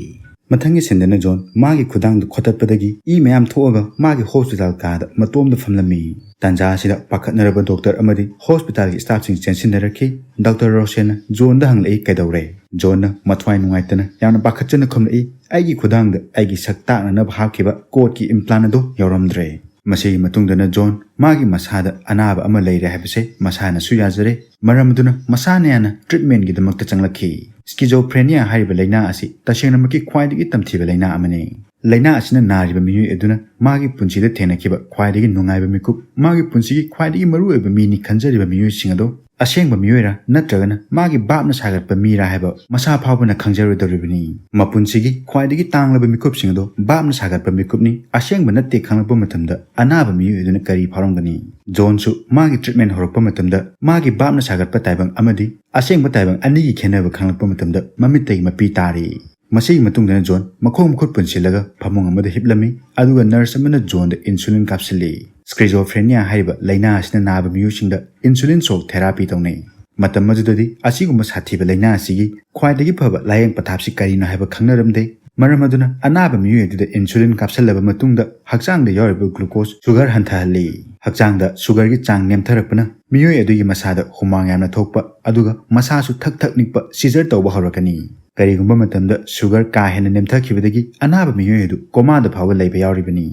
ꯃꯊꯪꯒꯤ ꯁꯤꯟꯗꯅ ꯖꯣꯟ ꯃꯥꯒꯤ ꯈꯨꯗꯥꯡꯗ ꯈꯣꯠꯇꯠꯄꯗꯒꯤ ꯏ ꯃꯌꯥꯝ ꯊꯣꯛꯑꯒ ꯃꯥꯒꯤ ꯍꯣꯁꯄꯤꯇꯥꯜ ꯀꯥꯗ ꯃꯇꯣꯝꯗ ꯐꯝꯂꯝꯃꯤ꯫ ꯇꯥꯟꯖꯥ ꯑꯁꯤꯗ ꯄꯥꯈꯠꯅꯔꯕ ꯗꯣꯛꯇꯔ ꯑꯃꯗꯤ ꯍꯣꯁꯄꯤꯇꯥꯜꯒꯤ ꯁ꯭ꯇꯥꯐꯁꯤꯡ ꯆꯦꯟꯁꯤꯟꯅꯔꯛꯈꯤ꯫ ꯗꯣꯛꯇꯔ ꯔꯣꯁꯦꯟꯅ ꯖꯣꯟꯗ ꯍꯪꯂꯛꯏ, "ꯀꯩꯗꯧꯔꯦ?" ꯖꯣꯟꯅ ꯃꯊ꯭ꯋꯥꯏ ꯅꯨꯡꯉꯥꯏꯇꯅ ꯌꯥꯝꯅ ꯄꯥꯈꯠꯆꯅ ꯈꯨꯝꯂꯛꯏ, "ꯑꯩꯒꯤ ꯈꯨꯗꯥꯡꯗ ꯑꯩꯒꯤ ꯁꯛ ꯇꯥꯛꯅꯅꯕ ꯍꯥꯞꯈꯤꯕ ꯀꯣꯠꯀꯤ ꯏꯝꯄ꯭ꯂꯥꯟ ꯑꯗꯨ ꯌꯥꯎꯔꯝꯗ꯭ꯔꯦ꯫" ꯃꯁꯤꯒꯤ ꯃꯇꯨꯡꯗꯅ ꯖꯣꯟ ꯃꯥꯒꯤ ꯃꯁꯥꯗ ꯑꯅꯥꯕ ꯑꯃ ꯂꯩꯔꯦ ꯍꯥꯏꯕꯁꯦ ꯃꯁꯥꯅꯁꯨ ꯌꯥꯖꯔꯦ, ꯃꯔꯝ ꯑꯗꯨꯅ ꯃꯁꯥꯅ ꯌꯥꯅ ꯇ꯭ꯔꯤꯠꯃꯦꯟꯒꯤꯗꯃꯛꯇ ꯆꯪꯂꯛꯈꯤ꯫ ꯁ꯭ꯀꯤꯖꯣꯐ꯭ꯔꯦꯅꯤꯌꯥ ꯍꯥꯏꯔꯤꯕ ꯂꯥꯏꯅꯥ ꯑꯁꯤ ꯇꯁꯦꯡꯅꯃꯛꯀꯤ ꯈ꯭ꯋꯥꯏꯗꯒꯤ ꯇꯝꯊꯤꯕ ꯂꯥꯏꯅꯥ ꯑꯃꯅꯤ꯫ ꯂꯥꯏꯅꯥ ꯑꯁꯤꯅ ꯅꯥꯔꯤꯕ ꯃꯤꯑꯣꯏ ꯑꯗꯨꯅ ꯃꯥꯒꯤ ꯄꯨꯟꯁꯤꯗ ꯊꯦꯡꯅꯈꯤꯕ ꯈ꯭ꯋꯥꯏꯗꯒꯤ ꯅꯨꯡꯉꯥꯏꯕ ꯃꯤꯀꯨꯞ, ꯃꯥꯒꯤ ꯄꯨꯟꯁꯤꯒꯤ ꯈ꯭ꯋꯥꯏꯗꯒꯤ ꯃꯔꯨꯑꯣꯏꯕ ꯃꯤꯅꯤ ꯈꯟꯖꯔꯤꯕ ꯃꯤꯑꯣꯏꯁꯤꯡ ꯑꯗꯨ ꯑꯁꯦꯡꯕ ꯃꯤꯑꯣꯏꯔꯥ ꯅꯠꯇ꯭ꯔꯒꯅ ꯃꯥꯒꯤ ꯚꯥꯞꯅ ꯁꯥꯒꯠꯄ ꯃꯤꯔꯥ ꯍꯥꯏꯕ ꯃꯁꯥ ꯐꯥꯎꯕꯅ ꯈꯪꯖꯔꯣꯏꯗꯧꯔꯤꯕꯅꯤ꯫ ꯃꯄꯨꯟꯁꯤꯒꯤ ꯈ꯭ꯋꯥꯏꯗꯒꯤ ꯇꯥꯡꯂꯕ ꯃꯤꯀꯨꯞꯁꯤꯡ ꯑꯗꯨ ꯚꯥꯞꯅ ꯁꯥꯒꯠꯄ ꯃꯤꯀꯨꯞꯅꯤ, ꯑꯁꯦꯡꯕ ꯅꯠꯇꯦ ꯈꯪꯂꯛꯄ ꯃꯇꯝꯗ ꯑꯅꯥꯕ ꯃꯤꯑꯣꯏ ꯑꯗꯨꯅ ꯀꯔꯤ ꯐꯥꯎꯔꯝꯒꯅꯤ? ꯖꯣꯟꯁꯨ ꯃꯥꯒꯤ ꯇ꯭ꯔꯤꯠꯃꯦꯟ ꯍꯧꯔꯛꯄ ꯃꯇꯝꯗ ꯃꯥꯒꯤ ꯚꯥꯞꯅ ꯁꯥꯒꯠꯄ ꯇꯥꯏꯕꯪ ꯑꯃꯗꯤ ꯑꯁꯦꯡꯕ ꯇꯥꯏꯕꯪ ꯑꯅꯤꯒꯤ ꯈꯦꯠꯅꯕ ꯈꯪꯂꯛꯄ ꯃꯇꯝꯗ ꯃꯃꯤꯠꯇꯒꯤ ꯃꯄꯤ ꯇꯥꯔꯤ꯫ ꯃꯁꯤꯒꯤ ꯃꯇꯨꯡꯗꯅ ꯖꯣꯟ ꯃꯈꯣꯡ ꯃꯈꯨꯠ ꯄꯨꯟꯁꯤꯜꯂꯒ ꯐꯃꯨꯡ ꯑꯃꯗ ꯍꯤꯞꯂꯝꯃꯤ, ꯑꯗꯨꯒ ꯅꯔꯁ ꯑꯃꯅ ꯖꯣꯟꯗ ꯏꯟꯁꯨꯂꯤꯟ ꯀꯥꯞꯁꯤꯜꯂꯤ꯫ ꯁ꯭ꯀꯤꯖꯣꯐ꯭ꯔꯦꯅꯤꯌꯥ ꯍꯥꯏꯔꯤꯕ ꯂꯥꯏꯅꯥ ꯑꯁꯤꯅ ꯅꯥꯕ ꯃꯤꯑꯣꯏꯁꯤꯡꯗ ꯏꯟꯁꯨꯂꯤꯟ ꯁꯣꯛ ꯊꯦꯔꯥꯄꯤ ꯇꯧꯅꯩ꯫ ꯃꯇꯝ ꯑꯗꯨꯗꯗꯤ ꯑꯁꯤꯒꯨꯝꯕ ꯁꯥꯊꯤꯕ ꯂꯥꯏꯅꯥ ꯑꯁꯤꯒꯤ ꯈ꯭ꯋꯥꯏꯗꯒꯤ ꯐꯕ ꯂꯥꯌꯦꯡ ꯄꯊꯥꯞꯁꯤ ꯀꯔꯤꯅꯣ ꯍꯥꯏꯕ ꯈꯪꯅꯔꯝꯗꯦ꯫ ꯃꯔꯝ ꯑꯗꯨꯅ ꯑꯅꯥꯕ ꯃꯤꯑꯣꯏ ꯑꯗꯨꯗ ꯏꯟꯁꯨꯂꯤꯟ ꯀꯥꯞꯁꯤꯜꯂꯕ ꯃꯇꯨꯡꯗ ꯍꯛꯆꯥꯡꯗ ꯌꯥꯎꯔꯤꯕ ꯒ꯭ꯂꯨꯀꯣꯁ ꯁꯨꯒꯔ ꯍꯟꯊꯍꯜꯂꯤ꯫ ꯍꯛꯆꯥꯡꯗ ꯁꯨꯒꯔꯒꯤ ꯆꯥꯡ ꯅꯦꯝꯊꯔꯛꯄꯅ ꯃꯤꯑꯣꯏ ꯑꯗꯨꯒꯤ ꯃꯁꯥꯗ ꯍꯨꯃꯥꯡ ꯌꯥꯝꯅ ꯊꯣꯛꯄ, ꯑꯗꯨꯒ ꯃꯁꯥꯁꯨ ꯊꯛ ꯊꯛ ꯅꯤꯛꯄ, ꯁꯤꯖꯔ ꯇꯧꯕ ꯍꯧꯔꯛꯀꯅꯤ꯫ ꯀꯔꯤꯒꯨꯝꯕ ꯃꯇꯝꯗ ꯁꯨꯒꯔ ꯀꯥ ꯍꯦꯟꯅ ꯅꯦꯝꯊꯈꯤꯕꯗꯒꯤ ꯑꯅꯥꯕ ꯃꯤꯑꯣꯏ ꯑꯗꯨ ꯀꯣꯃꯥꯗ ꯐꯥꯎꯕ ꯂꯩꯕ ꯌꯥꯎꯔꯤꯕꯅꯤ꯫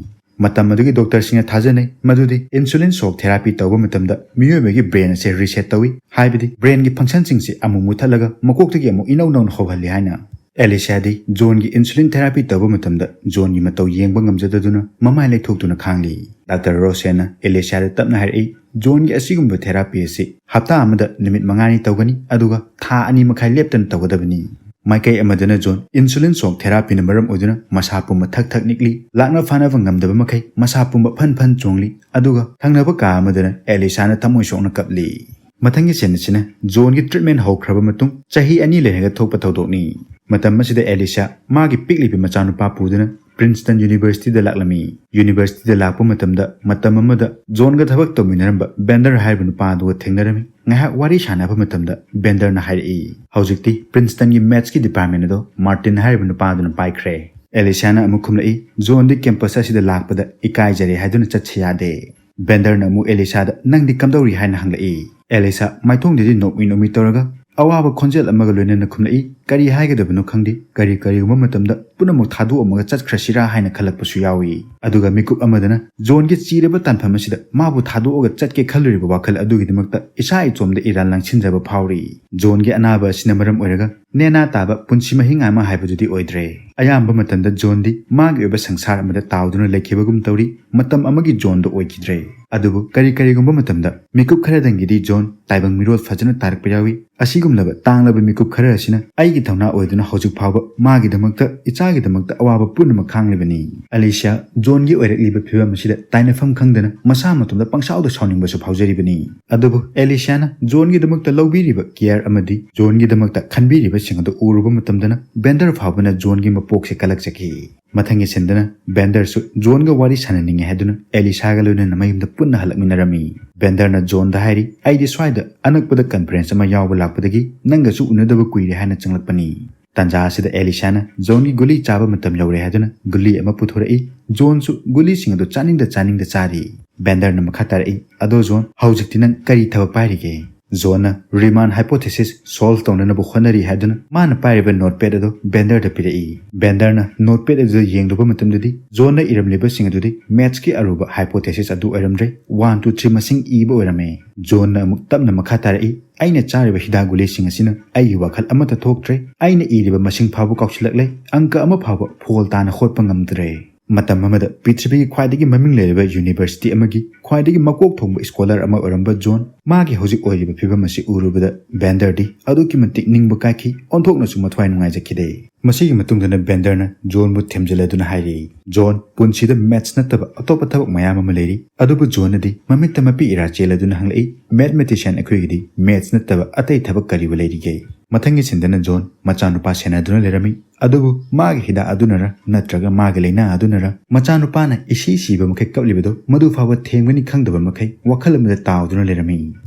ꯃꯇꯝ ꯑꯗꯨꯒꯤ ꯗꯣꯛꯇꯔꯁꯤꯡꯅ ꯊꯥꯖꯅꯩ ꯃꯗꯨꯗꯤ ꯏꯟꯁꯨꯂꯤꯟ ꯁꯣꯛ ꯊꯦꯔꯥꯄꯤ ꯇꯧꯕ ꯃꯇꯝꯗ ꯃꯤꯑꯣꯏꯕꯒꯤ ꯕ꯭ꯔꯦꯟ ꯑꯁꯦ ꯔꯤꯁꯦꯠ ꯇꯧꯏ, ꯍꯥꯏꯕꯗꯤ ꯕ꯭ꯔꯦꯟꯒꯤ ꯐꯪꯁꯟꯁꯤꯡꯁꯦ ꯑꯃꯨꯛ ꯃꯨꯊꯠꯂꯒ ꯃꯀꯣꯛꯇꯒꯤ ꯑꯃꯨꯛ ꯏꯅꯧ ꯅꯧꯅ ꯍꯧꯍꯜꯂꯤ ꯍꯥꯏꯅ꯫ ꯑꯦꯂꯤꯁꯤꯌꯥꯗꯤ ꯖꯣꯟꯒꯤ ꯏꯟꯁꯨꯂꯤꯟ ꯊꯦꯔꯥꯄꯤ ꯇꯧꯕ ꯃꯇꯝꯗ ꯖꯣꯟꯒꯤ ꯃꯇꯧ ꯌꯦꯡꯕ ꯉꯝꯖꯗꯗꯨꯅ ꯃꯃꯥꯏ ꯂꯩꯊꯣꯛꯇꯨꯅ ꯈꯥꯡꯂꯤ꯫ ꯗꯥꯛꯇꯔ ꯔꯣꯁꯦꯟꯅ ꯑꯦꯂꯤꯁꯤꯌꯥꯗ ꯇꯞꯅ ꯍꯥꯏꯔꯛꯏ, "ꯖꯣꯟꯒꯤ ꯑꯁꯤꯒꯨꯝꯕ ꯊꯦꯔꯥꯄꯤ ꯑꯁꯤ ꯍꯞꯇꯥ ꯑꯃꯗ ꯅꯨꯃꯤꯠ ꯃꯉꯥꯅꯤ ꯇꯧꯒꯅꯤ, ꯑꯗꯨꯒ ꯊꯥ ꯑꯅꯤ ꯃꯈꯥꯏ ꯂꯦꯞꯇꯅ ꯇꯧꯒꯗꯕꯅꯤ꯫" ꯃꯥꯏꯀꯩ ꯑꯃꯗꯅ ꯖꯣꯟ ꯏꯟꯁꯨꯂꯤꯟ ꯁꯣꯛ ꯊꯦꯔꯥꯄꯤꯅ ꯃꯔꯝ ꯑꯣꯏꯗꯨꯅ ꯃꯁꯥ ꯄꯨꯝꯕ ꯊꯛ ꯊꯛ ꯅꯤꯛꯂꯤ, ꯂꯥꯛꯅ ꯐꯥꯅꯕ ꯉꯝꯗꯕ ꯃꯈꯩ ꯃꯁꯥ ꯄꯨꯝꯕ ꯐꯟ ꯐꯟ ꯆꯣꯡꯂꯤ, ꯑꯗꯨꯒ ꯊꯪꯅꯕ ꯀꯥ ꯑꯃꯗꯅ ꯑꯦꯂꯤꯁꯥꯅ ꯊꯃꯣꯏ ꯁꯣꯛꯅ ꯀꯞꯂꯤ꯫ ꯃꯊꯪꯒꯤ ꯁꯤꯟ ꯑꯁꯤꯅ ꯖꯣꯟꯒꯤ ꯇ꯭ꯔꯤꯠꯃꯦꯟ ꯍꯧꯈ꯭ꯔꯕ ꯃꯇꯨꯡ ꯆꯍꯤ ꯑꯅꯤ ꯂꯩꯔꯒ ꯊꯣꯛꯄ ꯊꯧꯗꯣꯛꯅꯤ꯫ ꯃꯇꯝ ꯑꯁꯤꯗ ꯑꯦꯂꯤꯁꯥ ꯃꯥꯒꯤ ꯄꯤꯛꯂꯤꯕꯤ ꯃꯆꯥꯅꯨꯄꯥ ꯄꯨꯗꯨꯅ ꯄ꯭ꯔꯤꯟꯁꯇꯟ ꯌꯨꯅꯤꯚꯔꯁꯤꯇꯤꯗ ꯂꯥꯛꯂꯝꯃꯤ꯫ ꯌꯨꯅꯤꯚꯔꯁꯤꯇꯤꯗ ꯂꯥꯛꯄ ꯃꯇꯝꯗ ꯃꯇꯝ ꯑꯃꯗ ꯖꯣꯟꯒ ꯊꯕꯛ ꯇꯧꯃꯤꯟꯅꯔꯝꯕ ꯕꯦꯟꯗꯔ ꯍꯥꯏꯔꯤꯕ ꯅꯨꯄꯥ ꯑꯗꯨꯒ ꯊꯦꯡꯅꯔꯝꯃꯤ꯫ ꯉꯥꯏꯍꯥꯛ ꯋꯥꯔꯤ ꯁꯥꯟꯅꯕ ꯃꯇꯝꯗ ꯕꯦꯟꯗꯔꯅ ꯍꯥꯏꯔꯛꯏ, "ꯍꯧꯖꯤꯛꯇꯤ ꯄ꯭ꯔꯤꯟꯁꯇꯟꯒꯤ ꯃꯦꯠꯁꯀꯤ ꯗꯤꯄꯥꯔꯠꯃꯦꯟ ꯑꯗꯣ ꯃꯥꯔꯇꯤꯟ ꯍꯥꯏꯔꯤꯕ ꯅꯨꯄꯥ ꯑꯗꯨꯅ ꯄꯥꯏꯈ꯭ꯔꯦ꯫" ꯑꯦꯂꯤꯁꯤꯌꯥꯅ ꯑꯃꯨꯛ ꯈꯨꯝꯂꯛꯏ, "ꯖꯣꯟꯗꯤ ꯀꯦꯝꯄꯁ ꯑꯁꯤꯗ ꯂꯥꯛꯄꯗ ꯏꯀꯥꯏꯖꯔꯦ ꯍꯥꯏꯗꯨꯅ ꯆꯠꯁꯤ ꯌꯥꯗꯦ꯫" ꯕꯦꯟꯗꯔꯅ ꯑꯃꯨꯛ ꯑꯦꯂꯤꯁꯥꯗ, "ꯅꯪꯗꯤ ꯀꯝꯗꯧꯔꯤ?" ꯍꯥꯏꯅ ꯍꯪꯂꯛꯏ꯫ ꯑꯦꯂꯤꯁꯥ ꯃꯥꯏꯊꯣꯡꯗꯨꯗꯤ ꯅꯣꯛꯃꯤ ꯅꯣꯛꯃꯤ ꯇꯧꯔꯒ ꯑꯋꯥꯕ ꯈꯣꯟꯖꯦꯜ ꯑꯃꯒ ꯂꯣꯏꯅꯅ ꯈꯨꯝꯂꯛꯏ, "ꯀꯔꯤ ꯍꯥꯏꯒꯗꯕꯅꯣ ꯈꯪꯗꯦ, ꯀꯔꯤ ꯀꯔꯤꯒꯨꯝꯕ ꯃꯇꯝꯗ ꯄꯨꯝꯅꯃꯛ ꯊꯥꯗꯣꯛꯑꯝꯃꯒ ꯆꯠꯈ꯭ꯔꯁꯤꯔꯥ ꯍꯥꯏꯅ ꯈꯜꯂꯛꯄꯁꯨ ꯌꯥꯎꯏ꯫" ꯑꯗꯨꯒ ꯃꯤꯀꯨꯞ ꯑꯃꯗꯅ ꯖꯣꯟꯒꯤ ꯆꯤꯔꯕ ꯇꯥꯟꯐꯝ ꯑꯁꯤꯗ ꯃꯥꯕꯨ ꯊꯥꯗꯣꯛꯑꯒ ꯆꯠꯀꯦ ꯈꯜꯂꯨꯔꯤꯕ ꯋꯥꯈꯜ ꯑꯗꯨꯒꯤꯗꯃꯛꯇ ꯏꯁꯥ ꯏꯇꯣꯝꯗ ꯏꯔꯥꯟ ꯂꯪꯁꯤꯟꯖꯕ ꯐꯥꯎꯔꯤ꯫ ꯖꯣꯟꯒꯤ ꯑꯅꯥꯕ ꯑꯁꯤꯅ ꯃꯔꯝ ꯑꯣꯏꯔꯒ ꯅꯦꯅꯥ ꯇꯥꯕ ꯄꯨꯟꯁꯤ ꯃꯍꯤꯡ ꯑꯃ ꯍꯥꯏꯕꯗꯨꯗꯤ ꯑꯣꯏꯗ꯭ꯔꯦ꯫ ꯑꯌꯥꯝꯕ ꯃꯇꯝꯗ ꯖꯣꯟꯗꯤ ꯃꯥꯒꯤ ꯑꯣꯏꯕ ꯁꯪꯁꯥꯔ ꯑꯃꯗ ꯇꯥꯎꯗꯨꯅ ꯂꯩꯈꯤꯕꯒꯨꯝ ꯇꯧꯔꯤ, ꯃꯇꯝ ꯑꯃꯒꯤ ꯖꯣꯟꯗꯣ ꯑꯣꯏꯈꯤꯗ꯭ꯔꯦ꯫ ꯑꯗꯨꯕꯨ ꯀꯔꯤ ꯀꯔꯤꯒꯨꯝꯕ ꯃꯇꯝꯗ ꯃꯤꯀꯨꯞ ꯈꯔꯗꯪꯒꯤꯗꯤ ꯖꯣꯟ ꯇꯥꯏꯕꯪ ꯃꯤꯔꯣꯜ ꯐꯖꯅ ꯇꯥꯔꯛꯄ ꯌꯥꯎꯏ꯫ ꯑꯁꯤꯒꯨꯝꯂꯕ ꯇꯥꯡꯂꯕ ꯃꯤꯀꯨꯞ ꯈꯔ ꯑꯁꯤꯅ ꯑꯩꯒꯤ ꯊꯧꯅꯥ ꯑꯣꯏꯗꯨꯅ ꯍꯧꯖꯤꯛ ꯐꯥꯎꯕ ꯃꯥꯒꯤꯗꯃꯛꯇ, ꯏꯆꯥꯒꯤꯗꯃꯛꯇ ꯑꯋꯥꯕ ꯄꯨꯝꯅꯃꯛ ꯈꯥꯡꯂꯤꯕꯅꯤ꯫ ꯑꯂꯤꯁꯤꯌꯥ ꯖꯣꯟꯒꯤ ꯑꯣꯏꯔꯛꯂꯤꯕ ꯐꯤꯕꯝ ꯑꯁꯤꯗ ꯇꯥꯏꯅꯐꯝ ꯈꯪꯗꯅ ꯃꯁꯥ ꯃꯇꯣꯝꯗ ꯄꯪꯁꯥꯎꯗ ꯁꯥꯎꯅꯤꯡꯕꯁꯨ ꯐꯥꯎꯖꯔꯤꯕꯅꯤ꯫ ꯑꯗꯨꯕꯨ ꯑꯦꯂꯤꯁꯤꯌꯥꯅ ꯖꯣꯟꯒꯤꯗꯃꯛꯇ ꯂꯧꯕꯤꯔꯤꯕ ꯀꯤꯌꯔ ꯑꯃꯗꯤ ꯖꯣꯟꯒꯤꯗꯃꯛꯇ ꯈꯟꯕꯤꯔꯤꯕꯁꯤꯡ ꯑꯗꯨ ꯎꯔꯨꯕ ꯃꯇꯝꯗꯅ ꯕꯦꯟꯗꯔ ꯐꯥꯎꯕꯅ ꯖꯣꯟꯒꯤ ꯃꯄꯣꯛꯁꯦ ꯀꯂꯛꯆꯈꯤ꯫ ꯃꯊꯪꯒꯤ ꯁꯤꯟꯗꯅ ꯕꯦꯟꯗꯔꯁꯨ ꯖꯣꯟꯒ ꯋꯥꯔꯤ ꯁꯥꯟꯅꯅꯤꯡꯉꯦ ꯍꯥꯏꯗꯨꯅ ꯑꯦꯂꯤꯁꯥꯒ ꯂꯣꯏꯅꯅ ꯃꯌꯨꯝꯗ ꯄꯨꯟꯅ ꯍꯜꯂꯛꯃꯤꯟꯅꯔꯝꯃꯤ꯫ ꯕꯦꯟꯗꯔꯅ ꯖꯣꯟꯗ ꯍꯥꯏꯔꯤ, "ꯑꯩꯗꯤ ꯁ꯭ꯋꯥꯏꯗ ꯑꯅꯛꯄꯗ ꯀꯟꯐꯔꯦꯟꯁ ꯑꯃ ꯌꯥꯎꯕ ꯂꯥꯛꯄꯗꯒꯤ ꯅꯪꯒꯁꯨ ꯎꯅꯗꯕ ꯀꯨꯏꯔꯦ ꯍꯥꯏꯅ ꯆꯪꯂꯛꯄꯅꯤ꯫" ꯇꯥꯟꯖꯥ ꯑꯁꯤꯗ ꯑꯦꯂꯤꯁꯥꯅ ꯖꯣꯟꯒꯤ ꯒꯨꯂꯤ ꯆꯥꯕ ꯃꯇꯝ ꯌꯧꯔꯦ ꯍꯥꯏꯗꯨꯅ ꯒꯨꯂꯤ ꯑꯃ ꯄꯨꯊꯣꯔꯛꯏ꯫ ꯖꯣꯟꯁꯨ ꯒꯨꯂꯤꯁꯤꯡ ꯑꯗꯨ ꯆꯥꯅꯤꯡꯗ ꯆꯥꯅꯤꯡꯗ ꯆꯥꯔꯤ꯫ ꯕꯦꯟꯗꯔꯅ ꯃꯈꯥ ꯇꯥꯔꯛꯏ, "ꯑꯗꯣ ꯖꯣꯟ, ꯍꯧꯖꯤꯛꯇꯤ ꯅꯪ ꯀꯔꯤ ꯊꯕꯛ ꯄꯥꯏꯔꯤꯒꯦ?" ꯖꯣꯟꯅ ꯔꯤꯃꯥꯟ ꯍꯥꯏꯄꯣꯊꯦꯁꯤꯁ ꯁꯣꯜꯚ ꯇꯧꯅꯅꯕ ꯍꯣꯠꯅꯔꯤ ꯍꯥꯏꯗꯨꯅ ꯃꯥꯅ ꯄꯥꯏꯔꯤꯕ ꯅꯣꯠꯄꯦꯗ ꯑꯗꯨ ꯕꯦꯟꯗꯔꯗ ꯄꯤꯔꯛꯏ꯫ ꯕꯦꯟꯗꯔꯅ ꯅꯣꯠꯄꯦꯗ ꯑꯗꯨꯗ ꯌꯦꯡꯂꯨꯕ ꯃꯇꯝꯗꯗꯤ ꯖꯣꯟꯅ ꯏꯔꯝꯂꯤꯕꯁꯤꯡ ꯑꯗꯨꯗꯤ ꯃꯦꯠꯁꯀꯤ ꯑꯔꯨꯕ ꯍꯥꯏꯄꯣꯊꯦꯁꯤꯁ ꯑꯗꯨ ꯑꯣꯏꯔꯝꯗ꯭ꯔꯦ, ꯋꯥꯟ ꯇꯨ ꯊ꯭ꯔꯤ ꯃꯁꯤꯡ ꯏꯕ ꯑꯣꯏꯔꯝꯃꯦ꯫ ꯖꯣꯟꯅ ꯑꯃꯨꯛ ꯇꯞꯅ ꯃꯈꯥ ꯇꯥꯔꯛꯏ, "ꯑꯩꯅ ꯆꯥꯔꯤꯕ ꯍꯤꯗꯥꯛ ꯒꯨꯂꯤꯁꯤꯡ ꯑꯁꯤꯅ ꯑꯩꯒꯤ ꯋꯥꯈꯜ ꯑꯃꯠꯇ ꯊꯣꯛꯇ꯭ꯔꯦ꯫ ꯑꯩꯅ ꯏꯔꯤꯕ ꯃꯁꯤꯡ ꯐꯥꯎꯕ ꯀꯥꯎꯁꯤꯜꯂꯛꯂꯦ, ꯑꯪꯀ ꯑꯃ ꯐꯥꯎꯕ ꯐꯣꯜ ꯇꯥꯅ ꯍꯣꯠꯄ ꯉꯝꯗ꯭ꯔꯦ꯫" ꯃꯇꯝ ꯑꯃꯗ ꯄ꯭ꯔꯤꯊꯤꯕꯤꯒꯤ ꯈ꯭ꯋꯥꯏꯗꯒꯤ ꯃꯃꯤꯡ ꯂꯩꯔꯕ ꯌꯨꯅꯤꯚꯔꯁꯤꯇꯤ ꯑꯃꯒꯤ ꯈ꯭ꯋꯥꯏꯗꯒꯤ ꯃꯀꯣꯛ ꯊꯣꯡꯕ ꯁ꯭ꯀꯣꯂꯔ ꯑꯃ ꯑꯣꯏꯔꯝꯕ ꯖꯣꯟ, ꯃꯥꯒꯤ ꯍꯧꯖꯤꯛ ꯑꯣꯏꯔꯤꯕ ꯐꯤꯕꯝ ꯑꯁꯤ ꯎꯔꯨꯕꯗ ꯕꯦꯟꯗꯔꯗꯤ ꯑꯗꯨꯛꯀꯤ ꯃꯇꯤꯛ ꯅꯤꯡꯕ ꯀꯥꯏꯈꯤ, ꯑꯣꯟꯊꯣꯛꯅꯁꯨ ꯃꯊ꯭ꯋꯥꯏ ꯅꯨꯡꯉꯥꯏꯖꯈꯤꯗꯦ꯫ ꯃꯁꯤꯒꯤ ꯃꯇꯨꯡꯗꯅ ꯕꯦꯟꯗꯔꯅ ꯖꯣꯟꯕꯨ ꯊꯦꯝꯖꯤꯜꯂꯗꯨꯅ ꯍꯥꯏꯔꯤ, "ꯖꯣꯟ, ꯄꯨꯟꯁꯤꯗ ꯃꯦꯠꯁ ꯅꯠꯇꯕ ꯑꯇꯣꯞꯄ ꯊꯕꯛ ꯃꯌꯥꯝ ꯑꯃ ꯂꯩꯔꯤ꯫" ꯑꯗꯨꯕꯨ ꯖꯣꯟꯅꯗꯤ ꯃꯃꯤꯠꯇ ꯃꯄꯤ ꯏꯔꯥ ꯆꯦꯜꯂꯗꯨꯅ ꯍꯪꯂꯛꯏ, "ꯃꯦꯠꯃꯦꯇꯤꯁꯤꯌꯥꯟ ꯑꯩꯈꯣꯏꯒꯤꯗꯤ ꯃꯦꯠꯁ ꯅꯠꯇꯕ ꯑꯇꯩ ꯊꯕꯛ ꯀꯔꯤꯕꯨ ꯂꯩꯔꯤꯒꯦ?" ꯃꯊꯪꯒꯤ ꯁꯤꯟꯗꯅ ꯖꯣꯟ ꯃꯆꯥꯅꯨꯄꯥ ꯁꯦꯟꯅꯗꯨꯅ ꯂꯩꯔꯝꯃꯤ꯫ ꯑꯗꯨꯕꯨ ꯃꯥꯒꯤ ꯍꯤꯗꯥꯛ ꯑꯗꯨꯅꯔ ꯅꯠꯇ꯭ꯔꯒ ꯃꯥꯒꯤ ꯂꯥꯏꯅꯥ ꯑꯗꯨꯅꯔ ꯃꯆꯥꯅꯨꯄꯥꯅ ꯏꯁꯤ ꯁꯤꯕ ꯃꯈꯩ ꯀꯞꯂꯤꯕꯗꯨ ꯃꯗꯨ ꯐꯥꯎꯕ ꯊꯦꯝꯒꯅꯤ ꯈꯪꯗꯕ ꯃꯈꯩ ꯋꯥꯈꯜ ꯑꯃꯗ ꯇꯥꯎꯗꯨꯅ ꯂꯩꯔꯝꯃꯤ꯫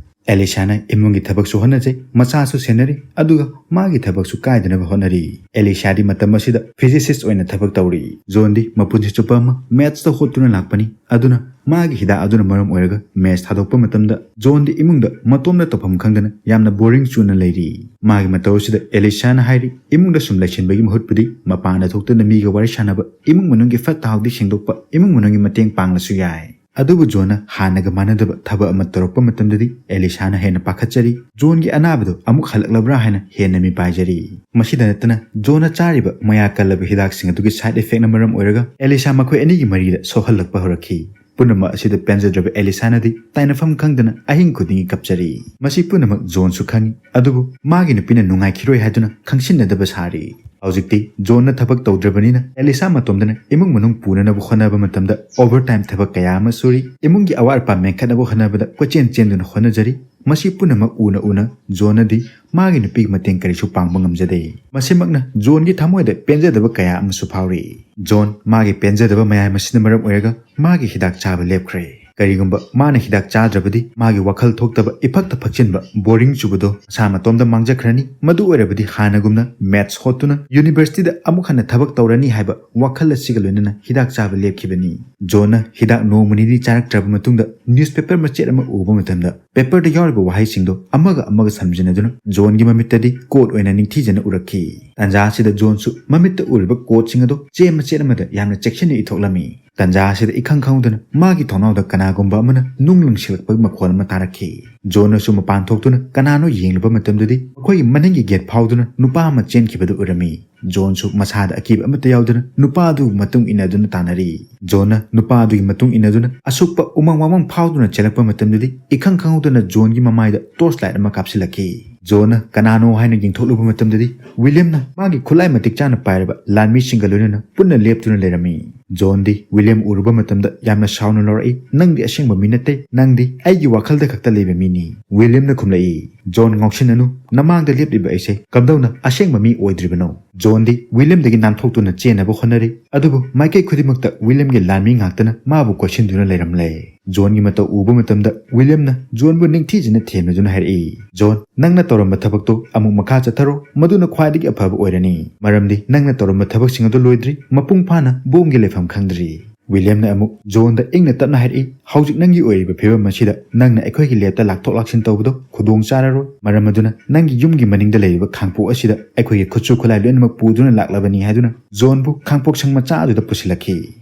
ꯑꯦꯂꯤꯁꯥꯅ ꯏꯃꯨꯡꯒꯤ ꯊꯕꯛꯁꯨ ꯍꯣꯠꯅꯖꯩ, ꯃꯆꯥꯁꯨ ꯁꯦꯟꯅꯔꯤ, ꯑꯗꯨꯒ ꯃꯥꯒꯤ ꯊꯕꯛꯁꯨ ꯀꯥꯏꯗꯅꯕ ꯍꯣꯠꯅꯔꯤ꯫ ꯑꯦꯂꯤꯁꯥꯗꯤ ꯃꯇꯝ ꯑꯁꯤꯗ physicist ꯑꯣꯏꯅ ꯊꯕꯛ ꯇꯧꯔꯤ꯫ ꯖꯣꯟꯗꯤ ꯃꯄꯨꯟꯁꯤ ꯆꯨꯞꯄ ꯑꯃ mathsꯇ ꯍꯣꯠꯇꯨꯅ ꯂꯥꯛꯄꯅꯤ, ꯑꯗꯨꯅ ꯃꯥꯒꯤ ꯍꯤꯗꯥꯛ ꯑꯗꯨꯅ ꯃꯔꯝ ꯑꯣꯏꯔꯒ maths ꯊꯥꯗꯣꯛꯄ ꯃꯇꯝꯗ ꯖꯣꯟꯗꯤ ꯏꯃꯨꯡꯗ ꯃꯇꯣꯝꯗ ꯇꯧꯐꯝ ꯈꯪꯗꯅ ꯌꯥꯝꯅ boring ꯆꯨꯅ ꯂꯩꯔꯤ꯫ ꯃꯥꯒꯤ ꯃꯇꯧ ꯑꯁꯤꯗ ꯑꯦꯂꯤꯁꯥꯅ ꯍꯥꯏꯔꯤ, "ꯏꯃꯨꯡꯗ ꯁꯨꯝ ꯂꯩꯁꯤꯟꯕꯒꯤ ꯃꯍꯨꯠꯄꯨꯗꯤ ꯃꯄꯥꯟꯗ ꯊꯣꯛꯇꯨꯅ ꯃꯤꯒ ꯋꯥꯔꯤ ꯁꯥꯟꯅꯕ, ꯏꯃꯨꯡ ꯃꯅꯨꯡꯒꯤ ꯐꯠꯇ ꯍꯥꯎꯗꯤ ꯁꯦꯡꯗꯣꯛꯄ, ꯏꯃꯨꯡ ꯃꯅꯨꯡꯒꯤ ꯃꯇꯦꯡ ꯄꯥꯡꯂꯁꯨ ꯌꯥꯏ"꯫ ꯑꯗꯨꯕꯨ ꯖꯣꯟꯅ ꯍꯥꯟꯅꯒ ꯃꯥꯟꯅꯗꯕ ꯊꯕꯛ ꯑꯃ ꯇꯧꯔꯛꯄ ꯃꯇꯝꯗꯗꯤ ꯑꯦꯂꯤꯁꯥꯅ ꯍꯦꯟꯅ ꯄꯥꯈꯠꯆꯔꯤ꯫ ꯖꯣꯟꯒꯤ ꯑꯅꯥꯕꯗꯨ ꯑꯃꯨꯛ ꯍꯜꯂꯛꯂꯕ꯭ꯔꯥ ꯍꯥꯏꯅ ꯍꯦꯟꯅ ꯃꯤꯄꯥꯏꯖꯔꯤ꯫ ꯃꯁꯤꯗ ꯅꯠꯇꯅ ꯖꯣꯟꯅ ꯆꯥꯔꯤꯕ ꯃꯌꯥ ꯀꯜꯂꯕ ꯍꯤꯗꯥꯛꯁꯤꯡ ꯑꯗꯨꯒꯤ side effectꯅ ꯃꯔꯝ ꯑꯣꯏꯔꯒ ꯑꯦꯂꯤꯁꯥ ꯃꯈꯣꯏ ꯑꯅꯤꯒꯤ ꯃꯔꯤꯗ ꯁꯣꯛꯍꯜꯂꯛꯄ ꯍꯧꯔꯛꯈꯤ꯫ ꯄꯨꯝꯅꯃꯛ ꯑꯁꯤꯗ ꯄꯦꯟꯖꯗ꯭ꯔꯕ ꯑꯦꯂꯤꯁꯥꯅꯗꯤ ꯇꯥꯏꯅꯐꯝ ꯈꯪꯗꯅ ꯑꯍꯤꯡ ꯈꯨꯗꯤꯡꯒꯤ ꯀꯞꯆꯔꯤ꯫ ꯃꯁꯤ ꯄꯨꯝꯅꯃꯛ ꯖꯣꯟꯁꯨ ꯈꯪꯏ, ꯑꯗꯨꯕꯨ ꯃꯥꯒꯤ ꯅꯨꯄꯤꯅ ꯅꯨꯡꯉꯥꯏꯈꯤꯔꯣꯏ ꯍꯥꯏꯗꯨꯅ ꯈꯪꯁꯤꯟꯅꯗꯕ ꯁꯥꯔꯤ꯫ ꯍꯧꯖꯤꯛꯇꯤ ꯖꯣꯟꯅ ꯊꯕꯛ ꯇꯧꯗ꯭ꯔꯕꯅꯤꯅ ꯑꯦꯂꯤꯁꯥ ꯃꯇꯣꯝꯗꯅ ꯏꯃꯨꯡ ꯃꯅꯨꯡ ꯄꯨꯅꯅꯕ ꯍꯣꯠꯅꯕ ꯃꯇꯝꯗ overtime ꯊꯕꯛ ꯀꯌꯥ ꯑꯃ ꯁꯨꯔꯤ꯫ ꯏꯃꯨꯡꯒꯤ ꯑꯋꯥꯠ ꯑꯄꯥ ꯃꯦꯟꯈꯠꯅꯕ ꯍꯣꯠꯅꯕꯗ ꯀꯣꯏꯆꯦꯟ ꯆꯦꯟꯗꯨꯅ ꯍꯣꯠꯅꯖꯔꯤ꯫ ꯃꯁꯤ ꯄꯨꯝꯅꯃꯛ ꯎꯅ ꯎꯅ ꯖꯣꯟꯅꯗꯤ ꯃꯥꯒꯤ ꯅꯨꯄꯤꯒꯤ ꯃꯇꯦꯡ ꯀꯔꯤꯁꯨ ꯄꯥꯡꯕ ꯉꯝꯖꯗꯦ꯫ ꯃꯁꯤꯃꯛꯅ ꯖꯣꯟꯒꯤ ꯊꯃꯣꯏꯗ ꯄꯦꯟꯖꯗꯕ ꯀꯌꯥ ꯑꯃꯁꯨ ꯐꯥꯎꯔꯤ꯫ ꯖꯣꯟ ꯃꯥꯒꯤ ꯄꯦꯟꯖꯗꯕ ꯃꯌꯥꯝ ꯑꯁꯤꯅ ꯃꯔꯝ ꯑꯣꯏꯔꯒ ꯃꯥꯒꯤ ꯍꯤꯗꯥꯛ ꯆꯥꯕ ꯂꯦꯞꯈ꯭ꯔꯦ꯫ ꯀꯔꯤꯒꯨꯝꯕ ꯃꯥꯅ ꯍꯤꯗꯥꯛ ꯆꯥꯗ꯭ꯔꯕꯗꯤ ꯃꯥꯒꯤ ꯋꯥꯈꯜ ꯊꯣꯛꯇꯕ, ꯏꯐꯛꯇ ꯐꯛꯆꯤꯟꯕ, boring ꯆꯨꯕꯗꯣ ꯃꯁꯥ ꯃꯇꯣꯝꯇ ꯃꯥꯡꯖꯈ꯭ꯔꯅꯤ꯫ ꯃꯗꯨ ꯑꯣꯏꯔꯕꯗꯤ ꯍꯥꯟꯅꯒꯨꯝꯅ maths ꯍꯣꯠꯇꯨꯅ universityꯗ ꯑꯃꯨꯛ ꯍꯟꯅ ꯊꯕꯛ ꯇꯧꯔꯅꯤ ꯍꯥꯏꯕ ꯋꯥꯈꯜ ꯑꯁꯤꯒ ꯂꯣꯏꯅꯅ ꯍꯤꯗꯥꯛ ꯆꯥꯕ ꯂꯦꯞꯈꯤꯕꯅꯤ꯫ ꯖꯣꯟꯅ ꯍꯤꯗꯥꯛ ꯅꯣꯡꯃ ꯅꯤꯅꯤ ꯆꯥꯔꯛꯇ꯭ꯔꯕ ꯃꯇꯨꯡꯗ newspaper ꯃꯆꯦꯠ ꯑꯃ ꯎꯕ ꯃꯇꯝꯗ paperꯗ ꯌꯥꯎꯔꯤꯕ ꯋꯥꯍꯩꯁꯤꯡꯗꯣ ꯑꯃꯒ ꯑꯃꯒ ꯁꯝꯖꯤꯟꯅꯗꯨꯅ ꯖꯣꯟꯒꯤ ꯃꯃꯤꯠꯇꯗꯤ quote ꯑꯣꯏꯅ ꯅꯤꯡꯊꯤꯖꯅ ꯎꯔꯛꯈꯤ꯫ ꯇꯥꯟꯖꯥ ꯑꯁꯤꯗ ꯖꯣꯟꯁꯨ ꯃꯃꯤꯠꯇ ꯎꯔꯤꯕ quoteꯁꯤꯡ ꯑꯗꯣ ꯆꯦ ꯃꯆꯦꯠ ꯑꯃꯗ ꯌꯥꯝꯅ ꯆꯦꯛꯁꯤꯟꯅ ꯏꯊꯣꯛꯂꯝꯃꯤ꯫ ꯇꯥꯟꯖꯥ ꯑꯁꯤꯗ ꯏꯈꯪ ꯈꯪꯍꯧꯗꯅ ꯃꯥꯒꯤ ꯊꯣꯡꯅꯥꯎꯗ ꯀꯅꯥꯒꯨꯝꯕ ꯑꯃꯅ ꯅꯨꯡ ꯂꯪꯁꯤꯜꯂꯛꯄꯒꯤ ꯃꯈꯣꯜ ꯑꯃ ꯇꯥꯔꯛꯈꯤ꯫ ꯖꯣꯟꯅꯁꯨ ꯃꯄꯥꯟ ꯊꯣꯛꯇꯨꯅ ꯀꯅꯥꯅꯣ ꯌꯦꯡꯂꯨꯕ ꯃꯇꯝꯗꯗꯤ ꯃꯈꯣꯏꯒꯤ ꯃꯅꯤꯡꯒꯤ gate ꯐꯥꯎꯗꯨꯅ ꯅꯨꯄꯥ ꯑꯃ ꯆꯦꯟꯈꯤꯕꯗꯨ ꯎꯔꯝꯃꯤ꯫ ꯖꯣꯟꯁꯨ ꯃꯁꯥꯗ ꯑꯀꯤꯕ ꯑꯃꯠꯇ ꯌꯥꯎꯗꯅ ꯅꯨꯄꯥ ꯑꯗꯨꯕꯨ ꯃꯇꯨꯡ ꯏꯟꯅꯗꯨꯅ ꯇꯥꯟꯅꯔꯤ꯫ ꯖꯣꯟꯅ ꯅꯨꯄꯥ ꯑꯗꯨꯒꯤ ꯃꯇꯨꯡ ꯏꯟꯅꯗꯨꯅ ꯑꯁꯨꯛꯄ ꯎꯃꯪ ꯋꯥꯃꯪ ꯐꯥꯎꯗꯨꯅ ꯆꯦꯜꯂꯛꯄ ꯃꯇꯝꯗꯗꯤ ꯏꯈꯪ ꯈꯪꯍꯧꯗꯅ ꯖꯣꯟꯒꯤ ꯃꯃꯥꯏꯗ torch light ꯑꯃ ꯀꯥꯞꯁꯤꯜꯂꯛꯈꯤ꯫ ꯖꯣꯟꯅ ꯀꯅꯥꯅꯣ ꯍꯥꯏꯅ ꯌꯦꯡꯊꯣꯛꯂꯨꯕ ꯃꯇꯝꯗꯗꯤ ꯋꯤꯂꯤꯌꯝꯅ ꯃꯥꯒꯤ ꯈꯨꯠꯂꯥꯏ ꯃꯇꯤꯛ ꯆꯥꯅ ꯄꯥꯏꯔꯕ ꯂꯥꯟꯃꯤꯁꯤꯡꯒ ꯂꯣꯏꯅꯅ ꯄꯨꯟꯅ ꯂꯦꯞꯇꯨꯅ ꯂꯩꯔꯝꯃꯤ꯫ ꯖꯣꯟꯗꯤ ꯋꯤꯂꯤꯌꯝ ꯎꯔꯨꯕ ꯃꯇꯝꯗ ꯌꯥꯝꯅ ꯁꯥꯎꯅ ꯂꯧꯔꯛꯏ, "ꯅꯪꯗꯤ ꯑꯁꯦꯡꯕ ꯃꯤ ꯅꯠꯇꯦ, ꯅꯪꯗꯤ ꯑꯩꯒꯤ ꯋꯥꯈꯜꯗ ꯈꯛꯇ ꯂꯩꯕ ꯃꯤꯅꯤ"꯫ ꯋꯤꯂꯤꯌꯝꯅ ꯈꯨꯝꯂꯛꯏ, "ꯖꯣꯟ, ꯉꯥꯎꯁꯤꯟꯅꯅꯨ, ꯅꯃꯥꯡꯗ ꯂꯦꯞꯂꯤꯕ ꯑꯩꯁꯦ ꯀꯝꯗꯧꯅ ꯑꯁꯦꯡꯕ ꯃꯤ ꯑꯣꯏꯗ꯭ꯔꯤꯕꯅꯣ?" ꯖꯣꯟꯗꯤ ꯋꯤꯂꯤꯌꯝꯗꯒꯤ ꯅꯥꯟꯊꯣꯛꯇꯨꯅ ꯆꯦꯟꯅꯕ ꯍꯣꯠꯅꯔꯤ, ꯑꯗꯨꯕꯨ ꯃꯥꯏꯀꯩ ꯈꯨꯗꯤꯡꯃꯛꯇ ꯋꯤꯂꯤꯌꯝꯒꯤ ꯂꯥꯟꯃꯤ ꯉꯥꯛꯇꯅ ꯃꯥꯕꯨ ꯀꯣꯏꯁꯤꯟꯗꯨꯅ ꯂꯩꯔꯝꯂꯦ꯫ ꯖꯣꯟꯒꯤ ꯃꯇꯧ ꯎꯕ ꯃꯇꯝꯗ ꯋꯤꯂꯤꯌꯝꯅ ꯖꯣꯟꯕꯨ ꯅꯤꯡꯊꯤꯖꯅ ꯊꯦꯝꯅꯗꯨꯅ ꯍꯥꯏꯔꯛꯏ, "ꯖꯣꯟ, ꯅꯪꯅ ꯇꯧꯔꯝꯕ ꯊꯕꯛꯇꯣ ꯑꯃꯨꯛ ꯃꯈꯥ ꯆꯠꯊꯔꯣ, ꯃꯗꯨꯅ ꯈ꯭ꯋꯥꯏꯗꯒꯤ ꯑꯐꯕ ꯑꯣꯏꯔꯅꯤ꯫ ꯃꯔꯝꯗꯤ ꯅꯪꯅ ꯇꯧꯔꯝꯕ ꯊꯕꯛꯁꯤꯡ ꯑꯗꯨ ꯂꯣꯏꯗ꯭ꯔꯤ, ꯃꯄꯨꯡ ꯐꯥꯅ ꯕꯣꯝꯒꯤ ꯂꯩꯐꯝ ꯈꯪꯗ꯭ꯔꯤ꯫" ꯋꯤꯂꯤꯌꯝꯅ ꯑꯃꯨꯛ ꯖꯣꯟꯗ ꯏꯪꯅ ꯇꯞꯅ ꯍꯥꯏꯔꯛꯏ, "ꯍꯧꯖꯤꯛ ꯅꯪꯒꯤ ꯑꯣꯏꯔꯤꯕ ꯐꯤꯕꯝ ꯑꯁꯤꯗ ꯅꯪꯅ ꯑꯩꯈꯣꯏꯒꯤ ꯂꯦꯞꯇ ꯂꯥꯛꯊꯣꯛ ꯂꯥꯛꯁꯤꯟ ꯇꯧꯕꯗꯣ ꯈꯨꯗꯣꯡ ꯆꯥꯔꯔꯣꯏ꯫ ꯃꯔꯝ ꯑꯗꯨꯅ ꯅꯪꯒꯤ ꯌꯨꯝꯒꯤ ꯃꯅꯤꯡꯗ ꯂꯩꯔꯤꯕ ꯈꯥꯡꯄꯣꯛ ꯑꯁꯤꯗ ꯑꯩꯈꯣꯏꯒꯤ ꯈꯨꯠꯁꯨ ꯈꯨꯠꯂꯥꯏ ꯂꯣꯏꯅꯃꯛ ꯄꯨꯗꯨꯅ ꯂꯥꯛꯂꯕꯅꯤ" ꯍꯥꯏꯗꯨꯅ ꯖꯣꯟꯕꯨ ꯈꯥꯡꯄꯣꯛ ꯁꯪ ꯃꯆꯥ ꯑꯗꯨꯗ ꯄꯨꯁꯤꯜꯂꯛꯈꯤ꯫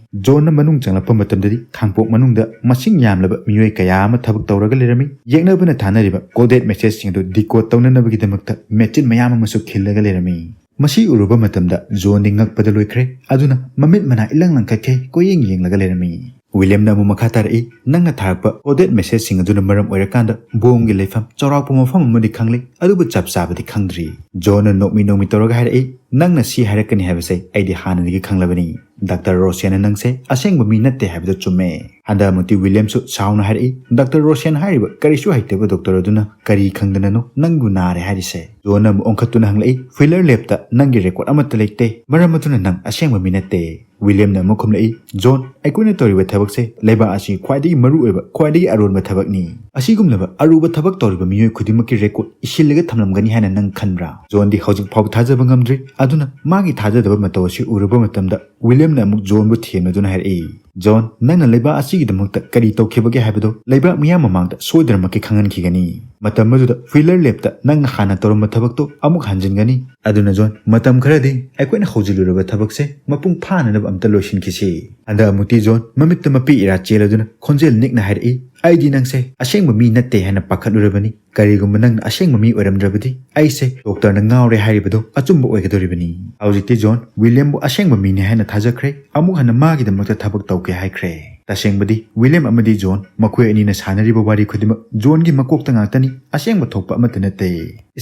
ꯖꯣꯟꯅ ꯃꯅꯨꯡ ꯆꯪꯂꯛꯄ ꯃꯇꯝꯗꯗꯤ ꯈꯥꯡꯄꯣꯛ ꯃꯅꯨꯡꯗ ꯃꯁꯤꯡ ꯌꯥꯝꯂꯕ ꯃꯤꯑꯣꯏ ꯀꯌꯥ ꯑꯃ ꯊꯕꯛ ꯇꯧꯔꯒ ꯂꯩꯔꯝꯃꯤ꯫ ꯌꯦꯛꯅꯕꯅ ꯊꯥꯅꯔꯤꯕ coded messageꯁꯤꯡ ꯑꯗꯨ decode ꯇꯧꯅꯅꯕꯒꯤꯗꯃꯛꯇ ꯃꯦꯆꯤꯟ ꯃꯌꯥꯝ ꯑꯃꯁꯨ ꯈꯤꯜꯂꯒ ꯂꯩꯔꯝꯃꯤ꯫ ꯃꯁꯤ ꯎꯔꯨꯕ ꯃꯇꯝꯗ ꯖꯣꯟꯗꯤ ꯉꯛꯄꯗ ꯂꯣꯏꯈ꯭ꯔꯦ꯫ ꯑꯗꯨꯅ ꯃꯃꯤꯠ ꯃꯅꯥ ꯏꯂꯪ ꯂꯪꯈꯠꯈꯩ ꯀꯣꯏꯌꯦꯡ ꯌꯦꯡꯂꯒ ꯂꯩꯔꯝꯃꯤ꯫ ꯋꯤꯂꯤꯌꯝꯅ ꯑꯃꯨꯛ ꯃꯈꯥ ꯇꯥꯔꯛꯏ, "ꯅꯪꯅ ꯊꯥꯔꯛꯄ coded messageꯁꯤꯡ ꯑꯗꯨꯅ ꯃꯔꯝ ꯑꯣꯏꯔꯀꯥꯟꯗ ꯕꯣꯝꯒꯤ ꯂꯩꯐꯝ ꯆꯥꯎꯔꯥꯛꯄ ꯃꯐꯝ ꯑꯃꯗꯤ ꯈꯪꯂꯦ, ꯑꯗꯨꯕꯨ ꯆꯞ ꯆꯥꯕꯗꯤ ꯈꯪꯗ꯭ꯔꯤ꯫" ꯖꯣꯟꯅ ꯅꯣꯛꯃꯤ ꯅꯣꯛꯃꯤ ꯇꯧꯔꯒ ꯍꯥꯏꯔꯛꯏ, "ꯅꯪꯅ ꯁꯤ ꯍꯥꯏꯔꯛꯀꯅꯤ ꯍꯥꯏꯕꯁꯦ ꯑꯩꯗꯤ ꯍꯥꯟꯅꯗꯒꯤ ꯈꯪꯂꯕꯅꯤ꯫ ꯗꯥꯛꯇꯔ ꯔꯣꯁꯦꯟꯅ ꯅꯪꯁꯦ ꯑꯁꯦꯡꯕ ꯃꯤ ꯅꯠꯇꯦ ꯍꯥꯏꯕꯗꯨ ꯆꯨꯝꯃꯦ꯫" ꯍꯟꯗꯛꯃꯨꯛꯇꯤ ꯋꯤꯂꯤꯌꯝꯁꯨ ꯁꯥꯎꯅ ꯍꯥꯏꯔꯛꯏ, "ꯗꯥꯛꯇꯔ ꯔꯣꯁꯦꯟ ꯍꯥꯏꯔꯤꯕ ꯀꯔꯤꯁꯨ ꯍꯩꯇꯕ ꯗꯣꯛꯇꯔ ꯑꯗꯨꯅ ꯀꯔꯤ ꯈꯪꯗꯅꯅꯣ ꯅꯪꯕꯨ ꯅꯥꯔꯦ ꯍꯥꯏꯔꯤꯁꯦ?" ꯖꯣꯟꯅ ꯑꯃꯨꯛ ꯑꯣꯟꯈꯠꯇꯨꯅ ꯍꯪꯂꯛꯏ, "Wheeler labꯇ ꯅꯪꯒꯤ record ꯑꯃꯠꯇ ꯂꯩꯇꯦ, ꯃꯔꯝ ꯑꯗꯨꯅ ꯅꯪ ꯑꯁꯦꯡꯕ ꯃꯤ ꯅꯠꯇꯦ꯫" ꯋꯤꯂꯤꯌꯝꯅ ꯑꯃꯨꯛ ꯈꯨꯝꯂꯛꯏ, "ꯖꯣꯟ, ꯑꯩꯈꯣꯏꯅ ꯇꯧꯔꯤꯕ ꯊꯕꯛꯁꯦ ꯂꯩꯕꯥꯛ ꯑꯁꯤꯒꯤ ꯈ꯭ꯋꯥꯏꯗꯒꯤ ꯃꯔꯨꯑꯣꯏꯕ, ꯈ꯭ꯋꯥꯏꯗꯒꯤ ꯑꯔꯣꯟꯕ ꯊꯕꯛꯅꯤ꯫ ꯑꯁꯤꯒꯨꯝꯂꯕ ꯑꯔꯨꯕ ꯊꯕꯛ ꯇꯧꯔꯤꯕ ꯃꯤꯑꯣꯏ ꯈꯨꯗꯤꯡꯃꯛꯀꯤ record ꯏꯁꯤꯜꯂꯒ ꯊꯝꯂꯝꯒꯅꯤ ꯍꯥꯏꯅ ꯅꯪ ꯈꯟꯕ꯭ꯔꯥ?" ꯖꯣꯟꯗꯤ ꯍꯧꯖꯤꯛ ꯐꯥꯎꯕ ꯊꯥꯖꯕ ꯉꯝꯗ꯭ꯔꯤ꯫ ꯑꯗꯨꯅ ꯃꯥꯒꯤ ꯊꯥꯖꯗꯕ ꯃꯇꯧ ꯑꯁꯤ ꯎꯔꯨꯕ ꯃꯇꯝꯗ ꯋꯤꯂꯤꯌꯝꯅ ꯑꯃꯨꯛ ꯖꯣꯟꯕꯨ ꯊꯦꯝꯅꯗꯨꯅ ꯍꯥꯏꯔꯛꯏ, "ꯖꯣꯟ, ꯅꯪꯅ ꯂꯩꯕꯥꯛ ꯑꯁꯤꯒꯤꯗꯃꯛꯇ ꯀꯔꯤ ꯇꯧꯈꯤꯕꯒꯦ ꯍꯥꯏꯕꯗꯨ ꯂꯩꯕꯥꯛ ꯃꯤꯌꯥꯝ ꯃꯃꯥꯡꯗ ꯁꯣꯏꯗꯅꯃꯛꯀꯤ ꯈꯪꯍꯟꯈꯤꯒꯅꯤ꯫ ꯃꯇꯝ ꯑꯗꯨꯗ Wheeler labꯇ ꯅꯪꯅ ꯍꯥꯟꯅ ꯇꯧꯔꯝꯕ ꯊꯕꯛꯇꯨ ꯑꯃꯨꯛ ꯍꯟꯖꯤꯟꯒꯅꯤ꯫ ꯑꯗꯨꯅ ꯖꯣꯟ, ꯃꯇꯝ ꯈꯔꯗꯤ ꯑꯩꯈꯣꯏꯅ ꯍꯧꯖꯤꯜꯂꯨꯔꯕ ꯊꯕꯛꯁꯦ ꯃꯄꯨꯡ ꯐꯥꯅꯅꯕ ꯑꯝꯇ ꯂꯣꯏꯁꯤꯟꯈꯤꯁꯤ꯫" ꯍꯟꯗꯛ ꯑꯃꯨꯛꯇꯤ ꯖꯣꯟ ꯃꯃꯤꯠꯇ ꯃꯄꯤ ꯏꯔꯥ ꯆꯦꯜꯂꯗꯨꯅ ꯈꯣꯟꯖꯦꯜ ꯅꯤꯛꯅ ꯍꯥꯏꯔꯛꯏ, "ꯑꯩꯗꯤ ꯅꯪꯁꯦ ꯑꯁꯦꯡꯕ ꯃꯤ ꯅꯠꯇꯦ ꯍꯥꯏꯅ ꯄꯥꯈꯠꯂꯨꯔꯕꯅꯤ꯫ ꯀꯔꯤꯒꯨꯝꯕ ꯅꯪꯅ ꯑꯁꯦꯡꯕ ꯃꯤ ꯑꯣꯏꯔꯝꯗ꯭ꯔꯕꯗꯤ ꯑꯩꯁꯦ ꯗꯣꯛꯇꯔꯅ ꯉꯥꯎꯔꯦ ꯍꯥꯏꯔꯤꯕꯗꯨ ꯑꯆꯨꯝꯕ ꯑꯣꯏꯒꯗꯧꯔꯤꯕꯅꯤ꯫" ꯍꯧꯖꯤꯛꯇꯤ ꯖꯣꯟ ꯋꯤꯂꯤꯌꯝꯕꯨ ꯑꯁꯦꯡꯕ ꯃꯤꯅꯤ ꯍꯥꯏꯅ ꯊꯥꯖꯈ꯭ꯔꯦ꯫ ꯑꯃꯨꯛ ꯍꯟꯅ ꯃꯥꯒꯤꯗꯃꯛꯇ ꯊꯕꯛ ꯇꯧꯒꯦ ꯍꯥꯏꯈ꯭ꯔꯦ꯫ ꯇꯁꯦꯡꯕꯗꯤ ꯋꯤꯂꯤꯌꯝ ꯑꯃꯗꯤ ꯖꯣꯟ ꯃꯈꯣꯏ ꯑꯅꯤꯅ ꯁꯥꯟꯅꯔꯤꯕ ꯋꯥꯔꯤ ꯈꯨꯗꯤꯡꯃꯛ ꯖꯣꯟꯒꯤ ꯃꯀꯣꯛꯇ ꯉꯥꯛꯇꯅꯤ, ꯑꯁꯦꯡꯕ ꯊꯣꯛꯄ ꯑꯃꯠꯇ ꯅꯠꯇꯦ꯫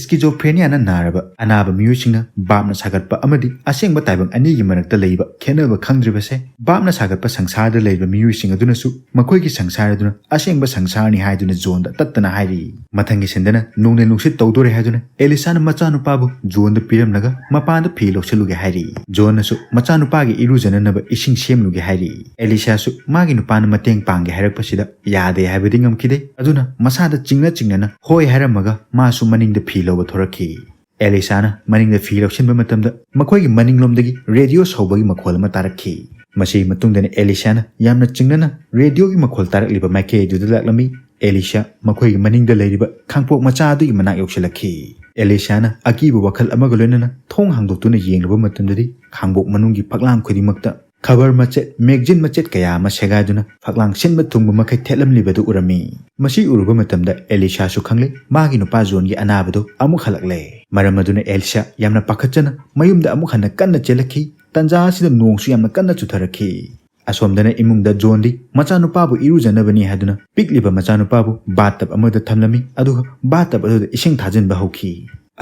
Schizophrenia ꯅ ꯅꯥꯔꯕ ꯑꯅꯥꯕ ꯃꯤꯑꯣꯏꯁꯤꯡꯅ ꯚꯥꯞꯅ ꯁꯥꯒꯠꯄ ꯑꯃꯗꯤ ꯑꯁꯦꯡꯕ ꯇꯥꯏꯕꯪ ꯑꯅꯤꯒꯤ ꯃꯔꯛꯇ ꯂꯩꯕ ꯈꯦꯠꯅꯕ ꯈꯪꯗ꯭ꯔꯤꯕꯁꯦ, ꯚꯥꯞꯅ ꯁꯥꯒꯠꯄ ꯁꯪꯁꯥꯔꯗ ꯂꯩꯔꯤꯕ ꯃꯤꯑꯣꯏꯁꯤꯡ ꯑꯗꯨꯅꯁꯨ ꯃꯈꯣꯏꯒꯤ ꯁꯪꯁꯥꯔ ꯑꯗꯨꯅ ꯑꯁꯦꯡꯕ ꯁꯪꯁꯥꯔꯅꯤ ꯍꯥꯏꯗꯨꯅ ꯖꯣꯟꯗ ꯇꯠꯇꯅ ꯍꯥꯏꯔꯤ꯫ ꯃꯊꯪꯒꯤ ꯁꯤꯟꯗꯅ ꯅꯣꯡꯂꯩ ꯅꯨꯡꯁꯤꯠ ꯇꯧꯗꯣꯔꯦ ꯍꯥꯏꯗꯨꯅ ꯑꯦꯂꯤꯁꯥꯅ ꯃꯆꯥꯅꯨꯄꯥꯕꯨ ꯖꯣꯟꯗ ꯄꯤꯔꯝꯂꯒ ꯃꯄꯥꯟꯗ ꯐꯤ ꯂꯧꯁꯤꯜꯂꯨꯒꯦ ꯍꯥꯏꯔꯤ꯫ ꯖꯣꯟꯅꯁꯨ ꯃꯆꯥꯅꯨꯄꯥꯒꯤ ꯏꯔꯨꯖꯅꯅꯕ ꯏꯁꯤꯡ ꯁꯦꯝꯂꯨꯒꯦ ꯍꯥꯏꯔꯤ꯫ ꯑꯦꯂꯤꯁꯥꯁꯨ ꯃꯥꯒꯤ ꯅꯨꯄꯥꯅ ꯃꯇꯦꯡ ꯄꯥꯡꯒꯦ ꯍꯥꯏꯔꯛꯄꯁꯤꯗ ꯌꯥꯗꯦ ꯍꯥꯏꯕꯗꯤ ꯉꯝꯈꯤꯗꯦ꯫ ꯑꯗꯨꯅ ꯃꯁꯥꯗ ꯆꯤꯡꯅ ꯆꯤꯡꯅꯅ ꯍꯣꯏ ꯍꯥꯏꯔꯝꯃꯒ ꯃꯥꯁꯨ ꯃꯅꯤꯡꯗ ꯐꯤ ꯂꯧꯕ ꯊꯣꯔꯛꯈꯤ꯫ ꯑꯦꯂꯤꯁꯥꯅ ꯃꯅꯤꯡꯗ ꯐꯤ ꯂꯧꯁꯤꯟꯕ ꯃꯇꯝꯗ ꯃꯈꯣꯏꯒꯤ ꯃꯅꯤꯡꯂꯣꯝꯗꯒꯤ ꯔꯦꯗꯤꯑꯣ ꯁꯧꯕꯒꯤ ꯃꯈꯣꯜ ꯑꯃ ꯇꯥꯔꯛꯈꯤ꯫ ꯃꯁꯤꯒꯤ ꯃꯇꯨꯡꯗꯅ ꯑꯦꯂꯤꯁꯥꯅ ꯌꯥꯝꯅ ꯆꯤꯡꯅꯅ ꯔꯦꯗꯤꯑꯣꯒꯤ ꯃꯈꯣꯜ ꯇꯥꯔꯛꯂꯤꯕ ꯃꯥꯏꯀꯩ ꯑꯗꯨꯗ ꯂꯥꯛꯂꯝꯃꯤ꯫ ꯑꯦꯂꯤꯁꯥ ꯃꯈꯣꯏꯒꯤ ꯃꯅꯤꯡꯗ ꯂꯩꯔꯤꯕ ꯈꯥꯡꯄꯣꯛ ꯃꯆꯥ ꯑꯗꯨꯒꯤ ꯃꯅꯥꯛ ꯌꯧꯁꯤꯜꯂꯛꯈꯤ꯫ ꯑꯦꯂꯤꯁꯥꯅ ꯑꯀꯤꯕ ꯋꯥꯈꯜ ꯑꯃꯒ ꯂꯣꯏꯅꯅ ꯊꯣꯡ ꯍꯥꯡꯗꯣꯛꯇꯨꯅ ꯌꯦꯡꯂꯨꯕ ꯃꯇꯝꯗꯗꯤ ꯈꯥꯡꯄꯣꯛ ꯃꯅꯨꯡꯒꯤ ꯐꯛꯂꯥꯡ ꯈꯨꯗꯤꯡꯃꯛꯇ ꯈꯕꯔ ꯃꯆꯦꯠ, ꯃꯦꯒꯖꯤꯟ ꯃꯆꯦꯠ ꯀꯌꯥ ꯑꯃ ꯁꯦꯒꯥꯏꯗꯨꯅ ꯐꯛꯂꯥꯡ ꯁꯤꯟꯕ ꯊꯨꯡꯕ ꯃꯈꯩ ꯊꯦꯠꯂꯝꯂꯤꯕꯗꯨ ꯎꯔꯝꯃꯤ꯫ ꯃꯁꯤ ꯎꯔꯨꯕ ꯃꯇꯝꯗ ꯑꯦꯂꯤꯁꯥꯁꯨ ꯈꯪꯂꯦ, ꯃꯥꯒꯤ ꯅꯨꯄꯥ ꯖꯣꯟꯒꯤ ꯑꯅꯥꯕꯗꯨ ꯑꯃꯨꯛ ꯍꯜꯂꯛꯂꯦ꯫ ꯃꯔꯝ ꯑꯗꯨꯅ ꯑꯦꯂꯤꯁꯥ ꯌꯥꯝꯅ ꯄꯥꯈꯠꯆꯅ ꯃꯌꯨꯝꯗ ꯑꯃꯨꯛ ꯍꯟꯅ ꯀꯟꯅ ꯆꯦꯜꯂꯛꯈꯤ꯫ ꯇꯟꯖꯥ ꯑꯁꯤꯗ ꯅꯣꯡꯁꯨ ꯌꯥꯝꯅ ꯀꯟꯅ ꯆꯨꯊꯔꯛꯈꯤ꯫ ꯑꯁꯣꯝꯗꯅ ꯏꯃꯨꯡꯗ ꯖꯣꯟꯗꯤ ꯃꯆꯥꯅꯨꯄꯥꯕꯨ ꯏꯔꯨꯖꯅꯕꯅꯤ ꯍꯥꯏꯗꯨꯅ ꯄꯤꯛꯂꯤꯕ ꯃꯆꯥꯅꯨꯄꯥꯕꯨ ꯕꯥꯠꯇꯕ ꯑꯃꯗ ꯊꯝꯂꯝꯃꯤ, ꯑꯗꯨꯒ ꯕꯥꯠꯇꯕ ꯑꯗꯨꯗ ꯏꯁꯤꯡ ꯊꯥꯖꯤꯟꯕ ꯍꯧꯈꯤ꯫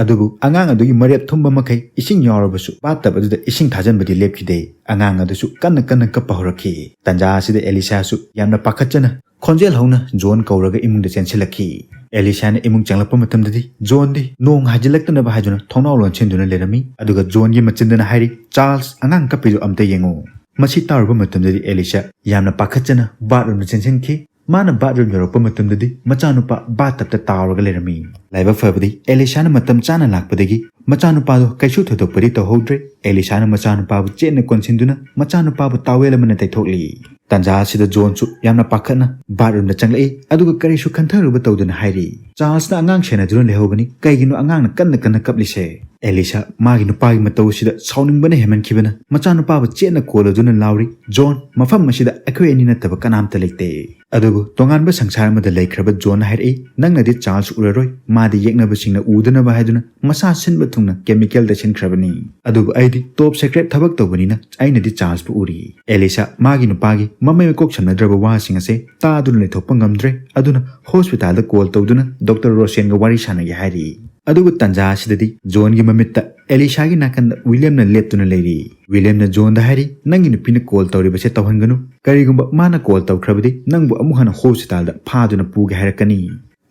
ꯑꯗꯨꯕꯨ ꯑꯉꯥꯡ ꯑꯗꯨꯒꯤ ꯃꯔꯦꯞ ꯊꯨꯝꯕ ꯃꯈꯩ ꯏꯁꯤꯡ ꯌꯥꯎꯔꯕꯁꯨ ꯕꯥꯠꯇꯕ ꯑꯗꯨꯗ ꯏꯁꯤꯡ ꯊꯥꯖꯤꯟꯕꯗꯤ ꯂꯦꯞꯈꯤꯗꯦ꯫ ꯑꯉꯥꯡ ꯑꯗꯨꯁꯨ ꯀꯟꯅ ꯀꯟꯅ ꯀꯞꯄ ꯍꯧꯔꯛꯈꯤ꯫ ꯇꯟꯖꯥ ꯑꯁꯤꯗ ꯑꯦꯂꯤꯁꯥꯁꯨ ꯌꯥꯝꯅ ꯄꯥꯈꯠꯆꯅ ꯈꯣꯟꯖꯦꯜ ꯍꯧꯅ ꯖꯣꯟ ꯀꯧꯔꯒ ꯏꯃꯨꯡꯗ ꯆꯦꯟꯁꯤꯜꯂꯛꯈꯤ꯫ ꯑꯦꯂꯤꯁꯥꯅ ꯏꯃꯨꯡ ꯆꯪꯂꯛꯄ ꯃꯇꯝꯗꯗꯤ ꯖꯣꯟꯗꯤ ꯅꯣꯡ ꯍꯥꯏꯖꯤꯜꯂꯛꯇꯅꯕ ꯍꯥꯏꯗꯨꯅ ꯊꯣꯡꯅꯥꯎ ꯂꯣꯟꯁꯤꯟꯗꯨꯅ ꯂꯩꯔꯝꯃꯤ꯫ ꯑꯗꯨꯒ ꯖꯣꯟꯒꯤ ꯃꯆꯤꯟꯗꯅ ꯍꯥꯏꯔꯤ, "ꯆꯥꯔꯜꯁ, ꯑꯉꯥꯡ ꯀꯞꯄꯤꯗꯨ ꯑꯝꯇ ꯌꯦꯡꯉꯨ"꯫ ꯃꯁꯤ ꯇꯥꯔꯨꯕ ꯃꯇꯝꯗꯗꯤ ꯑꯦꯂꯤꯁꯥ ꯌꯥꯝꯅ ꯄꯥꯈꯠꯆꯅ ꯕꯥꯠꯔꯨꯝꯗ ꯆꯦꯟꯁꯤꯟꯈꯤ꯫ ꯃꯥꯅ ꯕꯥꯠꯔꯨꯝ ꯌꯧꯔꯛꯄ ꯃꯇꯝꯗꯗꯤ ꯃꯆꯥꯅꯨꯄꯥ ꯕꯥꯠꯇꯞꯇ ꯇꯥꯎꯔꯒ ꯂꯩꯔꯝꯃꯤ꯫ ꯂꯥꯏꯕꯛ ꯐꯕꯗꯤ ꯑꯦꯂꯤꯁꯥꯅ ꯃꯇꯝ ꯆꯥꯅ ꯂꯥꯛꯄꯗꯒꯤ ꯃꯆꯥꯅꯨꯄꯥꯗꯨ ꯀꯩꯁꯨ ꯊꯣꯏꯗꯣꯛꯄꯗꯤ ꯇꯧꯍꯧꯗ꯭ꯔꯦ꯫ ꯑꯦꯂꯤꯁꯥꯅ ꯃꯆꯥꯅꯨꯄꯥꯕꯨ ꯆꯦꯠꯅ ꯀꯣꯟꯁꯤꯟꯗꯨꯅ ꯃꯆꯥꯅꯨꯄꯥꯕꯨ ꯇꯥꯋꯦꯜ ꯑꯃꯅ ꯇꯩꯊꯣꯛꯂꯤ꯫ ꯇꯟꯖꯥ ꯑꯁꯤꯗ ꯖꯣꯟꯁꯨ ꯌꯥꯝꯅ ꯄꯥꯈꯠꯅ ꯕꯥꯠꯔꯨꯝꯗ ꯆꯪꯂꯛꯏ, ꯑꯗꯨꯒ ꯀꯔꯤꯁꯨ ꯈꯟꯊꯔꯨꯕ ꯇꯧꯗꯅ ꯍꯥꯏꯔꯤ, "ꯆꯥꯔꯜꯁꯅ ꯑꯉꯥꯡ ꯁꯦꯟꯅꯗꯨꯅ ꯂꯩꯍꯧꯕꯅꯤ, ꯀꯩꯒꯤꯅꯣ ꯑꯉꯥꯡꯅ ꯀꯟꯅ ꯀꯟꯅ ꯀꯞꯂꯤꯁꯦ?" ꯑꯦꯂꯤꯁꯥ ꯃꯥꯒꯤ ꯅꯨꯄꯥꯒꯤ ꯃꯇꯧ ꯑꯁꯤꯗ ꯁꯥꯎꯅꯤꯡꯕꯅ ꯍꯦꯟꯃꯟꯈꯤꯕꯅ ꯃꯆꯥꯅꯨꯄꯥꯕꯨ ꯆꯦꯠꯅ ꯀꯣꯜꯂꯗꯨꯅ ꯂꯥꯎꯔꯤ, "ꯖꯣꯟ, ꯃꯐꯝ ꯑꯁꯤꯗ ꯑꯩꯈꯣꯏ ꯑꯅꯤ ꯅꯠꯇꯕ ꯀꯅꯥꯝꯇ ꯂꯩꯇꯦ"꯫ ꯑꯗꯨꯕꯨ ꯇꯣꯉꯥꯟꯕ ꯁꯪꯁꯥꯔ ꯑꯃꯗ ꯂꯩꯈ꯭ꯔꯕ ꯖꯣꯟꯅ ꯍꯥꯏꯔꯛꯏ, "ꯅꯪꯅꯗꯤ ꯆꯥꯔꯜꯁ ꯎꯔꯔꯣꯏ, ꯃꯥꯗꯤ ꯌꯦꯛꯅꯕꯁꯤꯡꯅ ꯎꯗꯅꯕ ꯍꯥꯏꯗꯨꯅ ꯃꯁꯥ ꯁꯤꯟꯕ ꯊꯨꯡꯅ ꯀꯦꯃꯤꯀꯦꯜ ꯇꯩꯁꯤꯟꯈ꯭ꯔꯕꯅꯤ꯫ ꯑꯗꯨꯕꯨ ꯑꯩꯗꯤ ꯇꯣꯞ ꯁꯦꯀ꯭ꯔꯦꯠ ꯊꯕꯛ ꯇꯧꯕꯅꯤꯅ ꯑꯩꯅꯗꯤ ꯆꯥꯔꯜꯁꯄꯨ ꯎꯔꯤ"꯫ ꯑꯦꯂꯤꯁꯥ ꯃꯥꯒꯤ ꯅꯨꯄꯥꯒꯤ ꯃꯃꯩ ꯃꯀꯣꯛ ꯁꯝꯅꯗ꯭ꯔꯕ ꯋꯥꯁꯤꯡ ꯑꯁꯦ ꯇꯥꯗꯨꯅ ꯂꯩꯊꯣꯛꯄ ꯉꯝꯗ꯭ꯔꯦ꯫ ꯑꯗꯨꯅ ꯍꯣꯁꯄꯤꯇꯥꯜꯗ ꯀꯣꯜ ꯇꯧꯗꯨꯅ ꯗꯣꯛꯇꯔ ꯔꯣꯁꯦꯟꯒ ꯋꯥꯔꯤ ꯁꯥꯟꯅꯒꯦ ꯍꯥꯏꯔꯤ꯫ ꯑꯗꯨꯕꯨ ꯇꯥꯟꯖꯥ ꯑꯁꯤꯗꯗꯤ ꯖꯣꯟꯒꯤ ꯃꯃꯤꯠꯇ ꯑꯦꯂꯤꯁꯥꯒꯤ ꯅꯥꯀꯟꯗ ꯋꯤꯂꯤꯌꯝꯅ ꯂꯦꯞꯇꯨꯅ ꯂꯩꯔꯤ꯫ ꯋꯤꯂꯤꯌꯝꯅ ꯖꯣꯟꯗ ꯍꯥꯏꯔꯤ, "ꯅꯪꯒꯤ ꯅꯨꯄꯤꯅ ꯀꯣꯜ ꯇꯧꯔꯤꯕꯁꯦ ꯇꯧꯍꯟꯒꯅꯨ꯫ ꯀꯔꯤꯒꯨꯝꯕ ꯃꯥꯅ ꯀꯣꯜ ꯇꯧꯈ꯭ꯔꯕꯗꯤ ꯅꯪꯕꯨ ꯑꯃꯨꯛ ꯍꯟꯅ ꯍꯣꯁꯄꯤꯇꯥꯜꯗ ꯐꯥꯗꯨꯅ ꯄꯨꯒꯦ ꯍꯥꯏꯔꯛꯀꯅꯤ"꯫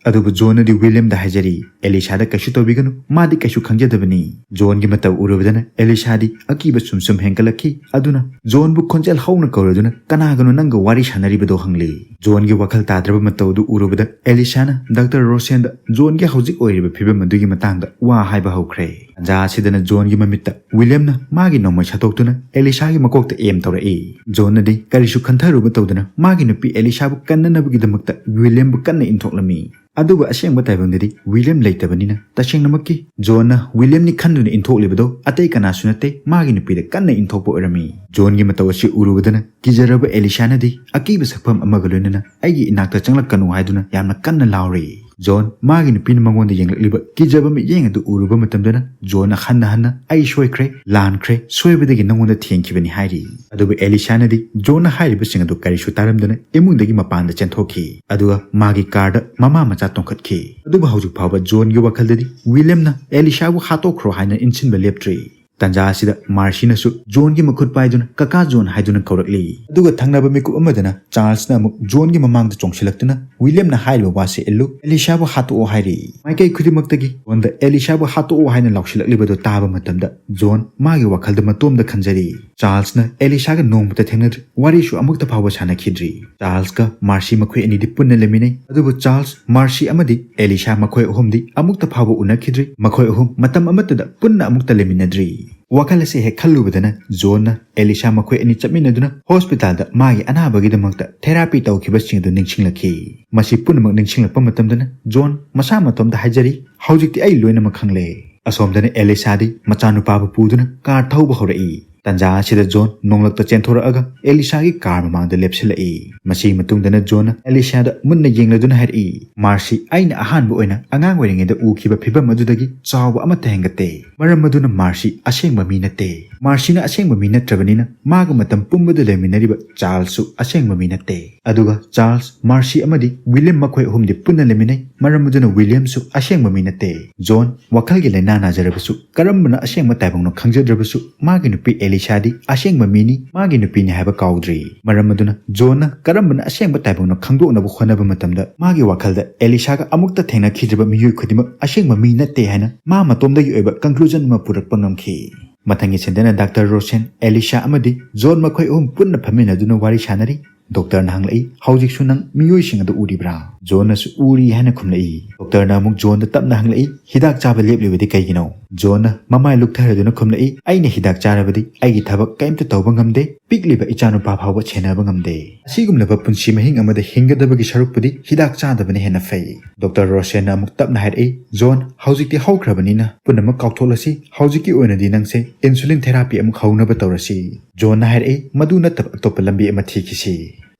ꯑꯗꯨꯕꯨ ꯖꯣꯟꯅꯗꯤ ꯋꯤꯂꯤꯌꯝꯗ ꯍꯥꯏꯖꯔꯤ, "ꯑꯦꯂꯤꯁꯥꯗ ꯀꯩꯁꯨ ꯇꯧꯕꯤꯒꯅꯨ, ꯃꯥꯗꯤ ꯀꯩꯁꯨ ꯈꯪꯖꯗꯕꯅꯤ"꯫ ꯖꯣꯟꯒꯤ ꯃꯇꯧ ꯎꯔꯨꯕꯗꯅ ꯑꯦꯂꯤꯁꯥꯗꯤ ꯑꯀꯤꯕ ꯁꯨꯝ ꯁꯨꯝ ꯍꯦꯟꯒꯠꯂꯛꯈꯤ꯫ ꯑꯗꯨꯅ ꯖꯣꯟꯕꯨ ꯈꯣꯟꯖꯦꯜ ꯍꯧꯅ ꯀꯧꯔꯗꯨꯅ, "ꯀꯅꯥꯒꯅꯣ ꯅꯪꯒ ꯋꯥꯔꯤ ꯁꯥꯟꯅꯔꯤꯕꯗꯣ?" ꯍꯪꯂꯤ꯫ ꯖꯣꯟꯒꯤ ꯋꯥꯈꯜ ꯇꯥꯗ꯭ꯔꯕ ꯃꯇꯧ ꯑꯗꯨ ꯎꯔꯨꯕꯗ ꯑꯦꯂꯤꯁꯥꯅ ꯗꯥꯛꯇꯔ ꯔꯣꯁꯦꯟꯗ ꯖꯣꯟꯒꯤ ꯍꯧꯖꯤꯛ ꯑꯣꯏꯔꯤꯕ ꯐꯤꯕꯝ ꯑꯗꯨꯒꯤ ꯃꯇꯥꯡꯗ ꯋꯥ ꯍꯥꯏꯕ ꯍꯧꯈ꯭ꯔꯦ꯫ ꯇꯥꯟꯖꯥ ꯑꯁꯤꯗꯅ ꯖꯣꯟꯒꯤ ꯃꯃꯤꯠꯇ ꯋꯤꯂꯤꯌꯝꯅ ꯃꯥꯒꯤ ꯅꯣꯡꯃꯩ ꯁꯠꯇꯣꯛꯇꯨꯅ ꯑꯦꯂꯤꯁꯥꯒꯤ ꯃꯀꯣꯛꯇ ꯑꯦꯝ ꯇꯧꯔꯛꯏ꯫ ꯖꯣꯟꯅꯗꯤ ꯀꯔꯤꯁꯨ ꯈꯟꯊꯔꯨꯕ ꯇꯧꯗꯅ ꯃꯥꯒꯤ ꯅꯨꯄꯤ ꯑꯦꯂꯤꯁꯥꯕꯨ ꯀꯟꯅꯅꯕꯒꯤꯗꯃꯛꯇ ꯋꯤꯂꯤꯌꯝꯕꯨ ꯀꯟꯅ ꯏꯟꯊꯣꯛꯂꯝꯃꯤ꯫ ꯑꯗꯨꯕꯨ ꯑꯁꯦꯡꯕ ꯇꯥꯏꯕꯪꯗꯗꯤ ꯋꯤꯂꯤꯌꯝ ꯂꯩꯇꯕꯅꯤꯅ ꯇꯁꯦꯡꯅꯃꯛꯀꯤ ꯖꯣꯟꯅ ꯋꯤꯂꯤꯌꯝꯅꯤ ꯈꯟꯗꯨꯅ ꯏꯟꯊꯣꯛꯂꯤꯕꯗꯣ ꯑꯇꯩ ꯀꯅꯥꯁꯨ ꯅꯠꯇꯦ, ꯃꯥꯒꯤ ꯅꯨꯄꯤꯗ ꯀꯟꯅ ꯏꯟꯊꯣꯛꯄ ꯑꯣꯏꯔꯝꯃꯤ꯫ ꯖꯣꯟꯒꯤ ꯃꯇꯧ ꯑꯁꯤ ꯎꯔꯨꯕꯗꯅ ꯀꯤꯖꯔꯕ ꯑꯦꯂꯤꯁꯥꯅꯗꯤ ꯑꯀꯤꯕ ꯁꯛꯐꯝ ꯑꯃꯒ ꯂꯣꯏꯅꯅ "ꯑꯩꯒꯤ ꯏꯅꯥꯛꯇ ꯆꯪꯂꯛꯀꯅꯨ" ꯍꯥꯏꯗꯨꯅ ꯌꯥꯝꯅ ꯀꯟꯅ ꯂꯥꯎꯔꯤ꯫ ꯖꯣꯟ ꯃꯥꯒꯤ ꯅꯨꯄꯤꯅ ꯃꯉꯣꯟꯗ ꯌꯦꯡꯂꯛꯂꯤꯕ ꯀꯤꯖꯕ ꯃꯤꯠꯌꯦꯡ ꯑꯗꯨ ꯎꯔꯨꯕ ꯃꯇꯝꯗꯅ ꯖꯣꯟꯅ ꯍꯟꯅ ꯍꯟꯅ "ꯑꯩ ꯁꯣꯏꯈ꯭ꯔꯦ, ꯂꯥꯟꯈ꯭ꯔꯦ, ꯁꯣꯏꯕꯗꯒꯤ ꯅꯉꯣꯟꯗ ꯊꯦꯡꯈꯤꯕꯅꯤ" ꯍꯥꯏꯔꯤ꯫ ꯑꯗꯨꯕꯨ ꯑꯦꯂꯤꯁꯥꯅꯗꯤ ꯖꯣꯟꯅ ꯍꯥꯏꯔꯤꯕꯁꯤꯡ ꯑꯗꯨ ꯀꯔꯤꯁꯨ ꯇꯥꯔꯝꯗꯅ ꯏꯃꯨꯡꯗꯒꯤ ꯃꯄꯥꯟꯗ ꯆꯦꯟꯊꯣꯛꯈꯤ꯫ ꯑꯗꯨꯒ ꯃꯥꯒꯤ ꯀꯥꯔꯗ ꯃꯃꯥ ꯃꯆꯥ ꯇꯣꯡꯈꯠꯈꯤ꯫ ꯑꯗꯨꯕꯨ ꯍꯧꯖꯤꯛ ꯐꯥꯎꯕ ꯖꯣꯟꯒꯤ ꯋꯥꯈꯜꯗꯗꯤ ꯋꯤꯂꯤꯌꯝꯅ ꯑꯦꯂꯤꯁꯥꯕꯨ ꯍꯥꯠꯇꯣꯛꯈ꯭ꯔꯣ ꯍꯥꯏꯅ ꯏꯟꯁꯤꯟꯕ ꯂꯦꯞꯇ꯭ꯔꯤ꯫ ꯇꯥꯟꯖꯥ ꯑꯁꯤꯗ ꯃꯥꯔꯁꯤꯅꯁꯨ ꯖꯣꯟꯒꯤ ꯃꯈꯨꯠ ꯄꯥꯏꯗꯨꯅ "ꯀꯀꯥ ꯖꯣꯟ" ꯍꯥꯏꯗꯨꯅ ꯀꯧꯔꯛꯂꯤ꯫ ꯑꯗꯨꯒ ꯊꯪꯅꯕ ꯃꯤꯀꯨꯞ ꯑꯃꯗꯅ ꯆꯥꯔꯜꯁꯅ ꯑꯃꯨꯛ ꯖꯣꯟꯒꯤ ꯃꯃꯥꯡꯗ ꯆꯣꯡꯁꯤꯜꯂꯛꯇꯨꯅ "ꯋꯤꯂꯤꯌꯝꯅ ꯍꯥꯏꯔꯤꯕ ꯋꯥꯁꯦ ꯏꯜꯂꯨ, ꯑꯦꯂꯤꯁꯥꯕꯨ ꯍꯥꯠꯇꯣꯛꯑꯣ" ꯍꯥꯏꯔꯤ꯫ ꯃꯥꯏꯀꯩ ꯈꯨꯗꯤꯡꯃꯛꯇꯒꯤ ꯖꯣꯟꯗ "ꯑꯦꯂꯤꯁꯥꯕꯨ ꯍꯥꯠꯇꯣꯛꯑꯣ" ꯍꯥꯏꯅ ꯂꯥꯎꯁꯤꯜꯂꯛꯂꯤꯕꯗꯨ ꯇꯥꯕ ꯃꯇꯝꯗ ꯖꯣꯟ ꯃꯥꯒꯤ ꯋꯥꯈꯜꯗ ꯃꯇꯣꯝꯗ ꯈꯟꯖꯔꯤ꯫ ꯆꯥꯔꯜꯁꯅ ꯑꯦꯂꯤꯁꯥꯒ ꯅꯣꯡꯃꯇ ꯊꯦꯡꯅꯗ꯭ꯔꯤ, ꯋꯥꯔꯤꯁꯨ ꯑꯃꯨꯛꯇ ꯐꯥꯎꯕ ꯁꯥꯟꯅꯈꯤꯗ꯭ꯔꯤ꯫ ꯆꯥꯔꯜꯁꯀ ꯃꯥꯔꯁꯤ ꯃꯈꯣꯏ ꯑꯅꯤꯗꯤ ꯄꯨꯟꯅ ꯂꯩꯃꯤꯟꯅꯩ, ꯑꯗꯨꯕꯨ ꯆꯥꯔꯜꯁ, ꯃꯥꯔꯁꯤ ꯑꯃꯗꯤ ꯑꯦꯂꯤꯁꯥ ꯃꯈꯣꯏ ꯑꯍꯨꯝꯗꯤ ꯑꯃꯨꯛꯇ ꯐꯥꯎꯕ ꯎꯅꯈꯤꯗ꯭ꯔꯤ꯫ ꯃꯈꯣꯏ ꯑꯍꯨꯝ ꯃꯇꯝ ꯑꯃꯠꯇꯗ ꯄꯨꯟꯅ ꯑꯃꯨꯛꯇ ꯂꯩꯃꯤꯟꯅꯗ꯭ꯔꯤ꯫ ꯋꯥꯈꯜ ꯑꯁꯤ ꯍꯦꯛ ꯈꯜꯂꯨꯕꯗꯅ ꯖꯣꯟꯅ ꯑꯦꯂꯤꯁꯥ ꯃꯈꯣꯏ ꯑꯅꯤ ꯆꯠꯃꯤꯟꯅꯗꯨꯅ ꯍꯣꯁꯄꯤꯇꯥꯜꯗ ꯃꯥꯒꯤ ꯑꯅꯥꯕꯒꯤꯗꯃꯛꯇ ꯊꯦꯔꯥꯄꯤ ꯇꯧꯈꯤꯕꯁꯤꯡ ꯑꯗꯨ ꯅꯤꯡꯁꯤꯡꯂꯛꯈꯤ꯫ ꯃꯁꯤ ꯄꯨꯝꯅꯃꯛ ꯅꯤꯡꯁꯤꯡꯂꯛꯄ ꯃꯇꯝꯗꯅ ꯖꯣꯟ ꯃꯁꯥ ꯃꯇꯣꯝꯇ ꯍꯥꯏꯖꯔꯤ, "ꯍꯧꯖꯤꯛꯇꯤ ꯑꯩ ꯂꯣꯏꯅꯃꯛ ꯈꯪꯂꯦ"꯫ ꯑꯁꯣꯝꯗꯅ ꯑꯦꯂꯤꯁꯥꯗꯤ ꯃꯆꯥꯅꯨꯄꯥꯕꯨ ꯄꯨꯗꯨꯅ ꯀꯥꯔ ꯊꯧꯕ ꯍꯧꯔꯛꯏ꯫ ꯇꯟꯖꯥ ꯑꯁꯤꯗ ꯖꯣꯟ ꯅꯣꯡꯂꯛꯇ ꯆꯦꯟꯊꯣꯔꯛꯑꯒ ꯑꯦꯂꯤꯁꯥꯒꯤ ꯀꯥꯔ ꯃꯃꯥꯡꯗ ꯂꯦꯞꯁꯤꯜꯂꯛꯏ꯫ ꯃꯁꯤꯒꯤ ꯃꯇꯨꯡꯗꯅ ꯖꯣꯟꯅ ꯑꯦꯂꯤꯁꯥꯗ ꯃꯨꯟꯅ ꯌꯦꯡꯂꯗꯨꯅ ꯍꯥꯏꯔꯛꯏ, "ꯃꯥꯔꯁꯤ, ꯑꯩꯅ ꯑꯍꯥꯟꯕ ꯑꯣꯏꯅ ꯑꯉꯥꯡ ꯑꯣꯏꯔꯤꯉꯩꯗ ꯎꯈꯤꯕ ꯐꯤꯚꯝ ꯑꯗꯨꯗꯒꯤ ꯆꯥꯎꯕ ꯑꯃꯠꯇ ꯍꯦꯟꯒꯠꯇꯦ꯫ ꯃꯔꯝ ꯑꯗꯨꯅ ꯃꯥꯔꯁꯤ ꯑꯁꯦꯡꯕ ꯃꯤ ꯅꯠꯇꯦ꯫ ꯃꯥꯔꯁꯤꯅ ꯑꯁꯦꯡꯕ ꯃꯤ ꯅꯠꯇ꯭ꯔꯕꯅꯤꯅ ꯃꯥꯒ ꯃꯇꯝ ꯄꯨꯝꯕꯗ ꯂꯩꯃꯤꯟꯅꯔꯤꯕ ꯆꯥꯔꯜꯁꯁꯨ ꯑꯁꯦꯡꯕ ꯃꯤ ꯅꯠꯇꯦ꯫ ꯑꯗꯨꯒ ꯆꯥꯔꯜꯁ, ꯃꯥꯔꯁꯤ ꯑꯃꯗꯤ ꯋꯤꯂꯤꯌꯝ ꯃꯈꯣꯏ ꯑꯍꯨꯝꯗꯤ ꯄꯨꯟꯅ ꯂꯩꯃꯤꯟꯅꯩ꯫ ꯃꯔꯝ ꯑꯗꯨꯅ ꯋꯤꯂꯤꯌꯝꯁꯨ ꯑꯁꯦꯡꯕ ꯃꯤ ꯅꯠꯇꯦ꯫ ꯖꯣꯟ ꯋꯥꯈꯜꯒꯤ ꯂꯥꯏꯅꯥ ꯅꯥꯖꯔꯕꯁꯨ, ꯀꯔꯝꯕꯅ ꯑꯁꯦꯡꯕ ꯇꯥꯏꯕꯪꯅꯣ ꯈꯪꯖꯗ꯭ꯔꯕꯁꯨ, ꯃꯥꯒꯤ ꯅꯨꯄꯤ ꯑꯦꯂꯤꯁꯥꯗꯤ ꯑꯁꯦꯡꯕ ꯃꯤꯅꯤ, ꯃꯥꯒꯤ ꯅꯨꯄꯤꯅꯤ ꯍꯥꯏꯕ ꯀꯥꯎꯗ꯭ꯔꯤ꯫ ꯃꯔꯝ ꯑꯗꯨꯅ ꯖꯣꯟꯅ ꯀꯔꯝꯕꯅ ꯑꯁꯦꯡꯕ ꯇꯥꯏꯕꯪꯅꯣ ꯈꯪꯗꯣꯛꯅꯕ ꯍꯣꯠꯅꯕ ꯃꯇꯝꯗ, ꯃꯥꯒꯤ ꯋꯥꯈꯜꯗ ꯑꯦꯂꯤꯁꯥꯒ ꯑꯃꯨꯛꯇ ꯊꯦꯡꯅꯈꯤꯗ꯭ꯔꯤꯕ ꯃꯤꯑꯣꯏ ꯈꯨꯗꯤꯡꯃꯛ ꯑꯁꯦꯡꯕ ꯃꯤ ꯅꯠꯇꯦ ꯍꯥꯏꯅ ꯃꯥ ꯃꯇꯣꯝꯗꯒꯤ ꯑꯣꯏꯕ conclusion ꯑꯃ ꯄꯨꯔꯛꯄ ꯉꯝꯈꯤ꯫ ꯃꯊꯪꯒꯤ ꯁꯤꯟꯗꯅ ꯗꯥꯛꯇꯔ ꯔꯣꯁꯦꯟ, ꯑꯦꯂꯤꯁꯥ ꯑꯃꯗꯤ ꯖꯣꯟ ꯃꯈꯣꯏ ꯑꯍꯨꯝ ꯄꯨꯟꯅ ꯐꯝꯃꯤꯟꯅꯗꯨꯅ ꯋꯥꯔꯤ ꯁꯥꯅꯔꯤ꯫ ꯗꯣꯛꯇꯔꯅ ꯍꯪꯂꯛꯏ, "ꯍꯧꯖꯤꯛꯁꯨ ꯅꯪ ꯃꯤꯑꯣꯏꯁꯤꯡ ꯑꯗꯨ ꯎꯔꯤꯕ꯭ꯔꯥ?" ꯖꯣꯟꯅꯁꯨ ꯎꯔꯤ ꯍꯥꯏꯅ ꯈꯨꯝꯂꯛꯏ꯫ ꯗꯣꯛꯇꯔꯅ ꯑꯃꯨꯛ ꯖꯣꯟꯗ ꯇꯞꯅ ꯍꯪꯂꯛꯏ, "ꯍꯤꯗꯥꯛ ꯆꯥꯕ ꯂꯦꯞꯂꯤꯕꯗꯤ ꯀꯩꯒꯤꯅꯣ?" ꯖꯣꯟꯅ ꯃꯃꯥꯏ ꯂꯨꯛꯊꯔꯗꯨꯅ ꯈꯨꯝꯂꯛꯏ, "ꯑꯩꯅ ꯍꯤꯗꯥꯛ ꯆꯥꯔꯕꯗꯤ ꯑꯩꯒꯤ ꯊꯕꯛ ꯀꯔꯤꯝꯇ ꯇꯧꯕ ꯉꯝꯗꯦ, ꯄꯤꯛꯂꯤꯕ ꯏꯆꯥꯅꯨꯄꯥ ꯐꯥꯎꯕ ꯁꯦꯟꯅꯕ ꯉꯝꯗꯦ꯫ ꯑꯁꯤꯒꯨꯝꯂꯕ ꯄꯨꯟꯁꯤ ꯃꯍꯤꯡ ꯑꯃꯗ ꯍꯤꯡꯒꯗꯕꯒꯤ ꯁꯔꯨꯛꯄꯨꯗꯤ ꯍꯤꯗꯥꯛ ꯆꯥꯗꯕꯅ ꯍꯦꯟꯅ ꯐꯩ꯫" ꯗꯣꯛꯇꯔ ꯔꯣꯁꯦꯟꯅ ꯑꯃꯨꯛ ꯇꯞꯅ ꯍꯥꯏꯔꯛꯏ, "ꯖꯣꯟ, ꯍꯧꯖꯤꯛꯇꯤ ꯍꯧꯈ꯭ꯔꯕꯅꯤꯅ ꯄꯨꯝꯅꯃꯛ ꯀꯥꯎꯊꯣꯛꯂꯁꯤ꯫ ꯍꯧꯖꯤꯛꯀꯤ ꯑꯣꯏꯅꯗꯤ ꯅꯪꯁꯦ insulin therapy ꯑꯃꯨꯛ ꯍꯧꯅꯕ ꯇꯧꯔꯁꯤ꯫" ꯖꯣꯟꯅ ꯍꯥꯏꯔꯛꯏ, "ꯃꯗꯨ ꯅꯠꯇꯕ ꯑꯇꯣꯞꯄ ꯂꯝꯕꯤ ꯑꯃ ꯊꯤꯈꯤꯁꯤ꯫"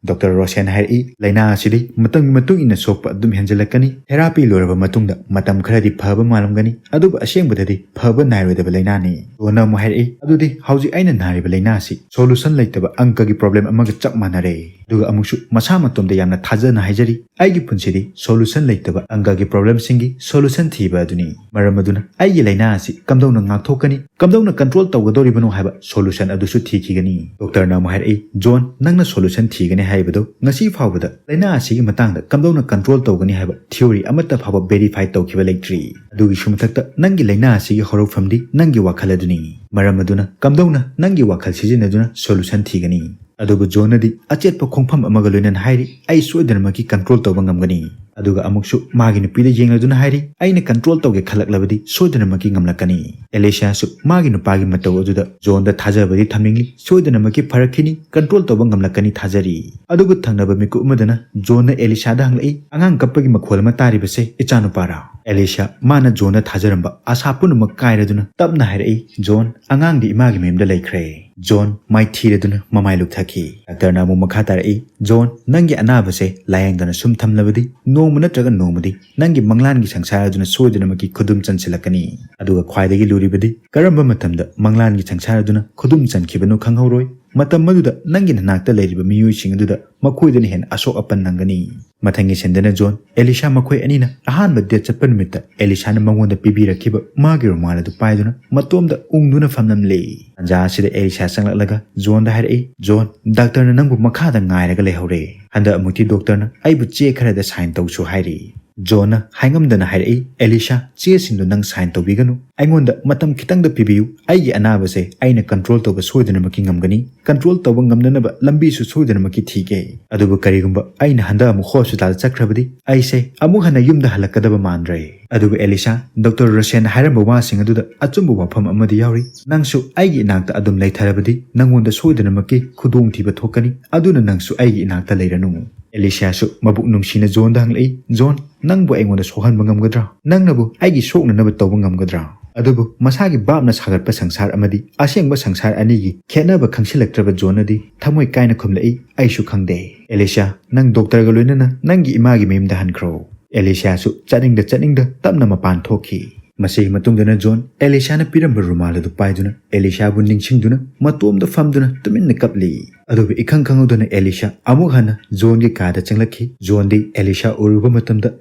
ꯗꯣꯛꯇꯔ ꯔꯣꯁꯦꯟ ꯍꯥꯏꯔꯛꯏ, "ꯂꯥꯏꯅꯥ ꯑꯁꯤꯗꯤ ꯃꯇꯝꯒꯤ ꯃꯇꯨꯡ ꯏꯟꯅ ꯁꯣꯛꯄ ꯑꯗꯨꯝ ꯍꯦꯟꯖꯜꯂꯛꯀꯅꯤ꯫ Therapy ꯂꯣꯏꯔꯕ ꯃꯇꯨꯡꯗ ꯃꯇꯝ ꯈꯔꯗꯤ ꯐꯕ ꯃꯥꯜꯂꯝꯒꯅꯤ, ꯑꯗꯨꯕꯨ ꯑꯁꯦꯡꯕꯗꯗꯤ ꯐꯕ ꯅꯥꯏꯔꯣꯏꯗꯕ ꯂꯥꯏꯅꯥꯅꯤ꯫" ꯖꯣꯟꯅ ꯑꯃꯨꯛ ꯍꯥꯏꯔꯛꯏ, "ꯑꯗꯨꯗꯤ ꯍꯧꯖꯤꯛ ꯑꯩꯅ ꯅꯥꯔꯤꯕ ꯂꯥꯏꯅꯥ ꯑꯁꯤ solution ꯂꯩꯇꯕ ꯑꯪꯀꯒꯤ problem ꯑꯃꯒ ꯆꯞ ꯃꯥꯟꯅꯔꯦ꯫ ꯑꯗꯨꯒ ꯑꯃꯨꯛꯁꯨ ꯃꯁꯥ ꯃꯇꯣꯝꯗ ꯌꯥꯝꯅ ꯊꯥꯖꯅ ꯍꯥꯏꯖꯔꯤ, ꯑꯩꯒꯤ ꯄꯨꯟꯁꯤꯗꯤ solution ꯂꯩꯇꯕ ꯑꯪꯀꯒꯤ problemꯁꯤꯡꯒꯤ solution ꯊꯤꯕ ꯑꯗꯨꯅꯤ꯫ ꯃꯔꯝ ꯑꯗꯨꯅ ꯑꯩꯒꯤ ꯂꯥꯏꯅꯥ ꯑꯁꯤ ꯀꯝꯗꯧꯅ ꯉꯥꯛꯊꯣꯛꯀꯅꯤ, ꯀꯝꯗꯧꯅ control ꯇꯧꯒꯗꯧꯔꯤꯕꯅꯣ ꯍꯥꯏꯕ solution ꯑꯗꯨꯁꯨ ꯊꯤꯈꯤꯒꯅꯤ꯫" ꯗꯣꯛꯇꯔꯅ ꯑꯃꯨꯛ ꯍꯥꯏꯔꯛꯏ, "ꯖꯣꯟ, ꯅꯪꯅ solution ꯊꯤꯒꯅꯤ ꯍꯥꯏꯔꯤꯕꯗꯨ ꯉꯁꯤ ꯐꯥꯎꯕꯗ ꯂꯥꯏꯅꯥ ꯑꯁꯤꯒꯤ ꯃꯇꯥꯡꯗ ꯀꯝꯗꯧꯅ control ꯇꯧꯒꯅꯤ ꯍꯥꯏꯕ theory ꯑꯃꯠꯇ ꯐꯥꯎꯕ verify ꯇꯧꯈꯤꯕ ꯂꯩꯇ꯭ꯔꯤ꯫ ꯑꯗꯨꯒꯤꯁꯨ ꯃꯊꯛꯇ ꯅꯪꯒꯤ ꯂꯥꯏꯅꯥ ꯑꯁꯤꯒꯤ ꯍꯧꯔꯛꯐꯝꯗꯤ ꯅꯪꯒꯤ ꯋꯥꯈꯜ ꯑꯗꯨꯅꯤ꯫ ꯃꯔꯝ ꯑꯗꯨꯅ ꯀꯝꯗꯧꯅ ꯅꯪꯒꯤ ꯋꯥꯈꯜ ꯁꯤꯖꯤꯟꯅꯗꯨꯅ solution ꯊꯤꯒꯅꯤ?" ꯑꯗꯨꯕꯨ ꯖꯣꯟꯅꯗꯤ ꯑꯆꯦꯠꯄ ꯈꯣꯡꯐꯝ ꯑꯃꯒ ꯂꯣꯏꯅꯅ ꯍꯥꯏꯔꯤ, "ꯑꯩ ꯁꯣꯏꯗꯅꯃꯛꯀꯤ ꯀꯟꯇ꯭ꯔꯣꯜ ꯇꯧꯕ ꯉꯝꯒꯅꯤ"꯫ ꯑꯗꯨꯒ ꯑꯃꯨꯛꯁꯨ ꯃꯥꯒꯤ ꯅꯨꯄꯤꯗ ꯌꯦꯡꯂꯗꯨꯅ ꯍꯥꯏꯔꯤ, "ꯑꯩꯅ ꯀꯟꯇ꯭ꯔꯣꯜ ꯇꯧꯒꯦ ꯈꯜꯂꯛꯂꯕꯗꯤ ꯁꯣꯏꯗꯅꯃꯛꯀꯤ ꯉꯝꯂꯛꯀꯅꯤ"꯫ ꯑꯦꯂꯤꯁꯥꯁꯨ ꯃꯥꯒꯤ ꯅꯨꯄꯥꯒꯤ ꯃꯇꯧ ꯑꯗꯨꯗ ꯖꯣꯟꯗ ꯊꯥꯖꯕꯗꯤ ꯊꯝꯅꯤꯡꯂꯤ, "ꯁꯣꯏꯗꯅꯃꯛꯀꯤ ꯐꯔꯛꯈꯤꯅꯤ, ꯀꯟꯇ꯭ꯔꯣꯜ ꯇꯧꯕ ꯉꯝꯂꯛꯀꯅꯤ, ꯊꯥꯖꯔꯤ"꯫ ꯑꯗꯨꯕꯨ ꯊꯪꯅꯕ ꯃꯤꯀꯨꯞ ꯑꯃꯗꯅ ꯖꯣꯟꯅ ꯑꯦꯂꯤꯁꯥꯗ ꯍꯪꯂꯛꯏ, "ꯑꯉꯥꯡ ꯀꯞꯄꯒꯤ ꯃꯈꯣꯜ ꯑꯃ ꯇꯥꯔꯤꯕꯁꯦ ꯏꯆꯥꯅꯨꯄꯥꯔꯥ?" ꯑꯦꯂꯤꯁꯥ ꯃꯥꯅ ꯖꯣꯟꯗ ꯊꯥꯖꯔꯝꯕ ꯑꯁꯥ ꯄꯨꯝꯅꯃꯛ ꯀꯥꯏꯔꯗꯨꯅ ꯇꯞꯅ ꯍꯥꯏꯔꯛꯏ, "ꯖꯣꯟ, ꯑꯉꯥꯡꯗꯤ ꯏꯃꯥꯒꯤ ꯃꯌꯨꯝꯗ ꯂꯩꯈ꯭ꯔꯦ"꯫ ꯖꯣꯟ ꯃꯥꯏꯊꯤꯔꯗꯨꯅ ꯃꯃꯥꯏ ꯂꯨꯞꯊꯈꯤ꯫ ꯗꯥꯛꯇꯔꯅ ꯑꯃꯨꯛ ꯃꯈꯥ ꯇꯥꯔꯛꯏ, "ꯖꯣꯟ, ꯅꯪꯒꯤ ꯑꯅꯥꯕꯁꯦ ꯂꯥꯌꯦꯡꯗꯅ ꯁꯨꯝ ꯊꯝꯂꯕꯗꯤ ꯅꯣꯡꯃ ꯅꯠꯇ꯭ꯔꯒ ꯅꯣꯡꯃꯗꯤ ꯅꯪꯒꯤ ꯃꯪꯂꯥꯟꯒꯤ ꯁꯪꯁꯥꯔ ꯑꯗꯨꯅ ꯁꯣꯏꯗꯅꯃꯛꯀꯤ ꯈꯨꯗꯨꯝ ꯆꯟꯁꯤꯜꯂꯛꯀꯅꯤ꯫ ꯑꯗꯨꯒ ꯈ꯭ꯋꯥꯏꯗꯒꯤ ꯂꯨꯔꯤꯕꯗꯤ, ꯀꯔꯝꯕ ꯃꯇꯝꯗ ꯃꯪꯂꯥꯟꯒꯤ ꯁꯪꯁꯥꯔ ꯑꯗꯨꯅ ꯈꯨꯗꯨꯝ ꯆꯟꯈꯤꯕꯅꯣ ꯈꯪꯍꯧꯔꯣꯏ꯫ ꯃꯇꯝ ꯑꯗꯨꯗ ꯅꯪꯒꯤ ꯅꯅꯥꯛꯇ ꯂꯩꯔꯤꯕ ꯃꯤꯑꯣꯏꯁꯤꯡ ꯑꯗꯨꯗ ꯃꯈꯣꯏꯗꯅ ꯍꯦꯟꯅ ꯑꯁꯣꯛ ꯑꯄꯟ ꯅꯪꯒꯅꯤ"꯫ ꯃꯊꯪꯒꯤ ꯁꯤꯟꯗꯅ ꯖꯣꯟ, ꯑꯦꯂꯤꯁꯥ ꯃꯈꯣꯏ ꯑꯅꯤꯅ ꯑꯍꯥꯟꯕ ꯗꯦꯠ ꯆꯠꯄ ꯅꯨꯃꯤꯠꯇ ꯑꯦꯂꯤꯁꯥꯅ ꯃꯉꯣꯟꯗ ꯄꯤꯕꯤꯔꯛꯈꯤꯕ ꯃꯥꯒꯤ ꯔꯨꯃꯥꯜ ꯑꯗꯨ ꯄꯥꯏꯗꯨꯅ ꯃꯇꯣꯝꯗ ꯎꯪꯗꯨꯅ ꯐꯝꯂꯝꯂꯦ꯫ ꯇꯥꯟꯖꯥ ꯑꯁꯤꯗ ꯑꯦꯂꯤꯁꯥ ꯆꯪꯂꯛꯂꯒ ꯖꯣꯟꯗ ꯍꯥꯏꯔꯛꯏ, "ꯖꯣꯟ, ꯗꯥꯛꯇꯔꯅ ꯅꯪꯕꯨ ꯃꯈꯥꯗ ꯉꯥꯏꯔꯒ ꯂꯩꯍꯧꯔꯦ꯫ ꯍꯟꯗꯛ ꯑꯃꯨꯛꯇꯤ ꯗꯣꯛꯇꯔꯅ ꯑꯩꯕꯨ ꯆꯦ ꯈꯔꯗ ꯁꯥꯏꯟ ꯇꯧꯁꯨ ꯍꯥꯏꯔꯤ"꯫ ꯖꯣꯟꯅ ꯍꯥꯏꯉꯝꯗꯅ ꯍꯥꯏꯔꯛꯏ, "ꯑꯦꯂꯤꯁꯥ, ꯆꯦꯁꯤꯡꯗꯨ ꯅꯪ ꯁꯥꯏꯟ ꯇꯧꯕꯤꯒꯅꯨ꯫ ꯑꯩꯉꯣꯟꯗ ꯃꯇꯝ ꯈꯤꯇꯪꯗ ꯄꯤꯕꯤꯌꯨ꯫ ꯑꯩꯒꯤ ꯑꯅꯥꯕꯁꯦ ꯑꯩꯅ ꯀꯟꯇ꯭ꯔꯣꯜ ꯇꯧꯕ ꯁꯣꯏꯗꯅꯃꯛꯀꯤ ꯉꯝꯒꯅꯤ꯫ ꯀꯟꯇ꯭ꯔꯣꯜ ꯇꯧꯕ ꯉꯝꯅꯅꯕ ꯂꯝꯕꯤꯁꯨ ꯁꯣꯏꯗꯅꯃꯛꯀꯤ ꯊꯤꯒꯦ꯫ ꯑꯗꯨꯕꯨ ꯀꯔꯤꯒꯨꯝꯕ ꯑꯩꯅ ꯍꯟꯗꯛ ꯑꯃꯨꯛ ꯍꯣꯁꯄꯤꯇꯥꯜ ꯆꯠꯈ꯭ꯔꯕꯗꯤ ꯑꯩꯁꯦ ꯑꯃꯨꯛ ꯍꯟꯅ ꯌꯨꯝꯗ ꯍꯜꯂꯛꯀꯗꯕ ꯃꯥꯟꯗ꯭ꯔꯦ"꯫ ꯑꯗꯨꯒ ꯑꯦꯂꯤꯁꯥ, ꯗꯣꯛꯇꯔ ꯔꯣꯁꯦꯟꯅ ꯍꯥꯏꯔꯝꯕ ꯋꯥꯁꯤꯡ ꯑꯗꯨꯗ ꯑꯆꯨꯝꯕ ꯋꯥꯐꯝ ꯑꯃꯗꯤ ꯌꯥꯎꯔꯤ꯫ "ꯅꯪꯁꯨ ꯑꯩꯒꯤ ꯏꯅꯥꯛꯇ ꯑꯗꯨꯝ ꯂꯩꯊꯔꯕꯗꯤ ꯅꯪꯉꯣꯟꯗ ꯁꯣꯏꯗꯅꯃꯛꯀꯤ ꯈꯨꯗꯣꯡꯊꯤꯕ ꯊꯣꯛꯀꯅꯤ꯫ ꯑꯗꯨꯅ ꯅꯪꯁꯨ ꯑꯩꯒꯤ ꯏꯅꯥꯛꯇ ꯂꯩꯔꯅꯨ"꯫ ꯑꯦꯂꯤꯁꯥꯁꯨ ꯃꯕꯨꯛ ꯅꯨꯡꯁꯤꯅ ꯖꯣꯟꯗ ꯍꯪꯂꯛꯏ, "ꯖꯣꯟ, ꯅꯪꯕꯨ ꯑꯩꯉꯣꯟꯗ ꯁꯣꯛꯍꯟꯕ ꯉꯝꯒꯗ꯭ꯔꯥ? ꯅꯪꯅꯕꯨ ꯑꯩꯒꯤ ꯁꯣꯛꯅꯅꯕ ꯇꯧꯕ ꯉꯝꯒꯗ꯭ꯔꯥ?" ꯑꯗꯨꯕꯨ ꯃꯁꯥꯒꯤ ꯚꯥꯞꯅ ꯁꯥꯒꯠꯄ ꯁꯪꯁꯥꯔ ꯑꯃꯗꯤ ꯑꯁꯦꯡꯕ ꯁꯪꯁꯥꯔ ꯑꯅꯤꯒꯤ ꯈꯦꯠꯅꯕ ꯈꯪꯁꯤꯜꯂꯛꯇ꯭ꯔꯕ ꯖꯣꯟꯅꯗꯤ ꯊꯃꯣꯏ ꯀꯥꯏꯅ ꯈꯨꯝꯂꯛꯏ, "ꯑꯩꯁꯨ ꯈꯪꯗꯦ"꯫ "ꯑꯦꯂꯤꯁꯥ, ꯅꯪ ꯗꯣꯛꯇꯔꯒ ꯂꯣꯏꯅꯅ ꯅꯪꯒꯤ ꯏꯃꯥꯒꯤ ꯃꯌꯨꯝꯗ ꯍꯟꯈ꯭ꯔꯣ"꯫ ꯑꯦꯂꯤꯁꯥꯁꯨ ꯆꯠꯅꯤꯡꯗ ꯆꯠꯅꯤꯡꯗ ꯇꯞꯅ ꯃꯄꯥꯟ ꯊꯣꯛꯈꯤ꯫ ꯃꯁꯤꯒꯤ ꯃꯇꯨꯡꯗꯅ ꯖꯣꯟ ꯑꯦꯂꯤꯁꯥꯅ ꯄꯤꯔꯝꯕ ꯔꯨꯃꯥꯜ ꯑꯗꯨ ꯄꯥꯏꯗꯨꯅ ꯑꯦꯂꯤꯁꯥꯕꯨ ꯅꯤꯡꯁꯤꯡꯗꯨꯅ ꯃꯇꯣꯝꯗ ꯐꯝꯗꯨꯅ ꯇꯨꯃꯤꯟꯅ ꯀꯞꯂꯤ꯫ ꯑꯗꯨꯕꯨ ꯏꯈꯪ ꯈꯪꯍꯧꯗꯅ ꯑꯦꯂꯤꯁꯥ ꯑꯃꯨꯛ ꯍꯟꯅ ꯖꯣꯟꯒꯤ ꯀꯥꯗ ꯆꯪꯂꯛꯈꯤ꯫ ꯖꯣꯟꯗꯤ ꯑꯦꯂꯤꯁꯥ ꯎꯔꯨꯕ ꯃꯇꯝꯗ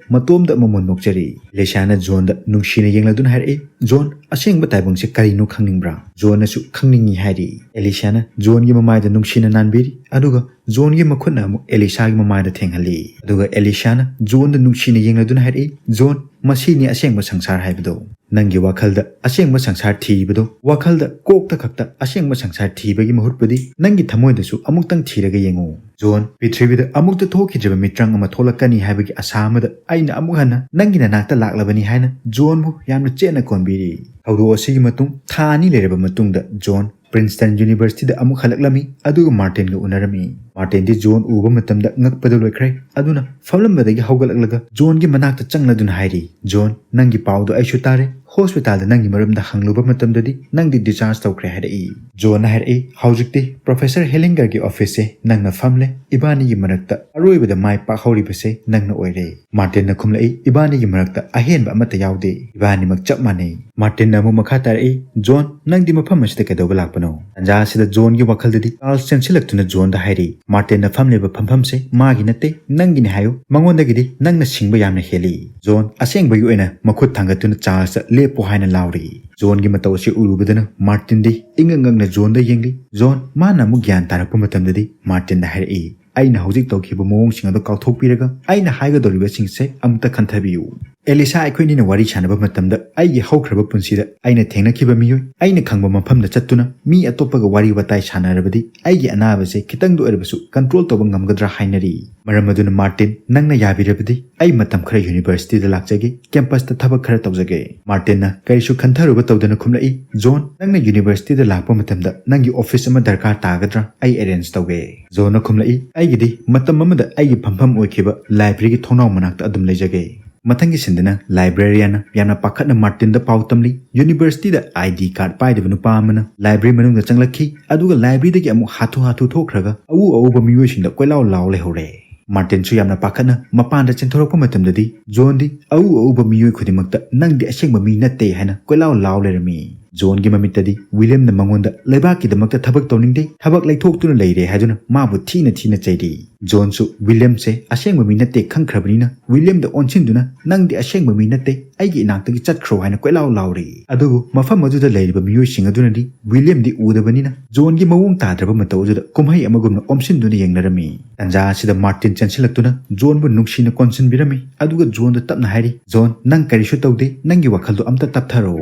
ꯃꯇꯣꯝꯗ ꯃꯃꯣꯟ ꯅꯣꯛꯆꯔꯤ꯫ ꯑꯦꯂꯤꯁꯥꯅ ꯖꯣꯟꯗ ꯅꯨꯡꯁꯤꯅ ꯌꯦꯡꯂꯗꯨꯅ ꯍꯥꯏꯔꯛꯏ, "ꯖꯣꯟ, ꯑꯁꯦꯡꯕ ꯇꯥꯏꯕꯪꯁꯦ ꯀꯔꯤꯅꯣ ꯈꯪꯅꯤꯡꯕ꯭ꯔꯥ?" ꯖꯣꯟꯅꯁꯨ ꯈꯪꯅꯤꯡꯏ ꯍꯥꯏꯔꯤ꯫ ꯑꯦꯂꯤꯁꯥꯅ ꯖꯣꯟꯒꯤ ꯃꯃꯥꯏꯗ ꯅꯨꯡꯁꯤꯅ ꯅꯥꯟꯕꯤꯔꯤ, ꯑꯗꯨꯒ ꯖꯣꯟꯒꯤ ꯃꯈꯨꯠꯅ ꯑꯃꯨꯛ ꯑꯦꯂꯤꯁꯥꯒꯤ ꯃꯃꯥꯏꯗ ꯊꯦꯡꯍꯜꯂꯤ꯫ ꯑꯗꯨꯒ ꯑꯦꯂꯤꯁꯥꯅ ꯖꯣꯟꯗ ꯅꯨꯡꯁꯤꯅ ꯌꯦꯡꯂꯗꯨꯅ ꯍꯥꯏꯔꯛꯏ, "ꯖꯣꯟ, ꯃꯁꯤꯅꯤ ꯑꯁꯦꯡꯕ ꯁꯪꯁꯥꯔ ꯍꯥꯏꯕꯗꯣ"꯫ ꯅꯪꯒꯤ ꯋꯥꯈꯜꯗ ꯑꯁꯦꯡꯕ ꯁꯪꯁꯥꯔ ꯊꯤꯔꯤꯕꯗꯣ, ꯋꯥꯈꯜꯗ ꯀꯣꯛꯇ ꯈꯛꯇ ꯑꯁꯦꯡꯕ ꯁꯪꯁꯥꯔ ꯊꯤꯕꯒꯤ ꯃꯍꯨꯠꯄꯨꯗꯤ ꯅꯪꯒꯤ ꯊꯃꯣꯏꯗꯁꯨ ꯑꯃꯨꯛꯇꯪ ꯊꯤꯔꯒ ꯌꯦꯡꯉꯨ꯫ ꯖꯣꯟ, ꯄ꯭ꯔꯤꯊꯤꯕꯤꯗ ꯑꯃꯨꯛꯇ ꯊꯣꯛꯈꯤꯗ꯭ꯔꯤꯕ ꯃꯤꯇ꯭ꯔꯪ ꯑꯃ ꯊꯣꯛꯂꯛꯀꯅꯤ ꯍꯥꯏꯕꯒꯤ ꯑꯁꯥ ꯑꯃꯗ ꯑꯩꯅ ꯑꯃꯨꯛ ꯍꯟꯅ ꯅꯪꯒꯤ ꯅꯅꯥꯛꯇ ꯂꯥꯛꯂꯕꯅꯤ ꯍꯥꯏꯅ ꯖꯣꯟꯕꯨ ꯌꯥꯝꯅ ꯆꯦꯠꯅ ꯀꯣꯟꯕꯤꯔꯤ꯫ ꯊꯧꯗꯣꯛ ꯑꯁꯤꯒꯤ ꯃꯇꯨꯡ ꯊꯥ ꯑꯅꯤ ꯂꯩꯔꯕ ꯃꯇꯨꯡꯗ ꯖꯣꯟ Princeton Universityꯗ ꯑꯃꯨꯛ ꯍꯜꯂꯛꯂꯝꯃꯤ, ꯑꯗꯨꯒ ꯃꯥꯔꯇꯤꯟꯒ ꯎꯅꯔꯝꯃꯤ꯫ ꯃꯥꯔꯇꯤꯟꯗꯤ ꯖꯣꯟ ꯎꯕ ꯃꯇꯝꯗ ꯉꯛꯄꯗ ꯂꯣꯏꯈ꯭ꯔꯦ꯫ ꯑꯗꯨꯅ ꯐꯝꯂꯝꯕꯗꯒꯤ ꯍꯧꯒꯠꯂꯛꯂꯒ ꯖꯣꯟꯒꯤ ꯃꯅꯥꯛꯇ ꯆꯪꯂꯗꯨꯅ ꯍꯥꯏꯔꯤ, "ꯖꯣꯟ, ꯅꯪꯒꯤ ꯄꯥꯎꯗꯣ ꯑꯩꯁꯨ ꯇꯥꯔꯦ꯫ ꯍꯣꯁꯄꯤꯇꯥꯜꯗ ꯅꯪꯒꯤ ꯃꯔꯝꯗ ꯍꯪꯂꯨꯕ ꯃꯇꯝꯗꯗꯤ ꯅꯪꯗꯤ discharge ꯇꯧꯈ꯭ꯔꯦ" ꯍꯥꯏꯔꯛꯏ꯫ ꯖꯣꯟꯅ ꯍꯥꯏꯔꯛꯏ, "ꯍꯧꯖꯤꯛꯇꯤ Professor Hellingerꯒꯤ officeꯁꯦ ꯅꯪꯅ ꯐꯝꯂꯦ꯫ ꯏꯕꯥꯅꯤꯒꯤ ꯃꯔꯛꯇ ꯑꯔꯣꯏꯕꯗ ꯃꯥꯏ ꯄꯥꯛꯍꯧꯔꯤꯕꯁꯦ ꯅꯪꯅ ꯑꯣꯏꯔꯦ꯫" ꯃꯥꯔꯇꯤꯟꯅ ꯈꯨꯝꯂꯛꯏ, "ꯏꯕꯥꯅꯤꯒꯤ ꯃꯔꯛꯇ ꯑꯍꯦꯟꯕ ꯑꯃꯠꯇ ꯌꯥꯎꯗꯦ꯫ ꯏꯕꯥꯅꯤꯃꯛ ꯆꯞ ꯃꯥꯟꯅꯩ꯫" ꯃꯥꯔꯇꯤꯟꯅ ꯑꯃꯨꯛ ꯃꯈꯥ ꯇꯥꯔꯛꯏ, "ꯖꯣꯟ, ꯅꯪꯗꯤ ꯃꯐꯝ ꯑꯁꯤꯗ ꯀꯩꯗꯧꯕ ꯂꯥꯛꯄꯅꯣ?" ꯇꯥꯟꯖꯥ ꯑꯁꯤꯗ ꯖꯣꯟꯒꯤ ꯋꯥꯈꯜꯗꯗꯤ ꯆꯥꯔꯜꯁ ꯆꯦꯟꯁꯤꯜꯂꯛꯇꯨꯅ ꯖꯣꯟꯗ ꯍꯥꯏꯔꯤ, "ꯃꯥꯔꯇꯤꯟꯅ ꯐꯝꯂꯤꯕ ꯐꯝꯐꯝꯁꯦ ꯃꯥꯒꯤ ꯅꯠꯇꯦ, ꯅꯪꯒꯤꯅꯤ ꯍꯥꯏꯌꯨ꯫ ꯃꯉꯣꯟꯗꯒꯤꯗꯤ ꯅꯪꯅ ꯁꯤꯡꯕ ꯌꯥꯝꯅ ꯍꯦꯜꯂꯤ꯫" ꯖꯣꯟ ꯑꯁꯦꯡꯕꯒꯤ ꯑꯣꯏꯅ ꯃꯈꯨꯠ ꯊꯥꯡꯒꯠꯇꯨꯅ ꯆꯥꯔꯜꯁꯇ "ꯂꯦꯞꯄꯣ" ꯍꯥꯏꯅ ꯂꯥꯎꯔꯤ꯫ ꯖꯣꯟꯒꯤ ꯃꯇꯧ ꯑꯁꯤ ꯎꯔꯨꯕꯗꯅ ꯃꯥꯔꯇꯤꯟꯗꯤ ꯏꯉꯛ ꯉꯛꯅ ꯖꯣꯟꯗ ꯌꯦꯡꯂꯤ꯫ ꯖꯣꯟ, ꯃꯥꯅ ꯑꯃꯨꯛ ꯒ꯭ꯌꯥꯟ ꯇꯥꯔꯛꯄ ꯃꯇꯝꯗꯗꯤ ꯃꯥꯔꯇꯤꯟꯗ ꯍꯥꯏꯔꯛꯏ, "ꯑꯩꯅ ꯍꯧꯖꯤꯛ ꯇꯧꯈꯤꯕ ꯃꯑꯣꯡꯁꯤꯡ ꯑꯗꯨ ꯀꯥꯎꯊꯣꯛꯄꯤꯔꯒ ꯑꯩꯅ ꯍꯥꯏꯒꯗꯧꯔꯤꯕꯁꯤꯡꯁꯦ ꯑꯃꯨꯛꯇ ꯈꯟꯊꯕꯤꯌꯨ꯫ ꯑꯦꯂꯤꯁꯥ ꯑꯩꯈꯣꯏꯅꯤꯅ ꯋꯥꯔꯤ ꯁꯥꯟꯅꯕ ꯃꯇꯝꯗ ꯑꯩꯒꯤ ꯍꯧꯈ꯭ꯔꯕ ꯄꯨꯟꯁꯤꯗ ꯑꯩꯅ ꯊꯦꯡꯅꯈꯤꯕ ꯃꯤꯑꯣꯏ, ꯑꯩꯅ ꯈꯪꯕ ꯃꯐꯝꯗ ꯆꯠꯇꯨꯅ ꯃꯤ ꯑꯇꯣꯞꯄꯒ ꯋꯥꯔꯤ ꯋꯥꯇꯥꯏ ꯁꯥꯟꯅꯔꯕꯗꯤ ꯑꯩꯒꯤ ꯑꯅꯥꯕꯁꯦ ꯈꯤꯇꯪꯗ ꯑꯣꯏꯔꯕꯁꯨ control ꯇꯧꯕ ꯉꯝꯒꯗ꯭ꯔꯥ ꯍꯥꯏꯅꯔꯤ꯫ ꯃꯔꯝ ꯑꯗꯨꯅ ꯃꯥꯔꯇꯤꯟ, ꯅꯪꯅ ꯌꯥꯕꯤꯔꯕꯗꯤ ꯑꯩ ꯃꯇꯝ ꯈꯔ Universityꯗ ꯂꯥꯛꯆꯒꯦ, campusꯇ ꯊꯕꯛ ꯈꯔ ꯇꯧꯖꯒꯦ꯫" ꯃꯥꯔꯇꯤꯟꯅ ꯀꯔꯤꯁꯨ ꯈꯟꯊꯔꯨꯕ ꯇꯧꯗꯅ ꯈꯨꯝꯂꯛꯏ, "ꯖꯣꯟ, ꯅꯪꯅ Universityꯗ ꯂꯥꯛꯄ ꯃꯇꯝꯗ ꯅꯪꯒꯤ office ꯑꯃ ꯗꯔꯀꯥꯔ ꯇꯥꯒꯗ꯭ꯔꯥ? ꯑꯩ arrange ꯇꯧꯒꯦ꯫" ꯖꯣꯟꯅ ꯈꯨꯝꯂꯛꯏ, "ꯑꯩꯒꯤꯗꯤ ꯃꯇꯝ ꯑꯃꯗ ꯑꯩꯒꯤ ꯐꯝꯐꯝ ꯑꯣꯏꯈꯤꯕ libraryꯒꯤ ꯊꯣꯡꯅꯥꯎ ꯃꯅꯥꯛꯇ ꯑꯗꯨꯝ ꯂꯩꯖꯒꯦ꯫" ꯃꯊꯪꯒꯤ ꯁꯤꯟꯗꯅ librarianꯅ ꯌꯥꯝꯅ ꯄꯥꯈꯠꯅ ꯃꯥꯔꯇꯤꯟꯗ ꯄꯥꯎ ꯇꯝꯂꯤ꯫ Universityꯗ ID card ꯄꯥꯏꯗꯕ ꯅꯨꯄꯥ ꯑꯃꯅ library ꯃꯅꯨꯡꯗ ꯆꯪꯂꯛꯈꯤ, ꯑꯗꯨꯒ libraryꯗꯒꯤ ꯑꯃꯨꯛ ꯍꯥꯊꯨ ꯍꯥꯊꯨ ꯊꯣꯛꯈ꯭ꯔꯒ ꯑꯎ ꯑꯎꯕ ꯃꯤꯑꯣꯏꯁꯤꯡꯗ ꯀꯣꯏꯂꯥꯎ ꯂꯥꯎ ꯂꯩꯍꯧꯔꯦ꯫ ꯃꯥꯔꯇꯤꯟꯁꯨ ꯌꯥꯝꯅ ꯄꯥꯈꯠꯅ ꯃꯄꯥꯟꯗ ꯆꯦꯟꯊꯣꯔꯛꯄ ꯃꯇꯝꯗꯗꯤ ꯖꯣꯟꯗꯤ ꯑꯎ ꯑꯎꯕ ꯃꯤꯑꯣꯏ ꯈꯨꯗꯤꯡꯃꯛꯇ "ꯅꯪꯗꯤ ꯑꯁꯦꯡꯕ ꯃꯤ ꯅꯠꯇꯦ" ꯍꯥꯏꯅ ꯀꯣꯏꯂꯥꯎ ꯂꯥꯎ ꯂꯩꯔꯝꯃꯤ꯫ ꯖꯣꯟꯒꯤ ꯃꯃꯤꯠꯇꯗꯤ ꯋꯤꯂꯤꯌꯝꯅ ꯃꯉꯣꯟꯗ ꯂꯩꯕꯥꯛꯀꯤꯗꯃꯛꯇ ꯊꯕꯛ ꯇꯧꯅꯤꯡꯗꯦ, ꯊꯕꯛ ꯂꯩꯊꯣꯛꯇꯨꯅ ꯂꯩꯔꯦ ꯍꯥꯏꯗꯨꯅ ꯃꯥꯕꯨ ꯊꯤꯅ ꯊꯤꯅ ꯆꯩꯔꯤ꯫ ꯖꯣꯟꯁꯨ ꯋꯤꯂꯤꯌꯝꯁꯦ ꯑꯁꯦꯡꯕ ꯃꯤ ꯅꯠꯇꯦ ꯈꯪꯈ꯭ꯔꯕꯅꯤꯅ ꯋꯤꯂꯤꯌꯝꯗ ꯑꯣꯟꯁꯤꯟꯗꯨꯅ "ꯅꯪꯗꯤ ꯑꯁꯦꯡꯕ ꯃꯤ ꯅꯠꯇꯦ, "ꯑꯩꯒꯤ ꯏꯅꯥꯛꯇꯒꯤ ꯆꯠꯈ꯭ꯔꯣ" ꯍꯥꯏꯅ ꯀꯣꯏꯂꯥꯎ ꯂꯥꯎꯔꯤ꯫ ꯑꯗꯨꯕꯨ ꯃꯐꯝ ꯑꯗꯨꯗ ꯂꯩꯔꯤꯕ ꯃꯤꯑꯣꯏꯁꯤꯡ ꯑꯗꯨꯅꯗꯤ ꯋꯤꯂꯤꯌꯝꯗꯤ ꯎꯗꯕꯅꯤꯅ ꯖꯣꯟꯒꯤ ꯃꯑꯣꯡ ꯇꯥꯗ꯭ꯔꯕ ꯃꯇꯧ ꯑꯗꯨꯗ ꯀꯨꯝꯍꯩ ꯑꯃꯒꯨꯝꯅ ꯑꯣꯝꯁꯤꯟꯗꯨꯅ ꯌꯦꯡꯅꯔꯝꯃꯤ꯫ ꯇꯟꯖꯥ ꯑꯁꯤꯗ ꯃꯥꯔꯇꯤꯟ ꯆꯦꯟꯁꯤꯜꯂꯛꯇꯨꯅ ꯖꯣꯟꯕꯨ ꯅꯨꯡꯁꯤꯅ ꯀꯣꯟꯁꯤꯟꯕꯤꯔꯝꯃꯤ, ꯑꯗꯨꯒ ꯖꯣꯟꯗ ꯇꯞꯅ ꯍꯥꯏꯔꯤ, "ꯖꯣꯟ, ꯅꯪ ꯀꯔꯤꯁꯨ ꯇꯧꯗꯦ, ꯅꯪꯒꯤ ꯋꯥꯈꯜꯗꯣ ꯑꯝꯇ ꯇꯞꯊꯔꯣ"꯫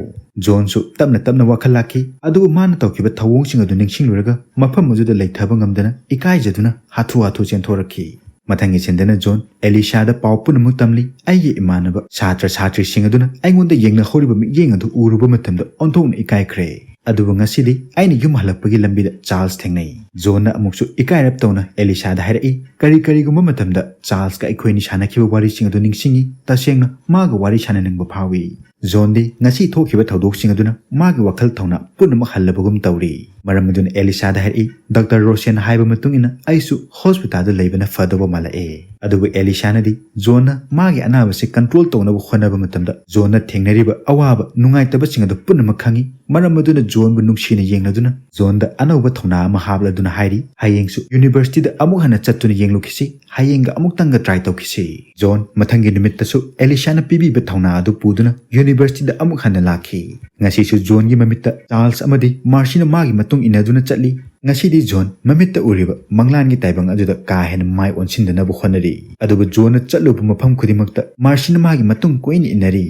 ꯖꯣꯟꯁꯨ ꯇꯞꯅ ꯇꯞꯅ ꯋꯥꯈꯜ ꯂꯥꯛꯈꯤ, ꯑꯗꯨꯕꯨ ꯃꯥꯅ ꯇꯧꯈꯤꯕ ꯊꯧꯑꯣꯡꯁꯤꯡ ꯑꯗꯨ ꯅꯤꯡꯁꯤꯡꯂꯨꯔꯒ ꯃꯐꯝ ꯑꯗꯨꯗ ꯂꯩꯊꯕ ꯉꯝꯗꯅ ꯏꯀꯥꯏꯖꯗꯨꯅ ꯍꯥꯊꯨ ꯍꯥꯊꯨ ꯆꯦꯟꯊꯣꯔꯛꯈꯤ꯫ ꯃꯊꯪꯒꯤ ꯁꯤꯟꯗꯅ ꯖꯣꯟ ꯑꯦꯂꯤꯁꯥꯗ ꯄꯥꯎ ꯄꯨꯝꯅꯃꯛ ꯇꯝꯂꯤ꯫ ꯑꯩꯒꯤ ꯏꯃꯥꯟꯅꯕ ꯁꯥꯇ꯭ꯔ ꯁꯥꯇ꯭ꯔꯤꯁꯤꯡ ꯑꯗꯨꯅ ꯑꯩꯉꯣꯟꯗ ꯌꯦꯡꯅꯍꯧꯔꯤꯕ ꯃꯤꯠꯌꯦꯡ ꯑꯗꯨ ꯎꯔꯨꯕ ꯃꯇꯝꯗ ꯑꯣꯟꯊꯣꯛꯅ ꯏꯀꯥꯏꯈ꯭ꯔꯦ꯫ ꯑꯗꯨꯕꯨ ꯉꯁꯤꯗꯤ ꯑꯩꯅ ꯌꯨꯝ ꯍꯜꯂꯛꯄꯒꯤ ꯂꯝꯕꯤꯗ ꯆꯥꯔꯜꯁ ꯊꯦꯡꯅꯩ꯫ ꯖꯣꯟꯅ ꯑꯃꯨꯛꯁꯨ ꯏꯀꯥꯏꯔꯞ ꯇꯧꯅ ꯑꯦꯂꯤꯁꯥꯗ ꯍꯥꯏꯔꯛꯏ, "ꯀꯔꯤ ꯀꯔꯤꯒꯨꯝꯕ ꯃꯇꯝꯗ ꯆꯥꯔꯜꯁꯀ ꯑꯩꯈꯣꯏ ꯑꯅꯤ ꯁꯥꯟꯅꯈꯤꯕ ꯋꯥꯔꯤꯁꯤꯡ ꯑꯗꯨ ꯅꯤꯡꯁꯤꯡꯏ꯫ ꯇꯁꯦꯡꯅ ꯃꯥꯒ ꯋꯥꯔꯤ ꯁꯥꯟꯅꯅꯤꯡꯕ ꯐꯥꯎꯏ"꯫ ꯖꯣꯟꯗꯤ ꯉꯁꯤ ꯊꯣꯛꯈꯤꯕ ꯊꯧꯗꯣꯛꯁꯤꯡ ꯑꯗꯨꯅ ꯃꯥꯒꯤ ꯋꯥꯈꯜ ꯊꯧꯅꯥ ꯄꯨꯝꯅꯃꯛ ꯍꯜꯂꯕꯒꯨꯝ ꯇꯧꯔꯤ꯫ ꯃꯔꯝ ꯑꯗꯨꯅ ꯑꯦꯂꯤꯁꯥꯗ ꯍꯥꯏꯔꯛꯏ, "ꯗꯥꯛꯇꯔ ꯔꯣꯁꯦꯟꯅ ꯍꯥꯏꯕ ꯃꯇꯨꯡ ꯏꯟꯅ ꯑꯩꯁꯨ ꯍꯣꯁꯄꯤꯇꯥꯜꯗ ꯂꯩꯕꯅ ꯐꯗꯧꯕ ꯃꯥꯜꯂꯛꯑꯦ"꯫ ꯑꯗꯨꯕꯨ ꯑꯦꯂꯤꯁꯥꯅꯗꯤ ꯖꯣꯟꯅ ꯃꯥꯒꯤ ꯑꯅꯥꯕꯁꯤ ꯀꯟꯇ꯭ꯔꯣꯜ ꯇꯧꯅꯕ ꯍꯣꯠꯅꯕ ꯃꯇꯝꯗ ꯖꯣꯟꯅ ꯊꯦꯡꯅꯔꯤꯕ ꯑꯋꯥꯕ ꯅꯨꯡꯉꯥꯏꯇꯕꯁꯤꯡ ꯑꯗꯨ ꯄꯨꯝꯅꯃꯛ ꯈꯪꯏ꯫ ꯃꯔꯝ ꯑꯗꯨꯅ ꯖꯣꯟꯕꯨ ꯅꯨꯡꯁꯤꯅ ꯌꯦꯡꯂꯗꯨꯅ ꯖꯣꯟꯗ ꯑꯅꯧꯕ ꯊꯧꯅꯥ ꯑꯃ ꯍꯥꯞꯂꯗꯨꯅ ꯍꯥꯏꯔꯤ, "ꯍꯌꯦꯡꯁꯨ ꯌꯨꯅꯤꯚꯔꯁꯤꯇꯤꯗ ꯑꯃꯨꯛ ꯍꯟꯅ ꯆꯠꯇꯨꯅ ꯌꯦꯡꯂꯨꯈꯤꯁꯤ, ꯍꯌꯦꯡꯒ ꯑꯃꯨꯛꯇꯪꯒ ꯇ꯭ꯔꯥꯏ ꯇꯧꯈꯤꯁꯤ"꯫ ꯖꯣꯟ ꯃꯊꯪꯒꯤ ꯅꯨꯃꯤꯠꯇꯁꯨ ꯑꯦꯂꯤꯁꯥꯅ ꯄꯤꯕꯤꯕ ꯊꯧꯅꯥ ꯑꯗꯨ ꯄꯨꯗꯨꯅ ꯌꯨꯅꯤꯚꯔꯁꯤꯇꯤꯗ ꯑꯃꯨꯛ ꯍꯟꯅ ꯂꯥꯛꯈꯤ꯫ ꯉꯁꯤꯁꯨ ꯖꯣꯟꯒꯤ ꯃꯃꯤꯠꯇ ꯆꯥꯔꯜꯁ ꯑꯃꯗꯤ ꯃꯥꯔꯁꯤꯅ ꯃꯥꯒꯤ ꯃꯇꯨꯡ ꯏꯟꯅꯗꯨꯅ ꯆꯠꯂꯤ꯫ ꯉꯁꯤꯗꯤ ꯖꯣꯟ ꯃꯃꯤꯠꯇ ꯎꯔꯤꯕ ꯃꯪꯂꯥꯟꯒꯤ ꯇꯥꯏꯕꯪ ꯑꯗꯨꯗ ꯀꯥ ꯍꯦꯟꯅ ꯃꯥꯏ ꯑꯣꯟꯁꯤꯟꯗꯅꯕ ꯍꯣꯠꯅꯔꯤ꯫ ꯑꯗꯨꯕꯨ ꯖꯣꯟꯅ ꯆꯠꯂꯨꯕ ꯃꯐꯝ ꯈꯨꯗꯤꯡꯃꯛꯇ ꯃꯥꯔꯁꯤꯅ ꯃꯥꯒꯤ ꯃꯇꯨꯡ ꯀꯣꯏꯅ ꯏꯟꯅꯔꯤ꯫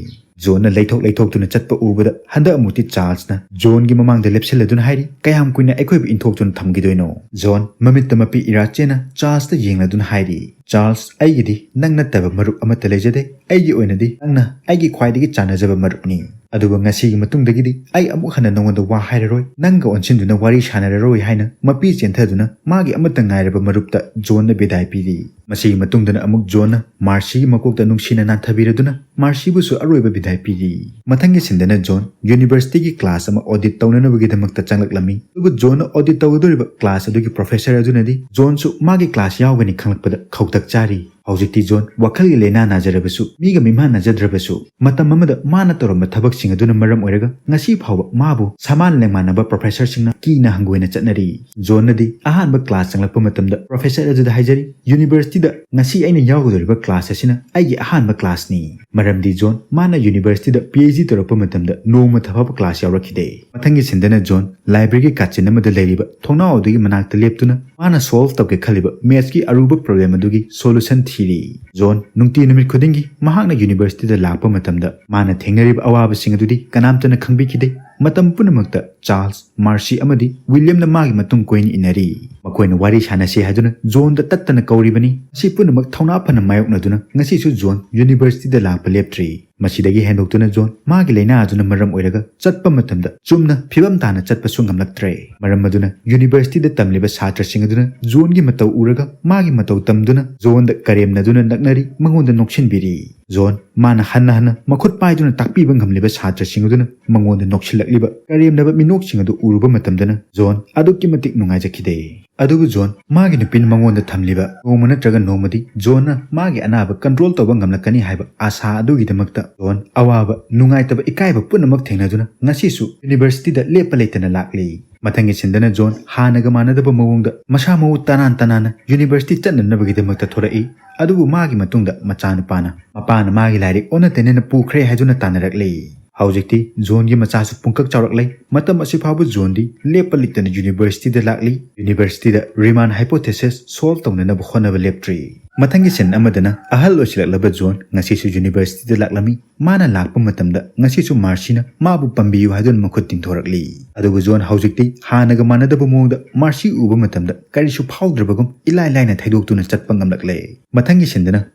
ꯖꯣꯟꯅ ꯂꯩꯊꯣꯛ ꯂꯩꯊꯣꯛꯇꯨꯅ ꯆꯠꯄ ꯎꯕꯗ ꯍꯟꯗꯛ ꯑꯃꯨꯛꯇꯤ ꯆꯥꯔꯜꯁꯅ ꯖꯣꯟꯒꯤ ꯃꯃꯥꯡꯗ ꯂꯦꯞꯁꯤꯜꯂꯗꯨꯅ ꯍꯥꯏꯔꯤ, "ꯀꯌꯥꯝ ꯀꯨꯏꯅ ꯑꯩꯈꯣꯏꯕꯨ ꯏꯟꯊꯣꯛꯇꯨꯅ ꯊꯝꯈꯤꯗꯣꯏꯅꯣ?" ꯖꯣꯟ ꯃꯃꯤꯠꯇ ꯃꯄꯤ ꯏꯔꯥ ꯆꯦꯅ ꯆꯥꯔꯜꯁꯇ ꯌꯦꯡꯂꯗꯨꯅ ꯍꯥꯏꯔꯤ, "ꯆꯥꯔꯜꯁ, ꯑꯩꯒꯤꯗꯤ ꯅꯪ ꯅꯠꯇꯕ ꯃꯔꯨꯞ ꯑꯃꯠꯇ ꯂꯩꯖꯗꯦ꯫ ꯑꯩꯒꯤ ꯑꯣꯏꯅꯗꯤ ꯅꯪꯅ ꯑꯩꯒꯤ ꯈ꯭ꯋꯥꯏꯗꯒꯤ ꯆꯥꯟꯅꯖꯕ ꯃꯔꯨꯞꯅꯤ꯫ ꯑꯗꯨꯒ ꯉꯁꯤꯒꯤ ꯃꯇꯨꯡꯗꯒꯤꯗꯤ ꯑꯩ ꯑꯃꯨꯛ ꯍꯟꯅ ꯅꯉꯣꯟꯗ ꯋꯥ ꯍꯥꯏꯔꯔꯣꯏ꯫ ꯅꯪꯒ ꯑꯣꯟꯁꯤꯟꯗꯨꯅ ꯋꯥꯔꯤ ꯁꯥꯟꯅꯔꯔꯣꯏ" ꯍꯥꯏꯅ ꯃꯄꯤ ꯆꯦꯟꯊꯗꯨꯅ ꯃꯥꯒꯤ ꯑꯃꯠꯇ ꯉꯥꯏꯔꯕ ꯃꯔꯨꯞꯇ ꯖꯣꯟꯅ ꯕꯤꯗꯥꯏ ꯄꯤꯔꯤ꯫ ꯃꯁꯤꯒꯤ ꯃꯇꯨꯡꯗꯅ ꯑꯃꯨꯛ ꯖꯣꯟꯅ ꯃꯥꯔꯁꯤꯒꯤ ꯃꯀꯣꯛꯇ ꯅꯨꯡꯁꯤꯅ ꯅꯥꯟꯊꯕꯤꯔꯗꯨꯅ ꯃꯥꯔꯁꯤꯕꯨꯁꯨ ꯑꯔꯣꯏꯕ ꯕꯤꯗꯥꯏ ꯄꯤꯔꯤ꯫ ꯃꯊꯪꯒꯤ ꯁꯤꯟꯗꯅ ꯖꯣꯟ ꯌꯨꯅꯤꯚꯔꯁꯤꯇꯤꯒꯤ ꯀ꯭ꯂꯥꯁ ꯑꯃ ꯑꯣꯗꯤꯠ ꯇꯧꯅꯅꯕꯒꯤꯗꯃꯛꯇ ꯆꯪꯂꯛꯂꯝꯃꯤ꯫ ꯑꯗꯨꯕꯨ ꯖꯣꯟꯅ ꯑꯣꯗꯤꯠ ꯇꯧꯒꯗꯧꯔꯤꯕ ꯀ꯭ꯂꯥꯁ ꯑꯗꯨꯒꯤ ꯄ꯭ꯔꯣꯐꯦꯁꯔ ꯑꯗꯨꯅꯗꯤ ꯖꯣꯟꯁꯨ ꯃꯥꯒꯤ ꯀ꯭ꯂꯥꯁ ꯌꯥꯎꯒꯅꯤ ꯈꯪꯂꯛꯄꯗ ꯈꯧꯇꯛ ꯆꯥꯔꯤ꯫ ꯍꯧꯖꯤꯛꯇꯤ ꯖꯣꯟ ꯋꯥꯈꯜꯒꯤ ꯂꯥꯏꯅꯥ ꯅꯥꯖꯔꯕꯁꯨ, ꯃꯤꯒ ꯃꯤꯃꯥꯟꯅꯖꯗ꯭ꯔꯕꯁꯨ, ꯃꯇꯝ ꯑꯃꯗ ꯃꯥꯅ ꯇꯧꯔꯝꯕ ꯊꯕꯛꯁꯤꯡ ꯑꯗꯨꯅ ꯃꯔꯝ ꯑꯣꯏꯔꯒ ꯉꯁꯤ ꯐꯥꯎꯕ ꯃꯥꯕꯨ ꯁꯃꯥꯟ ꯂꯦꯡꯃꯥꯟꯅꯕ professorꯁꯤꯡꯅ ꯀꯤꯅ ꯍꯪꯒꯣꯏꯅ ꯆꯠꯅꯔꯤ꯫ ꯖꯣꯟꯅꯗꯤ ꯑꯍꯥꯟꯕ class ꯆꯪꯂꯛꯄ ꯃꯇꯝꯗ professor ꯑꯗꯨꯗ ꯍꯥꯏꯖꯔꯤ, "Universityꯗ ꯉꯁꯤ ꯑꯩꯅ ꯌꯥꯎꯒꯗꯧꯔꯤꯕ class ꯑꯁꯤꯅ ꯑꯩꯒꯤ ꯑꯍꯥꯟꯕ classꯅꯤ", ꯃꯔꯝꯗꯤ ꯖꯣꯟ ꯃꯥꯅ universityꯗ PhD ꯇꯧꯔꯛꯄ ꯃꯇꯝꯗ ꯅꯣꯡꯃꯇ ꯐꯥꯎꯕ class ꯌꯥꯎꯔꯛꯈꯤꯗꯦ꯫ ꯃꯊꯪꯒꯤ ꯁꯤꯟꯗꯅ ꯖꯣꯟ libraryꯒꯤ ꯀꯥꯆꯤꯟ ꯑꯃꯗ ꯂꯩꯔꯤꯕ ꯊꯣꯡꯅꯥꯎ ꯑꯗꯨꯒꯤ ꯃꯅꯥꯛꯇ ꯂꯦꯞꯇꯨꯅ ꯃꯥꯅ solve ꯇꯧꯒꯦ ꯈꯜꯂꯤꯕ mathsꯀꯤ ꯑꯔꯨꯕ problem ꯑꯗꯨꯒꯤ solution ꯊꯤꯔꯤ꯫ ꯖꯣꯟ ꯅꯨꯡꯇꯤ ꯅꯨꯃꯤꯠ ꯈꯨꯗꯤꯡꯒꯤ ꯃꯍꯥꯛꯅ universityꯗ ꯂꯥꯛꯄ ꯃꯇꯝꯗ ꯃꯥꯅ ꯊꯦꯡꯅꯔꯤꯕ ꯑꯋꯥꯕꯁꯤꯡ ꯑꯗꯨꯗꯤ ꯀꯅꯥꯝꯇꯅ ꯈꯪꯕꯤꯈꯤꯗꯦ꯫ ꯃꯇꯝ ꯄꯨꯝꯅꯃꯛꯇ ꯆꯥꯔꯜꯁ, ꯃꯥꯔꯁꯤ ꯑꯃꯗꯤ ꯋꯤꯂꯤꯌꯝꯅ ꯃꯥꯒꯤ ꯃꯇꯨꯡ ꯀꯣꯏꯅ ꯏꯟꯅꯔꯤ꯫ ꯃꯈꯣꯏꯅ ꯋꯥꯔꯤ ꯁꯥꯟꯅꯁꯤ ꯍꯥꯏꯗꯨꯅ ꯖꯣꯟꯗ ꯇꯠꯇꯅ ꯀꯧꯔꯤꯕꯅꯤ꯫ ꯃꯁꯤ ꯄꯨꯝꯅꯃꯛ ꯊꯧꯅꯥ ꯐꯅ ꯃꯥꯌꯣꯛꯅꯗꯨꯅ ꯉꯁꯤꯁꯨ ꯖꯣꯟ universityꯗ ꯂꯥꯛꯄ ꯂꯦꯞꯇ꯭ꯔꯤ꯫ ꯃꯁꯤꯗꯒꯤ ꯍꯦꯟꯗꯣꯛꯇꯨꯅ ꯖꯣꯟ ꯃꯥꯒꯤ ꯂꯥꯏꯅꯥ ꯑꯗꯨꯅ ꯃꯔꯝ ꯑꯣꯏꯔꯒ ꯆꯠꯄ ꯃꯇꯝꯗ ꯆꯨꯝꯅ ꯐꯤꯕꯝ ꯇꯥꯅ ꯆꯠꯄꯁꯨ ꯉꯝꯂꯛꯇ꯭ꯔꯦ꯫ ꯃꯔꯝ ꯑꯗꯨꯅ universityꯗ ꯇꯝꯂꯤꯕ ꯁꯥꯇ꯭ꯔꯁꯤꯡ ꯑꯗꯨꯅ ꯖꯣꯟꯒꯤ ꯃꯇꯧ ꯎꯔꯒ ꯃꯥꯒꯤ ꯃꯇꯧ ꯇꯝꯗꯨꯅ ꯖꯣꯟꯗ ꯀꯔꯦꯝꯅꯗꯨꯅ ꯅꯛꯅꯔꯤ, ꯃꯉꯣꯟꯗ ꯅꯣꯛꯁꯤꯟꯕꯤꯔꯤ꯫ ꯖꯣꯟ ꯃꯥꯅ ꯍꯟꯅ ꯍꯟꯅ ꯃꯈꯨꯠ ꯄꯥꯏꯗꯨꯅ ꯇꯥꯛꯄꯤꯕ ꯉꯝꯂꯤꯕ ꯁꯥꯇ꯭ꯔꯁꯤꯡ ꯑꯗꯨꯅ ꯃꯉꯣꯟꯗ ꯅꯣꯛꯁꯤꯜꯂꯛꯂꯤꯕ ꯀꯔꯦꯝꯅꯕ ꯃꯤꯅꯣꯛꯁꯤꯡ ꯑꯗꯨ ꯎꯔꯨꯕ ꯃꯇꯝꯗꯅ ꯖꯣꯟ ꯑꯗꯨꯛꯀꯤ ꯃꯇꯤꯛ ꯅꯨꯡꯉꯥꯏꯖꯈꯤꯗꯦ꯫ ꯑꯗꯨꯕꯨ ꯖꯣꯟ ꯃꯥꯒꯤ ꯅꯨꯄꯤꯅ ꯃꯉꯣꯟꯗ ꯊꯝꯂꯤꯕ ꯅꯣꯡꯃ ꯅꯠꯇ꯭ꯔꯒ ꯅꯣꯡꯃꯗꯤ ꯖꯣꯟꯅ ꯃꯥꯒꯤ ꯑꯅꯥꯕ control ꯇꯧꯕ ꯉꯝꯂꯛꯀꯅꯤ ꯍꯥꯏꯕ ꯑꯥꯁꯥ ꯑꯗꯨꯒꯤꯗꯃꯛꯇ ꯖꯣꯟ ꯑꯋꯥꯕ, ꯅꯨꯡꯉꯥꯏꯇꯕ, ꯏꯀꯥꯏꯕ ꯄꯨꯝꯅꯃꯛ ꯊꯦꯡꯅꯗꯨꯅ ꯉꯁꯤꯁꯨ universityꯗ ꯂꯦꯞꯄ ꯂꯩꯇꯅ ꯂꯥꯛꯂꯤ꯫ ꯃꯊꯪꯒꯤ ꯁꯤꯟꯗꯅ ꯖꯣꯟ ꯍꯥꯟꯅꯒ ꯃꯥꯟꯅꯗꯕ ꯃꯑꯣꯡꯗ ꯃꯁꯥ ꯃꯎ ꯇꯅꯥꯟ ꯇꯅꯥꯟꯅ university ꯆꯠꯅꯅꯕꯒꯤꯗꯃꯛꯇ ꯊꯣꯔꯛꯏ꯫ ꯑꯗꯨꯕꯨ ꯃꯥꯒꯤ ꯃꯇꯨꯡꯗ ꯃꯆꯥꯅꯨꯄꯥꯅ, ꯃꯄꯥꯅ ꯃꯥꯒꯤ ꯂꯥꯏꯔꯤꯛ ꯑꯣꯟꯅ ꯇꯩꯅꯅ ꯄꯨꯈ꯭ꯔꯦ ꯍꯥꯏꯗꯨꯅ ꯇꯥꯟꯅꯔꯛꯂꯤ꯫ ꯍꯧꯖꯤꯛꯇꯤ ꯖꯣꯟꯒꯤ ꯃꯆꯥꯁꯨ ꯄꯨꯡꯀꯛ ꯆꯥꯎꯔꯛꯂꯦ꯫ ꯃꯇꯝ ꯑꯁꯤ ꯐꯥꯎꯕ ꯖꯣꯟꯗꯤ ꯂꯦꯞꯄ ꯂꯩꯇꯅ universityꯗ ꯂꯥꯛꯂꯤ꯫ Universityꯗ Riemann hypothesis solve ꯇꯧꯅꯅꯕ ꯍꯣꯠꯅꯕ ꯂꯦꯞꯇ꯭ꯔꯤ꯫ ꯃꯊꯪꯒꯤ ꯁꯤꯟ ꯑꯃꯗꯅ ꯑꯍꯜ ꯑꯣꯏꯁꯤꯜꯂꯛꯂꯕ ꯖꯣꯟ ꯉꯁꯤꯁꯨ universityꯗ ꯂꯥꯛꯂꯝꯃꯤ꯫ ꯃꯥꯅ ꯂꯥꯛꯄ ꯃꯇꯝꯗ ꯉꯁꯤꯁꯨ ꯃꯥꯔꯁꯤꯅ ꯃꯥꯕꯨ ꯄꯥꯝꯕꯤꯌꯨ ꯍꯥꯏꯗꯨꯅ ꯃꯈꯨꯠ ꯇꯤꯡꯊꯣꯔꯛꯂꯤ꯫ ꯑꯗꯨꯕꯨ ꯖꯣꯟ ꯍꯧꯖꯤꯛꯇꯤ ꯍꯥꯟꯅꯒ ꯃꯥꯟꯅꯗꯕ ꯃꯑꯣꯡꯗ ꯃꯥꯔꯁꯤ ꯎꯕ ꯃꯇꯝꯗ ꯀꯔꯤꯁꯨ ꯐꯥꯎꯗ꯭ꯔꯕꯒꯨꯝ ꯏꯂꯥꯏ ꯂꯥꯏꯅ ꯊꯩꯗꯣꯛꯇꯨꯅ ꯆꯠꯄ ꯉꯝꯂꯛꯂꯦ꯫ ꯃꯊꯪꯒꯤ ꯁꯤꯟꯗꯅ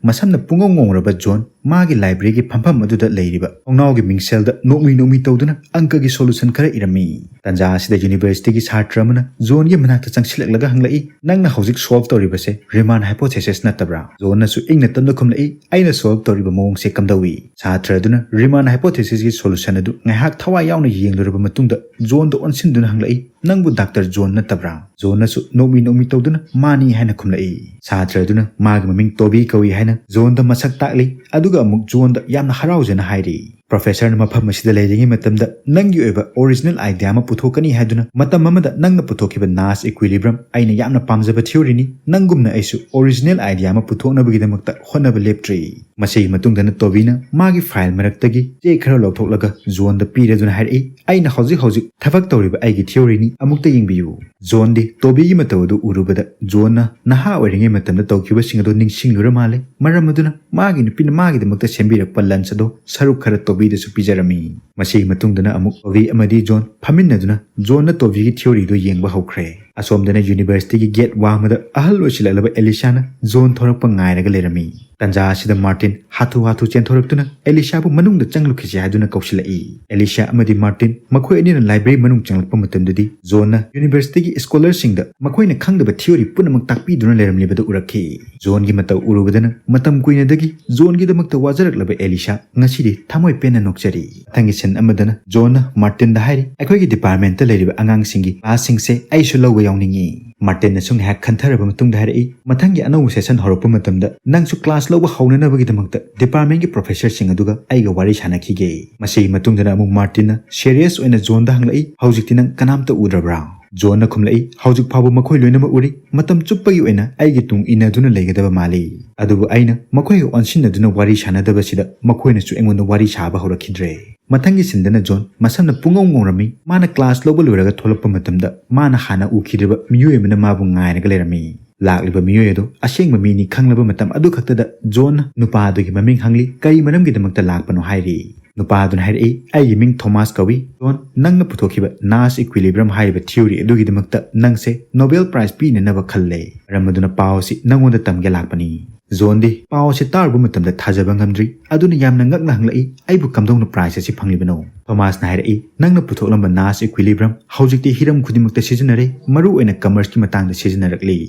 ꯃꯁꯝꯅ ꯄꯨꯡꯉꯧ ꯉꯧꯔꯕ ꯖꯣꯟ ꯃꯥꯒꯤ library ꯒꯤ ꯐꯝꯐꯝ ꯑꯗꯨꯗ ꯂꯩꯔꯤꯕ ꯊꯣꯡꯅꯥꯎꯒꯤ ꯃꯤꯡꯁꯦꯜꯗ ꯅꯣꯛꯃꯤ ꯅꯣꯛꯃꯤ ꯇꯧꯗꯨꯅ ꯑꯪꯀꯒꯤ solution ꯈꯔ ꯏꯔꯝꯃꯤ꯫ ꯇꯟꯖꯥ ꯑꯁꯤꯗ university ꯒꯤ ꯁꯥꯇ꯭ꯔ ꯑꯃꯅ ꯖꯣꯟꯒꯤ ꯃꯅꯥꯛꯇ ꯆꯪꯁꯤꯜꯂꯛꯂꯒ ꯍꯪꯂꯛꯏ, "ꯅꯪꯅ ꯍꯧꯖꯤꯛ solve ꯇꯧꯔꯤꯕꯁꯦ Riemann hypothesis ꯅꯠꯇꯕ꯭ꯔꯥ?" ꯖꯣꯟꯅꯁꯨ ꯏꯪꯅ ꯇꯞꯅ ꯈꯨꯝꯂꯛꯏ, "ꯑꯩꯅ solve ꯇꯧꯔꯤꯕ ꯃꯑꯣꯡꯁꯦ ꯀꯝꯗꯧꯏ?" ꯁꯥꯇ꯭ꯔ ꯑꯗꯨꯅ Riemann hypothesis ꯀꯤ solution ꯑꯗꯨ ꯉꯥꯏꯍꯥꯛ ꯊꯋꯥꯏ ꯌꯥꯎꯅ ꯌꯦꯡꯂꯨꯔꯕ ꯃꯇꯨꯡꯗ ꯖꯣꯟꯗ ꯑꯣꯟꯁꯤꯟꯗꯨꯅ ꯍꯪꯂꯛꯏ, "ꯅꯪꯕꯨ ꯗꯥꯛꯇꯔ ꯖꯣꯟ ꯅꯠꯇꯕ꯭ꯔꯥ?" ꯖꯣꯟꯅꯁꯨ ꯅꯣꯛꯃꯤ ꯅꯣꯛꯃꯤ ꯇꯧꯗꯨꯅ "ꯃꯥꯅꯤ" ꯍꯥꯏꯅ ꯈꯨꯝꯂꯛꯏ꯫ ꯁꯥꯇ꯭ꯔ ꯑꯗꯨꯅ ꯃꯥꯒꯤ ꯃꯃꯤꯡ ꯇꯣꯕꯤ ꯀꯧꯏ ꯍꯥꯏꯅ ꯖꯣꯟꯗ ꯃꯁꯛ ꯇꯥꯛꯂꯤ, ꯑꯗꯨꯒ ꯑꯃꯨꯛ ꯖꯣꯟꯗ ꯌꯥꯝꯅ ꯍꯔꯥꯎꯖꯅ ꯍꯥꯏꯔꯤ, "Professor ꯅ ꯃꯐꯝ ꯑꯁꯤꯗ ꯂꯩꯔꯤꯉꯩ ꯃꯇꯝꯗ ꯅꯪꯒꯤ ꯑꯣꯏꯕ original idea ꯑꯃ ꯄꯨꯊꯣꯛꯀꯅꯤ ꯍꯥꯏꯗꯨꯅ ꯃꯇꯝ ꯑꯃꯗ ꯅꯪꯅ ꯄꯨꯊꯣꯛꯈꯤꯕ Nash equilibrium ꯑꯩꯅ ꯌꯥꯝꯅ ꯄꯥꯝꯖꯕ theory ꯅꯤ꯫ ꯅꯪꯒꯨꯝꯅ ꯑꯩꯁꯨ original idea ꯑꯃ ꯄꯨꯊꯣꯛꯅꯕꯒꯤꯗꯃꯛꯇ ꯍꯣꯠꯅꯕ ꯂꯦꯞꯇ꯭ꯔꯤ꯫" ꯃꯁꯤꯒꯤ ꯃꯇꯨꯡꯗꯅ ꯇꯣꯕꯤꯅ ꯃꯥꯒꯤ file ꯃꯔꯛꯇꯒꯤ ꯆꯦ ꯈꯔ ꯂꯧꯊꯣꯛꯂꯒ ꯖꯣꯟꯗ ꯄꯤꯔꯗꯨꯅ ꯍꯥꯏꯔꯛꯏ, "ꯑꯩꯅ ꯍꯧꯖꯤꯛ ꯍꯧꯖꯤꯛ ꯊꯕꯛ ꯇꯧꯔꯤꯕ ꯑꯩꯒꯤ theory ꯅꯤ, ꯑꯃꯨꯛꯇ ꯌꯦꯡꯕꯤꯌꯨ꯫" ꯖꯣꯟꯗꯤ ꯇꯣꯕꯤꯒꯤ ꯃꯇꯧ ꯑꯗꯨ ꯎꯔꯨꯕꯗ ꯖꯣꯟꯅ ꯅꯍꯥ ꯑꯣꯏꯔꯤꯉꯩ ꯃꯇꯝꯗ ꯇꯧꯈꯤꯕꯁꯤꯡ ꯑꯗꯨ ꯅꯤꯡꯁꯤꯡꯂꯨꯔ ꯃꯥꯜꯂꯦ꯫ ꯃꯔꯝ ꯑꯗꯨꯅ ꯃꯥꯒꯤ ꯅꯨꯄꯤꯅ ꯃꯥꯒꯤꯗꯃꯛꯇ ꯁꯦꯝꯕꯤꯔꯛꯄ lunch ꯑꯗꯨ ꯁꯔꯨꯛ ꯈꯔ ꯇꯣꯕꯤꯗꯁꯨ ꯄꯤꯖꯔꯝꯃꯤ꯫ ꯃꯁꯤꯒꯤ ꯃꯇꯨꯡꯗꯅ ꯑꯃꯨꯛ ꯇꯣꯕꯤ ꯑꯃꯗꯤ ꯖꯣꯟ ꯐꯝꯃꯤꯟꯅꯗꯨꯅ ꯖꯣꯟꯅ ꯇꯣꯕꯤꯒꯤ theory ꯗꯨ ꯌꯦꯡꯕ ꯍꯧꯈ꯭ꯔꯦ꯫ ꯑꯁꯣꯝꯗꯅ university ꯒꯤ gate ꯋꯥꯡꯃꯗ ꯑꯍꯜ ꯑꯣꯏꯁꯤꯜꯂꯛꯂꯕ ꯑꯦꯂꯤꯁꯥꯅ ꯖꯣꯟ ꯊꯣꯔꯛꯄ ꯉꯥꯏꯔꯒ ꯂꯩꯔꯝꯃꯤ꯫ ꯇꯟꯖꯥ ꯑꯁꯤꯗ ꯃꯥꯔꯇꯤꯟ ꯍꯥꯊꯨ ꯍꯥꯊꯨ ꯆꯦꯟꯊꯣꯔꯛꯇꯨꯅ ꯑꯦꯂꯤꯁꯥꯕꯨ ꯃꯅꯨꯡꯗ ꯆꯪꯂꯨꯈꯤꯁꯤ ꯍꯥꯏꯗꯨꯅ ꯀꯧꯁꯤꯜꯂꯛꯏ꯫ ꯑꯦꯂꯤꯁꯥ ꯑꯃꯗꯤ ꯃꯥꯔꯇꯤꯟ ꯃꯈꯣꯏ ꯑꯅꯤꯅ library ꯃꯅꯨꯡ ꯆꯪꯂꯛꯄ ꯃꯇꯝꯗꯗꯤ ꯖꯣꯟꯅ university ꯒꯤ scholar ꯁꯤꯡꯗ ꯃꯈꯣꯏꯅ ꯈꯪꯗꯕ theory ꯄꯨꯝꯅꯃꯛ ꯇꯥꯛꯄꯤꯗꯨꯅ ꯂꯩꯔꯝꯂꯤꯕꯗꯨ ꯎꯔꯛꯈꯤ꯫ ꯖꯣꯟꯒꯤ ꯃꯇꯧ ꯎꯔꯨꯕꯗꯅ ꯃꯇꯝ ꯀꯨꯏꯅꯗꯒꯤ ꯖꯣꯟꯒꯤꯗꯃꯛꯇ ꯋꯥꯖꯔꯛꯂꯕ ꯑꯦꯂꯤꯁꯥ ꯉꯁꯤꯗꯤ ꯊꯃꯣꯏ ꯄꯦꯟꯅ ꯅꯣꯛꯆꯔꯤ꯫ ꯃꯊꯪꯒꯤ scene ꯑꯃꯗꯅ ꯖꯣꯟꯅ ꯃꯥꯔꯇꯤꯟꯗ ꯍꯥꯏꯔꯤ, "ꯑꯩꯈꯣꯏꯒꯤ department ꯇ ꯂꯩꯔꯤꯕ ꯑꯉꯥꯡꯁꯤꯡꯒꯤ class ꯁꯤꯡꯁꯦ ꯑꯩꯁꯨ ꯂꯧꯕ ꯌꯥꯎꯅꯤꯡꯏ꯫" ꯃꯥꯔꯇꯤꯟꯅꯁꯨ ꯉꯥꯏꯍꯥꯛ ꯈꯟꯊꯔꯕ ꯃꯇꯨꯡꯗ ꯍꯥꯏꯔꯛꯏ, "ꯃꯊꯪꯒꯤ ꯑꯅꯧꯕ session ꯍꯧꯔꯛꯄ ꯃꯇꯝꯗ ꯅꯪꯁꯨ class ꯂꯧꯕ ꯍꯧꯅꯅꯕꯒꯤꯗꯃꯛꯇ department ꯀꯤ professor ꯁꯤꯡ ꯑꯗꯨꯒ ꯑꯩꯒ ꯋꯥꯔꯤ ꯁꯥꯟꯅꯈꯤꯒꯦ꯫" ꯃꯁꯤꯒꯤ ꯃꯇꯨꯡꯗꯅ ꯑꯃꯨꯛ ꯃꯥꯔꯇꯤꯟꯅ serious ꯑꯣꯏꯅ ꯖꯣꯟꯗ ꯍꯪꯂꯛꯏ, "ꯍꯧꯖꯤꯛꯇꯤ ꯅꯪ ꯀꯅꯥꯝꯇ ꯎꯗ꯭ꯔꯕ꯭ꯔꯥ?" ꯖꯣꯟꯅ ꯈꯨꯝꯂꯛꯏ, "ꯍꯧꯖꯤꯛ ꯐꯥꯎꯕ ꯃꯈꯣꯏ ꯂꯣꯏꯅꯃꯛ ꯎꯔꯤ꯫ ꯃꯇꯝ ꯆꯨꯞꯄꯒꯤ ꯑꯣꯏꯅ ꯑꯩꯒꯤ ꯇꯨꯡ ꯏꯟꯅꯗꯨꯅ ꯂꯩꯒꯗꯕ ꯃꯥꯜꯂꯤ꯫ ꯑꯗꯨꯕꯨ ꯑꯩꯅ ꯃꯈꯣꯏꯒ ꯑꯣꯟꯁꯤꯟꯅꯗꯨꯅ ꯋꯥꯔꯤ ꯁꯥꯟꯅꯗꯕꯁꯤꯗ ꯃꯈꯣꯏꯅꯁꯨ ꯑꯩꯉꯣꯟꯗ ꯋꯥꯔꯤ ꯁꯥꯕ ꯍꯧꯔꯛꯈꯤꯗ꯭ꯔꯦ꯫" ꯃꯊꯪꯒꯤ scene ꯗꯅ ꯖꯣꯟ ꯃꯁꯝꯅ ꯄꯨꯡꯉꯧ ꯉꯧꯔꯝꯃꯤ꯫ ꯃꯥꯅ class ꯂꯧꯕ ꯂꯣꯏꯔꯒ ꯊꯣꯛꯂꯛꯄ ꯃꯇꯝꯗ ꯃꯥꯅ ꯍꯥꯟꯅ ꯎꯈꯤꯗ꯭ꯔꯤꯕ ꯃꯤꯑꯣꯏ ꯑꯃꯅ ꯃꯥꯕꯨ ꯉꯥꯏꯔꯒ ꯂꯩꯔꯝꯃꯤ꯫ ꯂꯥꯛꯂꯤꯕ ꯃꯤꯑꯣꯏ ꯑꯗꯨ ꯑꯁꯦꯡꯕ ꯃꯤꯅꯤ ꯈꯪꯂꯕ ꯃꯇꯝ ꯑꯗꯨ ꯈꯛꯇꯗ ꯖꯣꯟꯅ ꯅꯨꯄꯥ ꯑꯗꯨꯒꯤ ꯃꯃꯤꯡ ꯍꯪꯂꯤ, "ꯀꯔꯤ ꯃꯔꯝꯒꯤꯗꯃꯛꯇ ꯂꯥꯛꯄꯅꯣ?" ꯍꯥꯏꯔꯤ꯫ ꯅꯨꯄꯥ ꯑꯗꯨꯅ ꯍꯥꯏꯔꯛꯏ, "ꯑꯩꯒꯤ ꯃꯤꯡ ꯊꯣꯃꯥꯁ ꯀꯧꯏ꯫ ꯖꯣꯟ, ꯅꯪꯅ ꯄꯨꯊꯣꯛꯈꯤꯕ Nash equilibrium ꯍꯥꯏꯔꯤꯕ theory ꯑꯗꯨꯒꯤꯗꯃꯛꯇ ꯅꯪꯁꯦ Nobel Prize ꯄꯤꯅꯅꯕ ꯈꯜꯂꯦ꯫ ꯃꯔꯝ ꯑꯗꯨꯅ ꯄꯥꯎ ꯑꯁꯤ ꯅꯪꯉꯣꯟꯗ ꯇꯝꯒꯦ ꯂꯥꯛꯄꯅꯤ꯫" ꯖꯣꯟꯗꯤ ꯄꯥꯎ ꯑꯁꯤ ꯇꯥꯔꯨꯕ ꯃꯇꯝꯗ ꯊꯥꯖꯕ ꯉꯝꯗ꯭ꯔꯤ꯫ ꯑꯗꯨꯅ ꯌꯥꯝꯅ ꯉꯛꯅ ꯍꯪꯂꯛꯏ, "ꯑꯩꯕꯨ ꯀꯝꯗꯧꯅ prize ꯑꯁꯤ ꯐꯪꯂꯤꯕꯅꯣ?" ꯊꯣꯃꯥꯁꯅ ꯍꯥꯏꯔꯛꯏ, "ꯅꯪꯅ ꯄꯨꯊꯣꯛꯂꯝꯕ Nash equilibrium ꯍꯧꯖꯤꯛꯇꯤ ꯍꯤꯔꯝ ꯈꯨꯗꯤꯡꯃꯛꯇ ꯁꯤꯖꯤꯟꯅꯔꯦ, ꯃꯔꯨꯑꯣꯏꯅ commerceꯀꯤ ꯃꯇꯥꯡꯗ ꯁꯤꯖꯤꯟꯅꯔꯛꯂꯤ꯫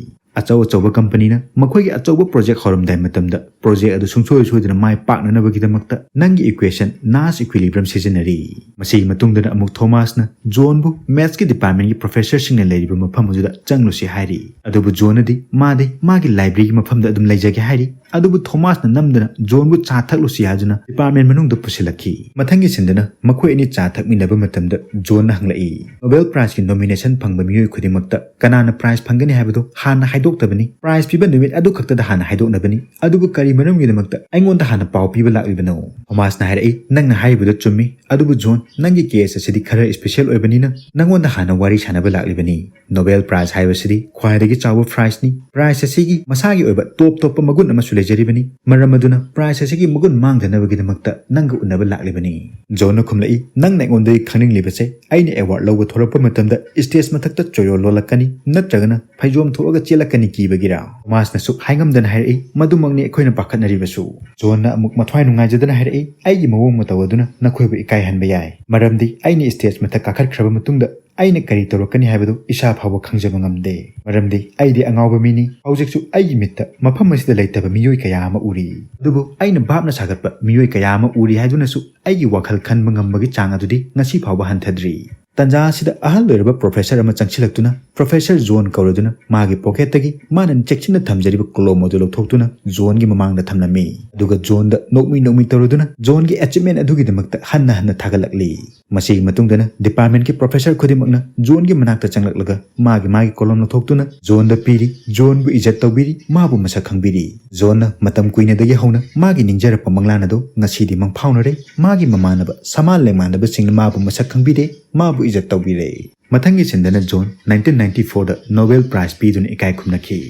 ꯑꯆꯧ ꯑꯆꯧꯕ companyꯅ ꯃꯈꯣꯏꯒꯤ ꯑꯆꯧꯕ project ꯍꯧꯔꯝꯗꯥꯏ ꯃꯇꯝꯗ project ꯑꯗꯨ ꯁꯨꯡꯁꯣꯏ ꯁꯣꯏꯗꯅ ꯃꯥꯏ ꯄꯥꯛꯅꯅꯕꯒꯤꯗꯃꯛꯇ ꯅꯪꯒꯤ equation Nash equilibrium ꯁꯤꯖꯤꯟꯅꯔꯤ꯫" ꯃꯁꯤꯒꯤ ꯃꯇꯨꯡꯗꯅ ꯑꯃꯨꯛ ꯊꯣꯃꯥꯁꯅ ꯖꯣꯟꯕꯨ mathsꯀꯤ departmentꯀꯤ professorꯁꯤꯡꯅ ꯂꯩꯔꯤꯕ ꯃꯐꯝ ꯑꯗꯨꯗ ꯆꯪꯂꯨꯁꯤ ꯍꯥꯏꯔꯤ꯫ ꯑꯗꯨꯕꯨ ꯖꯣꯟꯅꯗꯤ ꯃꯥꯗꯤ ꯃꯥꯒꯤ libraryꯒꯤ ꯃꯐꯝꯗ ꯑꯗꯨꯝ ꯂꯩꯖꯒꯦ ꯍꯥꯏꯔꯤ꯫ ꯑꯗꯨꯕꯨ ꯊꯣꯃꯥꯁꯅ ꯅꯝꯗꯅ ꯖꯣꯟꯕꯨ ꯆꯥ ꯊꯛꯂꯨꯁꯤ ꯍꯥꯏꯗꯨꯅ department ꯃꯅꯨꯡꯗ ꯄꯨꯁꯤꯜꯂꯛꯈꯤ꯫ ꯃꯊꯪꯒꯤ sceneꯗꯅ ꯃꯈꯣꯏ ꯑꯅꯤ ꯆꯥ ꯊꯛꯃꯤꯟꯅꯕ ꯃꯇꯝꯗ ꯖꯣꯟꯅ ꯍꯪꯂꯛꯏ, "Nobel Prizeꯀꯤ nomination ꯐꯪꯕ ꯃꯤꯑꯣꯏ ꯈꯨꯗꯤꯡꯃꯛꯇ ꯀꯅꯥꯅ prize ꯐꯪꯒꯅꯤ ꯍꯥꯏꯕꯗꯨ ꯍꯥꯟꯅ ꯍꯥꯏꯗꯣꯛꯇꯕꯅꯤ꯫ Prize ꯄꯤꯕ ꯅꯨꯃꯤꯠ ꯑꯗꯨ ꯈꯛꯇꯗ ꯍꯥꯟꯅ ꯍꯥꯏꯗꯣꯛꯅꯕꯅꯤ꯫ ꯑꯗꯨꯕꯨ ꯀꯔꯤ ꯃꯔꯝꯒꯤꯗꯃꯛꯇ ꯑꯩꯉꯣꯟꯗ ꯍꯥꯟꯅ ꯄꯥꯎ ꯄꯤꯕ ꯂꯥꯛꯂꯤꯕꯅꯣ?" ꯊꯣꯃꯥꯁꯅ ꯍꯥꯏꯔꯛꯏ, "ꯅꯪꯅ ꯍꯥꯏꯔꯤꯕꯗꯨ ꯆꯨꯝꯃꯤ꯫ ꯑꯗꯨꯕꯨ ꯖꯣꯟ, ꯅꯪꯒꯤ case ꯑꯁꯤꯗꯤ ꯈꯔ special ꯑꯣꯏꯕꯅꯤꯅ ꯅꯪꯉꯣꯟꯗ ꯍꯥꯟꯅ ꯋꯥꯔꯤ ꯁꯥꯟꯅꯕ ꯂꯥꯛꯂꯤꯕꯅꯤ꯫ Nobel Prize ꯍꯥꯏꯕꯁꯤꯗꯤ ꯈ꯭ꯋꯥꯏꯗꯒꯤ ꯆꯥꯎꯕ prizeꯅꯤ꯫ Prize ꯑꯁꯤꯒꯤ ꯃꯁꯥꯒꯤ ꯑꯣꯏꯕ top ꯇꯣꯞꯄ ꯃꯒꯨꯟ ꯑꯃꯁꯨ ꯂꯩꯖꯔꯤꯕꯅꯤ꯫ ꯃꯔꯝ ꯑꯗꯨꯅ prize ꯑꯁꯤꯒꯤ ꯃꯒꯨꯟ ꯃꯥꯡꯗꯅꯕꯒꯤꯗꯃꯛꯇ ꯅꯪꯒ ꯎꯅꯕ ꯂꯥꯛꯂꯤꯕꯅꯤ꯫" ꯖꯣꯟꯅ ꯈꯨꯝꯂꯛꯏ, "ꯅꯪꯅ ꯑꯩꯉꯣꯟꯗꯒꯤ ꯈꯪꯅꯤꯡꯂꯤꯕꯁꯦ ꯑꯩꯅ award ꯂꯧꯕ ꯊꯣꯔꯛꯄ ꯃꯇꯝꯗ stage ꯃꯊꯛꯇ ꯆꯣꯌꯣ ꯂꯣꯜꯂꯛꯀꯅꯤ ꯅꯠꯇ꯭ꯔꯒꯅ ꯐꯩꯖꯣꯝ ꯊꯣꯛꯑꯒ ꯆꯦꯜꯂꯛꯀꯅꯤ ꯀꯤꯕꯒꯤꯔꯥ?" ꯊꯣꯃꯥꯁꯅ ꯁꯨꯛ ꯍꯥꯏꯉꯝꯗꯅ ꯍꯥꯏꯔꯛꯏ, "ꯃꯗꯨꯃꯛꯅꯤ ꯑꯩꯈꯣꯏꯅ ꯄꯥꯈꯠꯅꯔꯤꯕꯁꯨ꯫" ꯖꯣꯟꯅ ꯑꯃꯨꯛ ꯃꯊ꯭ꯋꯥꯏ ꯅꯨꯡꯉꯥꯏꯖꯗꯅ ꯍꯥꯏꯔꯛꯏ, "ꯑꯩꯒꯤ ꯃꯑꯣꯡ ꯃꯇꯧ ꯑꯗꯨꯅ ꯅꯈꯣꯏꯕꯨ ꯏꯀꯥꯏꯍꯟꯕ ꯌꯥꯏ, ꯃꯔꯝꯗꯤ ꯑꯩꯅ stage ꯃꯊꯛ ꯀꯥꯈꯠꯈ꯭ꯔꯕ ꯃꯇꯨꯡꯗ ꯑꯩꯅ ꯀꯔꯤ ꯇꯧꯔꯛꯀꯅꯤ ꯍꯥꯏꯕꯗꯨ ꯏꯁꯥ ꯐꯥꯎꯕ ꯈꯪꯖꯕ ꯉꯝꯗꯦ, ꯃꯔꯝꯗꯤ ꯑꯩꯗꯤ ꯑꯉꯥꯎꯕ ꯃꯤꯅꯤ꯫ ꯍꯧꯖꯤꯛꯁꯨ ꯑꯩꯒꯤ ꯃꯤꯠꯇ ꯃꯐꯝ ꯑꯁꯤꯗ ꯂꯩꯇꯕ ꯃꯤꯑꯣꯏ ꯀꯌꯥ ꯑꯃ ꯎꯔꯤ, ꯑꯗꯨꯕꯨ ꯑꯩꯅ ꯚꯥꯞꯅ ꯁꯥꯒꯠꯄ ꯃꯤꯑꯣꯏ ꯀꯌꯥ ꯑꯃ ꯎꯔꯤ ꯍꯥꯏꯗꯨꯅꯁꯨ ꯑꯩꯒꯤ ꯋꯥꯈꯜ ꯈꯟꯕ ꯉꯝꯕꯒꯤ ꯆꯥꯡ ꯑꯗꯨꯗꯤ ꯉꯁꯤ ꯐꯥꯎꯕ ꯍꯟꯊꯗ꯭ꯔꯤ꯫" ꯇꯟꯖꯥ ꯑꯁꯤꯗ ꯑꯍꯜ ꯑꯣꯏꯔꯕ professor ꯑꯃ ꯆꯪꯁꯤꯜꯂꯛꯇꯨꯅ professor ꯖꯣꯟ ꯀꯧꯔꯗꯨꯅ ꯃꯥꯒꯤ pocketꯇꯒꯤ ꯃꯥꯅ ꯆꯦꯛꯁꯤꯟꯅ ꯊꯝꯖꯔꯤꯕ ꯀꯣꯂꯣꯝ ꯑꯗꯨ ꯂꯧꯊꯣꯛꯇꯨꯅ ꯖꯣꯟꯒꯤ ꯃꯃꯥꯡꯗ ꯊꯝꯂꯝꯃꯤ꯫ ꯑꯗꯨꯒ ꯖꯣꯟꯗ ꯅꯣꯛꯃꯤ ꯅꯣꯛꯃꯤ ꯇꯧꯔꯗꯨꯅ ꯖꯣꯟꯒꯤ achievement ꯑꯗꯨꯒꯤꯗꯃꯛꯇ ꯍꯟꯅ ꯍꯟꯅ ꯊꯥꯒꯠꯂꯛꯂꯤ꯫ ꯃꯁꯤꯒꯤ ꯃꯇꯨꯡꯗꯅ departmentꯀꯤ professor ꯈꯨꯗꯤꯡꯃꯛꯅ ꯖꯣꯟꯒꯤ ꯃꯅꯥꯛꯇ ꯆꯪꯂꯛꯂꯒ ꯃꯥꯒꯤ ꯃꯥꯒꯤ ꯀꯣꯂꯣꯝ ꯂꯧꯊꯣꯛꯇꯨꯅ ꯖꯣꯟꯗ ꯄꯤꯔꯤ, ꯖꯣꯟꯕꯨ ꯏꯖꯠ ꯇꯧꯕꯤꯔꯤ, ꯃꯥꯕꯨ ꯃꯁꯛ ꯈꯪꯕꯤꯔꯤ꯫ ꯖꯣꯟꯅ ꯃꯇꯝ ꯀꯨꯏꯅꯗꯒꯤ ꯍꯧꯅ ꯃꯥꯒꯤ ꯅꯤꯡꯖꯔꯛꯄ ꯃꯪꯂꯥꯟ ꯑꯗꯨ ꯉꯁꯤꯗꯤ ꯃꯪꯐꯥꯎꯅꯔꯦ꯫ ꯃꯥꯒꯤ ꯃꯃꯥꯟꯅꯕ ꯁꯃꯥꯟ ꯂꯦꯡꯃꯥꯟꯅꯕꯁꯤꯡꯅ ꯃꯥꯕꯨ ꯃꯁꯛ ꯈꯪꯕꯤꯔꯦ, ꯃꯥꯕꯨ ꯏꯖꯠ ꯇꯧꯕꯤꯔꯦ꯫ ꯃꯊꯪꯒꯤ ꯁꯤꯟꯗꯅ ꯖꯣꯟ nineteen ninety fourꯗ Nobel Prize ꯄꯤꯗꯨꯅ ꯏꯀꯥꯏ ꯈꯨꯝꯅꯈꯤ꯫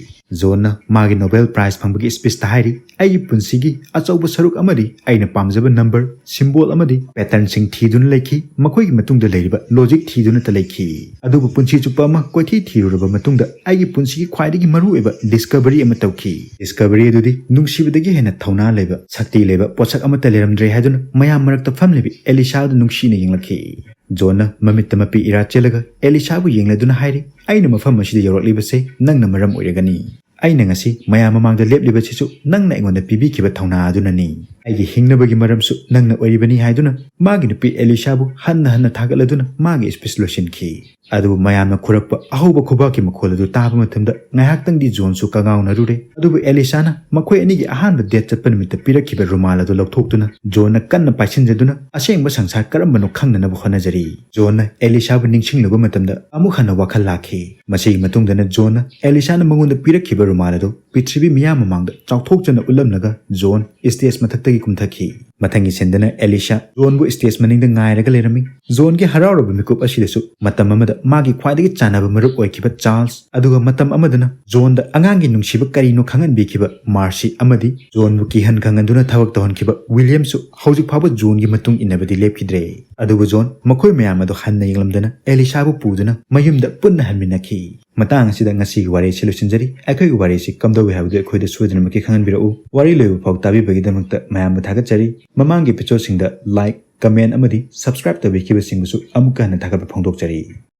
ꯖꯣꯟꯅ ꯃꯥꯒꯤ Nobel Prize ꯐꯪꯕꯒꯤ speechꯇ ꯍꯥꯏꯔꯤ, "ꯑꯩꯒꯤ ꯄꯨꯟꯁꯤꯒꯤ ꯑꯆꯧꯕ ꯁꯔꯨꯛ ꯑꯃꯗꯤ ꯑꯩꯅ ꯄꯥꯝꯖꯕ number, symbol ꯑꯃꯗꯤ patternꯁꯤꯡ ꯊꯤꯗꯨꯅ ꯂꯩꯈꯤ꯫ ꯃꯈꯣꯏꯒꯤ ꯃꯇꯨꯡꯗ ꯂꯩꯔꯤꯕ logic ꯊꯤꯗꯨꯅꯇ ꯂꯩꯈꯤ꯫ ꯑꯗꯨꯕꯨ ꯄꯨꯟꯁꯤ ꯆꯨꯞꯄ ꯑꯃ ꯀꯣꯏꯊꯤ ꯊꯤꯔꯨꯔꯕ ꯃꯇꯨꯡꯗ ꯑꯩꯒꯤ ꯄꯨꯟꯁꯤꯒꯤ ꯈ꯭ꯋꯥꯏꯗꯒꯤ ꯃꯔꯨꯑꯣꯏꯕ discovery ꯑꯃ ꯇꯧꯈꯤ꯫ Discovery ꯑꯗꯨꯗꯤ ꯅꯨꯡꯁꯤꯕꯗꯒꯤ ꯍꯦꯟꯅ ꯊꯧꯅꯥ ꯂꯩꯕ, ꯁꯛꯇꯤ ꯂꯩꯕ ꯄꯣꯠꯁꯛ ꯑꯃꯠꯇ ꯂꯩꯔꯝꯗ꯭ꯔꯦ" ꯍꯥꯏꯗꯨꯅ ꯃꯌꯥꯝ ꯃꯔꯛꯇ ꯐꯝꯂꯤꯕ ꯑꯦꯂꯤꯁꯥꯗꯨ ꯅꯨꯡꯁꯤꯅ ꯌꯦꯡꯂꯛꯈꯤ꯫ ꯖꯣꯟꯅ ꯃꯃꯤꯠꯇ ꯃꯄꯤ ꯏꯔꯥ ꯆꯦꯜꯂꯒ ꯑꯦꯂꯤꯁꯥꯕꯨ ꯌꯦꯡꯂꯗꯨꯅ ꯍꯥꯏꯔꯤ, "ꯑꯩꯅ ꯃꯐꯝ ꯑꯁꯤꯗ ꯌꯧꯔꯛꯂꯤꯕꯁꯦ ꯅꯪꯅ ꯃꯔꯝ ꯑꯣꯏꯔꯒꯅꯤ꯫ ꯑꯩꯅ ꯉꯁꯤ ꯃꯌꯥꯝ ꯃꯃꯥꯡꯗ ꯂꯦꯞꯂꯤꯕꯁꯤꯁꯨ ꯅꯪꯅ ꯑꯩꯉꯣꯟꯗ ꯄꯤꯕꯤꯈꯤꯕ ꯊꯧꯅꯥ ꯑꯗꯨꯅꯅꯤ꯫ ꯑꯩꯒꯤ ꯍꯤꯡꯅꯕꯒꯤ ꯃꯔꯝꯁꯨ ꯅꯪꯅ ꯑꯣꯏꯔꯤꯕꯅꯤ" ꯍꯥꯏꯗꯨꯅ ꯃꯥꯒꯤ ꯅꯨꯄꯤ ꯑꯦꯂꯤꯁꯥꯕꯨ ꯍꯟꯅ ꯍꯟꯅ ꯊꯥꯒꯠꯂꯗꯨꯅ ꯃꯥꯒꯤ speech ꯂꯣꯏꯁꯤꯟꯈꯤ꯫ ꯑꯗꯨꯕꯨ ꯃꯌꯥꯝꯅ ꯈꯨꯔꯛꯄ ꯑꯍꯧꯕ ꯈꯨꯕꯥꯛꯀꯤ ꯃꯈꯣꯜ ꯑꯗꯨ ꯇꯥꯕ ꯃꯇꯝꯗ ꯉꯥꯏꯍꯥꯛꯇꯪꯗꯤ ꯖꯣꯟꯁꯨ ꯀꯉꯥꯎꯅꯔꯨꯔꯦ꯫ ꯑꯗꯨꯕꯨ ꯑꯦꯂꯤꯁꯥꯅ ꯃꯈꯣꯏ ꯑꯅꯤꯒꯤ ꯑꯍꯥꯟꯕ date ꯆꯠꯄ ꯅꯨꯃꯤꯠꯇ ꯄꯤꯔꯛꯈꯤꯕ ꯔꯨꯃꯥꯜ ꯑꯗꯨ ꯂꯧꯊꯣꯛꯇꯨꯅ ꯖꯣꯟꯅ ꯀꯟꯅ ꯄꯥꯏꯁꯤꯟꯖꯗꯨꯅ ꯑꯁꯦꯡꯕ ꯁꯪꯁꯥꯔ ꯀꯔꯝꯕꯅꯣ ꯈꯪꯅꯅꯕ ꯍꯣꯠꯅꯖꯔꯤ꯫ ꯖꯣꯟꯅ ꯑꯦꯂꯤꯁꯥꯕꯨ ꯅꯤꯡꯁꯤꯡꯂꯨꯕ ꯃꯇꯝꯗ ꯑꯃꯨꯛ ꯍꯟꯅ ꯋꯥꯈꯜ ꯂꯥꯛꯈꯤ꯫ ꯃꯁꯤꯒꯤ ꯃꯇꯨꯡꯗꯅ ꯖꯣꯟꯅ ꯑꯦꯂꯤꯁꯥꯅ ꯃꯉꯣꯟꯗ ꯄꯤꯔꯛꯈꯤꯕ ꯔꯨꯃꯥꯜ ꯑꯗꯨ ꯄ꯭ꯔꯤꯊꯤꯕꯤ ꯃꯤꯌꯥꯝ ꯃꯃꯥꯡꯗ ꯆꯥꯎꯊꯣꯛꯆꯅ ꯎꯠꯂꯝꯂꯒ ꯖꯣꯟ stage ꯃꯊꯛꯇꯒꯤ ꯀꯨꯝꯊꯈꯤ꯫ ꯃꯊꯪꯒꯤ ꯁꯤꯟꯗꯅ ꯑꯦꯂꯤꯁꯥ ꯖꯣꯟꯕꯨ stage ꯃꯅꯤꯡꯗ ꯉꯥꯏꯔꯒ ꯂꯩꯔꯝꯃꯤ꯫ ꯖꯣꯟꯒꯤ ꯍꯔꯥꯎꯔꯕ ꯃꯤꯀꯨꯞ ꯑꯁꯤꯗꯁꯨ ꯃꯇꯝ ꯑꯃꯗ ꯃꯥꯒꯤ ꯈ꯭ꯋꯥꯏꯗꯒꯤ ꯆꯥꯟꯅꯕ ꯃꯔꯨꯞ ꯑꯣꯏꯈꯤꯕ ꯆꯥꯔꯜꯁ, ꯑꯗꯨꯒ ꯃꯇꯝ ꯑꯃꯗꯅ ꯖꯣꯟꯗ ꯑꯉꯥꯡꯒꯤ ꯅꯨꯡꯁꯤꯕ ꯀꯔꯤꯅꯣ ꯈꯪꯍꯟꯕꯤꯈꯤꯕ ꯃꯥꯔꯁꯤ, ꯑꯃꯗꯤ ꯖꯣꯟꯕꯨ ꯀꯤꯍꯟ ꯈꯪꯍꯟꯗꯨꯅ ꯊꯕꯛ ꯇꯧꯍꯟꯈꯤꯕ ꯋꯤꯂꯤꯌꯝꯁꯨ ꯍꯧꯖꯤꯛ ꯐꯥꯎꯕ ꯖꯣꯟꯒꯤ ꯃꯇꯨꯡ ꯏꯟꯅꯕꯗꯤ ꯂꯦꯞꯈꯤꯗ꯭ꯔꯦ꯫ ꯑꯗꯨꯕꯨ ꯖꯣꯟ ꯃꯈꯣꯏ ꯃꯌꯥꯝ ꯑꯗꯨ ꯍꯟꯅ ꯌꯦꯡꯂꯝꯗꯅ ꯑꯦꯂꯤꯁꯥꯕꯨ ꯄꯨꯗꯨꯅ ꯃꯌꯨꯝꯗ ꯄꯨꯟꯅ ꯍꯟꯃꯤꯟꯅꯈꯤ꯫ ꯃꯇꯥꯡ ꯑꯁꯤꯗ ꯉꯁꯤꯒꯤ ꯋꯥꯔꯤꯁꯤ ꯂꯣꯏꯁꯤꯟꯖꯔꯤ꯫ ꯑꯩꯈꯣꯏꯒꯤ ꯋꯥꯔꯤꯁꯤ ꯀꯝꯗꯧꯏ ꯍꯥꯏꯕꯗꯨ ꯑꯩꯈꯣꯏꯗ ꯁꯣꯏꯗꯅꯃꯛꯀꯤ ꯈꯪꯍꯟꯕꯤꯔꯛꯎ꯫ ꯋꯥꯔꯤ ꯂꯣꯏꯕ ꯐꯥꯎ ꯇꯥꯕꯤꯕꯒꯤꯗꯃꯛꯇ ꯃꯌꯥꯝꯕꯨ ꯊꯥꯒꯠꯆꯔꯤ꯫ ꯃꯃꯥꯡꯒꯤ episodeꯁꯤꯡꯗ like, comment ꯑꯃꯗꯤ subscribe ꯇꯧꯕꯤꯈꯤꯕꯁꯤꯡꯕꯨꯁꯨ ꯑꯃꯨꯛꯀ ꯍꯟꯅ ꯊꯥꯒꯠꯄ ꯐꯣꯡꯗꯣꯛꯆꯔꯤ꯫